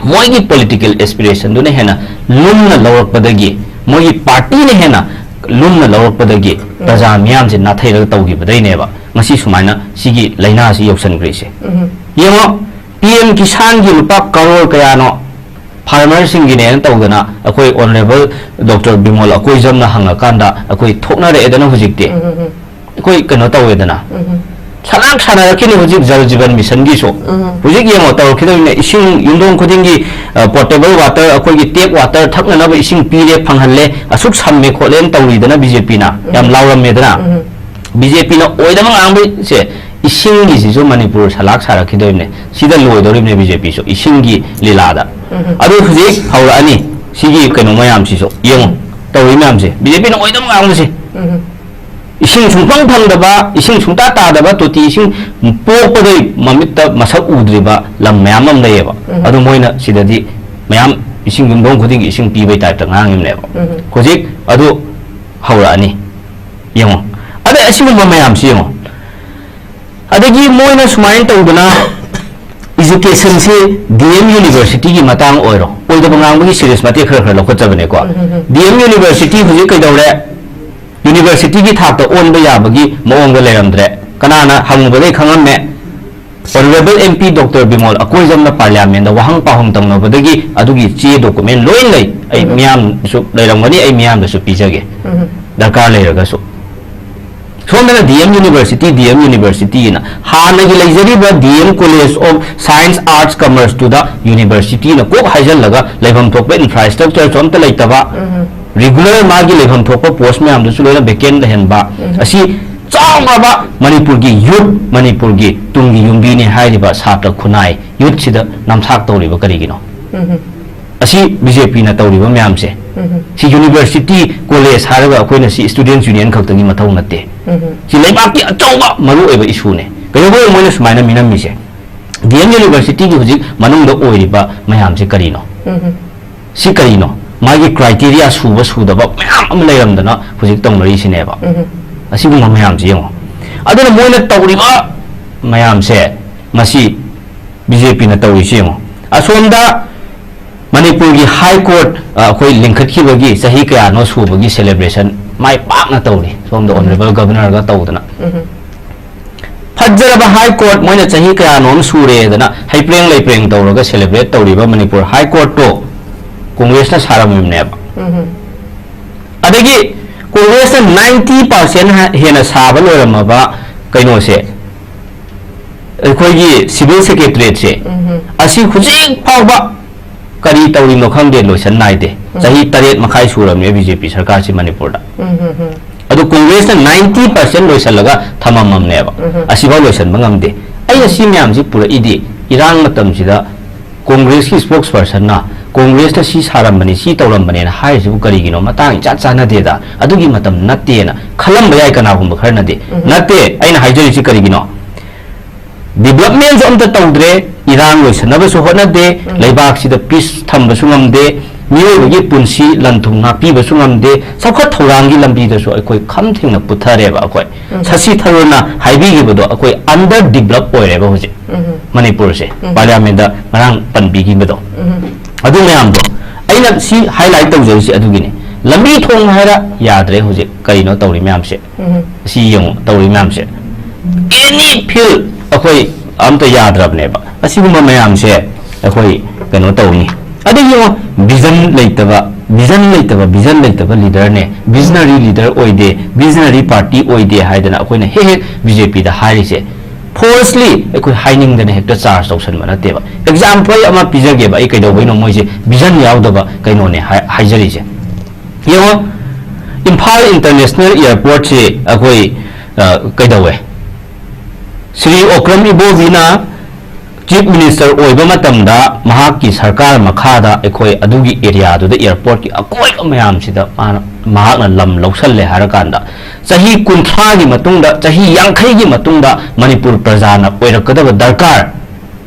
ꯃꯣꯏꯒꯤ political aspirationꯗꯨꯅ ꯍꯦꯟꯅ ꯂꯨꯝꯅ ꯂꯧꯔꯛꯄꯗꯒꯤ, ꯃꯣꯏꯒꯤ partyꯅ ꯍꯦꯟꯅ ꯂꯨꯝꯅ ꯂꯧꯔꯛꯄꯗꯒꯤ ꯎꯝ꯫ ꯄ꯭ꯔꯖꯥ ꯃꯤꯌꯥꯝꯁꯦ ꯅꯥꯊꯩꯔꯒ ꯇꯧꯈꯤꯕꯗꯩꯅꯦꯕ ꯉꯁꯤ ꯁꯨꯃꯥꯏꯅ ꯁꯤꯒꯤ ꯂꯥꯏꯅꯥꯁꯤ ꯌꯧꯁꯟꯈ꯭ꯔꯤꯁꯦ꯫ ꯎꯝ꯫ ꯌꯦꯡꯉꯣ, PM ꯀꯤꯁꯥꯟꯒꯤ ꯂꯨꯄꯥ ꯀꯔꯣꯔ ꯀꯌꯥꯅꯣ farmerꯁꯤꯡꯒꯤꯅꯦꯅ ꯇꯧꯗꯅ ꯑꯩꯈꯣꯏ honourable Doctor ꯕꯤꯃꯣꯜ ꯑꯀꯣꯏꯖꯝꯅ ꯍꯪꯉꯀꯥꯟꯗ ꯑꯩꯈꯣꯏ ꯊꯣꯛꯅꯔꯛꯑꯦꯗꯅ ꯍꯧꯖꯤꯛꯇꯤ꯫ ꯎꯝ, ꯎꯝ, ꯎꯝ꯫ ꯑꯩꯈꯣꯏ ꯀꯩꯅꯣ ꯇꯧꯋꯦꯗꯅ꯫ ꯎꯝ꯫ ꯁꯂꯥꯛ ꯁꯥꯟꯅꯔꯛꯈꯤꯅꯤ ꯍꯧꯖꯤꯛ Jal Jeevan Missionꯒꯤꯁꯨ꯫ ꯎꯝ꯫ ꯍꯧꯖꯤꯛ ꯌꯦꯡꯉꯣ, ꯇꯧꯔꯛꯈꯤꯗꯣꯏꯅꯦ꯫ ꯏꯁꯤꯡ ꯌꯨꯝꯊꯣꯡ ꯈꯨꯗꯤꯡꯒꯤ, ꯑ, potable water, ꯑꯩꯈꯣꯏꯒꯤ tap water ꯊꯛꯅꯅꯕ ꯏꯁꯤꯡ ꯄꯤꯔꯦ, ꯐꯪꯍꯜꯂꯦ, ꯑꯁꯨꯛ ꯁꯝꯃꯦ ꯈꯣꯠꯂꯦꯅ ꯇꯧꯔꯤꯗꯅ BJPꯅ꯫ ꯌꯥꯝ ꯎꯝ꯫ ꯂꯥꯎꯔꯝꯃꯦꯗꯅ꯫ ꯎꯝ꯫ BJPꯅ ꯑꯣꯏꯗꯕ ꯉꯥꯡꯕꯁꯦ, ꯏꯁꯤꯡꯒꯤꯁꯤꯁꯨ ꯃꯅꯤꯄꯨꯔ ꯁꯂꯥꯛ ꯁꯥꯔꯛꯈꯤꯗꯣꯏꯕꯅꯦ꯫ ꯁꯤꯗ ꯂꯣꯏꯗꯧꯔꯤꯕꯅꯦ BJPꯁꯨ, ꯏꯁꯤꯡꯒꯤ ꯂꯤꯂꯥꯗ꯫ ꯎꯝ꯫ ꯑꯗꯨ ꯍꯧꯖꯤꯛ ꯍꯧꯔꯛꯑꯅꯤ ꯁꯤꯒꯤ ꯀꯩꯅꯣ ꯃꯌꯥꯝꯁꯤꯁꯨ꯫ ꯌꯦꯡꯉꯣ, ꯇꯧꯔꯤ ꯃꯌꯥꯝꯁꯦ꯫ BJPꯅ ꯑꯣꯏꯗꯕ ꯉꯥꯡꯕꯁꯦ꯫ ꯎꯝ꯫ ꯏꯁꯤꯡ ꯁꯨꯡꯐꯪ ꯐꯪꯗꯕ, ꯏꯁꯤꯡ ꯁꯨꯡꯇꯥ ꯇꯥꯗꯕ, ꯇꯣꯇꯤ ꯏꯁꯤꯡ ꯄꯣꯛꯄꯗꯩ ꯃꯃꯤꯠꯇ ꯃꯁꯛ ꯎꯗ꯭ꯔꯤꯕ ꯂꯝ ꯃꯌꯥꯝ ꯑꯃ ꯂꯩꯌꯦꯕ꯫ ꯎꯝ꯫ ꯑꯗꯣ ꯃꯣꯏꯅ ꯁꯤꯗꯗꯤ ꯃꯌꯥꯝ ꯏꯁꯤꯡ ꯌꯨꯝꯊꯣꯡ ꯈꯨꯗꯤꯡꯒꯤ ꯏꯁꯤꯡ ꯄꯤꯕꯩ ꯇꯥꯏꯞꯇ ꯉꯥꯡꯉꯤꯕꯅꯦꯕ꯫ ꯎꯝ꯫ ꯍꯧꯖꯤꯛ ꯑꯗꯨ ꯍꯧꯔꯛꯑꯅꯤ꯫ ꯌꯦꯡꯉꯣ꯫ ꯑꯗꯩ ꯑꯁꯤꯒꯨꯝꯕ ꯃꯌꯥꯝꯁꯤ ꯌꯦꯡꯉꯣ꯫ ꯑꯗꯒꯤ ꯃꯣꯏꯅ ꯁꯨꯃꯥꯏꯅ ꯇꯧꯗꯅ educationꯁꯤ D M Universityꯒꯤ ꯃꯇꯥꯡ ꯑꯣꯏꯔꯣ, ꯑꯣꯏꯗꯕ ꯉꯥꯡꯕꯒꯤ serious ꯃꯇꯦꯛ ꯈꯔ ꯈꯔ ꯂꯧꯈꯠꯆꯕꯅꯦꯀꯣ꯫ ꯎꯝ, ꯎꯝ, ꯎꯝ꯫ D M University ꯍꯧꯖꯤꯛ ꯀꯩꯗꯧꯔꯦ? Universityꯒꯤ ꯊꯥꯛꯇ ꯑꯣꯟꯕ ꯌꯥꯕꯒꯤ ꯃꯑꯣꯡꯗ ꯂꯩꯔꯝꯗ꯭ꯔꯦ꯫ ꯀꯅꯥꯅ ꯍꯪꯉꯨꯕꯗꯩ ꯈꯪꯉꯝꯃꯦ? Honourable M P Doctor Bimol ꯑꯀꯣꯏꯖꯝꯅ Parliamentꯗ ꯋꯥꯍꯪ ꯄꯥꯎꯍꯪ ꯇꯧꯅꯕꯗꯒꯤ ꯑꯗꯨꯒꯤ ꯆꯦ document ꯂꯣꯏ ꯂꯩ꯫ ꯑꯩ ꯎꯝ꯫ ꯃꯤꯌꯥꯝꯁꯨ ꯂꯩꯔꯝꯒꯅꯤ, ꯑꯩ ꯃꯤꯌꯥꯝꯗꯁꯨ ꯄꯤꯖꯒꯦ꯫ ꯎꯝ꯫ ꯗꯔꯀꯥꯔ ꯂꯩꯔꯒꯁꯨ꯫ ꯁꯣꯝꯗꯅ D M University, D M Universityꯅ ꯍꯥꯟꯅꯒꯤ ꯂꯩꯖꯔꯤꯕ D M College of Science, Arts, Commerceꯇꯨꯗ universityꯅ ꯀꯣꯛ ꯍꯥꯏꯖꯤꯜꯂꯒ ꯂꯩꯐꯝ ꯊꯣꯛꯄ infrastructureꯁꯨ ꯑꯝꯇ ꯂꯩꯇꯕ, ꯎꯝ꯫ Regular ꯃꯥꯒꯤ ꯂꯩꯐꯝ ꯊꯣꯛꯄ post ꯃꯌꯥꯝꯗꯨꯁꯨ ꯂꯣꯏꯅ vacant ꯂꯩꯍꯟꯕ, ꯎꯝ꯫ ꯑꯁꯤ ꯆꯥꯎꯔꯕ ꯃꯅꯤꯄꯨꯔꯒꯤ youth, ꯃꯅꯤꯄꯨꯔꯒꯤ ꯇꯨꯡꯒꯤ ꯌꯨꯝꯕꯤꯅꯤ ꯍꯥꯏꯔꯤꯕ ꯁꯥꯇ꯭ꯔ ꯈꯨꯟꯅꯥꯏ youthꯁꯤꯗ ꯅꯝꯊꯥꯛ ꯇꯧꯔꯤꯕ ꯀꯔꯤꯒꯤꯅꯣ? ꯎꯝ꯫ ꯑꯁꯤ BJPꯅ ꯇꯧꯔꯤꯕ ꯃꯌꯥꯝꯁꯦ, ꯎꯝ꯫ ꯁꯤ university, college ꯍꯥꯏꯔꯒ ꯑꯩꯈꯣꯏꯅ ꯁꯤ students union ꯈꯛꯇꯒꯤ ꯃꯊꯧ ꯅꯠꯇꯦ꯫ ꯎꯝ꯫ ꯁꯤ ꯂꯩꯕꯥꯛꯀꯤ ꯑꯆꯧꯕ ꯃꯔꯨꯑꯣꯏꯕ issueꯅꯦ꯫ ꯀꯩꯗꯧꯕꯩ ꯃꯣꯏꯅ ꯁꯨꯃꯥꯏꯅ ꯃꯤꯅꯝꯃꯤꯁꯦ? D M Universityꯒꯤ ꯍꯧꯖꯤꯛ ꯃꯅꯨꯡꯗ ꯑꯣꯏꯔꯤꯕ ꯃꯌꯥꯝꯁꯦ ꯀꯔꯤꯅꯣ? ꯎꯝ꯫ ꯁꯤ ꯀꯔꯤꯅꯣ? ꯃꯥꯒꯤ criteria ꯁꯨꯕ ꯁꯨꯗꯕ ꯃꯌꯥꯝ ꯑꯃ ꯂꯩꯔꯝꯗꯅ ꯍꯧꯖꯤꯛ ꯇꯧꯅꯔꯤꯁꯤꯅꯦꯕ꯫ ꯎꯝ꯫ ꯑꯁꯤꯒꯨꯝꯕ ꯃꯌꯥꯝꯁꯦ ꯌꯦꯡꯉꯣ꯫ ꯑꯗꯨꯅ ꯃꯣꯏꯅ ꯇꯧꯔꯤꯕ ꯃꯌꯥꯝꯁꯦ, ꯃꯁꯤ BJPꯅ ꯇꯧꯔꯤꯁꯤ ꯌꯦꯡꯉꯣ꯫ ꯑꯁꯣꯝꯗ ꯃꯅꯤꯄꯨꯔꯒꯤ High Court, ꯑ, ꯑꯩꯈꯣꯏ ꯂꯤꯡꯈꯠꯈꯤꯕꯒꯤ ꯆꯍꯤ ꯀꯌꯥꯅꯣ ꯁꯨꯕꯒꯤ celebration ꯃꯥꯏ ꯄꯥꯛꯅ ꯇꯧꯔꯤ, ꯁꯣꯝꯗ ꯎꯝ꯫ Honourable Governorꯒ ꯇꯧꯗꯅ꯫ ꯎꯝ꯫ ꯐꯖꯔꯕ High Court, ꯃꯣꯏꯅ ꯆꯍꯤ ꯀꯌꯥꯅꯣ ꯑꯃ ꯁꯨꯔꯦꯗꯅ ꯍꯩꯄ꯭ꯔꯦꯡ ꯂꯩꯄ꯭ꯔꯦꯡ ꯇꯧꯔꯒ celebrate ꯇꯧꯔꯤꯕ ꯃꯅꯤꯄꯨꯔ High Courtꯇꯣ Congressꯅ ꯁꯥꯔꯝꯃꯤꯕꯅꯦꯕ꯫ ꯎꯝ꯫ ꯑꯗꯒꯤ Congressꯅ ninety percent ꯍꯦꯟꯅ ꯁꯥꯕ ꯂꯣꯏꯔꯝꯃꯕ ꯀꯩꯅꯣꯁꯦ, ꯑꯩꯈꯣꯏꯒꯤ civil secretariatꯁꯦ, ꯎꯝ꯫ ꯑꯁꯤ ꯍꯧꯖꯤꯛ ꯐꯥꯎꯕ ꯀꯔꯤ ꯇꯧꯔꯤꯅꯣ ꯈꯪꯗꯦ, ꯂꯣꯏꯁꯟ ꯅꯥꯏꯗꯦ꯫ ꯎꯝ꯫ ꯆꯍꯤ ꯇꯔꯦꯠ ꯃꯈꯥꯏ ꯁꯨꯔꯕꯅꯦ BJP ꯁꯔꯀꯥꯔꯁꯤ ꯃꯅꯤꯄꯨꯔꯗ꯫ ꯎꯝ, ꯎꯝ, ꯎꯝ꯫ ꯑꯗꯨ Congressꯅ ninety percent ꯂꯣꯏꯁꯜꯂꯒ ꯊꯝꯃꯝꯃꯝꯅꯦꯕ꯫ ꯎꯝ꯫ ꯑꯁꯤꯐꯥꯎ ꯂꯣꯏꯁꯟꯕ ꯉꯝꯗꯦ꯫ ꯑꯩꯅ ꯁꯤ ꯃꯌꯥꯝꯁꯤ ꯄꯨꯔꯛꯏꯗꯤ ꯏꯔꯥꯡ ꯃꯇꯝꯁꯤꯗ ꯀꯣꯡꯒ꯭ꯔꯦꯁꯀꯤ ꯁ꯭ꯄꯣꯛꯁ ꯄꯔꯁꯟꯅ ꯀꯣꯡꯒ꯭ꯔꯦꯁꯅ ꯁꯤ ꯁꯥꯔꯝꯕꯅꯤ, ꯁꯤ ꯇꯧꯔꯝꯕꯅꯦꯅ ꯍꯥꯏꯔꯤꯁꯤꯕꯨ ꯀꯔꯤꯒꯤꯅꯣ? ꯃꯇꯥꯡ ꯏꯆꯥ ꯆꯥꯟꯅꯗꯦꯗ, ꯑꯗꯨꯒꯤ ꯃꯇꯝ ꯅꯠꯇꯦꯅ ꯈꯜꯂꯝꯕ ꯌꯥꯏ ꯀꯅꯥꯒꯨꯝꯕ ꯈꯔꯅꯗꯤ꯫ ꯅꯠꯇꯦ, ꯑꯩꯅ ꯍꯥꯏꯖꯔꯤꯁꯤ ꯀꯔꯤꯒꯤꯅꯣ? ꯗꯤꯕ꯭ꯂꯞꯃꯦꯟꯁꯨ ꯑꯝꯇ ꯇꯧꯗ꯭ꯔꯦ, ꯏꯔꯥꯡ ꯂꯣꯏꯁꯟꯅꯕꯁꯨ ꯍꯣꯠꯅꯗꯦ, ꯂꯩꯕꯥꯛꯁꯤꯗ ꯄꯤꯁ ꯊꯝꯕꯁꯨ ꯉꯝꯗꯦ, ꯃꯤꯑꯣꯏꯕꯒꯤ ꯄꯨꯟꯁꯤ ꯂꯟ ꯊꯨꯝ ꯉꯥꯛꯄꯤꯕꯁꯨ ꯉꯝꯗꯦ, ꯆꯥꯎꯈꯠ ꯊꯧꯔꯥꯡꯒꯤ ꯂꯝꯕꯤꯗꯁꯨ ꯑꯩꯈꯣꯏ ꯈꯝ ꯊꯦꯡꯅ ꯄꯨꯊꯔꯦꯕ꯫ ꯑꯩꯈꯣꯏ ꯁꯁꯤ ꯊꯔꯨꯔꯅ ꯍꯥꯏꯕꯤꯈꯤꯕꯗꯣ, ꯑꯩꯈꯣꯏ ꯑꯟꯗꯔ ꯗꯤꯕ꯭ꯂꯞ ꯑꯣꯏꯔꯦꯕ ꯍꯧꯖꯤꯛ ꯃꯅꯤꯄꯨꯔꯁꯦ꯫ ꯄꯥꯔꯂꯤꯌꯥꯃꯦꯟꯗ ꯉꯔꯥꯡ ꯄꯟꯕꯤꯈꯤꯕꯗꯣ, ꯑꯗꯨ ꯃꯌꯥꯝꯗꯣ ꯑꯩꯅ ꯁꯤ ꯍꯥꯏꯂꯥꯏꯠ ꯇꯧꯖꯔꯤꯁꯦ ꯑꯗꯨꯒꯤꯅꯤ꯫ ꯂꯝꯕꯤ ꯊꯣꯡ ꯍꯥꯏꯔ ꯌꯥꯗ꯭ꯔꯦ ꯍꯧꯖꯤꯛ, ꯀꯔꯤꯅꯣ ꯇꯧꯔꯤ ꯃꯌꯥꯝꯁꯦ? ꯁꯤ ꯌꯦꯡꯉꯨ, ꯇꯧꯔꯤ ꯃꯌꯥꯝꯁꯦ꯫ ꯑꯦꯅꯤ ꯐꯤꯜ ꯑꯩꯈꯣꯏ ꯑꯝꯇ ꯌꯥꯗ꯭ꯔꯕꯅꯦꯕ꯫ ꯑꯁꯤꯒꯨꯝꯕ ꯃꯌꯥꯝꯁꯦ ꯑꯩꯈꯣꯏ ꯀꯩꯅꯣ ꯇꯧꯅꯤ꯫ ꯑꯗ ꯌꯦꯡꯉꯣ, ꯚꯤꯖꯟ ꯂꯩꯇꯕ, ꯚꯤꯖꯟ ꯂꯩꯇꯕ, ꯚꯤꯖꯟ ꯂꯩꯇꯕ ꯂꯤꯗꯔꯅꯦ, ꯚꯤꯖꯅꯔꯤ ꯂꯤꯗꯔ ꯑꯣꯏꯗꯦ, ꯚꯤꯖꯅꯔꯤ ꯄꯥꯔꯇꯤ ꯑꯣꯏꯗꯦ ꯍꯥꯏꯗꯅ ꯑꯩꯈꯣꯏꯅ ꯍꯦꯛ ꯍꯦꯛ ꯕꯤ ꯖꯦ ꯄꯤꯗ ꯍꯥꯏꯔꯤꯁꯦ꯫ ꯐꯣꯔꯁꯂꯤ ꯑꯩꯈꯣꯏ ꯍꯥꯏꯅꯤꯡꯗꯅ ꯍꯦꯛꯇ ꯆꯥꯔꯖ ꯇꯧꯁꯟꯕ ꯅꯠꯇꯦꯕ꯫ ꯑꯦꯛꯖꯥꯝꯄꯜ ꯑꯃ ꯄꯤꯖꯒꯦꯕ, ꯑꯩ ꯀꯩꯗꯧꯕꯩꯅꯣ ꯃꯣꯏꯁꯦ ꯚꯤꯖꯟ ꯌꯥꯎꯗꯕ ꯀꯩꯅꯣꯅꯦ ꯍꯥꯏ-, ꯍꯥꯏꯖꯔꯤꯁꯦ꯫ ꯌꯦꯡꯉꯣ, ꯏꯝꯐꯥꯜ ꯏꯟꯇꯔꯅꯦꯁꯅꯦꯜ ꯑꯦꯌꯔꯄꯣꯔꯠꯁꯤ ꯑꯩꯈꯣꯏ, ꯑ, ꯀꯩꯗꯧꯋꯦ? ꯁ꯭ꯔꯤ ꯑꯣꯀ꯭ꯔꯝ ꯏꯕꯣꯕꯤꯅ ꯆꯤꯐ ꯃꯤꯅꯤꯁꯇꯔ ꯑꯣꯏꯕ ꯃꯇꯝꯗ ꯃꯍꯥꯛꯀꯤ ꯁꯔꯀꯥꯔ ꯃꯈꯥꯗ ꯑꯩꯈꯣꯏ ꯑꯗꯨꯒꯤ ꯑꯦꯔꯤꯌꯥꯗꯨꯗ ꯑꯦꯌꯔꯄꯣꯔꯠꯀꯤ ꯑꯀꯣꯏꯕ ꯃꯌꯥꯝꯁꯤꯗ ꯃꯥꯅ, ꯃꯍꯥꯛꯅ ꯂꯝ ꯂꯧꯁꯜꯂꯦ ꯍꯥꯏꯔꯀꯥꯟꯗ, ꯆꯍꯤ ꯀꯨꯟꯊ꯭ꯔꯥꯒꯤ ꯃꯇꯨꯡꯗ, ꯆꯍꯤ ꯌꯥꯡꯈꯩꯒꯤ ꯃꯇꯨꯡꯗ ꯃꯅꯤꯄꯨꯔ ꯄ꯭ꯔꯖꯥꯅ ꯑꯣꯏꯔꯛꯀꯗꯕ ꯗꯔꯀꯥꯔ,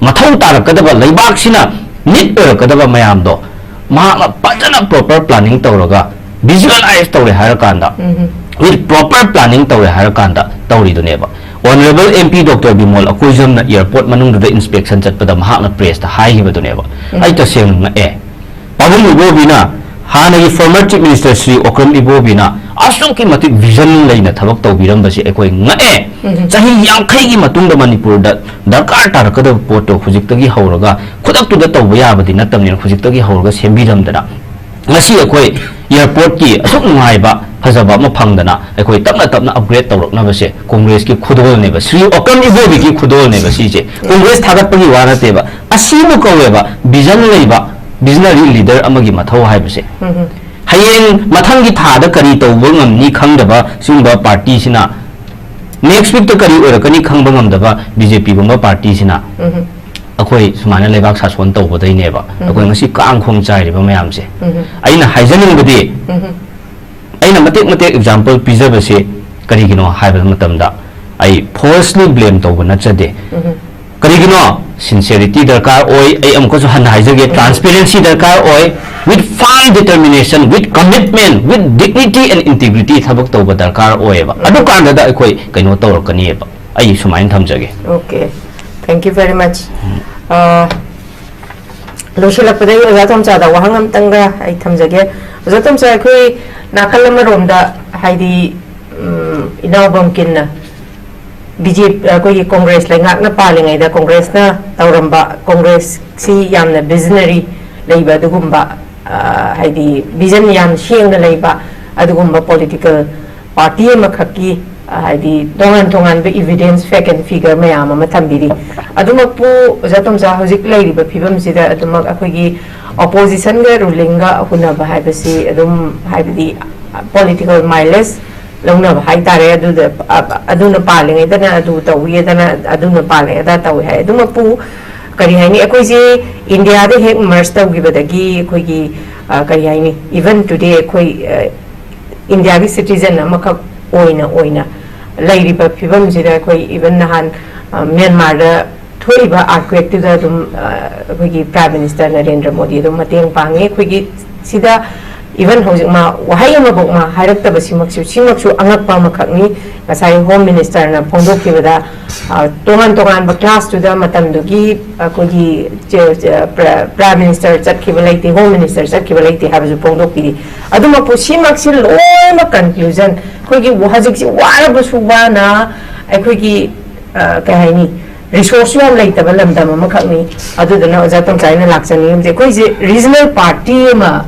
ꯃꯊꯧ ꯇꯥꯔꯛꯀꯗꯕ, ꯂꯩꯕꯥꯛꯁꯤꯅ ꯅꯤꯠ ꯑꯣꯏꯔꯛꯀꯗꯕ ꯃꯌꯥꯝꯗꯣ ꯃꯍꯥꯛꯅ ꯐꯖꯅ ꯄ꯭ꯔꯣꯄꯔ ꯄ꯭ꯂꯥꯅꯤꯡ ꯇꯧꯔꯒ, ꯚꯤꯖꯨꯑꯦꯂꯥꯏꯁ ꯇꯧꯔꯦ ꯍꯥꯏꯔꯀꯥꯟꯗ, ꯎꯝ꯫ ꯋꯤꯠ ꯄ꯭ꯔꯣꯄꯔ ꯄ꯭ꯂꯥꯅꯤꯡ ꯇꯧꯔꯦ ꯍꯥꯏꯔꯀꯥꯟꯗ ꯇꯧꯔꯤꯗꯨꯅꯦꯕ꯫ Honourable M P doctor Bimol ꯑꯀꯣꯏꯖꯝꯅ ꯑꯦꯌꯔꯄꯣꯔꯠ ꯃꯅꯨꯡꯗꯨꯗ ꯏꯟꯁꯄꯦꯛꯁꯟ ꯆꯠꯄꯗ ꯃꯍꯥꯛꯅ ꯄ꯭ꯔꯦꯁꯇ ꯍꯥꯏꯈꯤꯕꯗꯨꯅꯦꯕ꯫ ꯎꯝ꯫ ꯑꯩ ꯇꯁꯦꯡꯅ ꯉꯛꯑꯦ꯫ ꯄꯥꯕꯨꯡ ꯏꯕꯣꯕꯤꯅ ꯍꯥꯟꯅꯒꯤ former chief minister Shri Okram ꯏꯕꯣꯕꯤꯅ ꯑꯁꯨꯛꯀꯤ ꯃꯇꯤꯛ ꯚꯤꯖꯟ ꯂꯩꯅ ꯊꯕꯛ ꯇꯧꯕꯤꯔꯝꯕꯁꯤ ꯑꯩꯈꯣꯏ ꯉꯛꯑꯦ꯫ ꯎꯝ꯫ ꯆꯍꯤ ꯌꯥꯡꯈꯩꯒꯤ ꯃꯇꯨꯡꯗ ꯃꯅꯤꯄꯨꯔꯗ ꯗꯔꯀꯥꯔ ꯇꯥꯔꯛꯀꯗꯕ ꯄꯣꯠꯇꯣ ꯍꯧꯖꯤꯛꯇꯒꯤ ꯍꯧꯔꯒ, ꯈꯨꯗꯛꯇꯨꯗ ꯇꯧꯕ ꯌꯥꯕꯗꯤ ꯅꯠꯇꯕꯅꯤꯅ, ꯍꯧꯖꯤꯛꯇꯒꯤ ꯍꯧꯔꯒ ꯁꯦꯝꯕꯤꯔꯝꯗꯅ, ꯉꯁꯤ ꯑꯩꯈꯣꯏ ꯑꯦꯌꯔꯄꯣꯔꯠꯀꯤ ꯑꯁꯨꯛ ꯅꯨꯡꯉꯥꯏꯕ, ꯐꯖꯕ ꯑꯃ ꯐꯪꯗꯅ, ꯑꯩꯈꯣꯏ ꯇꯞꯅ ꯇꯞꯅ ꯑꯞꯒ꯭ꯔꯦꯗ ꯇꯧꯔꯛꯅꯕꯁꯦ ꯀꯣꯡꯒ꯭ꯔꯦꯁꯀꯤ ꯈꯨꯗꯣꯜꯅꯦꯕ, ꯁ꯭ꯔꯤ ꯑꯣꯀ꯭ꯔꯝ ꯏꯕꯣꯕꯤꯒꯤ ꯈꯨꯗꯣꯜꯅꯦꯕ ꯁꯤꯁꯦ꯫ ꯀꯣꯡꯒ꯭ꯔꯦꯁ ꯊꯥꯒꯠꯄꯒꯤ ꯋꯥ ꯅꯠꯇꯦꯕ, ꯑꯁꯤꯕꯨ ꯀꯧꯋꯦꯕ ꯚꯤꯖꯟ ꯂꯩꯕ, ꯚꯤꯖꯅꯔꯤ ꯂꯤꯗꯔ ꯑꯃꯒꯤ ꯃꯊꯧ ꯍꯥꯏꯕꯁꯦ꯫ ꯎꯝ꯫ ꯍꯌꯦꯡ ꯃꯊꯪꯒꯤ ꯊꯥꯗ ꯀꯔꯤ ꯇꯧꯕ ꯉꯝꯅꯤ ꯈꯪꯗꯕ ꯁꯤꯒꯨꯝꯕ ꯄꯥꯔꯇꯤꯁꯤꯅ, ꯅꯦꯛꯁ ꯋꯤꯛꯇ ꯀꯔꯤ ꯑꯣꯏꯔꯛꯀꯅꯤ ꯈꯪꯕ ꯉꯝꯗꯕ ꯕꯤ ꯖꯦ ꯄꯤꯒꯨꯝꯕ ꯄꯥꯔꯇꯤꯁꯤꯅ, ꯎꯝ꯫ ꯑꯩꯈꯣꯏ ꯁꯨꯃꯥꯏꯅ ꯂꯩꯕꯥꯛ ꯁꯥꯁꯣꯟ ꯇꯧꯕꯗꯩꯅꯦꯕ ꯑꯩꯈꯣꯏ ꯉꯁꯤ ꯀꯥꯡ ꯈꯣꯡ ꯆꯥꯏꯔꯤꯕ ꯃꯌꯥꯝꯁꯦ꯫ ꯑꯩꯅ ꯍꯥꯏꯖꯅꯤꯡꯕꯗꯤ, ꯑꯩꯅ ꯃꯇꯦꯛ ꯃꯇꯦꯛ ꯑꯦꯛꯖꯥꯝꯄꯜ ꯄꯤꯖꯕꯁꯦ ꯀꯔꯤꯒꯤꯅꯣ ꯍꯥꯏꯕ ꯃꯇꯝꯗ, ꯑꯩ ꯐꯣꯜꯁꯂꯤ ꯕ꯭ꯂꯦꯝ ꯇꯧꯕ ꯅꯠꯆꯗꯦ꯫ ꯀꯔꯤꯒꯤꯅꯣ? ꯁꯤꯟꯁꯤꯌꯔꯤꯇꯤ ꯗꯔꯀꯥꯔ ꯑꯣꯏ꯫ ꯑꯩ ꯑꯃꯨꯛꯀꯁꯨ ꯍꯟꯅ ꯍꯥꯏꯖꯒꯦ, ꯇ꯭ꯔꯥꯟꯁꯄꯦꯔꯦꯟꯁꯤ ꯗꯔꯀꯥꯔ ꯑꯣꯏ꯫ With firm determination, with commitment, with dignity and integrity ꯊꯕꯛ ꯇꯧꯕ ꯗꯔꯀꯥꯔ ꯑꯣꯏꯌꯦꯕ꯫ ꯑꯗꯨꯀꯥꯟꯗꯗ ꯑꯩꯈꯣꯏ ꯀꯩꯅꯣ ꯇꯧꯔꯛꯀꯅꯤꯌꯦꯕ꯫ ꯑꯩ ꯁꯨꯃꯥꯏꯅ ꯊꯝꯖꯒꯦ꯫ Okay, thank you very much. ꯑ, ꯂꯣꯏꯁꯤꯜꯂꯛꯄꯗ ꯑꯩ ꯑꯣꯖꯥ ꯇꯣꯝꯆꯥꯗ ꯋꯥꯍꯪ ꯑꯃꯇꯪꯒ ꯑꯩ ꯊꯝꯖꯒꯦ꯫ ꯑꯣꯖꯥ ꯇꯣꯝꯆꯥ, ꯑꯩꯈꯣꯏ ꯅꯥꯀꯜ ꯑꯃꯔꯣꯝꯗ, ꯍꯥꯏꯗꯤ, ꯎꯝ, ꯏꯅꯥꯎ ꯕꯝꯀꯤꯟꯅ ꯕꯤ ꯖꯦ ꯄꯤ, ꯑꯩꯈꯣꯏꯒꯤ ꯀꯣꯡꯒ꯭ꯔꯦꯁ ꯂꯩꯉꯥꯛꯅ ꯄꯥꯜꯂꯤꯉꯩꯗ ꯀꯣꯡꯒ꯭ꯔꯦꯁꯅ ꯇꯧꯔꯝꯕ, ꯀꯣꯡꯒ꯭ꯔꯦꯁꯁꯤ ꯌꯥꯝꯅ ꯚꯤꯖꯅꯔꯤ ꯂꯩꯕ ꯑꯗꯨꯒꯨꯝꯕ, ꯑ, ꯍꯥꯏꯗꯤ ꯚꯤꯖꯟ ꯌꯥꯝ ꯁꯦꯡꯅ ꯂꯩꯕ ꯑꯗꯨꯒꯨꯝꯕ ꯄꯣꯂꯤꯇꯤꯀꯦꯜ ꯄꯥꯔꯇꯤ ꯑꯃꯈꯛꯀꯤ, ꯑ, ꯍꯥꯏꯗꯤ ꯇꯣꯉꯥꯟ ꯇꯣꯉꯥꯟꯕ ꯏꯚꯤꯗꯦꯟꯁ, ꯐꯦꯛ ꯑꯦꯟ ꯐꯤꯒꯔ ꯃꯌꯥꯝ ꯑꯃ ꯊꯝꯕꯤꯔꯤ꯫ ꯑꯗꯨꯃꯛꯄꯨ ꯑꯣꯖꯥ ꯇꯣꯝꯆꯥ, ꯍꯧꯖꯤꯛ ꯂꯩꯔꯤꯕ ꯐꯤꯕꯝꯁꯤꯗ ꯑꯗꯨꯃꯛ ꯑꯩꯈꯣꯏꯒꯤ ꯑꯣꯄꯣꯖꯤꯁꯟꯒ ꯔꯨꯂꯤꯡꯒ ꯍꯨꯟꯅꯕ ꯍꯥꯏꯕꯁꯤ ꯑꯗꯨꯝ, ꯍꯥꯏꯕꯗꯤ, ꯄꯣꯂꯤꯇꯤꯀꯦꯜ ꯃꯥꯏꯂꯦꯖ ꯂꯧꯅꯕ ꯍꯥꯏꯇꯥꯔꯦ꯫ ꯑꯗꯨꯗ, ꯑ, ꯑꯗꯨꯅ ꯄꯥꯜꯂꯤꯉꯩꯗꯅ ꯑꯗꯨ ꯇꯧꯏ, ꯑꯗꯅ ꯑꯗꯨꯅ ꯄꯥꯜꯂꯦ ꯑꯗꯥ ꯇꯧꯏ ꯍꯥꯏ꯫ ꯑꯗꯨꯃꯛꯄꯨ, ꯀꯔꯤ ꯍꯥꯏꯅꯤ, ꯑꯩꯈꯣꯏꯁꯦ ꯏꯟꯗꯤꯌꯥꯗ ꯍꯦꯛ ꯃꯔꯖ ꯇꯧꯈꯤꯕꯗꯒꯤ ꯑꯩꯈꯣꯏꯒꯤ, ꯑ, ꯀꯔꯤ ꯍꯥꯏꯅꯤ, even today ꯑꯩꯈꯣꯏ, ꯑ, ꯏꯟꯗꯤꯌꯥꯒꯤ ꯁꯤꯇꯤꯖꯟ ꯑꯃꯈꯛ ꯑꯣꯏꯅ, ꯑꯣꯏꯅ ꯂꯩꯔꯤꯕ ꯐꯤꯕꯝꯁꯤꯗ ꯑꯩꯈꯣꯏ even ꯅꯍꯥꯟ, ꯑ, ꯃ꯭ꯌꯥꯟꯃꯥꯔꯗ ꯊꯣꯛꯏꯕ ꯑꯥꯔꯠꯀ꯭ꯋꯦꯛꯇꯨꯗ ꯑꯗꯨꯝ, ꯑ, ꯑꯩꯈꯣꯏꯒꯤ ꯄ꯭ꯔꯥꯏꯝ ꯃꯤꯅꯤꯁꯇꯔ ꯅꯔꯦꯟꯗ꯭ꯔ ꯃꯣꯗꯤ ꯑꯗꯨꯝ ꯃꯇꯦꯡ ꯄꯥꯡꯉꯤ꯫ ꯑꯩꯈꯣꯏꯒꯤ ꯁꯤꯗ even ꯍꯧꯖꯤꯛ ꯃꯥ ꯋꯥꯍꯩ ꯑꯃꯐꯥꯎ ꯃꯥ ꯍꯥꯏꯔꯛꯇꯕ, ꯁꯤꯃꯛꯁꯨ, ꯁꯤꯃꯛꯁꯨ ꯑꯉꯛꯄ ꯑꯃꯈꯛꯅꯤ꯫ ꯉꯁꯥꯏ ꯍꯣꯝ ꯃꯤꯅꯤꯁꯇꯔꯅ ꯐꯣꯡꯗꯣꯛꯈꯤꯕꯗ, ꯑ, ꯇꯣꯉꯥꯟ ꯇꯣꯉꯥꯟꯕ ꯀ꯭ꯂꯥꯁꯇꯨꯗ ꯃꯇꯝꯗꯨꯒꯤ ꯑꯩꯈꯣꯏꯒꯤ ꯆꯦ-, ꯆꯦ-, ꯄ꯭ꯔ-, ꯄ꯭ꯔꯥꯏꯝ ꯃꯤꯅꯤꯁꯇꯔ ꯆꯠꯈꯤꯕ ꯂꯩꯇꯦ, ꯍꯣꯝ ꯃꯤꯅꯤꯁꯇꯔ ꯆꯠꯈꯤꯕ ꯂꯩꯇꯦ ꯍꯥꯏꯕꯁꯨ ꯐꯣꯡꯗꯣꯛꯄꯤꯔꯤ꯫ ꯑꯗꯨꯃꯛꯄꯨ ꯁꯤꯃꯛꯁꯤ ꯂꯣꯏꯅꯃꯛ ꯀꯟꯀ꯭ꯂꯨꯖꯟ, ꯑꯩꯈꯣꯏꯒꯤ ꯍꯧꯖꯤꯛꯁꯤ ꯋꯥꯔꯕꯁꯨ ꯋꯥꯅ ꯑꯩꯈꯣꯏꯒꯤ, ꯑ, ꯀꯩ ꯍꯥꯏꯅꯤ, ꯔꯤꯁꯣꯔꯁꯁꯨ ꯌꯥꯝ ꯂꯩꯇꯕ ꯂꯝꯗꯝ ꯑꯃꯈꯛꯅꯤ꯫ ꯑꯗꯨꯗꯨꯅ ꯑꯣꯖꯥ ꯇꯣꯝꯆꯥꯏꯅ ꯂꯥꯛꯆꯅꯤꯡꯉꯤꯕꯁꯦ, ꯑꯩꯈꯣꯏꯁꯦ ꯔꯤꯖꯅꯦꯜ ꯄꯥꯔꯇꯤ ꯑꯃ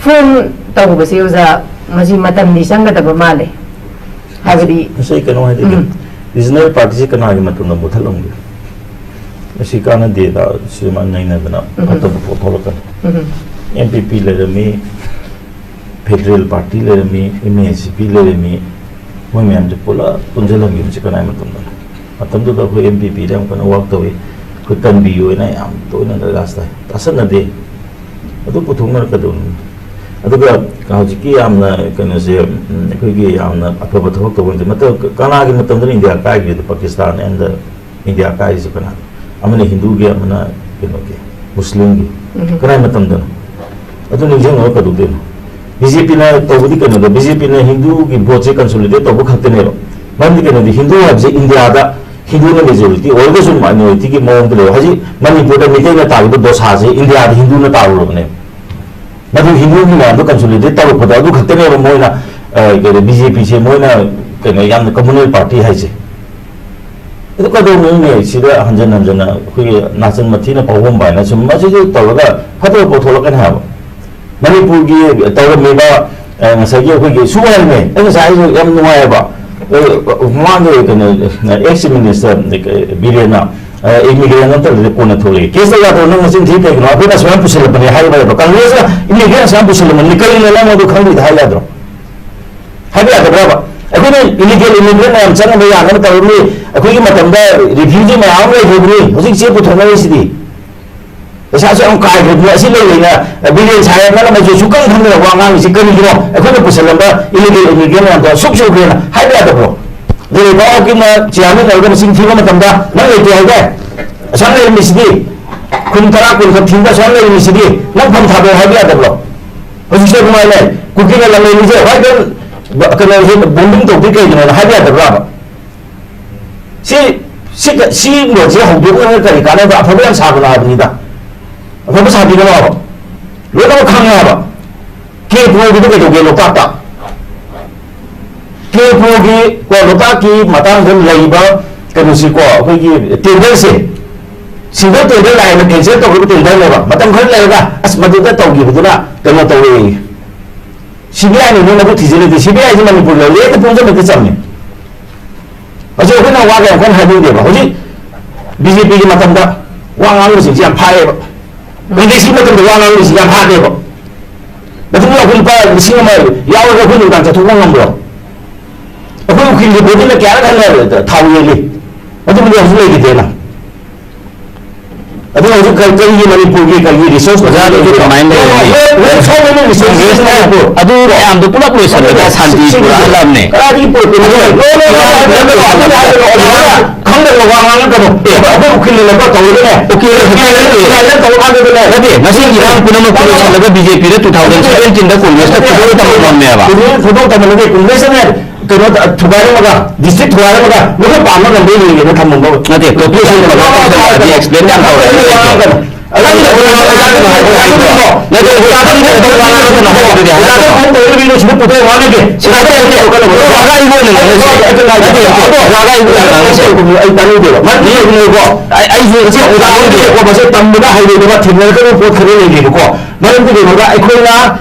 ꯐꯣꯔꯝ ꯇꯧꯕꯁꯦ, ꯑꯣꯖꯥ, ꯃꯁꯤ ꯃꯇꯝꯗꯤ ꯆꯪꯒꯗꯕ ꯃꯥꯜꯂꯦ꯫ ꯍꯥꯏꯕꯗꯤ, ꯉꯁꯥꯏ ꯀꯩꯅꯣ ꯍꯥꯏꯗꯤ, ꯎꯝ꯫ ꯔꯤꯖꯅꯦꯜ ꯄꯥꯔꯇꯤꯁꯤ ꯀꯅꯥꯒꯤ ꯃꯇꯝꯗ ꯃꯨꯊꯠꯂꯝꯒꯦ? ꯃꯁꯤ ꯀꯥꯟꯅꯗꯦꯗ, ꯁꯤ ꯁꯨꯃꯥꯏꯅ ꯅꯩꯅꯗꯅ ꯐꯠꯇꯕ ꯄꯣꯠ ꯊꯣꯛꯂꯛꯀꯅꯤ꯫ ꯑꯦꯝ ꯄꯤ ꯄꯤ ꯂꯩꯔꯝꯃꯤ, ꯐꯦꯗꯔꯦꯜ ꯄꯥꯔꯇꯤ ꯂꯩꯔꯝꯃꯤ, ꯑꯦꯝ ꯑꯦꯟ ꯁꯤ ꯄꯤ ꯂꯩꯔꯝꯃꯤ, ꯃꯣꯏ ꯃꯌꯥꯝꯁꯦ ꯄꯨꯂꯞ ꯄꯨꯟꯁꯤꯜꯍꯟꯈꯤꯕꯁꯤ ꯀꯅꯥꯒꯤ ꯃꯇꯝꯗꯅꯣ? ꯃꯇꯝꯗꯨꯗ ꯑꯩꯈꯣꯏ ꯑꯦꯝ ꯄꯤ ꯄꯤꯗ ꯌꯥꯝ ꯀꯟꯅ ꯋꯥꯛ ꯇꯧꯏ꯫ ꯑꯩꯈꯣꯏ ꯀꯟꯕꯤꯌꯨ ꯍꯥꯏꯅ ꯌꯥꯝ ꯇꯣꯏꯅ ꯂꯥꯁ ꯇꯥꯏ, ꯇꯥꯁꯟꯅꯗꯦ꯫ ꯑꯗꯨ ꯄꯨꯊꯣꯛꯅꯔꯛꯀꯗꯧꯅꯤ꯫ ꯑꯗꯨꯒ ꯍꯧꯖꯤꯛꯀꯤ ꯌꯥꯝꯅ ꯀꯩꯅꯣꯁꯦ, ꯎꯝ, ꯑꯩꯈꯣꯏꯒꯤ ꯌꯥꯝꯅ ꯑꯐꯕ ꯊꯕꯛ ꯇꯧꯕ ꯅꯠꯇꯦ꯫ ꯃꯇꯝ, ꯀꯅꯥꯒꯤ ꯃꯇꯝꯗꯅ ꯏꯟꯗꯤꯌꯥ ꯀꯥꯏꯈ꯭ꯔꯤꯗꯣ? ꯄꯥꯀꯤꯁꯇꯥꯟ ꯑꯦꯟꯗ ꯏꯟꯗꯤꯌꯥ ꯀꯥꯏꯔꯤꯁꯦ ꯀꯅꯥꯅꯣ? ꯑꯃꯅ ꯍꯤꯟꯗꯨꯒꯤ, ꯑꯃꯅ ꯀꯩꯅꯣꯒꯤ, ꯃꯨꯁꯂꯤꯝꯒꯤ꯫ ꯎꯝ꯫ ꯀꯅꯥꯏ ꯃꯇꯝꯗꯅꯣ? ꯑꯗꯨ ꯅꯤꯡꯁꯤꯡꯅꯕ ꯀꯩꯗꯧꯗꯣꯏꯅꯣ? ꯕꯤ ꯖꯦ ꯄꯤꯅ ꯇꯧꯕꯗꯤ ꯀꯩꯅꯣꯗ, ꯕꯤ ꯖꯦ ꯄꯤꯅ ꯍꯤꯟꯗꯨꯒꯤ ꯚꯣꯠꯁꯦ ꯀꯟꯁꯣꯂꯤꯗꯦꯠ ꯇꯧꯕ ꯈꯛꯇꯅꯦꯕ꯫ ꯃꯔꯝꯗꯤ ꯀꯩꯅꯣꯗꯤ, ꯍꯤꯟꯗꯨ ꯍꯥꯏꯕꯁꯦ ꯏꯟꯗꯤꯌꯥꯗ ꯍꯤꯟꯗꯨꯅ ꯃꯦꯖꯣꯔꯤꯇꯤ ꯑꯣꯏꯔꯒꯁꯨ ꯃꯥꯏꯅꯣꯔꯤꯇꯤꯒꯤ ꯃꯑꯣꯡꯗ ꯂꯩꯕ꯫ ꯍꯧꯖꯤꯛ ꯃꯅꯤꯄꯨꯔꯗ ꯃꯤꯇꯩꯅ ꯇꯥꯔꯤꯕ ꯗꯣꯁꯥꯁꯦ ꯏꯟꯗꯤꯌꯥꯗ ꯍꯤꯟꯗꯨꯅ ꯇꯥꯔꯨꯔꯕꯅꯦꯕ꯫ ꯃꯗꯨ ꯍꯤꯟꯗꯨꯒꯤ ꯃꯌꯥꯝꯗꯣ ꯀꯟꯁꯣꯂꯤꯗꯦꯠ ꯇꯧꯔꯛꯄꯗꯣ ꯑꯗꯨ ꯈꯛꯇꯅꯦꯕ ꯃꯣꯏꯅ, ꯑ, ꯀꯩꯅꯣ, ꯕꯤ ꯖꯦ ꯄꯤꯁꯦ ꯃꯣꯏꯅ ꯀꯩꯅꯣ, ꯌꯥꯝꯅ ꯀꯝꯃꯨꯅꯦꯜ ꯄꯥꯔꯇꯤ ꯍꯥꯏꯁꯦ꯫ ꯑꯗꯨ ꯀꯩꯗꯧꯅꯨꯡꯅꯦ ꯁꯤꯗ ꯍꯟꯖꯟ ꯍꯟꯖꯟꯅ ꯑꯩꯈꯣꯏꯒꯤ ꯅꯥꯆꯟ ꯃꯊꯤꯅ ꯄꯥꯎꯍꯣꯝꯕ ꯍꯥꯏꯅ ꯁꯨꯝ ꯃꯁꯤꯁꯨ ꯇꯧꯔꯒ ꯐꯠꯇꯕ ꯄꯣꯠ ꯊꯣꯛꯂꯛꯀꯅꯤ ꯍꯥꯏꯕ꯫ ꯃꯅꯤꯄꯨꯔꯒꯤ ꯇꯧꯔꯝꯃꯤꯕ, ꯑ, ꯉꯁꯥꯏꯒꯤ ꯑꯩꯈꯣꯏꯒꯤ ꯁꯨ ꯍꯥꯏꯔꯝꯃꯦ, ꯑꯩ ꯉꯁꯥꯏ ꯍꯥꯏꯁꯨ ꯌꯥꯝ ꯅꯨꯡꯉꯥꯏꯑꯕ꯫ ꯑ, ꯃꯃꯥꯡꯒꯤ ꯀꯩꯅꯣ, ꯑꯦꯛꯁ ꯃꯤꯅꯤꯁꯇꯔ ꯕꯤꯔꯦꯟꯅ, ꯑ, ꯏꯃꯤꯒ꯭ꯔꯦꯟ ꯑꯃ ꯇꯧꯔꯗꯤ ꯀꯣꯟꯅ ꯊꯣꯛꯂꯛꯑꯦ꯫ ꯀꯦꯁ ꯇꯧ ꯌꯥꯗ꯭ꯔꯣ? ꯅꯪ ꯃꯆꯤꯟ ꯊꯤ ꯀꯩꯒꯤꯅꯣ? ꯑꯩꯈꯣꯏꯅ ꯑꯁꯨꯃꯥꯏꯅ ꯄꯨꯁꯤꯜꯂꯛꯄꯅꯦ ꯍꯥꯏꯕ ꯌꯥꯗ꯭ꯔꯣ? ꯀꯪꯒ꯭ꯔꯦꯁꯅ ꯏꯃꯤꯒ꯭ꯔꯦꯟ ꯑꯁꯨꯃꯥꯏꯅ ꯄꯨꯁꯤꯜꯂꯝꯕꯅꯤ, ꯀꯔꯤꯅꯣ ꯅꯪ ꯑꯗꯨ ꯈꯪꯗ꯭ꯔꯤꯗ ꯍꯥꯏ ꯌꯥꯗ꯭ꯔꯣ? ꯍꯥꯏꯕ ꯌꯥꯗꯕ꯭ꯔꯕ? ꯑꯩꯈꯣꯏꯅ ꯏꯂꯤꯒꯦꯜ ꯏꯃꯤꯒ꯭ꯔꯦꯟ ꯃꯌꯥꯝ ꯆꯪꯅꯕ ꯌꯥꯅꯕ ꯇꯧꯔꯝꯃꯤ꯫ ꯑꯩꯈꯣꯏꯒꯤ ꯃꯇꯝꯗ ꯔꯤꯐ꯭ꯌꯨꯖꯤ ꯃꯌꯥꯝ ꯑꯃ ꯂꯩꯈꯤꯕꯅꯤ꯫ ꯍꯧꯖꯤꯛ ꯆꯦ ꯄꯨꯊꯣꯛꯅꯔꯤꯁꯤꯗꯤ꯫ ꯄꯩꯁꯥꯁꯨ ꯌꯥꯝ ꯀꯥꯏꯈ꯭ꯔꯕꯅꯤ꯫ ꯑꯁꯤ ꯂꯩ ꯂꯩꯅ ꯕꯤꯔꯦꯟ ꯁꯥꯍꯦꯕꯅ ꯑꯃꯁꯨ ꯁꯨꯛꯈꯪ ꯈꯪꯗꯅ ꯋꯥ ꯉꯥꯡꯉꯤꯁꯤ ꯀꯔꯤꯒꯤꯅꯣ? ꯑꯩꯈꯣꯏꯅ ꯄꯨꯁꯜꯂꯝꯕ ꯏꯂꯤꯒꯦꯜ ꯏꯃꯤꯒ꯭ꯔꯦꯟ ꯃꯌꯥꯝꯗꯣ ꯁꯨꯛ ꯁꯨꯈ꯭ꯔꯦꯅ ꯍꯥꯏꯕ ꯌꯥꯗꯕ꯭ꯔꯣ? ꯂꯩꯔꯤꯕ ꯍꯧꯀꯤꯞꯅ ꯆꯤꯌꯥꯔꯃꯦꯟ ꯑꯣꯏꯔꯒ ꯃꯁꯤꯡ ꯊꯤꯕ ꯃꯇꯝꯗ ꯅꯪ ꯂꯩꯇꯦ ꯍꯥꯏꯗꯥꯏ? ꯑꯁꯨꯛ ꯂꯩꯔꯝꯃꯤꯁꯤꯗꯤ, ꯈꯨꯟ ꯇꯔꯥ ꯀꯨꯟꯈꯛ ꯊꯤꯕꯗ ꯑꯁꯨꯛ ꯂꯩꯔꯝꯃꯤꯁꯤꯗꯤ ꯅꯪ ꯐꯝ ꯊꯥꯗꯣꯛꯑꯣ ꯍꯥꯏꯕ ꯌꯥꯗꯕ꯭ꯔꯣ? ꯍꯧꯖꯤꯛꯁꯦ ꯑꯗꯨꯃꯥꯏꯅ ꯀꯨꯀꯤꯅ ꯂꯝꯂꯦꯟꯁꯦ ꯍꯣꯏ ꯀꯩꯅꯣꯁꯦ ꯕꯣꯝꯕꯤꯡ ꯇꯧꯗꯦ ꯀꯩꯒꯤꯅꯣꯅ ꯍꯥꯏꯕ ꯌꯥꯗꯕ꯭ꯔꯥꯕ? ꯁꯤ, ꯁꯤ, ꯁꯤ ꯃꯣꯠꯁꯦ ꯍꯧꯗꯣꯛꯅꯔꯒ ꯀꯔꯤ ꯀꯥꯟꯅꯕ? ꯑꯐꯕ ꯌꯥꯝ ꯁꯥꯒꯅꯣ ꯍꯥꯏꯕꯅꯤꯗ꯫ ꯑꯐꯕ ꯁꯥꯕꯤꯒꯅꯣ ꯍꯥꯏꯕ꯫ ꯂꯣꯏꯅꯃꯛ ꯈꯪꯉꯦ ꯍꯥꯏꯕ꯫ ꯀꯦ ꯄ꯭ꯔꯣꯒꯤꯗꯣ ꯀꯩꯗꯧꯒꯦ ꯂꯣꯛꯇꯥꯛꯇ? ꯀꯦ ꯄ꯭ꯔꯣꯒꯤ ꯀꯣ, ꯂꯣꯛꯇꯥꯛꯀꯤ ꯃꯇꯥꯡꯗ ꯂꯩꯕ ꯀꯩꯅꯣꯁꯤꯀꯣ, ꯑꯩꯈꯣꯏꯒꯤ ꯇꯦꯟꯗꯔꯁꯦ, ꯁꯤꯡꯒꯜ ꯇꯦꯟꯗꯔ ꯂꯥꯛꯑꯦꯅ ꯀꯦꯟꯁꯦꯜ ꯇꯧꯈꯤꯕ ꯇꯦꯟꯗꯔꯅꯦꯕ꯫ ꯃꯇꯝ ꯈꯔ ꯂꯩꯔꯒ ꯑꯁ ꯃꯗꯨꯗ ꯇꯧꯈꯤꯕꯗꯨꯅ ꯀꯩꯅꯣ ꯇꯧꯋꯦ꯫ ꯁꯤ ꯕꯤ ꯑꯥꯏꯅ ꯅꯣꯏ ꯃꯗꯨ ꯊꯤꯖꯤꯜꯂꯗꯤ, ꯁꯤ ꯕꯤ ꯑꯥꯏꯁꯤ ꯃꯅꯤꯄꯨꯔꯗ ꯂꯦꯛꯇ ꯄꯨꯟꯁꯤꯟꯕꯗꯤ ꯆꯝꯃꯦ꯫ ꯍꯧꯖꯤꯛ ꯑꯩꯈꯣꯏꯅ ꯋꯥ ꯀꯌꯥꯝ ꯀꯟꯅ ꯍꯥꯏꯅꯤꯡꯗꯦꯕ꯫ ꯍꯧꯖꯤꯛ ꯕꯤ ꯖꯦ ꯄꯤꯒꯤ ꯃꯇꯝꯗ ꯋꯥ ꯉꯥꯡꯕꯁꯤꯡꯁꯤ ꯌꯥꯝ ꯐꯥꯏꯌꯦꯕ꯫ ꯀꯪꯒ꯭ꯔꯦꯁꯀꯤ ꯃꯇꯝꯗ ꯋꯥ ꯉꯥꯡꯕꯁꯤ ꯌꯥꯝ ꯐꯥꯗꯦꯕ꯫ ꯃꯇꯝꯗꯨꯗ ꯑꯩꯈꯣꯏ ꯂꯨꯄꯥ ꯂꯤꯁꯤꯡ ꯑꯃ ꯌꯥꯎꯔꯒ ꯑꯩꯈꯣꯏ ꯅꯨꯡꯗꯥꯡ ꯆꯠꯊꯣꯛꯄ ꯉꯝꯕ꯭ꯔꯣ? ꯑꯩꯈꯣꯏ ꯎꯀꯤꯜꯒꯤ ꯕꯣꯗꯤꯅ ꯀꯌꯥꯔꯛ ꯍꯟꯅ ꯊꯥꯎ ꯌꯦꯜꯂꯤ? ꯑꯗꯨꯕꯨꯗꯤ ꯍꯧꯖꯤꯛ ꯂꯩꯈꯤꯗꯦꯅ꯫ ꯑꯗꯨ ꯍꯧꯖꯤꯛ ꯀꯔꯤ, ꯀꯔꯤꯒꯤ ꯃꯅꯤꯄꯨꯔꯒꯤ ꯀꯔꯤꯒꯤ ꯔꯤꯁꯣꯔꯁ ꯑꯣꯖꯥ, ꯑꯗꯨꯗꯤ ꯀꯃꯥꯏꯅ ꯂꯩꯔꯅꯤ? ꯀꯣꯡꯒ꯭ꯔꯦꯁꯅ ꯑꯗꯨ ꯃꯌꯥꯝꯗꯣ ꯄꯨꯂꯞ ꯂꯣꯏꯁꯤꯜꯂꯒ ꯁꯥꯟꯇꯤ ꯄꯨꯔꯛꯍꯜꯂꯕꯅꯦ꯫ ꯀꯗꯥꯏꯗꯒꯤ ꯄꯨꯔꯛꯇꯣꯏꯅꯣ? ꯈꯪꯗꯕ ꯋꯥ ꯉꯥꯡꯉꯛꯀꯅꯨ꯫ ꯑꯩꯈꯣꯏ ꯎꯀꯤꯜ ꯂꯩꯔꯒ ꯇꯧꯔꯒꯅꯦ꯫ ꯎꯀꯤꯜ ꯂꯩꯔꯒ ꯇꯧꯔꯀꯥꯟꯗꯅꯦ꯫ ꯅꯠꯇꯦ, ꯉꯁꯤ ꯏꯔꯥꯡ ꯄꯨꯝꯅꯃꯛ ꯂꯣꯏꯁꯤꯜꯂꯒ ꯕꯤ ꯖꯦ ꯄꯤꯗ two thousand seventeen ꯗ ꯀꯣꯡꯒ꯭ꯔꯦꯁꯇ ꯈꯨꯗꯣꯜ ꯇꯝꯃꯝꯃꯦꯕ꯫ ꯀꯣꯡꯒ꯭ꯔꯦꯁ ꯈꯨꯗꯣꯜ ꯇꯝꯃꯝꯃꯦ꯫ ꯀꯣꯡꯒ꯭ꯔꯦꯁꯅꯦ, ꯀꯩꯅꯣ ꯊꯨꯒꯥꯏꯔꯝꯃꯒ, ꯗꯤꯁꯇ꯭ꯔꯤꯛ ꯊꯨꯒꯥꯏꯔꯝꯃꯒ, ꯃꯈꯣꯏ ꯄꯥꯝꯕ ꯉꯝꯕ ꯌꯦꯡꯒꯦꯅ ꯊꯝꯃꯝꯕ꯫ ꯅꯠꯇꯦ, ꯇꯣꯄꯤꯛꯁꯤꯡ ꯀꯩꯅꯣ ꯇꯧꯁꯜꯂꯛꯑꯗꯤ ꯑꯦꯛꯁꯄ꯭ꯂꯦꯟ ꯌꯥꯝ ꯇꯧꯔꯦ꯫ ꯅꯠꯇꯦ, ꯑꯣꯖꯥ, ꯑꯣꯖꯥ, ꯑꯣꯖꯥ, ꯑꯣꯖꯥ, ꯅꯠꯇꯦ, ꯑꯣꯖꯥ, ꯑꯣꯖꯥ, ꯑꯣꯖꯥ, ꯁꯤꯗ ꯄꯨꯊꯣꯛꯑ ꯋꯥ ꯅꯠꯇꯦ꯫ ꯁꯤꯗ ꯅꯠꯇꯦ, ꯅꯠꯇꯦ, ꯑꯣꯖꯥ, ꯑꯩ ꯋꯥ ꯅꯠꯇꯦ꯫ ꯅꯠꯇꯦ, ꯅꯠꯇꯦ, ꯑꯣꯖꯥ, ꯑꯩ ꯋꯥ ꯅꯠꯇꯦ꯫ ꯑꯩ ꯇꯥꯅꯤꯡꯗꯦꯕ꯫ ꯃꯔꯝꯗꯤ ꯀꯩꯒꯤꯅꯣꯀꯣ? ꯑꯩ, ꯑꯩꯁꯨ ꯍꯧꯖꯤꯛ ꯑꯣꯖꯥ ꯍꯧꯖꯤꯛ ꯃꯁꯦ ꯇꯝꯕꯗ ꯍꯩꯔꯣꯏꯗꯕ, ꯊꯦꯡꯅꯔꯛꯇꯕ ꯄꯣꯠ ꯈꯔ ꯂꯩꯔꯤꯕꯀꯣ꯫ ꯃꯔꯝꯗꯤ ꯀꯩꯅꯣꯗ ꯑꯩꯈꯣꯏꯅ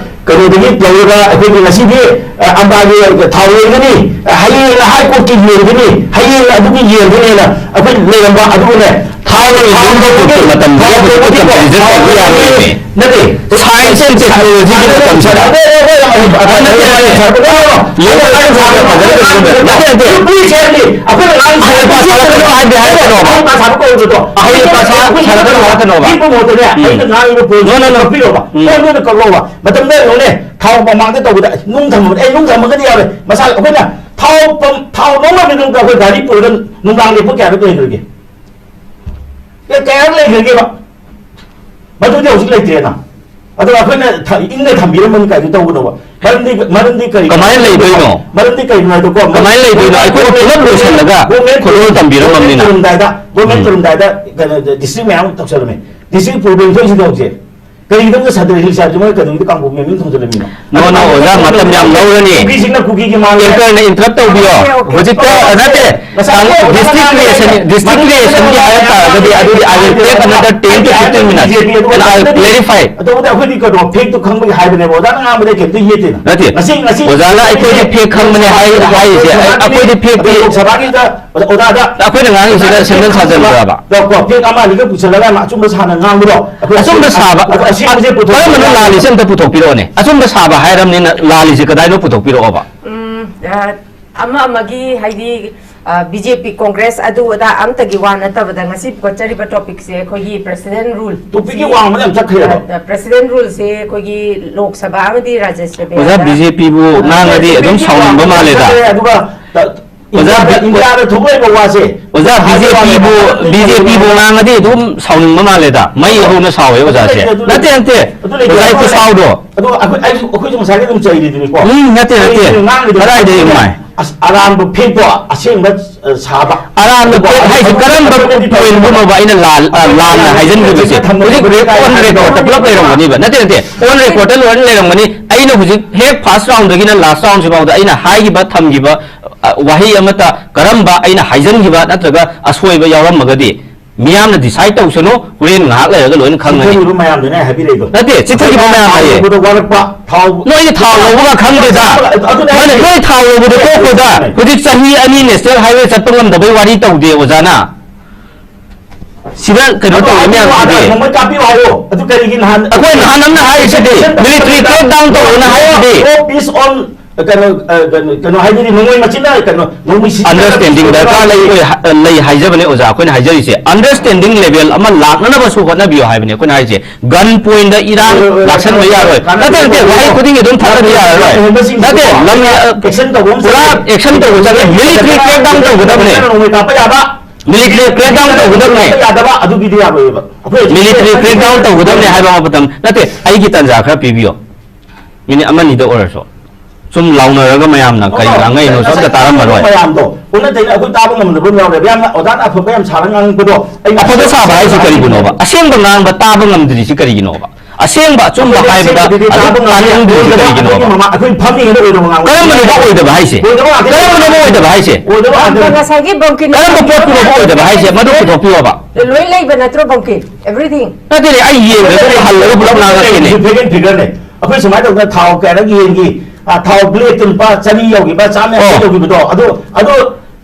ꯀꯩꯅꯣꯗꯒꯤ ꯇꯧꯔꯒ ꯑꯩꯈꯣꯏꯒꯤ ꯉꯁꯤꯗꯤ, ꯑ, ꯑꯝꯕꯥꯅꯤ ꯊꯥꯎ ꯌꯦꯟꯒꯅꯤ, ꯑ, ꯍꯌꯦꯡ ꯍꯥꯏ ꯀꯣꯔꯠꯀꯤ ꯌꯦꯟꯒꯅꯤ, ꯍꯌꯦꯡ ꯑꯗꯨꯒꯤ ꯌꯦꯟꯒꯅꯦꯅ ꯑꯩꯈꯣꯏ ꯂꯩꯔꯝꯕ ꯑꯗꯨꯒꯅꯦ, ꯊꯥꯎ ꯊꯥꯎ ꯂꯧꯕꯒꯤ ꯃꯇꯝꯗ ꯊꯥꯎ ꯂꯧꯕꯒꯤ ꯀꯝꯄꯦꯅꯤꯁꯟ ꯇꯧꯕ ꯌꯥꯔꯣꯏꯅꯦ꯫ ꯅꯠꯇꯦ꯫ Science and technology ꯒꯤ ꯃꯇꯝꯁꯤꯗ꯫ ꯅꯠꯇꯦ, ꯅꯠꯇꯦ, ꯅꯠꯇꯦ, ꯅꯠꯇꯦ꯫ ꯅꯠꯇꯦ, ꯅꯠꯇꯦ꯫ ꯅꯨꯄꯤꯁꯦ ꯍꯥꯏꯗꯤ ꯑꯩꯈꯣꯏꯅ ꯉꯥꯡꯉꯤꯁꯦ ꯑꯍꯩ ꯑꯄꯥ ꯁꯥꯔꯛꯀꯅꯨ ꯍꯥꯏꯕꯗꯤ ꯍꯥꯏꯔꯛꯀꯅꯣꯕ꯫ ꯑꯍꯩ ꯑꯄꯥ ꯁꯥꯔꯛꯀꯅꯨ ꯍꯥꯏꯔꯛꯀꯅꯣꯕ꯫ ꯑꯍꯩ ꯑꯄꯥ ꯁꯥꯔꯛꯀꯅꯨ ꯍꯥꯏꯔꯛꯀꯅꯣꯕ꯫ ꯄꯤꯛꯄ ꯃꯍꯨꯠꯇꯅꯦ, ꯎꯝ꯫ ꯑꯩꯅ ꯉꯥꯡꯉꯤꯕ ꯄꯣꯏꯟꯠꯁꯦ No, no, no, no. ꯀꯛꯄꯤꯔꯣꯕ꯫ ꯎꯝ꯫ ꯄꯣꯏꯟꯠꯇꯨ ꯑꯣꯏꯅ ꯀꯛꯂꯣꯕ꯫ ꯃꯇꯝꯗ ꯌꯦꯡꯉꯨꯅꯦ, ꯊꯥꯎ ꯃꯃꯥꯡꯗ ꯇꯧꯕꯗ ꯅꯨꯡ ꯊꯝꯃꯕꯅꯦ, ꯑꯩ ꯅꯨꯡ ꯊꯝꯃꯒꯗꯤ ꯌꯥꯔꯣꯏ꯫ ꯃꯁꯥ ꯑꯩꯈꯣꯏꯅ ꯊꯥꯎ ꯄꯝ-, ꯊꯥꯎ ꯂꯧꯅꯕꯒꯤꯗꯃꯛꯇ ꯑꯩꯈꯣꯏ ꯒꯥꯔꯤ ꯄꯨꯔꯒ ꯅꯨꯡꯗꯥꯡ ꯂꯦꯞꯄ ꯀꯌꯥꯔꯛ ꯂꯩꯈ꯭ꯔꯒꯦ? ꯀꯌꯥꯔꯛ ꯂꯩꯈ꯭ꯔꯒꯦꯕ? ꯃꯗꯨꯗꯤ ꯍꯧꯖꯤꯛ ꯂꯩꯇ꯭ꯔꯦꯅ꯫ ꯑꯗꯣ ꯑꯩꯈꯣꯏꯅ ꯊ-, ꯏꯪꯅ ꯊꯝꯕꯤꯔꯝꯕꯅꯤ ꯀꯥꯏꯗꯨ ꯇꯧꯒꯗꯧꯕ꯫ ꯃꯔꯝꯗꯤ, ꯃꯔꯝꯗꯤ ꯀꯔꯤꯅꯣ? ꯀꯃꯥꯏꯅ ꯂꯩꯗꯣꯏꯅꯣ? ꯃꯔꯝꯗꯤ ꯀꯔꯤꯅꯣ ꯍꯥꯏꯗꯀꯣ, ꯀꯃꯥꯏꯅ ꯂꯩꯗꯣꯏꯅꯣ? ꯑꯩꯈꯣꯏꯅ ꯄꯨꯂꯞ ꯂꯣꯏꯁꯤꯜꯂꯒ government ꯈꯨꯗꯣꯜ ꯇꯝꯕꯤꯔꯝꯃꯕꯅꯤꯅ꯫ ꯇꯧꯔꯝꯗꯥꯏꯗ, government ꯎꯝ꯫ ꯇꯧꯔꯝꯗꯥꯏꯗ, ꯀꯩꯅꯣ, district ꯃꯌꯥꯝ ꯇꯧꯁꯜꯂꯝꯃꯦ꯫ District ꯄꯨꯔꯛꯄ ꯊꯣꯛꯏꯁꯤꯗ ꯍꯧꯖꯤꯛ꯫ ꯀꯔꯤꯒꯤꯗꯃꯛꯇ ꯁꯟꯗ꯭ꯔ ꯍꯤꯜꯁ ꯍꯥꯏꯕꯁꯤ ꯃꯣꯏ ꯀꯩꯗꯧꯉꯩꯗ ꯀꯥꯡꯄꯣꯛꯄꯤ ꯃꯃꯤꯡ ꯊꯣꯟꯖꯜꯂꯝꯃꯤꯅꯣ? No, no, ꯑꯣꯖꯥ, ꯃꯇꯝ ꯌꯥꯝ ꯂꯧꯔꯅꯤ꯫ ꯀꯨꯀꯤꯁꯤꯡꯅ ꯀꯨꯀꯤꯒꯤ ꯃꯥꯜꯂꯦ꯫ Anchor ꯅ interrupt ꯇꯧꯕꯤꯌꯣ꯫ ꯍꯧꯖꯤꯛꯇ, ꯅꯠꯇꯦ, ꯉꯁꯥꯏ district creation, district creation ꯒꯤ ꯍꯥꯏꯔꯛ ꯇꯥꯔꯒꯗꯤ ꯑꯗꯨꯗꯤ I will take another ten to fifteen minutes and I will clarify. ꯑꯗꯨꯕꯨꯗꯤ ꯑꯩꯈꯣꯏꯗꯤ ꯀꯩꯅꯣ, ꯐꯦꯛꯇꯣ ꯈꯪꯕꯒꯤ ꯍꯥꯏꯕꯅꯦꯕ꯫ ꯑꯣꯖꯥꯅ ꯉꯥꯡꯕꯗ ꯀꯩꯝꯇ ꯌꯦꯠꯇꯦꯅ꯫ ꯅꯠꯇꯦ꯫ ꯉꯁꯤ, ꯉꯁꯤ ꯑꯣꯖꯥꯅ ꯑꯩꯈꯣꯏꯗꯤ ꯐꯦꯛ ꯈꯪꯕꯅꯦ ꯍꯥꯏ-, ꯍꯥꯏꯔꯤꯁꯦ꯫ ꯑꯩ-, ꯑꯩꯈꯣꯏꯗꯤ ꯐꯦꯛꯇꯤ ꯂꯣꯛ ꯁꯚꯥꯒꯤꯗ ꯑꯣꯖꯥꯗ ꯑꯩꯈꯣꯏꯅ ꯉꯥꯡꯉꯤꯁꯤꯗ ꯁꯦꯝꯖꯤꯟ ꯁꯥꯖꯤꯟꯕ꯭ꯔꯕ? ꯀꯣ, ꯐꯦꯛ ꯑꯃ ꯑꯅꯤꯒ ꯄꯨꯁꯜꯂꯒ ꯑꯃ ꯑꯆꯨꯝꯕ ꯁꯥꯟꯅ ꯉꯥꯡꯕꯗꯣ꯫ ꯑꯩꯈꯣꯏ ꯑꯆꯨꯝꯕ ꯁꯥꯕ, ꯑꯗꯣ ꯑꯁꯦꯡꯕꯁꯦ ꯄꯨꯊꯣꯛ-, ꯀꯔꯝꯕꯅ ꯂꯥꯜꯂꯤꯁꯦ ꯑꯝꯇ ꯄꯨꯊꯣꯛꯄꯤꯔꯛꯑꯣꯅꯦ꯫ ꯑꯆꯨꯝꯕ ꯁꯥꯕ ꯍꯥꯏꯔꯕꯅꯤꯅ ꯂꯥꯜꯂꯤꯁꯦ ꯀꯗꯥꯏꯅꯣ ꯄꯨꯊꯣꯛꯄꯤꯔꯛꯑꯣꯕ꯫ ꯎꯝ, ꯑ, ꯑꯃ ꯑꯃꯒꯤ ꯍꯥꯏꯗꯤ ꯕꯤ ꯖꯦ ꯄꯤ, ꯀꯣꯡꯒ꯭ꯔꯦꯁ, ꯑꯗꯨ ꯑꯗꯥ ꯑꯝꯇꯒꯤ ꯋꯥ ꯅꯠꯇꯕꯗ, ꯉꯁꯤ ꯄꯨꯈꯠꯆꯔꯤꯕ ꯇꯣꯄꯤꯛꯁꯦ ꯑꯩꯈꯣꯏꯒꯤ ꯄ꯭ꯔꯦꯁꯤꯗꯦꯟ ꯔꯨꯜ꯫ ꯇꯣꯄꯤꯛꯀꯤ ꯋꯥꯡꯃꯗ ꯌꯥꯝ ꯆꯠꯈ꯭ꯔꯦꯕ꯫ ꯄ꯭ꯔꯦꯁꯤꯗꯦꯟ ꯔꯨꯜꯁꯦ ꯑꯩꯈꯣꯏꯒꯤ ꯂꯣꯛ ꯁꯚꯥ ꯑꯃꯗꯤ ꯔꯥꯖ꯭ꯌ ꯁꯚꯥꯗ ꯑꯣꯖꯥ, ꯕꯤ ꯖꯦ ꯄꯤꯕꯨ ꯉꯥꯡꯉꯗꯤ ꯑꯗꯨꯝ ꯁꯥꯎꯅꯤꯡꯕ ꯃꯥꯜꯂꯦꯗ꯫ ꯑꯗꯨꯒ ꯑꯣꯖꯥ, ꯏꯟꯗꯤꯌꯥꯗ, ꯕꯤ- ꯏꯟꯗꯤꯌꯥꯗ ꯊꯣꯛꯂꯛꯏꯕ ꯋꯥꯁꯦ꯫ ꯑꯣꯖꯥ, ꯕꯤ ꯖꯦ ꯄꯤꯕꯨ, ꯕꯤ ꯖꯦ ꯄꯤꯕꯨ ꯉꯥꯡꯉꯗꯤ ꯑꯗꯨꯝ ꯁꯥꯎꯅꯤꯡꯕ ꯃꯥꯜꯂꯦꯗ꯫ ꯃꯩ ꯍꯧꯅ ꯁꯥꯎꯋꯦ ꯑꯣꯖꯥꯁꯦ꯫ ꯑꯗꯨ ꯂꯩ-, ꯅꯠꯇꯦ, ꯅꯠꯇꯦ꯫ ꯑꯗꯨ ꯂꯩꯇꯦ꯫ ꯑꯣꯖꯥ, ꯑꯩ ꯈꯨꯁꯥꯎꯗꯣ꯫ ꯑꯗꯣ ꯑꯩꯈꯣꯏ, ꯑꯩꯁꯨ, ꯑꯩꯈꯣꯏꯁꯨ ꯉꯁꯥꯏꯗꯩ ꯑꯗꯨꯝ ꯆꯩꯔꯤꯗꯨꯅꯤꯀꯣ꯫ ꯎꯝ, ꯅꯠꯇꯦ, ꯅꯠꯇꯦ꯫ ꯑꯩꯈꯣꯏꯁꯨ ꯉꯥꯡꯉꯤꯗꯨꯅꯤ꯫ ꯀꯗꯥꯏꯗꯩ ꯅꯨꯡꯉꯥꯏ? ꯑꯁ, ꯑꯔꯥꯟꯕ ꯐꯦꯛꯇꯣ ꯑꯁꯦꯡꯕ, ꯑ, ꯁꯥꯕ꯫ ꯑꯔꯥꯟꯕ ꯐꯦꯛ ꯍꯥꯏꯁꯦ ꯀꯔꯝꯕ ꯄꯣꯏꯟꯠꯇꯨꯅꯣꯕ ꯑꯩꯅ ꯂꯥꯜ-, ꯑ, ꯂꯥꯟꯅ ꯍꯥꯏꯖꯟꯈꯤꯕꯁꯦ? ꯍꯧꯖꯤꯛ ꯔꯦ-, ꯑꯣꯟ ꯔꯦꯀꯣꯔꯠꯇ ꯄꯨꯂꯞ ꯂꯩꯔꯝꯒꯅꯤꯕ꯫ ꯅꯠꯇꯦ, ꯅꯠꯇꯦ꯫ ꯑꯣꯟ ꯔꯦꯀꯣꯔꯠꯇ ꯂꯣꯏꯅ ꯂꯩꯔꯝꯒꯅꯤ꯫ ꯑꯩꯅ ꯍꯧꯖꯤꯛ ꯍꯦꯛ ꯐꯥꯔꯁ ꯔꯥꯎꯟꯗꯒꯤꯅ ꯂꯥꯁ ꯔꯥꯎꯟꯁꯤꯐꯥꯎꯗ ꯑꯩꯅ ꯍꯥꯏꯈꯤꯕ, ꯊꯝꯈꯤꯕ, ꯑ, ꯋꯥꯍꯩ ꯑꯃꯠꯇ ꯀꯔꯝꯕ ꯑꯩꯅ ꯍꯥꯏꯖꯟꯈꯤꯕ ꯅꯠꯇ꯭ꯔꯒ ꯑꯁꯣꯏꯕ ꯌꯥꯎꯔꯝꯃꯒꯗꯤ ꯃꯤꯌꯥꯝꯅ ꯗꯤꯁꯥꯏꯠ ꯇꯧꯁꯅꯨ꯫ ꯍꯣꯔꯦꯟ ꯉꯥꯏꯍꯥꯛ ꯂꯩꯔꯒ ꯂꯣꯏꯅ ꯈꯪꯒꯅꯤ꯫ ꯆꯤꯊꯔꯤꯕ ꯃꯌꯥꯝꯗꯨꯅꯦ ꯍꯥꯏꯕꯤꯔꯛꯏꯗꯣ꯫ ꯅꯠꯇꯦ, ꯆꯤꯊꯈꯤꯕ ꯃꯌꯥꯝ ꯍꯥꯏꯌꯦ꯫ ꯊꯥꯎ ꯋꯥꯔꯛꯄ, ꯊꯥꯎ ꯅꯣꯏꯅ ꯊꯥꯎ ꯂꯧꯕꯒ ꯈꯪꯗꯦꯗ꯫ ꯑꯗꯨꯅꯦ ꯅꯣꯏꯅ, ꯍꯥꯏꯁꯦ꯫ ꯅꯣꯏ ꯊꯥꯎ ꯂꯧꯕꯗꯣ ꯇꯣꯛꯈꯣꯗ꯫ ꯍꯧꯖꯤꯛ ꯆꯍꯤ ꯑꯅꯤ ꯅꯦꯁꯅꯦꯜ ꯍꯥꯏꯋꯦ ꯆꯠꯄ ꯉꯝꯗꯕꯩ ꯋꯥꯔꯤ ꯇꯧꯗꯦ ꯑꯣꯖꯥꯅ꯫ ꯁꯤꯗ ꯀꯩꯅꯣ ꯑꯗꯣ ꯇꯧꯔꯤ ꯑꯗꯨ ꯃꯌꯥꯝꯁꯤꯗꯤ꯫ ꯑꯗꯨ ꯅꯣꯡꯃꯩ ꯀꯥꯞꯄꯤꯌꯨ ꯍꯥꯏꯌꯣ꯫ ꯑꯗꯨ ꯀꯔꯤꯒꯤ ꯅꯍꯥꯟ ꯑꯩꯈꯣꯏ ꯅꯍꯥꯟ ꯑꯃꯅ ꯍꯥꯏꯔꯤꯁꯤꯗꯤ, ꯃꯤꯂꯤꯇꯔꯤ ꯀ꯭ꯔꯦꯛ ꯗꯥꯎꯟ ꯇꯧꯔꯣꯅ ꯍꯥꯏꯔꯤꯁꯤꯗꯤ꯫ Peace on, ꯀꯩꯅꯣ, ꯑ, ꯀꯩꯅꯣ, ꯀꯩꯅꯣ ꯍꯥꯏꯗꯨꯗꯤ ꯅꯣꯡꯃꯩ ꯃꯆꯤꯟꯅ ꯀꯩꯅꯣ, ꯅꯣꯡꯃꯩ ꯁꯤꯖꯤꯟꯅꯔꯒ ꯑꯟꯗꯔꯁꯇꯦꯟꯗꯤꯡ ꯗꯔꯀꯥꯔ ꯂꯩ, ꯑꯣꯏ-, ꯂꯩ ꯍꯥꯏꯖꯕꯅꯦ ꯑꯣꯖꯥ, ꯑꯩꯈꯣꯏꯅ ꯍꯥꯏꯖꯔꯤꯁꯦ ꯑꯟꯗꯔꯁꯇꯦꯟꯗꯤꯡ ꯂꯦꯚꯦꯜ ꯑꯃ ꯂꯥꯛꯅꯅꯕꯁꯨ ꯍꯣꯠꯅꯕꯤꯌꯨ ꯍꯥꯏꯕꯅꯦ ꯑꯩꯈꯣꯏꯅ ꯍꯥꯏꯁꯦ꯫ ꯒꯟ ꯄꯣꯏꯟꯗ ꯏꯔꯥꯡ ꯂꯥꯛꯁꯟꯕ ꯌꯥꯔꯣꯏ꯫ ꯅꯠꯇꯦ, ꯅꯠꯇꯦ, ꯋꯥꯍꯩ ꯈꯨꯗꯤꯡꯒꯤ ꯑꯗꯨꯝ ꯊꯥꯗꯕ ꯌꯥꯔꯔꯣꯏ꯫ ꯅꯠꯇꯦ, ꯂꯝ, ꯑ, ꯑꯦꯛꯁꯟ ꯇꯧꯕ ꯑꯃ ꯄꯨꯔꯥ ꯆꯪꯉꯦ꯫ ꯑꯦꯛꯁꯟ ꯇꯧꯕ ꯆꯪꯉꯦ꯫ ꯃꯤꯂꯤꯇꯔꯤ ꯀ꯭ꯔꯦꯛ ꯗꯥꯎꯟ ꯇꯧꯒꯗꯕꯅꯦ꯫ ꯅꯣꯡꯃꯩ ꯀꯥꯞꯄ ꯌꯥꯕ꯫ ꯃꯤꯂꯤꯇꯔꯤ ꯀ꯭ꯔꯦꯛ ꯗꯥꯎꯟ ꯇꯧꯒꯗꯕꯅꯦ꯫ ꯀꯥꯞꯄ ꯌꯥꯗꯕ, ꯑꯗꯨꯒꯤꯗꯤ ꯌꯥꯔꯣꯏꯕ꯫ ꯑꯩꯈꯣꯏ ꯍꯧꯖꯤꯛ ꯃꯤꯂꯤꯇꯔꯤ ꯀ꯭ꯔꯦꯛ ꯗꯥꯎꯟ ꯇꯧꯒꯗꯕꯅꯦ ꯍꯥꯏꯕ ꯃꯇꯝ ꯅꯠꯇꯦ꯫ ꯑꯩꯒꯤ ꯇꯥꯟꯖꯥ ꯈꯔ ꯄꯤꯕꯤꯌꯣ꯫ ꯃꯤꯅꯤꯠ ꯑꯃꯅꯤꯗ ꯑꯣꯏꯔꯁꯨ꯫ ꯁꯨꯝ ꯂꯥꯎꯅꯔꯒ ꯃꯌꯥꯝꯅ ꯀꯔꯤ ꯉꯥꯡꯉꯛꯏꯅꯣꯁꯨ ꯑꯝꯇ ꯇꯥꯔꯝꯃꯔꯣꯏ꯫ ꯃꯌꯥꯝꯗꯣ ꯑꯣꯟꯅ ꯇꯩꯅ ꯑꯩꯈꯣꯏ ꯇꯥꯕ ꯉꯝꯗꯕ ꯑꯃ ꯌꯥꯎꯔꯦꯕ꯫ ꯌꯥꯝꯅ ꯑꯣꯖꯥꯅ ꯑꯐꯕ ꯌꯥꯝ ꯁꯥꯔ ꯉꯥꯡꯉꯛꯄꯗꯣ ꯑꯩ ꯑꯐꯕ ꯁꯥꯕ ꯍꯥꯏꯁꯦ ꯀꯔꯤꯒꯤꯅꯣꯕ? ꯑꯁꯦꯡꯕ ꯉꯥꯡꯕ ꯇꯥꯕ ꯉꯝꯗ꯭ꯔꯤꯁꯤ ꯀꯔꯤꯒꯤꯅꯣꯕ? ꯑꯁꯦꯡꯕ ꯑꯆꯨꯝꯕ ꯍꯥꯏꯕꯗ ꯑꯗꯨꯝ ꯇꯥꯅꯤꯡꯗ꯭ꯔꯤꯁꯤ ꯀꯔꯤꯒꯤꯅꯣꯕ? ꯑꯩꯈꯣꯏ ꯐꯝꯃꯤꯉꯩꯗ ꯑꯣꯏꯗꯕ ꯉꯥꯡꯕ꯫ ꯀꯔꯝꯕꯅꯣꯕ ꯑꯣꯏꯗꯕ ꯍꯥꯏꯁꯦ? ꯑꯣꯏꯗꯕ ꯉꯥꯛꯇꯅꯤ꯫ ꯀꯔꯝꯕꯅꯣꯕ ꯑꯣꯏꯗꯕ ꯍꯥꯏꯁꯦ? ꯑꯣꯏꯗꯕ ꯉꯥꯛꯇꯅꯤ꯫ ꯉꯁꯥꯏꯒꯤ ꯕꯪꯀꯤꯟ ꯀꯔꯝꯕ ꯄꯣꯠꯇꯨꯅꯣꯕ ꯑꯣꯏꯗꯕ ꯍꯥꯏꯁꯦ? ꯃꯗꯨ ꯄꯨꯊꯣꯛꯄꯤꯌꯣꯕ꯫ ꯂꯣꯏ ꯂꯩꯕ ꯅꯠꯇ꯭ꯔꯣ ꯕꯪꯀꯤꯟ? Everything. ꯅꯠꯇꯦꯅꯦ, ꯑꯩ ꯌꯦꯡꯗ꯭ꯔꯁꯨ ꯍꯜꯂꯒ ꯄꯨꯂꯞ ꯉꯥꯡꯉꯛꯀꯦꯅꯦ꯫ ꯐꯤꯒꯔ, ꯐꯤꯒꯔꯅꯦ꯫ ꯑꯩꯈꯣꯏ ꯁꯨꯃꯥꯏꯅ ꯇꯧꯗꯅ ꯊꯥꯎ ꯀꯌꯥꯔꯛ ꯌꯦꯡꯈꯤ, ꯑ, ꯊꯥꯎ ꯕ꯭ꯂꯦꯛꯇ ꯂꯨꯄꯥ ꯆꯅꯤ ꯌꯧꯈꯤꯕ, ꯆꯥꯝꯃ ꯌꯧꯈꯤꯕ ꯑꯣ꯫ ꯌꯧꯈꯤꯕꯗꯣ, ꯑꯗꯨ, ꯑꯗꯨ,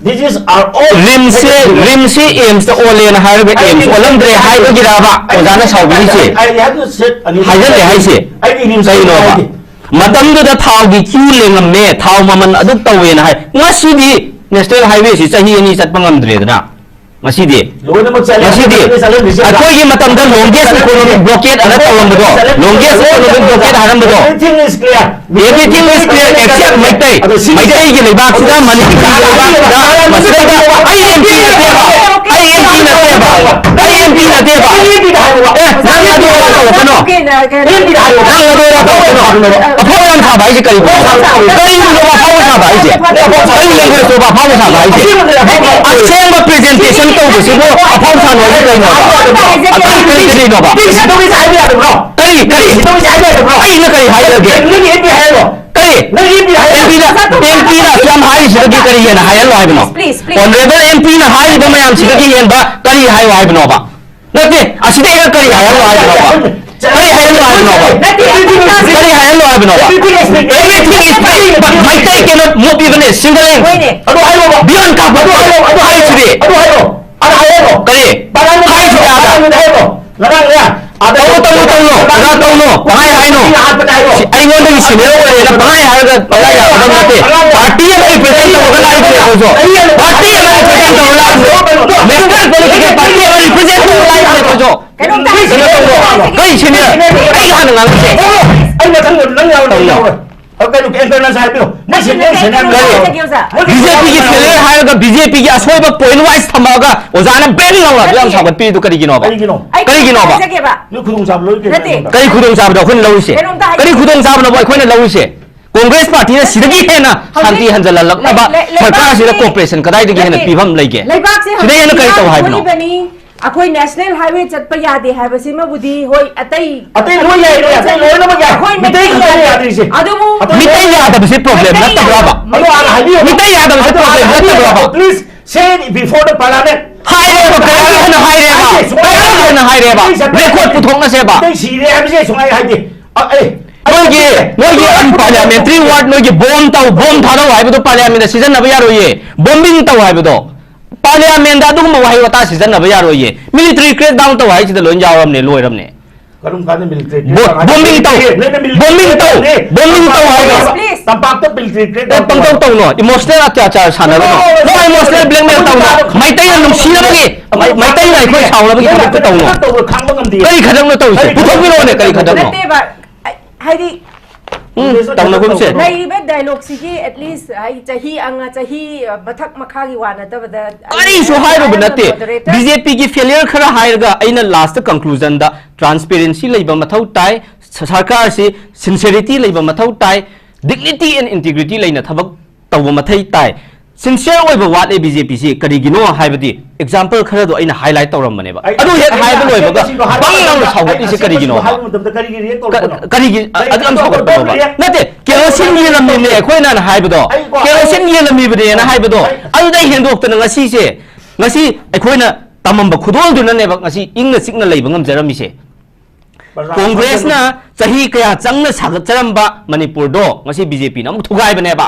this is our all ꯔꯤꯝꯁꯁꯦ, figure. ꯔꯤꯝꯁꯁꯦ ꯑꯦꯝꯁꯇ ꯑꯣꯜꯂꯦꯅ ꯍꯥꯏꯔꯒ ꯑꯩ ꯑꯦꯝꯁ ꯔꯤꯝꯁ ꯑꯣꯜꯂꯝꯗ꯭ꯔꯦ ꯍꯥꯏꯔꯒ ꯍꯥꯏꯕꯒꯤꯔꯕ ꯑꯣꯖꯥꯅ ꯁꯥꯎꯕꯤꯔꯤꯁꯦ? I have to say, ꯑꯅꯤ ꯍꯥꯏꯖꯜꯂꯦ ꯍꯥꯏꯁꯦ꯫ ꯑꯩꯗꯤ ꯔꯤꯝꯁ ꯀꯩꯅꯣꯕ? ꯍꯥꯏꯗꯦ꯫ ꯃꯇꯝꯗꯨꯗ ꯊꯥꯎꯒꯤ ꯀ꯭ꯌꯨ ꯂꯦꯡꯉꯝꯃꯦ, ꯊꯥꯎ ꯃꯃꯜ ꯑꯗꯨꯛ ꯇꯧꯋꯦꯅ ꯍꯥꯏ꯫ ꯉꯁꯤꯗꯤ ꯅꯦꯁꯅꯦꯜ ꯍꯥꯏꯋꯦꯁꯤ ꯆꯍꯤ ꯑꯅꯤ ꯆꯠꯄ ꯉꯝꯗ꯭ꯔꯦꯗꯅ꯫ ꯉꯁꯤꯗꯤ ꯂꯣꯏꯅꯃꯛ ꯆꯠꯂꯦ꯫ ꯉꯁꯤꯗꯤ ꯆꯠꯂꯦ, ꯆꯠꯂꯦ, ꯆꯠꯂꯦ꯫ ꯑꯩꯈꯣꯏꯒꯤ ꯃꯇꯝꯗ longest economic blockade ꯑꯅ ꯇꯧꯔꯝꯕꯗꯣ, longest economic blockade ꯍꯥꯏꯔꯝꯕꯗꯣ꯫ Everything is clear. Everything is clear except Meitei. ꯑꯗꯣ ꯁꯤꯒꯤꯁꯦ ꯃꯩꯇꯩꯒꯤ ꯂꯩꯕꯥꯛꯁꯤꯗ, ꯃꯅꯤꯄꯨꯔꯒꯤ ꯂꯩꯕꯥꯛꯁꯤꯗ, ꯃꯁꯤꯗꯩꯗ ꯑꯩ MP ꯅꯠꯇꯦꯕ, ꯑꯩ MP ꯅꯠꯇꯦꯕ, ꯑꯩ MP ꯅꯠꯇꯦꯕ꯫ ꯑꯦ, ꯅꯪ ꯑꯗꯨ ꯇꯧꯔꯛꯀꯅꯣ꯫ ꯅꯪ ꯑꯗꯨ ꯇꯧꯔꯛꯀꯅꯣ꯫ ꯑꯐꯥꯎ ꯌꯥꯝ ꯁꯥꯕ ꯍꯥꯏꯁꯦ ꯀꯔꯤꯅꯣ? ꯀꯔꯤꯅꯣ ꯑꯐꯥꯎ ꯁꯥꯕ ꯍꯥꯏꯁꯦ? ꯀꯔꯤ language ꯅꯣꯕ ꯑꯐꯥꯎ ꯁꯥꯕ ꯍꯥꯏꯁꯦ? ꯑꯁꯦꯡꯕ presentation ꯇꯧꯕꯁꯤꯕꯨ ꯑꯐꯥꯎ ꯁꯥꯅꯨ ꯍꯥꯏꯁꯦ ꯀꯔꯤꯅꯣꯕ? ꯑꯇꯩ ꯀꯔꯤ ꯀꯔꯤꯅꯣꯕ? ꯀꯔꯤ, ꯀꯔꯤ? ꯑꯩꯅ ꯀꯔꯤ ꯍꯥꯏꯔꯒꯦ? ꯀꯔꯤ? MP ꯅ, MP ꯅ ꯑꯁꯨꯛ ꯌꯥꯝ ꯍꯥꯏꯔꯤꯁꯤꯗꯒꯤ ꯀꯔꯤ ꯍꯦꯟꯅ ꯍꯥꯏꯍꯜꯂꯣ ꯍꯥꯏꯕꯅꯣ? Please, please. Honourable MP ꯅ ꯍꯥꯏꯔꯤꯕ ꯃꯌꯥꯝꯁꯤꯗꯒꯤ ꯍꯦꯟꯕ ꯀꯔꯤ ꯍꯥꯏꯌꯣ ꯍꯥꯏꯕꯅꯣꯕ? ꯅꯠꯇꯦ, ꯑꯁꯤꯗ ꯑꯩꯅ ꯀꯔꯤ ꯍꯥꯏꯍꯜꯂꯣ ꯍꯥꯏꯕꯅꯣꯕ? ꯀꯔꯤ ꯍꯥꯏꯍꯜꯂꯣ ꯍꯥꯏꯕꯅꯣꯕ? ꯅꯠꯇꯦ, ꯅꯠꯇꯦ, ꯅꯠꯇꯦ꯫ ꯀꯔꯤ ꯍꯥꯏꯍꯜꯂꯣ ꯍꯥꯏꯕꯅꯣꯕ? Everything is fine, but Meitei cannot move even a single inch. ꯍꯣꯏꯅꯦ꯫ ꯑꯗꯨ ꯍꯥꯏꯔꯣꯕ꯫ Beyond ꯀꯥꯞꯄ ꯑꯗꯨ ꯍꯥꯏꯔꯣ, ꯑꯗꯨ ꯍꯥꯏꯔꯣ꯫ ꯍꯥꯏꯔꯤꯁꯤꯗꯤ꯫ ꯑꯗꯨ ꯍꯥꯏꯔꯣ꯫ ꯑꯗꯨ ꯍꯥꯏꯔꯣ꯫ ꯀꯔꯤ? ꯄꯥꯔꯥꯃꯤꯇꯥꯔ ꯍꯥꯏꯔꯤꯁꯤꯗꯤ ꯑꯥꯗ꯫ ꯄꯥꯔꯥꯃꯤꯇꯥꯔ ꯍꯥꯏꯔꯣ꯫ ꯉꯔꯥꯡꯅꯦ, ꯑꯥꯗ ꯇꯧꯅꯨ, ꯇꯧꯅꯨ, ꯉꯔꯥꯡ ꯇꯧꯅꯨ꯫ ꯀꯃꯥꯏ ꯍꯥꯏꯅꯣ? ꯃꯤꯅ ꯍꯥꯠꯄꯅꯦ ꯍꯥꯏꯔꯣ꯫ ꯁꯤ ꯑꯩꯉꯣꯟꯗꯒꯤ senior ꯑꯣꯏꯔꯦꯅ ꯄꯪꯍꯥꯏ ꯍꯥꯏꯔꯒ ꯄꯪꯌꯥ ꯌꯥꯒꯗꯕ ꯅꯠꯇꯦ꯫ Party ꯑꯃ represent ꯇꯧꯔꯒ ꯂꯥꯛꯏꯕꯅꯦ ꯑꯩꯈꯣꯏꯁꯨ꯫ Party ꯑꯃ represent ꯇꯧꯔꯒ ꯂꯥꯛꯏꯕꯅꯦ꯫ National political party ꯑꯃ represent ꯇꯧꯔꯒ ꯂꯥꯛꯏꯕꯅꯦ ꯑꯩꯈꯣꯏꯁꯨ꯫ ꯀꯩꯅꯣꯝꯇ ꯍꯥꯏꯖꯒꯦ꯫ ꯀꯩ senior? ꯑꯩ ꯍꯥꯟꯅ ꯉꯥꯡꯉꯛꯀꯦ꯫ ꯑꯩ ꯃꯊꯪ ꯅꯪ ꯌꯥꯎꯔ ꯇꯧ ꯌꯥꯎꯔ꯫ ꯑ, ꯀꯩꯅꯣ, ꯑꯦꯟꯇꯔꯅꯦꯁ ꯍꯥꯏꯕꯤꯌꯨ꯫ ꯃꯣꯏ ꯁꯤ ꯃꯣꯏ ꯁꯦꯅꯥ ꯀꯔꯤ? ꯍꯥꯏꯖꯒꯦ ꯑꯣꯖꯥ꯫ ꯃꯣꯏ ꯕꯤꯖꯦꯄꯤꯒꯤ ꯁꯦꯅꯥ failure ꯍꯥꯏꯔꯒ ꯕꯤꯖꯦꯄꯤꯒꯤ ꯑꯁꯣꯏꯕ point wise ꯊꯝꯃꯛꯑꯒ ꯑꯣꯖꯥꯅ ban ꯂꯥꯎꯅ ꯑꯗꯨ ꯌꯥꯝ ꯅꯠꯇꯦ꯫ ꯁꯥꯎꯒꯠꯄꯤꯔꯤꯗꯨ ꯀꯔꯤꯒꯤꯅꯣꯕ? ꯑꯩ ꯀꯔꯤꯒꯤꯅꯣꯕ? ꯍꯥꯏꯖꯒꯦꯕ꯫ ꯅꯣꯏ ꯈꯨꯗꯣꯡꯆꯥꯕ ꯂꯣꯏ ꯀꯩꯅꯣ ꯅꯠꯇꯦ꯫ ꯇꯧꯕ꯫ ꯀꯔꯤ ꯈꯨꯗꯣꯡꯆꯥꯕꯗꯣ ꯑꯩꯈꯣꯏꯅ ꯂꯧꯔꯤꯁꯦ? ꯀꯩꯅꯣꯝꯇ ꯍꯥꯏꯒꯦ꯫ ꯀꯔꯤ ꯈꯨꯗꯣꯡꯆꯥꯕꯅꯣꯕ ꯑꯩꯈꯣꯏꯅ ꯂꯧꯔꯤꯁꯦ? ꯀꯣꯡꯒ꯭ꯔꯦꯁ ꯄꯥꯔꯇꯤꯅ ꯁꯤꯗꯒꯤ ꯍꯦꯟꯅ ꯍꯧꯖꯤꯛ ꯁꯥꯟꯇꯤ ꯍꯟꯖꯜꯍꯜꯂꯛꯅꯕ ꯂꯩ-, ꯂꯩ-, ꯁꯔꯀꯥꯔꯁꯤꯗ ꯂꯩꯕꯥꯛꯁꯦ cooperation ꯀꯗꯥꯏꯗꯒꯤ ꯍꯦꯟꯅ ꯅꯠꯇꯦ꯫ ꯄꯤꯐꯝ ꯂꯩꯒꯦ? ꯂꯩꯕꯥꯛꯁꯦ ꯁꯤꯗ ꯍꯦꯟꯅ ꯍꯧꯖꯤꯛ ꯀꯔꯤ ꯇꯧ ꯏꯔꯥꯡ ꯍꯥꯏꯕꯅꯣ? ꯊꯣꯛꯏꯕꯅꯤ꯫ ꯑꯩꯈꯣꯏ national highway ꯆꯠꯄ ꯌꯥꯗꯦ ꯍꯥꯏꯕꯁꯤꯃꯕꯨꯗꯤ, ꯍꯣꯏ, ꯑꯇꯩ ꯑꯇꯩ ꯂꯣꯏ ꯌꯥꯏ, ꯂꯣꯏ ꯌꯥꯏ, ꯑꯇꯩ ꯂꯣꯏꯅꯃꯛ ꯌꯥꯏ꯫ ꯑꯩꯈꯣꯏ ꯃꯤꯇꯩ ꯃꯤꯇꯩ ꯈꯛꯇꯅꯦ ꯌꯥꯗꯦ꯫ ꯌꯥꯗ꯭ꯔꯤꯁꯦ꯫ ꯑꯗꯨꯕꯨ ꯑꯇꯩ ꯃꯤꯇꯩ ꯌꯥꯗꯕꯁꯦ problem ꯃꯤꯇꯩ ꯅꯠꯇꯕ꯭ꯔꯕ? ꯑꯗꯣ ꯍꯥꯟꯅ ꯍꯥꯏꯕꯤꯌꯨ꯫ Meitei ꯌꯥꯗꯕꯁꯦ problem ꯅꯠꯇꯕ꯭ꯔꯕ? Please say it before the parliament. ꯍꯥꯏꯔꯦꯕ, ꯀꯌꯥꯔꯛ ꯍꯦꯟꯅ ꯍꯥꯏꯔꯦꯕ? ꯍꯥꯏꯗꯦ, ꯁꯨꯡꯍꯥꯏ ꯀꯌꯥꯔꯛ ꯍꯦꯟꯅ ꯍꯥꯏꯔꯦꯕ? ꯍꯥꯏꯗꯦ, ꯁꯨꯡꯍꯥꯏ record ꯍꯥꯏꯗꯦ꯫ ꯄꯨꯊꯣꯛꯅꯁꯦꯕ꯫ ꯃꯤꯇꯩ ꯁꯤꯔꯦ ꯍꯥꯏꯕꯁꯦ ꯁꯨꯡꯍꯥꯏ ꯍꯥꯏꯗꯦ꯫ ꯑ, ꯑꯦ, ꯅꯣꯏꯒꯤ, ꯅꯣꯏꯒꯤ unparliamentary word, ꯅꯣꯏꯒꯤ bomb ꯇꯧ, bomb ꯊꯥꯗꯧ ꯍꯥꯏꯕꯗꯣ parliament ꯁꯤꯖꯤꯟꯅꯕ ꯌꯥꯔꯣꯏꯌꯦ꯫ Bombing ꯇꯧ ꯍꯥꯏꯕꯗꯣ꯫ Parliament ꯑꯗꯨꯒꯨꯝꯕ ꯋꯥꯍꯩ ꯋꯥꯇꯥ ꯁꯤꯖꯤꯟꯅꯕ ꯌꯥꯔꯣꯏꯌꯦ꯫ Military crackdown ꯇꯧ ꯍꯥꯏꯁꯤꯗ ꯂꯣꯏ ꯌꯥꯎꯔꯝꯅꯦ, ꯂꯣꯏꯔꯝꯅꯦ꯫ ꯀꯔꯝ ꯀꯥꯟꯗ military ꯕꯣ-, crackdown ꯍꯥꯏ-, bombing ꯇꯧ꯫ ꯅꯣꯏꯅ military bombing ꯇꯧ꯫ Crackdown ꯅꯦ꯫ Bombing ꯇꯧ ꯍꯥꯏꯕ꯫ Please, please. ꯇꯝꯄꯥꯛꯇ ꯕꯤꯜ ꯗꯤꯀ꯭ꯂꯦꯌꯔ ꯑꯦ, ꯄꯪꯇꯧ ꯇꯧꯅꯣ, ꯏꯃꯣꯁꯅꯦꯜ ꯑꯇ꯭ꯌꯥꯆꯥꯔ ꯁꯥꯟꯅꯒꯅꯣ꯫ No emotional blackmail ꯇꯧꯅꯣ꯫ ꯃꯩꯇꯩꯅ ꯅꯨꯡꯁꯤꯅꯕꯒꯤ, ꯃꯩ- ꯃꯩꯇꯩꯅ ꯑꯩꯈꯣꯏ ꯁꯥꯎꯅꯕꯒꯤ ꯊꯕꯛꯇꯨ ꯇꯧꯅꯣ꯫ ꯇꯧꯕ ꯈꯥꯡꯕ ꯉꯝꯗꯦ꯫ ꯀꯔꯤ ꯈꯗꯛꯅꯣ ꯇꯧꯔꯤꯁꯦ? ꯄꯨꯊꯣꯛꯄꯤꯔꯛꯑꯣꯅꯦ, ꯀꯔꯤ ꯈꯗꯛꯅꯣ? ꯅꯠꯇꯦꯕ, ꯑ, ꯍꯥꯏꯗꯤ ꯎꯝ, ꯇꯧꯅꯒꯨꯝꯁꯦ꯫ ꯂꯩꯔꯤꯕ ꯗꯥꯏꯂꯣꯒꯁꯤꯒꯤ ꯑꯦꯠꯂꯤꯁ ꯍꯥꯏꯗꯤ ꯆꯍꯤ ꯑꯉ ꯆꯍꯤ ꯑ, ꯃꯊꯛ ꯃꯈꯥꯒꯤ ꯋꯥ ꯅꯠꯇꯕꯗ, ꯀꯔꯤꯁꯨ ꯍꯥꯏꯔꯨꯕ ꯅꯠꯇꯦ꯫ Moderator꯫ ꯕꯤ ꯖꯦ ꯄꯤꯒꯤ ꯐꯦꯂꯤꯌꯔ ꯈꯔ ꯍꯥꯏꯔꯒ ꯑꯩꯅ ꯂꯥꯁꯇ ꯀꯟꯀ꯭ꯂꯨꯖꯟꯗ ꯇ꯭ꯔꯥꯟꯁꯄꯦꯔꯦꯟꯁꯤ ꯂꯩꯕ ꯃꯊꯧ ꯇꯥꯏ, ꯁ- ꯁꯔꯀꯥꯔꯁꯤ ꯁꯤꯟꯁꯦꯔꯤꯇꯤ ꯂꯩꯕ ꯃꯊꯧ ꯇꯥꯏ, ꯗꯤꯒꯅꯤꯇꯤ ꯑꯦꯟ ꯏꯟꯇꯤꯒ꯭ꯔꯤꯇꯤ ꯂꯩꯅ ꯊꯕꯛ ꯇꯧꯕ ꯃꯊꯧ ꯇꯥꯏ꯫ ꯁꯤꯟꯁꯤꯌꯔ ꯑꯣꯏꯕ ꯋꯥꯠꯂꯦ ꯕꯤ ꯖꯦ ꯄꯤꯁꯤ꯫ ꯀꯔꯤꯒꯤꯅꯣ ꯍꯥꯏꯕꯗꯤ ꯑꯦꯛꯖꯥꯝꯄꯜ ꯈꯔꯗꯣ ꯑꯩꯅ ꯍꯥꯏꯂꯥꯏꯠ ꯇꯧꯔꯝꯕꯅꯦꯕ꯫ ꯑꯩ- ꯑꯗꯨ ꯍꯦꯛ ꯑꯩ- ꯍꯥꯏꯕ ꯑꯩ- ꯂꯣꯏꯕꯒ ꯑꯩ- ꯑꯩ- ꯕꯪ ꯂꯥꯎꯅ ꯁꯥꯎꯒꯠꯂꯤꯁꯦ ꯑꯁꯦꯡꯕꯁꯨ ꯀꯔꯤꯒꯤꯅꯣ? ꯍꯥꯏꯕ ꯃꯇꯝꯗ ꯀꯔꯤꯒꯤ ꯔꯤꯌꯦꯛ ꯀ- ꯇꯧꯔꯛꯄꯅꯣ? ꯀꯔꯤꯒꯤ ꯑ- ꯀꯔꯤꯒꯤ ꯑꯗꯨ ꯌꯥꯝ ꯇꯧꯔꯛꯄꯅꯣ? ꯁꯥꯎꯒꯠꯄꯅꯣꯕ? ꯅꯠꯇꯦ, ꯀꯦꯔꯣꯁꯤꯟ ꯌꯦꯜꯂꯝꯃꯤꯅꯦ ꯑꯩꯈꯣꯏꯅ ꯍꯥꯏꯕꯗꯣ꯫ ꯑꯩ- ꯀꯦꯔꯣꯁꯤꯟ ꯌꯦꯜꯂꯝꯃꯤꯕꯅꯦꯅ ꯍꯥꯏꯕꯗꯣ꯫ ꯑꯗꯨꯗ ꯑꯩ ꯍꯦꯟꯗꯣꯛꯇꯅ ꯉꯁꯤꯁꯦ, ꯉꯁꯤ ꯑꯩꯈꯣꯏꯅ ꯇꯝꯃꯝꯕ ꯈꯨꯗꯣꯜꯗꯨꯅꯅꯦꯕ ꯉꯁꯤ ꯏꯪꯅ ꯆꯤꯛꯅ ꯂꯩꯕ ꯉꯝꯖꯔꯝꯃꯤꯁꯦ꯫ ꯀꯣꯡꯒ꯭ꯔꯦꯁꯅ ꯆꯍꯤ ꯀꯌꯥ ꯆꯪꯅ ꯁꯥꯒꯠꯆꯔꯝꯕ ꯃꯅꯤꯄꯨꯔꯗꯣ ꯉꯁꯤ ꯕꯤ ꯖꯦ ꯄꯤꯅ ꯑꯃꯨꯛ ꯊꯨꯒꯥꯏꯕꯅꯦꯕ꯫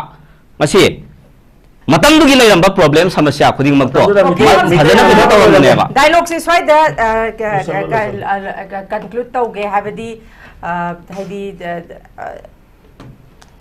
ꯉꯁꯤ ꯃꯇꯝꯗꯨꯒꯤ ꯂꯩꯔꯝꯕ ꯄ꯭ꯔꯣꯕ꯭ꯂꯦꯝ ꯁꯃꯁ꯭ꯌꯥ ꯈꯨꯗꯤꯡꯃꯛꯇꯣ ꯃꯇꯝꯗꯨꯗ ꯐꯖꯅ ꯀꯩꯅꯣ ꯇꯧꯔꯝꯕꯅꯦꯕ꯫ ꯗꯥꯏꯂꯣꯒꯁꯦ ꯁ꯭ꯋꯥꯏꯗ ꯑ, ꯀ- ꯂꯣꯏꯁꯜꯂꯣ, ꯀ- ꯂꯣꯏꯁꯜꯂꯣ꯫ ꯑ, ꯀ- ꯀꯟꯀ꯭ꯂꯨꯗ ꯇꯧꯒꯦ꯫ ꯍꯥꯏꯕꯗꯤ ꯑ, ꯍꯥꯏꯗꯤ ꯑ, ꯑ,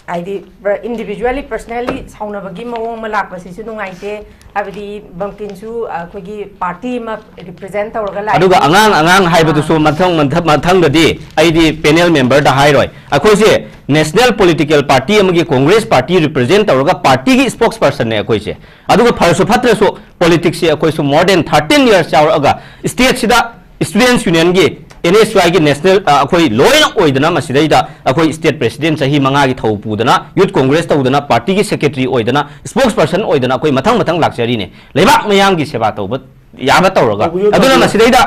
ꯍꯥꯏꯗꯤ ꯏꯟꯗꯤꯕꯤꯖꯨꯋꯦꯂꯤ ꯄꯔꯁꯅꯦꯜꯂꯤ ꯁꯥꯎꯅꯕꯒꯤ ꯃꯑꯣꯡ ꯑꯃ ꯂꯥꯛꯄꯁꯤꯁꯨ ꯅꯨꯡꯉꯥꯏꯇꯦ꯫ ꯍꯥꯏꯕꯗꯤ ꯕꯪꯀꯤꯟꯁꯨ ꯑꯩꯈꯣꯏꯒꯤ ꯄꯥꯔꯇꯤ ꯑꯃ ꯔꯤꯄ꯭ꯔꯖꯦꯟ ꯇꯧꯔꯒ ꯂꯥꯛꯏ꯫ ꯑꯗꯨꯒ ꯑꯉꯥꯡ ꯑꯉꯥꯡ ꯍꯥꯏꯕꯗꯨꯁꯨ ꯃꯊꯪ ꯃꯊꯪ- ꯃꯊꯪꯗꯗꯤ ꯑꯩꯗꯤ ꯄꯦꯅꯦꯜ ꯃꯦꯝꯕꯔꯗ ꯍꯥꯏꯔꯣꯏ꯫ ꯑꯩꯈꯣꯏꯁꯦ ꯅꯦꯁꯅꯦꯜ ꯄꯣꯂꯤꯇꯤꯀꯦꯜ ꯄꯥꯔꯇꯤ ꯑꯃꯒꯤ ꯀꯣꯡꯒ꯭ꯔꯦꯁ ꯄꯥꯔꯇꯤ ꯔꯤꯄ꯭ꯔꯖꯦꯟ ꯇꯧꯔꯒ ꯄꯥꯔꯇꯤꯒꯤ ꯁ꯭ꯄꯣꯛꯁ ꯄꯔꯁꯟꯅꯦ ꯑꯩꯈꯣꯏꯁꯦ꯫ ꯑꯗꯨꯒ ꯐꯔꯁꯨ ꯐꯠꯇ꯭ꯔꯁꯨ ꯄꯣꯂꯤꯇꯤꯛꯁꯁꯤ ꯑꯩꯈꯣꯏꯁꯨ ꯃꯣꯔ ꯗꯦꯟ ꯊꯥꯔꯇꯤꯟ ꯌꯔꯁ ꯌꯥꯎꯔꯛꯑꯒ ꯁ꯭ꯇꯦꯠꯁꯤꯗ ꯁ꯭ꯇꯨꯗꯦꯟꯠꯁ ꯌꯨꯅꯤꯌꯟꯒꯤ ꯑꯦꯟ ꯑꯦꯁ ꯌꯨ ꯑꯥꯏꯒꯤ ꯅꯦꯁꯅꯦꯜ ꯑ, ꯑꯩꯈꯣꯏ ꯂꯣꯏꯅ ꯑꯣꯏꯗꯅ ꯃꯁꯤꯗꯩꯗ ꯑꯩꯈꯣꯏ ꯁ꯭ꯇꯦꯠ ꯄ꯭ꯔꯦꯁꯤꯗꯦꯟꯠ ꯆꯍꯤ ꯃꯉꯥꯒꯤ ꯊꯧ ꯄꯨꯗꯅ ꯌꯨꯠ ꯀꯣꯡꯒ꯭ꯔꯦꯁ ꯇꯧꯗꯅ ꯄꯥꯔꯇꯤꯒꯤ ꯁꯦꯀ꯭ꯔꯦꯇꯔꯤ ꯑꯣꯏꯗꯅ ꯁ꯭ꯄꯣꯛꯁ ꯄꯔꯁꯟ ꯑꯣꯏꯗꯅ ꯑꯩꯈꯣꯏ ꯃꯊꯪ ꯃꯊꯪ ꯂꯥꯛꯆꯔꯤꯅꯦ꯫ ꯂꯩꯕꯥꯛ ꯃꯤꯌꯥꯝꯒꯤ ꯁꯦꯕꯥ ꯇꯧꯕ ꯌꯥꯕ ꯇꯧꯔꯒ꯫ ꯇꯧꯕꯤꯌꯨ, ꯑꯗꯨꯅ ꯇꯧꯕꯤꯌꯨ꯫ ꯃꯁꯤꯗꯩꯗ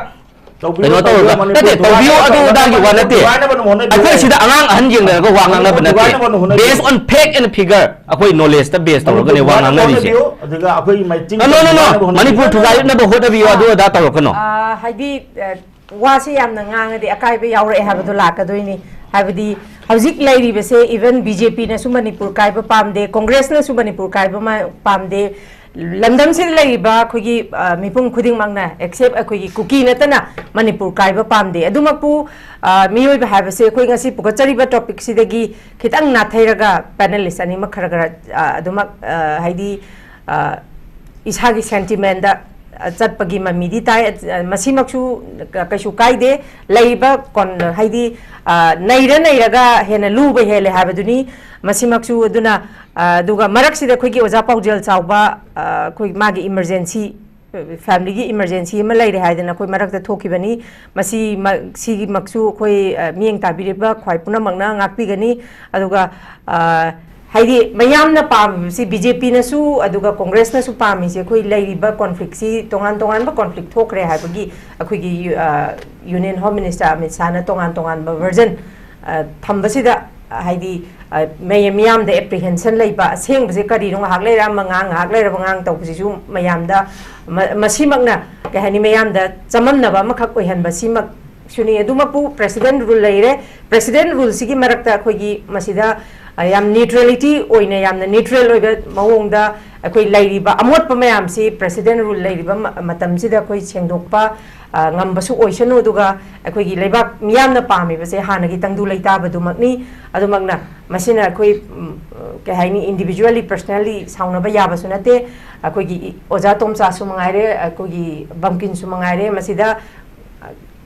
ꯇꯧꯕꯤꯌꯨ, ꯀꯩꯅꯣ ꯇꯧꯕꯤꯌꯨ, ꯇꯧꯔꯒ ꯃꯅꯤꯄꯨꯔ ꯅꯠꯇꯦ, ꯇꯧꯕꯤꯌꯨ ꯊꯨꯒꯥꯏꯅꯕ ꯑꯗꯨ ꯑꯗꯥꯒꯤ ꯋꯥ ꯅꯠꯇꯦ꯫ ꯊꯨꯒꯥꯏꯅꯕ ꯍꯣꯠꯅꯕꯤꯌꯨ꯫ ꯑꯩꯈꯣꯏ ꯁꯤꯗ ꯑꯉꯥꯡ ꯑꯍꯟ ꯌꯦꯡꯅꯔꯒ ꯋꯥ ꯉꯥꯡꯅꯕ ꯃꯅꯤꯄꯨꯔ ꯅꯠꯇꯦ꯫ ꯊꯨꯒꯥꯏꯅꯕ ꯍꯣꯠꯅꯕꯤꯌꯨ꯫ Based on fact and figure, ꯑꯩꯈꯣꯏ ꯅꯣꯂꯦꯖꯇ ꯕꯦꯁ ꯇꯧꯔꯒꯅꯦ ꯋꯥ ꯉꯥꯡꯅꯔꯤꯁꯦ꯫ ꯑꯗꯨꯒ ꯑꯩꯈꯣꯏ ꯃꯩꯆꯤꯡ ꯑ, no, no, no. ꯊꯨꯒꯥꯏꯅꯕ ꯍꯣꯠꯅꯕꯤꯌꯨ꯫ ꯃꯅꯤꯄꯨꯔ ꯊꯨꯒꯥꯏꯅꯕ ꯍꯣꯠꯅꯕꯤꯌꯨ, ꯑꯗꯨ ꯑꯗꯥ ꯇꯧꯔꯛꯀꯅꯣ꯫ ꯑ, ꯍꯥꯏꯗꯤ ꯑ, ꯋꯥꯁꯦ ꯌꯥꯝꯅ ꯉꯥꯡꯉꯗꯤ ꯑꯀꯥꯏꯕ ꯌꯥꯎꯔꯛꯑꯦ ꯍꯥꯏꯕꯗꯣ ꯂꯥꯛꯀꯗꯣꯏꯅꯤ꯫ ꯍꯥꯏꯕꯗꯤ ꯍꯧꯖꯤꯛ ꯂꯩꯔꯤꯕꯁꯦ, ꯏꯚꯟ ꯕꯤ ꯖꯦ ꯄꯤꯅꯁꯨ ꯃꯅꯤꯄꯨꯔ ꯀꯥꯏꯕ ꯄꯥꯝꯗꯦ, ꯀꯣꯡꯒ꯭ꯔꯦꯁꯅꯁꯨ ꯃꯅꯤꯄꯨꯔ ꯀꯥꯏꯕ ꯃꯥ- ꯄꯥꯝꯗꯦ, ꯂꯝꯗꯝꯁꯤꯗ ꯂꯩꯔꯤꯕ ꯑꯩꯈꯣꯏꯒꯤ, ꯑ, ꯃꯤꯄꯨꯝ ꯈꯨꯗꯤꯡꯃꯛꯅ, except ꯑꯩꯈꯣꯏꯒꯤ ꯀꯨꯀꯤ ꯅꯠꯇꯅ, ꯃꯅꯤꯄꯨꯔ ꯀꯥꯏꯕ ꯄꯥꯝꯗꯦ꯫ ꯑꯗꯨꯃꯛꯄꯨ, ꯑ, ꯃꯤꯑꯣꯏꯕ ꯍꯥꯏꯕꯁꯦ ꯑꯩꯈꯣꯏ ꯉꯁꯤ ꯄꯨꯈꯠꯆꯔꯤꯕ topicꯁꯤꯗꯒꯤ ꯈꯤꯇꯪ ꯅꯥꯊꯩꯔꯒ panelist ꯑꯅꯤꯃꯛ ꯈꯔ ꯈꯔ, ꯑ, ꯑꯗꯨꯃꯛ, ꯑ, ꯍꯥꯏꯗꯤ, ꯑ, ꯏꯁꯥꯒꯤ sentimentꯗ, ꯑ, ꯆꯠꯄꯒꯤ ꯃꯃꯤꯗꯤ ꯇꯥꯏ꯫ ꯑ, ꯃꯁꯤꯃꯛꯁꯨ ꯀ-, ꯀꯩꯁꯨ ꯀꯥꯏꯗꯦ꯫ ꯂꯩꯔꯤꯕ ꯀꯣꯟ-, ꯍꯥꯏꯗꯤ, ꯑ, ꯅꯩꯔ ꯅꯩꯔꯒ ꯍꯦꯟꯅ ꯂꯨꯕ ꯍꯦꯜꯂꯦ ꯍꯥꯏꯕꯗꯨꯅꯤ꯫ ꯃꯁꯤꯃꯛꯁꯨ ꯑꯗꯨꯅ, ꯑ, ꯑꯗꯨꯒ ꯃꯔꯛꯁꯤꯗ ꯑꯩꯈꯣꯏꯒꯤ ꯑꯣꯖꯥ ꯄꯥꯎꯖꯦꯜ ꯆꯥꯎꯕ, ꯑ, ꯑꯩꯈꯣꯏ ꯃꯥꯒꯤ emergency, familyꯒꯤ emergency ꯑꯃ ꯂꯩꯔꯦ ꯍꯥꯏꯗꯅ ꯑꯩꯈꯣꯏ ꯃꯔꯛꯇ ꯊꯣꯛꯈꯤꯕꯅꯤ꯫ ꯃꯁꯤ ꯃ-, ꯁꯤꯒꯤꯃꯛꯁꯨ ꯑꯩꯈꯣꯏ, ꯑ, ꯃꯤꯠꯌꯦꯡ ꯇꯥꯕꯤꯔꯤꯕ ꯈ꯭ꯋꯥꯏ ꯄꯨꯝꯅꯃꯛꯅ ꯉꯥꯛꯄꯤꯒꯅꯤ꯫ ꯑꯗꯨꯒ, ꯑ, ꯍꯥꯏꯗꯤ ꯃꯌꯥꯝꯅ ꯄꯥꯝꯃꯤꯕꯁꯤ, BJPꯅꯁꯨ ꯑꯗꯨꯒ Congressꯅꯁꯨ ꯄꯥꯝꯃꯤꯁꯦ ꯑꯩꯈꯣꯏ ꯂꯩꯔꯤꯕ conflictꯁꯤ ꯇꯣꯉꯥꯟ ꯇꯣꯉꯥꯟꯕ conflict ꯊꯣꯛꯈ꯭ꯔꯦ ꯍꯥꯏꯕꯒꯤ ꯑꯩꯈꯣꯏꯒꯤ, ꯑ, Union Home Minister ꯑꯃꯤꯠ ꯁꯥꯍꯅ ꯇꯣꯉꯥꯟ ꯇꯣꯉꯥꯟꯕ version, ꯑ, ꯊꯝꯕꯁꯤꯗ, ꯑ, ꯍꯥꯏꯗꯤ, ꯑ, ꯃꯌꯥꯝ, ꯃꯤꯌꯥꯝꯗ apprehension ꯂꯩꯕ, ꯑꯁꯦꯡꯕꯁꯦ ꯀꯔꯤꯅꯣ ꯉꯥꯏꯍꯥꯛ ꯂꯩꯔ ꯑꯃ ꯉꯥꯡ, ꯉꯥꯏꯍꯥꯛ ꯂꯩꯔꯕ ꯉꯥꯡ ꯇꯧꯕꯁꯤꯁꯨ ꯃꯌꯥꯝꯗ ꯃ-, ꯃꯁꯤꯃꯛꯅ, ꯀꯩ ꯍꯥꯏꯅꯤ, ꯃꯌꯥꯝꯗ ꯆꯃꯝꯅꯕ ꯑꯃꯈꯛ ꯑꯣꯏꯍꯟꯕ ꯁꯤꯃꯛꯁꯨꯅꯤ꯫ ꯑꯗꯨꯃꯛꯄꯨ President Rule ꯂꯩꯔꯦ꯫ President Ruleꯁꯤꯒꯤ ꯃꯔꯛꯇ ꯑꯩꯈꯣꯏꯒꯤ ꯃꯁꯤꯗ, ꯑ, ꯌꯥꯝ neutrality ꯑꯣꯏꯅ, ꯌꯥꯝꯅ neutral ꯑꯣꯏꯕ ꯃꯑꯣꯡꯗ ꯑꯩꯈꯣꯏ ꯂꯩꯔꯤꯕ ꯑꯃꯣꯠꯄ ꯃꯌꯥꯝꯁꯤ President Rule ꯂꯩꯔꯤꯕ ꯃ-, ꯃꯇꯝꯁꯤꯗ ꯑꯩꯈꯣꯏ ꯁꯦꯡꯗꯣꯛꯄ, ꯑ, ꯉꯝꯕꯁꯨ ꯑꯣꯏꯁꯅꯨ꯫ ꯑꯗꯨꯒ ꯑꯩꯈꯣꯏꯒꯤ ꯂꯩꯕꯥꯛ ꯃꯤꯌꯥꯝꯅ ꯄꯥꯝꯃꯤꯕꯁꯦ ꯍꯥꯟꯅꯒꯤ ꯇꯪꯗꯨ ꯂꯩꯇꯥꯕꯗꯨꯃꯛꯅꯤ꯫ ꯑꯗꯨꯃꯛꯅ ꯃꯁꯤꯅ ꯑꯩꯈꯣꯏ, ꯎꯝ, ꯀꯩ ꯍꯥꯏꯅꯤ, individually, personally ꯁꯥꯎꯅꯕ ꯌꯥꯕꯁꯨ ꯅꯠꯇꯦ꯫ ꯑꯩꯈꯣꯏꯒꯤ ꯑꯣꯖꯥ ꯇꯣꯝꯆꯥꯁꯨ ꯃꯉꯥꯏꯔꯦ, ꯑꯩꯈꯣꯏꯒꯤ ꯕꯝꯀꯤꯟꯁꯨ ꯃꯉꯥꯏꯔꯦ, ꯃꯁꯤꯗ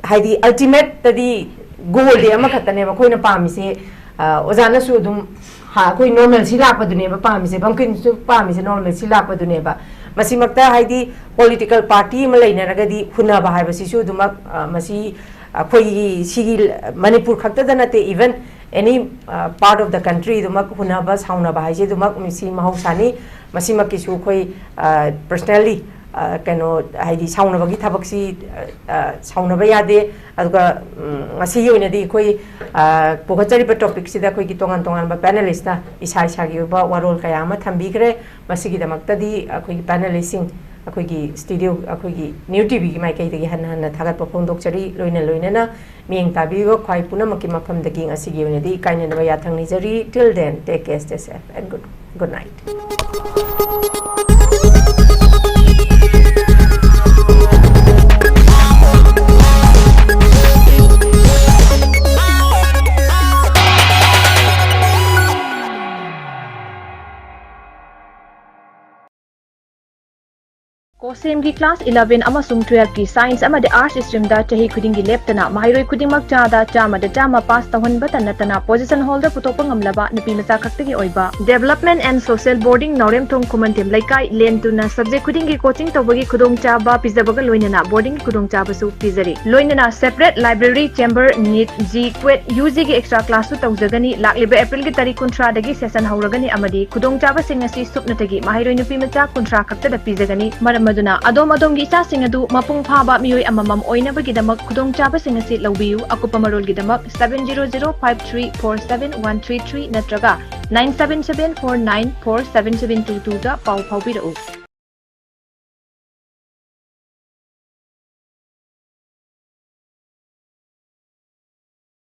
ꯍꯥꯏꯗꯤ, ultimateꯇꯗꯤ goalꯗꯤ ꯑꯃꯈꯛꯇꯅꯦꯕ ꯑꯩꯈꯣꯏꯅ ꯄꯥꯝꯃꯤꯁꯦ꯫ ꯑ, ꯑꯣꯖꯥꯅꯁꯨ ꯑꯗꯨꯝ, ꯍꯥ, ꯑꯩꯈꯣꯏ normalcy ꯂꯥꯛꯄꯗꯨꯅꯦꯕ ꯄꯥꯝꯃꯤꯁꯦ, ꯕꯝꯀꯤꯟꯁꯨ ꯄꯥꯝꯃꯤꯁꯦ normalcy ꯂꯥꯛꯄꯗꯨꯅꯦꯕ꯫ ꯃꯁꯤꯃꯛꯇ, ꯍꯥꯏꯗꯤ, political party ꯑꯃ ꯂꯩꯅꯔꯒꯗꯤ ꯍꯨꯟꯅꯕ ꯍꯥꯏꯕꯁꯤꯁꯨ ꯑꯗꯨꯃꯛ, ꯑ, ꯃꯁꯤ ꯑꯩꯈꯣꯏꯒꯤ ꯁꯤꯒꯤ ꯃꯅꯤꯄꯨꯔ ꯈꯛꯇꯗ ꯅꯠꯇꯦ, even any, ꯑ, part of the country ꯑꯗꯨꯃꯛ ꯍꯨꯟꯅꯕ ꯁꯥꯎꯅꯕ ꯍꯥꯏꯁꯦ ꯑꯗꯨꯃꯛ ꯃꯁꯤ ꯃꯍꯧꯁꯥꯅꯤ꯫ ꯃꯁꯤꯃꯛꯀꯤꯁꯨ ꯑꯩꯈꯣꯏ, ꯑ, personally, ꯑ, ꯀꯩꯅꯣ, ꯍꯥꯏꯗꯤ ꯁꯥꯎꯅꯕꯒꯤ ꯊꯕꯛꯁꯤ, ꯑ, ꯑ, ꯁꯥꯎꯅꯕ ꯌꯥꯗꯦ꯫ ꯑꯗꯨꯒ, ꯎꯝ, ꯉꯁꯤꯒꯤ ꯑꯣꯏꯅꯗꯤ ꯑꯩꯈꯣꯏ, ꯑ, ꯄꯨꯈꯠꯆꯔꯤꯕ topicꯁꯤꯗ ꯑꯩꯈꯣꯏꯒꯤ ꯇꯣꯉꯥꯟ ꯇꯣꯉꯥꯟꯕ panelistꯅ ꯏꯁꯥ ꯏꯁꯥꯒꯤ ꯑꯣꯏꯕ ꯋꯥꯔꯣꯜ ꯀꯌꯥ ꯑꯃ ꯊꯝꯕꯤꯈ꯭ꯔꯦ꯫ ꯃꯁꯤꯒꯤꯗꯃꯛꯇꯗꯤ ꯑꯩꯈꯣꯏꯒꯤ panelistꯁꯤꯡ, ꯑꯩꯈꯣꯏꯒꯤ studio, ꯑꯩꯈꯣꯏꯒꯤ New TVꯒꯤ ꯃꯥꯏꯀꯩꯗꯒꯤ ꯍꯟꯅ ꯍꯟꯅ ꯊꯥꯒꯠꯄ ꯐꯣꯡꯗꯣꯛꯆꯔꯤ꯫ ꯂꯣꯏꯅ ꯂꯣꯏꯅꯅ ꯃꯤꯠꯌꯦꯡ ꯇꯥꯕꯤꯕ ꯈ꯭ꯋꯥꯏ ꯄꯨꯝꯅꯃꯛꯀꯤ ꯃꯐꯝꯗꯒꯤ ꯉꯁꯤꯒꯤ ꯑꯣꯏꯅꯗꯤ ꯏꯀꯥꯏꯅꯅꯕ ꯌꯥꯊꯪ ꯅꯤꯖꯔꯤ꯫ Till then, take care, stay safe and good, good night. ꯀꯣꯁꯦꯝꯒꯤ class eleven ꯑꯃꯁꯨꯡ twelve ꯀꯤ science ꯑꯃꯗꯤ arts stream ꯗ ꯆꯍꯤ ꯈꯨꯗꯤꯡꯒꯤ ꯂꯦꯞꯇꯅ ꯃꯍꯩꯔꯣꯏ ꯈꯨꯗꯤꯡꯃꯛ ꯆꯥꯗ ꯆꯥꯝꯃꯗ ꯆꯥꯝꯃ pass ꯇꯧꯍꯟꯕꯇ ꯅꯠꯇꯅ position holder ꯄꯨꯊꯣꯛꯄ ꯉꯝꯂꯕ ꯅꯨꯄꯤ ꯃꯆꯥ ꯈꯛꯇꯒꯤ ꯑꯣꯏꯕ Development and Social Boarding, ꯅꯥꯎꯔꯦꯝꯊꯣꯡ ꯈꯨꯃꯟꯊꯦꯝ ꯂꯩꯀꯥꯏ, ꯂꯦꯟ ꯇꯨꯅ subject ꯈꯨꯗꯤꯡꯒꯤ coaching ꯇꯧꯕꯒꯤ ꯈꯨꯗꯣꯡꯆꯥꯕ ꯄꯤꯖꯕꯒ ꯂꯣꯏꯅꯅ boarding ꯒꯤ ꯈꯨꯗꯣꯡꯆꯥꯕꯁꯨ ꯄꯤꯖꯔꯤ꯫ ꯂꯣꯏꯅꯅ separate library, chamber, NEET, JEE, CUET, UG ꯒꯤ extra class ꯁꯨ ꯇꯧꯖꯒꯅꯤ꯫ ꯂꯥꯛꯂꯤꯕ April ꯒꯤ ꯇꯥꯔꯤꯛ ꯀꯨꯟꯊ꯭ꯔꯥꯗꯒꯤ session ꯍꯧꯔꯒꯅꯤ ꯑꯃꯗꯤ ꯈꯨꯗꯣꯡꯆꯥꯕꯁꯤꯡ ꯑꯁꯤ ꯁꯨꯞꯅꯇꯒꯤ ꯃꯍꯩꯔꯣꯏ ꯅꯨꯄꯤ ꯃꯆꯥ ꯀꯨꯟꯊ꯭ꯔꯥ ꯈꯛꯇꯗ ꯄꯤꯖꯒꯅꯤ꯫ ꯃꯔꯝ ꯑꯗꯨꯅ ꯑꯗꯣꯝ ꯑꯗꯣꯝꯒꯤ ꯏꯆꯥꯁꯤꯡ ꯑꯗꯨ ꯃꯄꯨꯡ ꯐꯥꯕ ꯃꯤꯑꯣꯏ ꯑꯃꯃꯝ ꯑꯣꯏꯅꯕꯒꯤꯗꯃꯛ ꯈꯨꯗꯣꯡꯆꯥꯕꯁꯤꯡ ꯑꯁꯤ ꯂꯧꯕꯤꯌꯨ꯫ ꯑꯀꯨꯞꯄ ꯃꯔꯣꯜꯒꯤꯗꯃꯛ seven zero zero five three four seven one three three ꯅꯠꯇ꯭ꯔꯒ nine seven seven four nine four seven seven two two ꯗ ꯄꯥꯎ ꯐꯥꯎꯕꯤꯔꯛꯎ꯫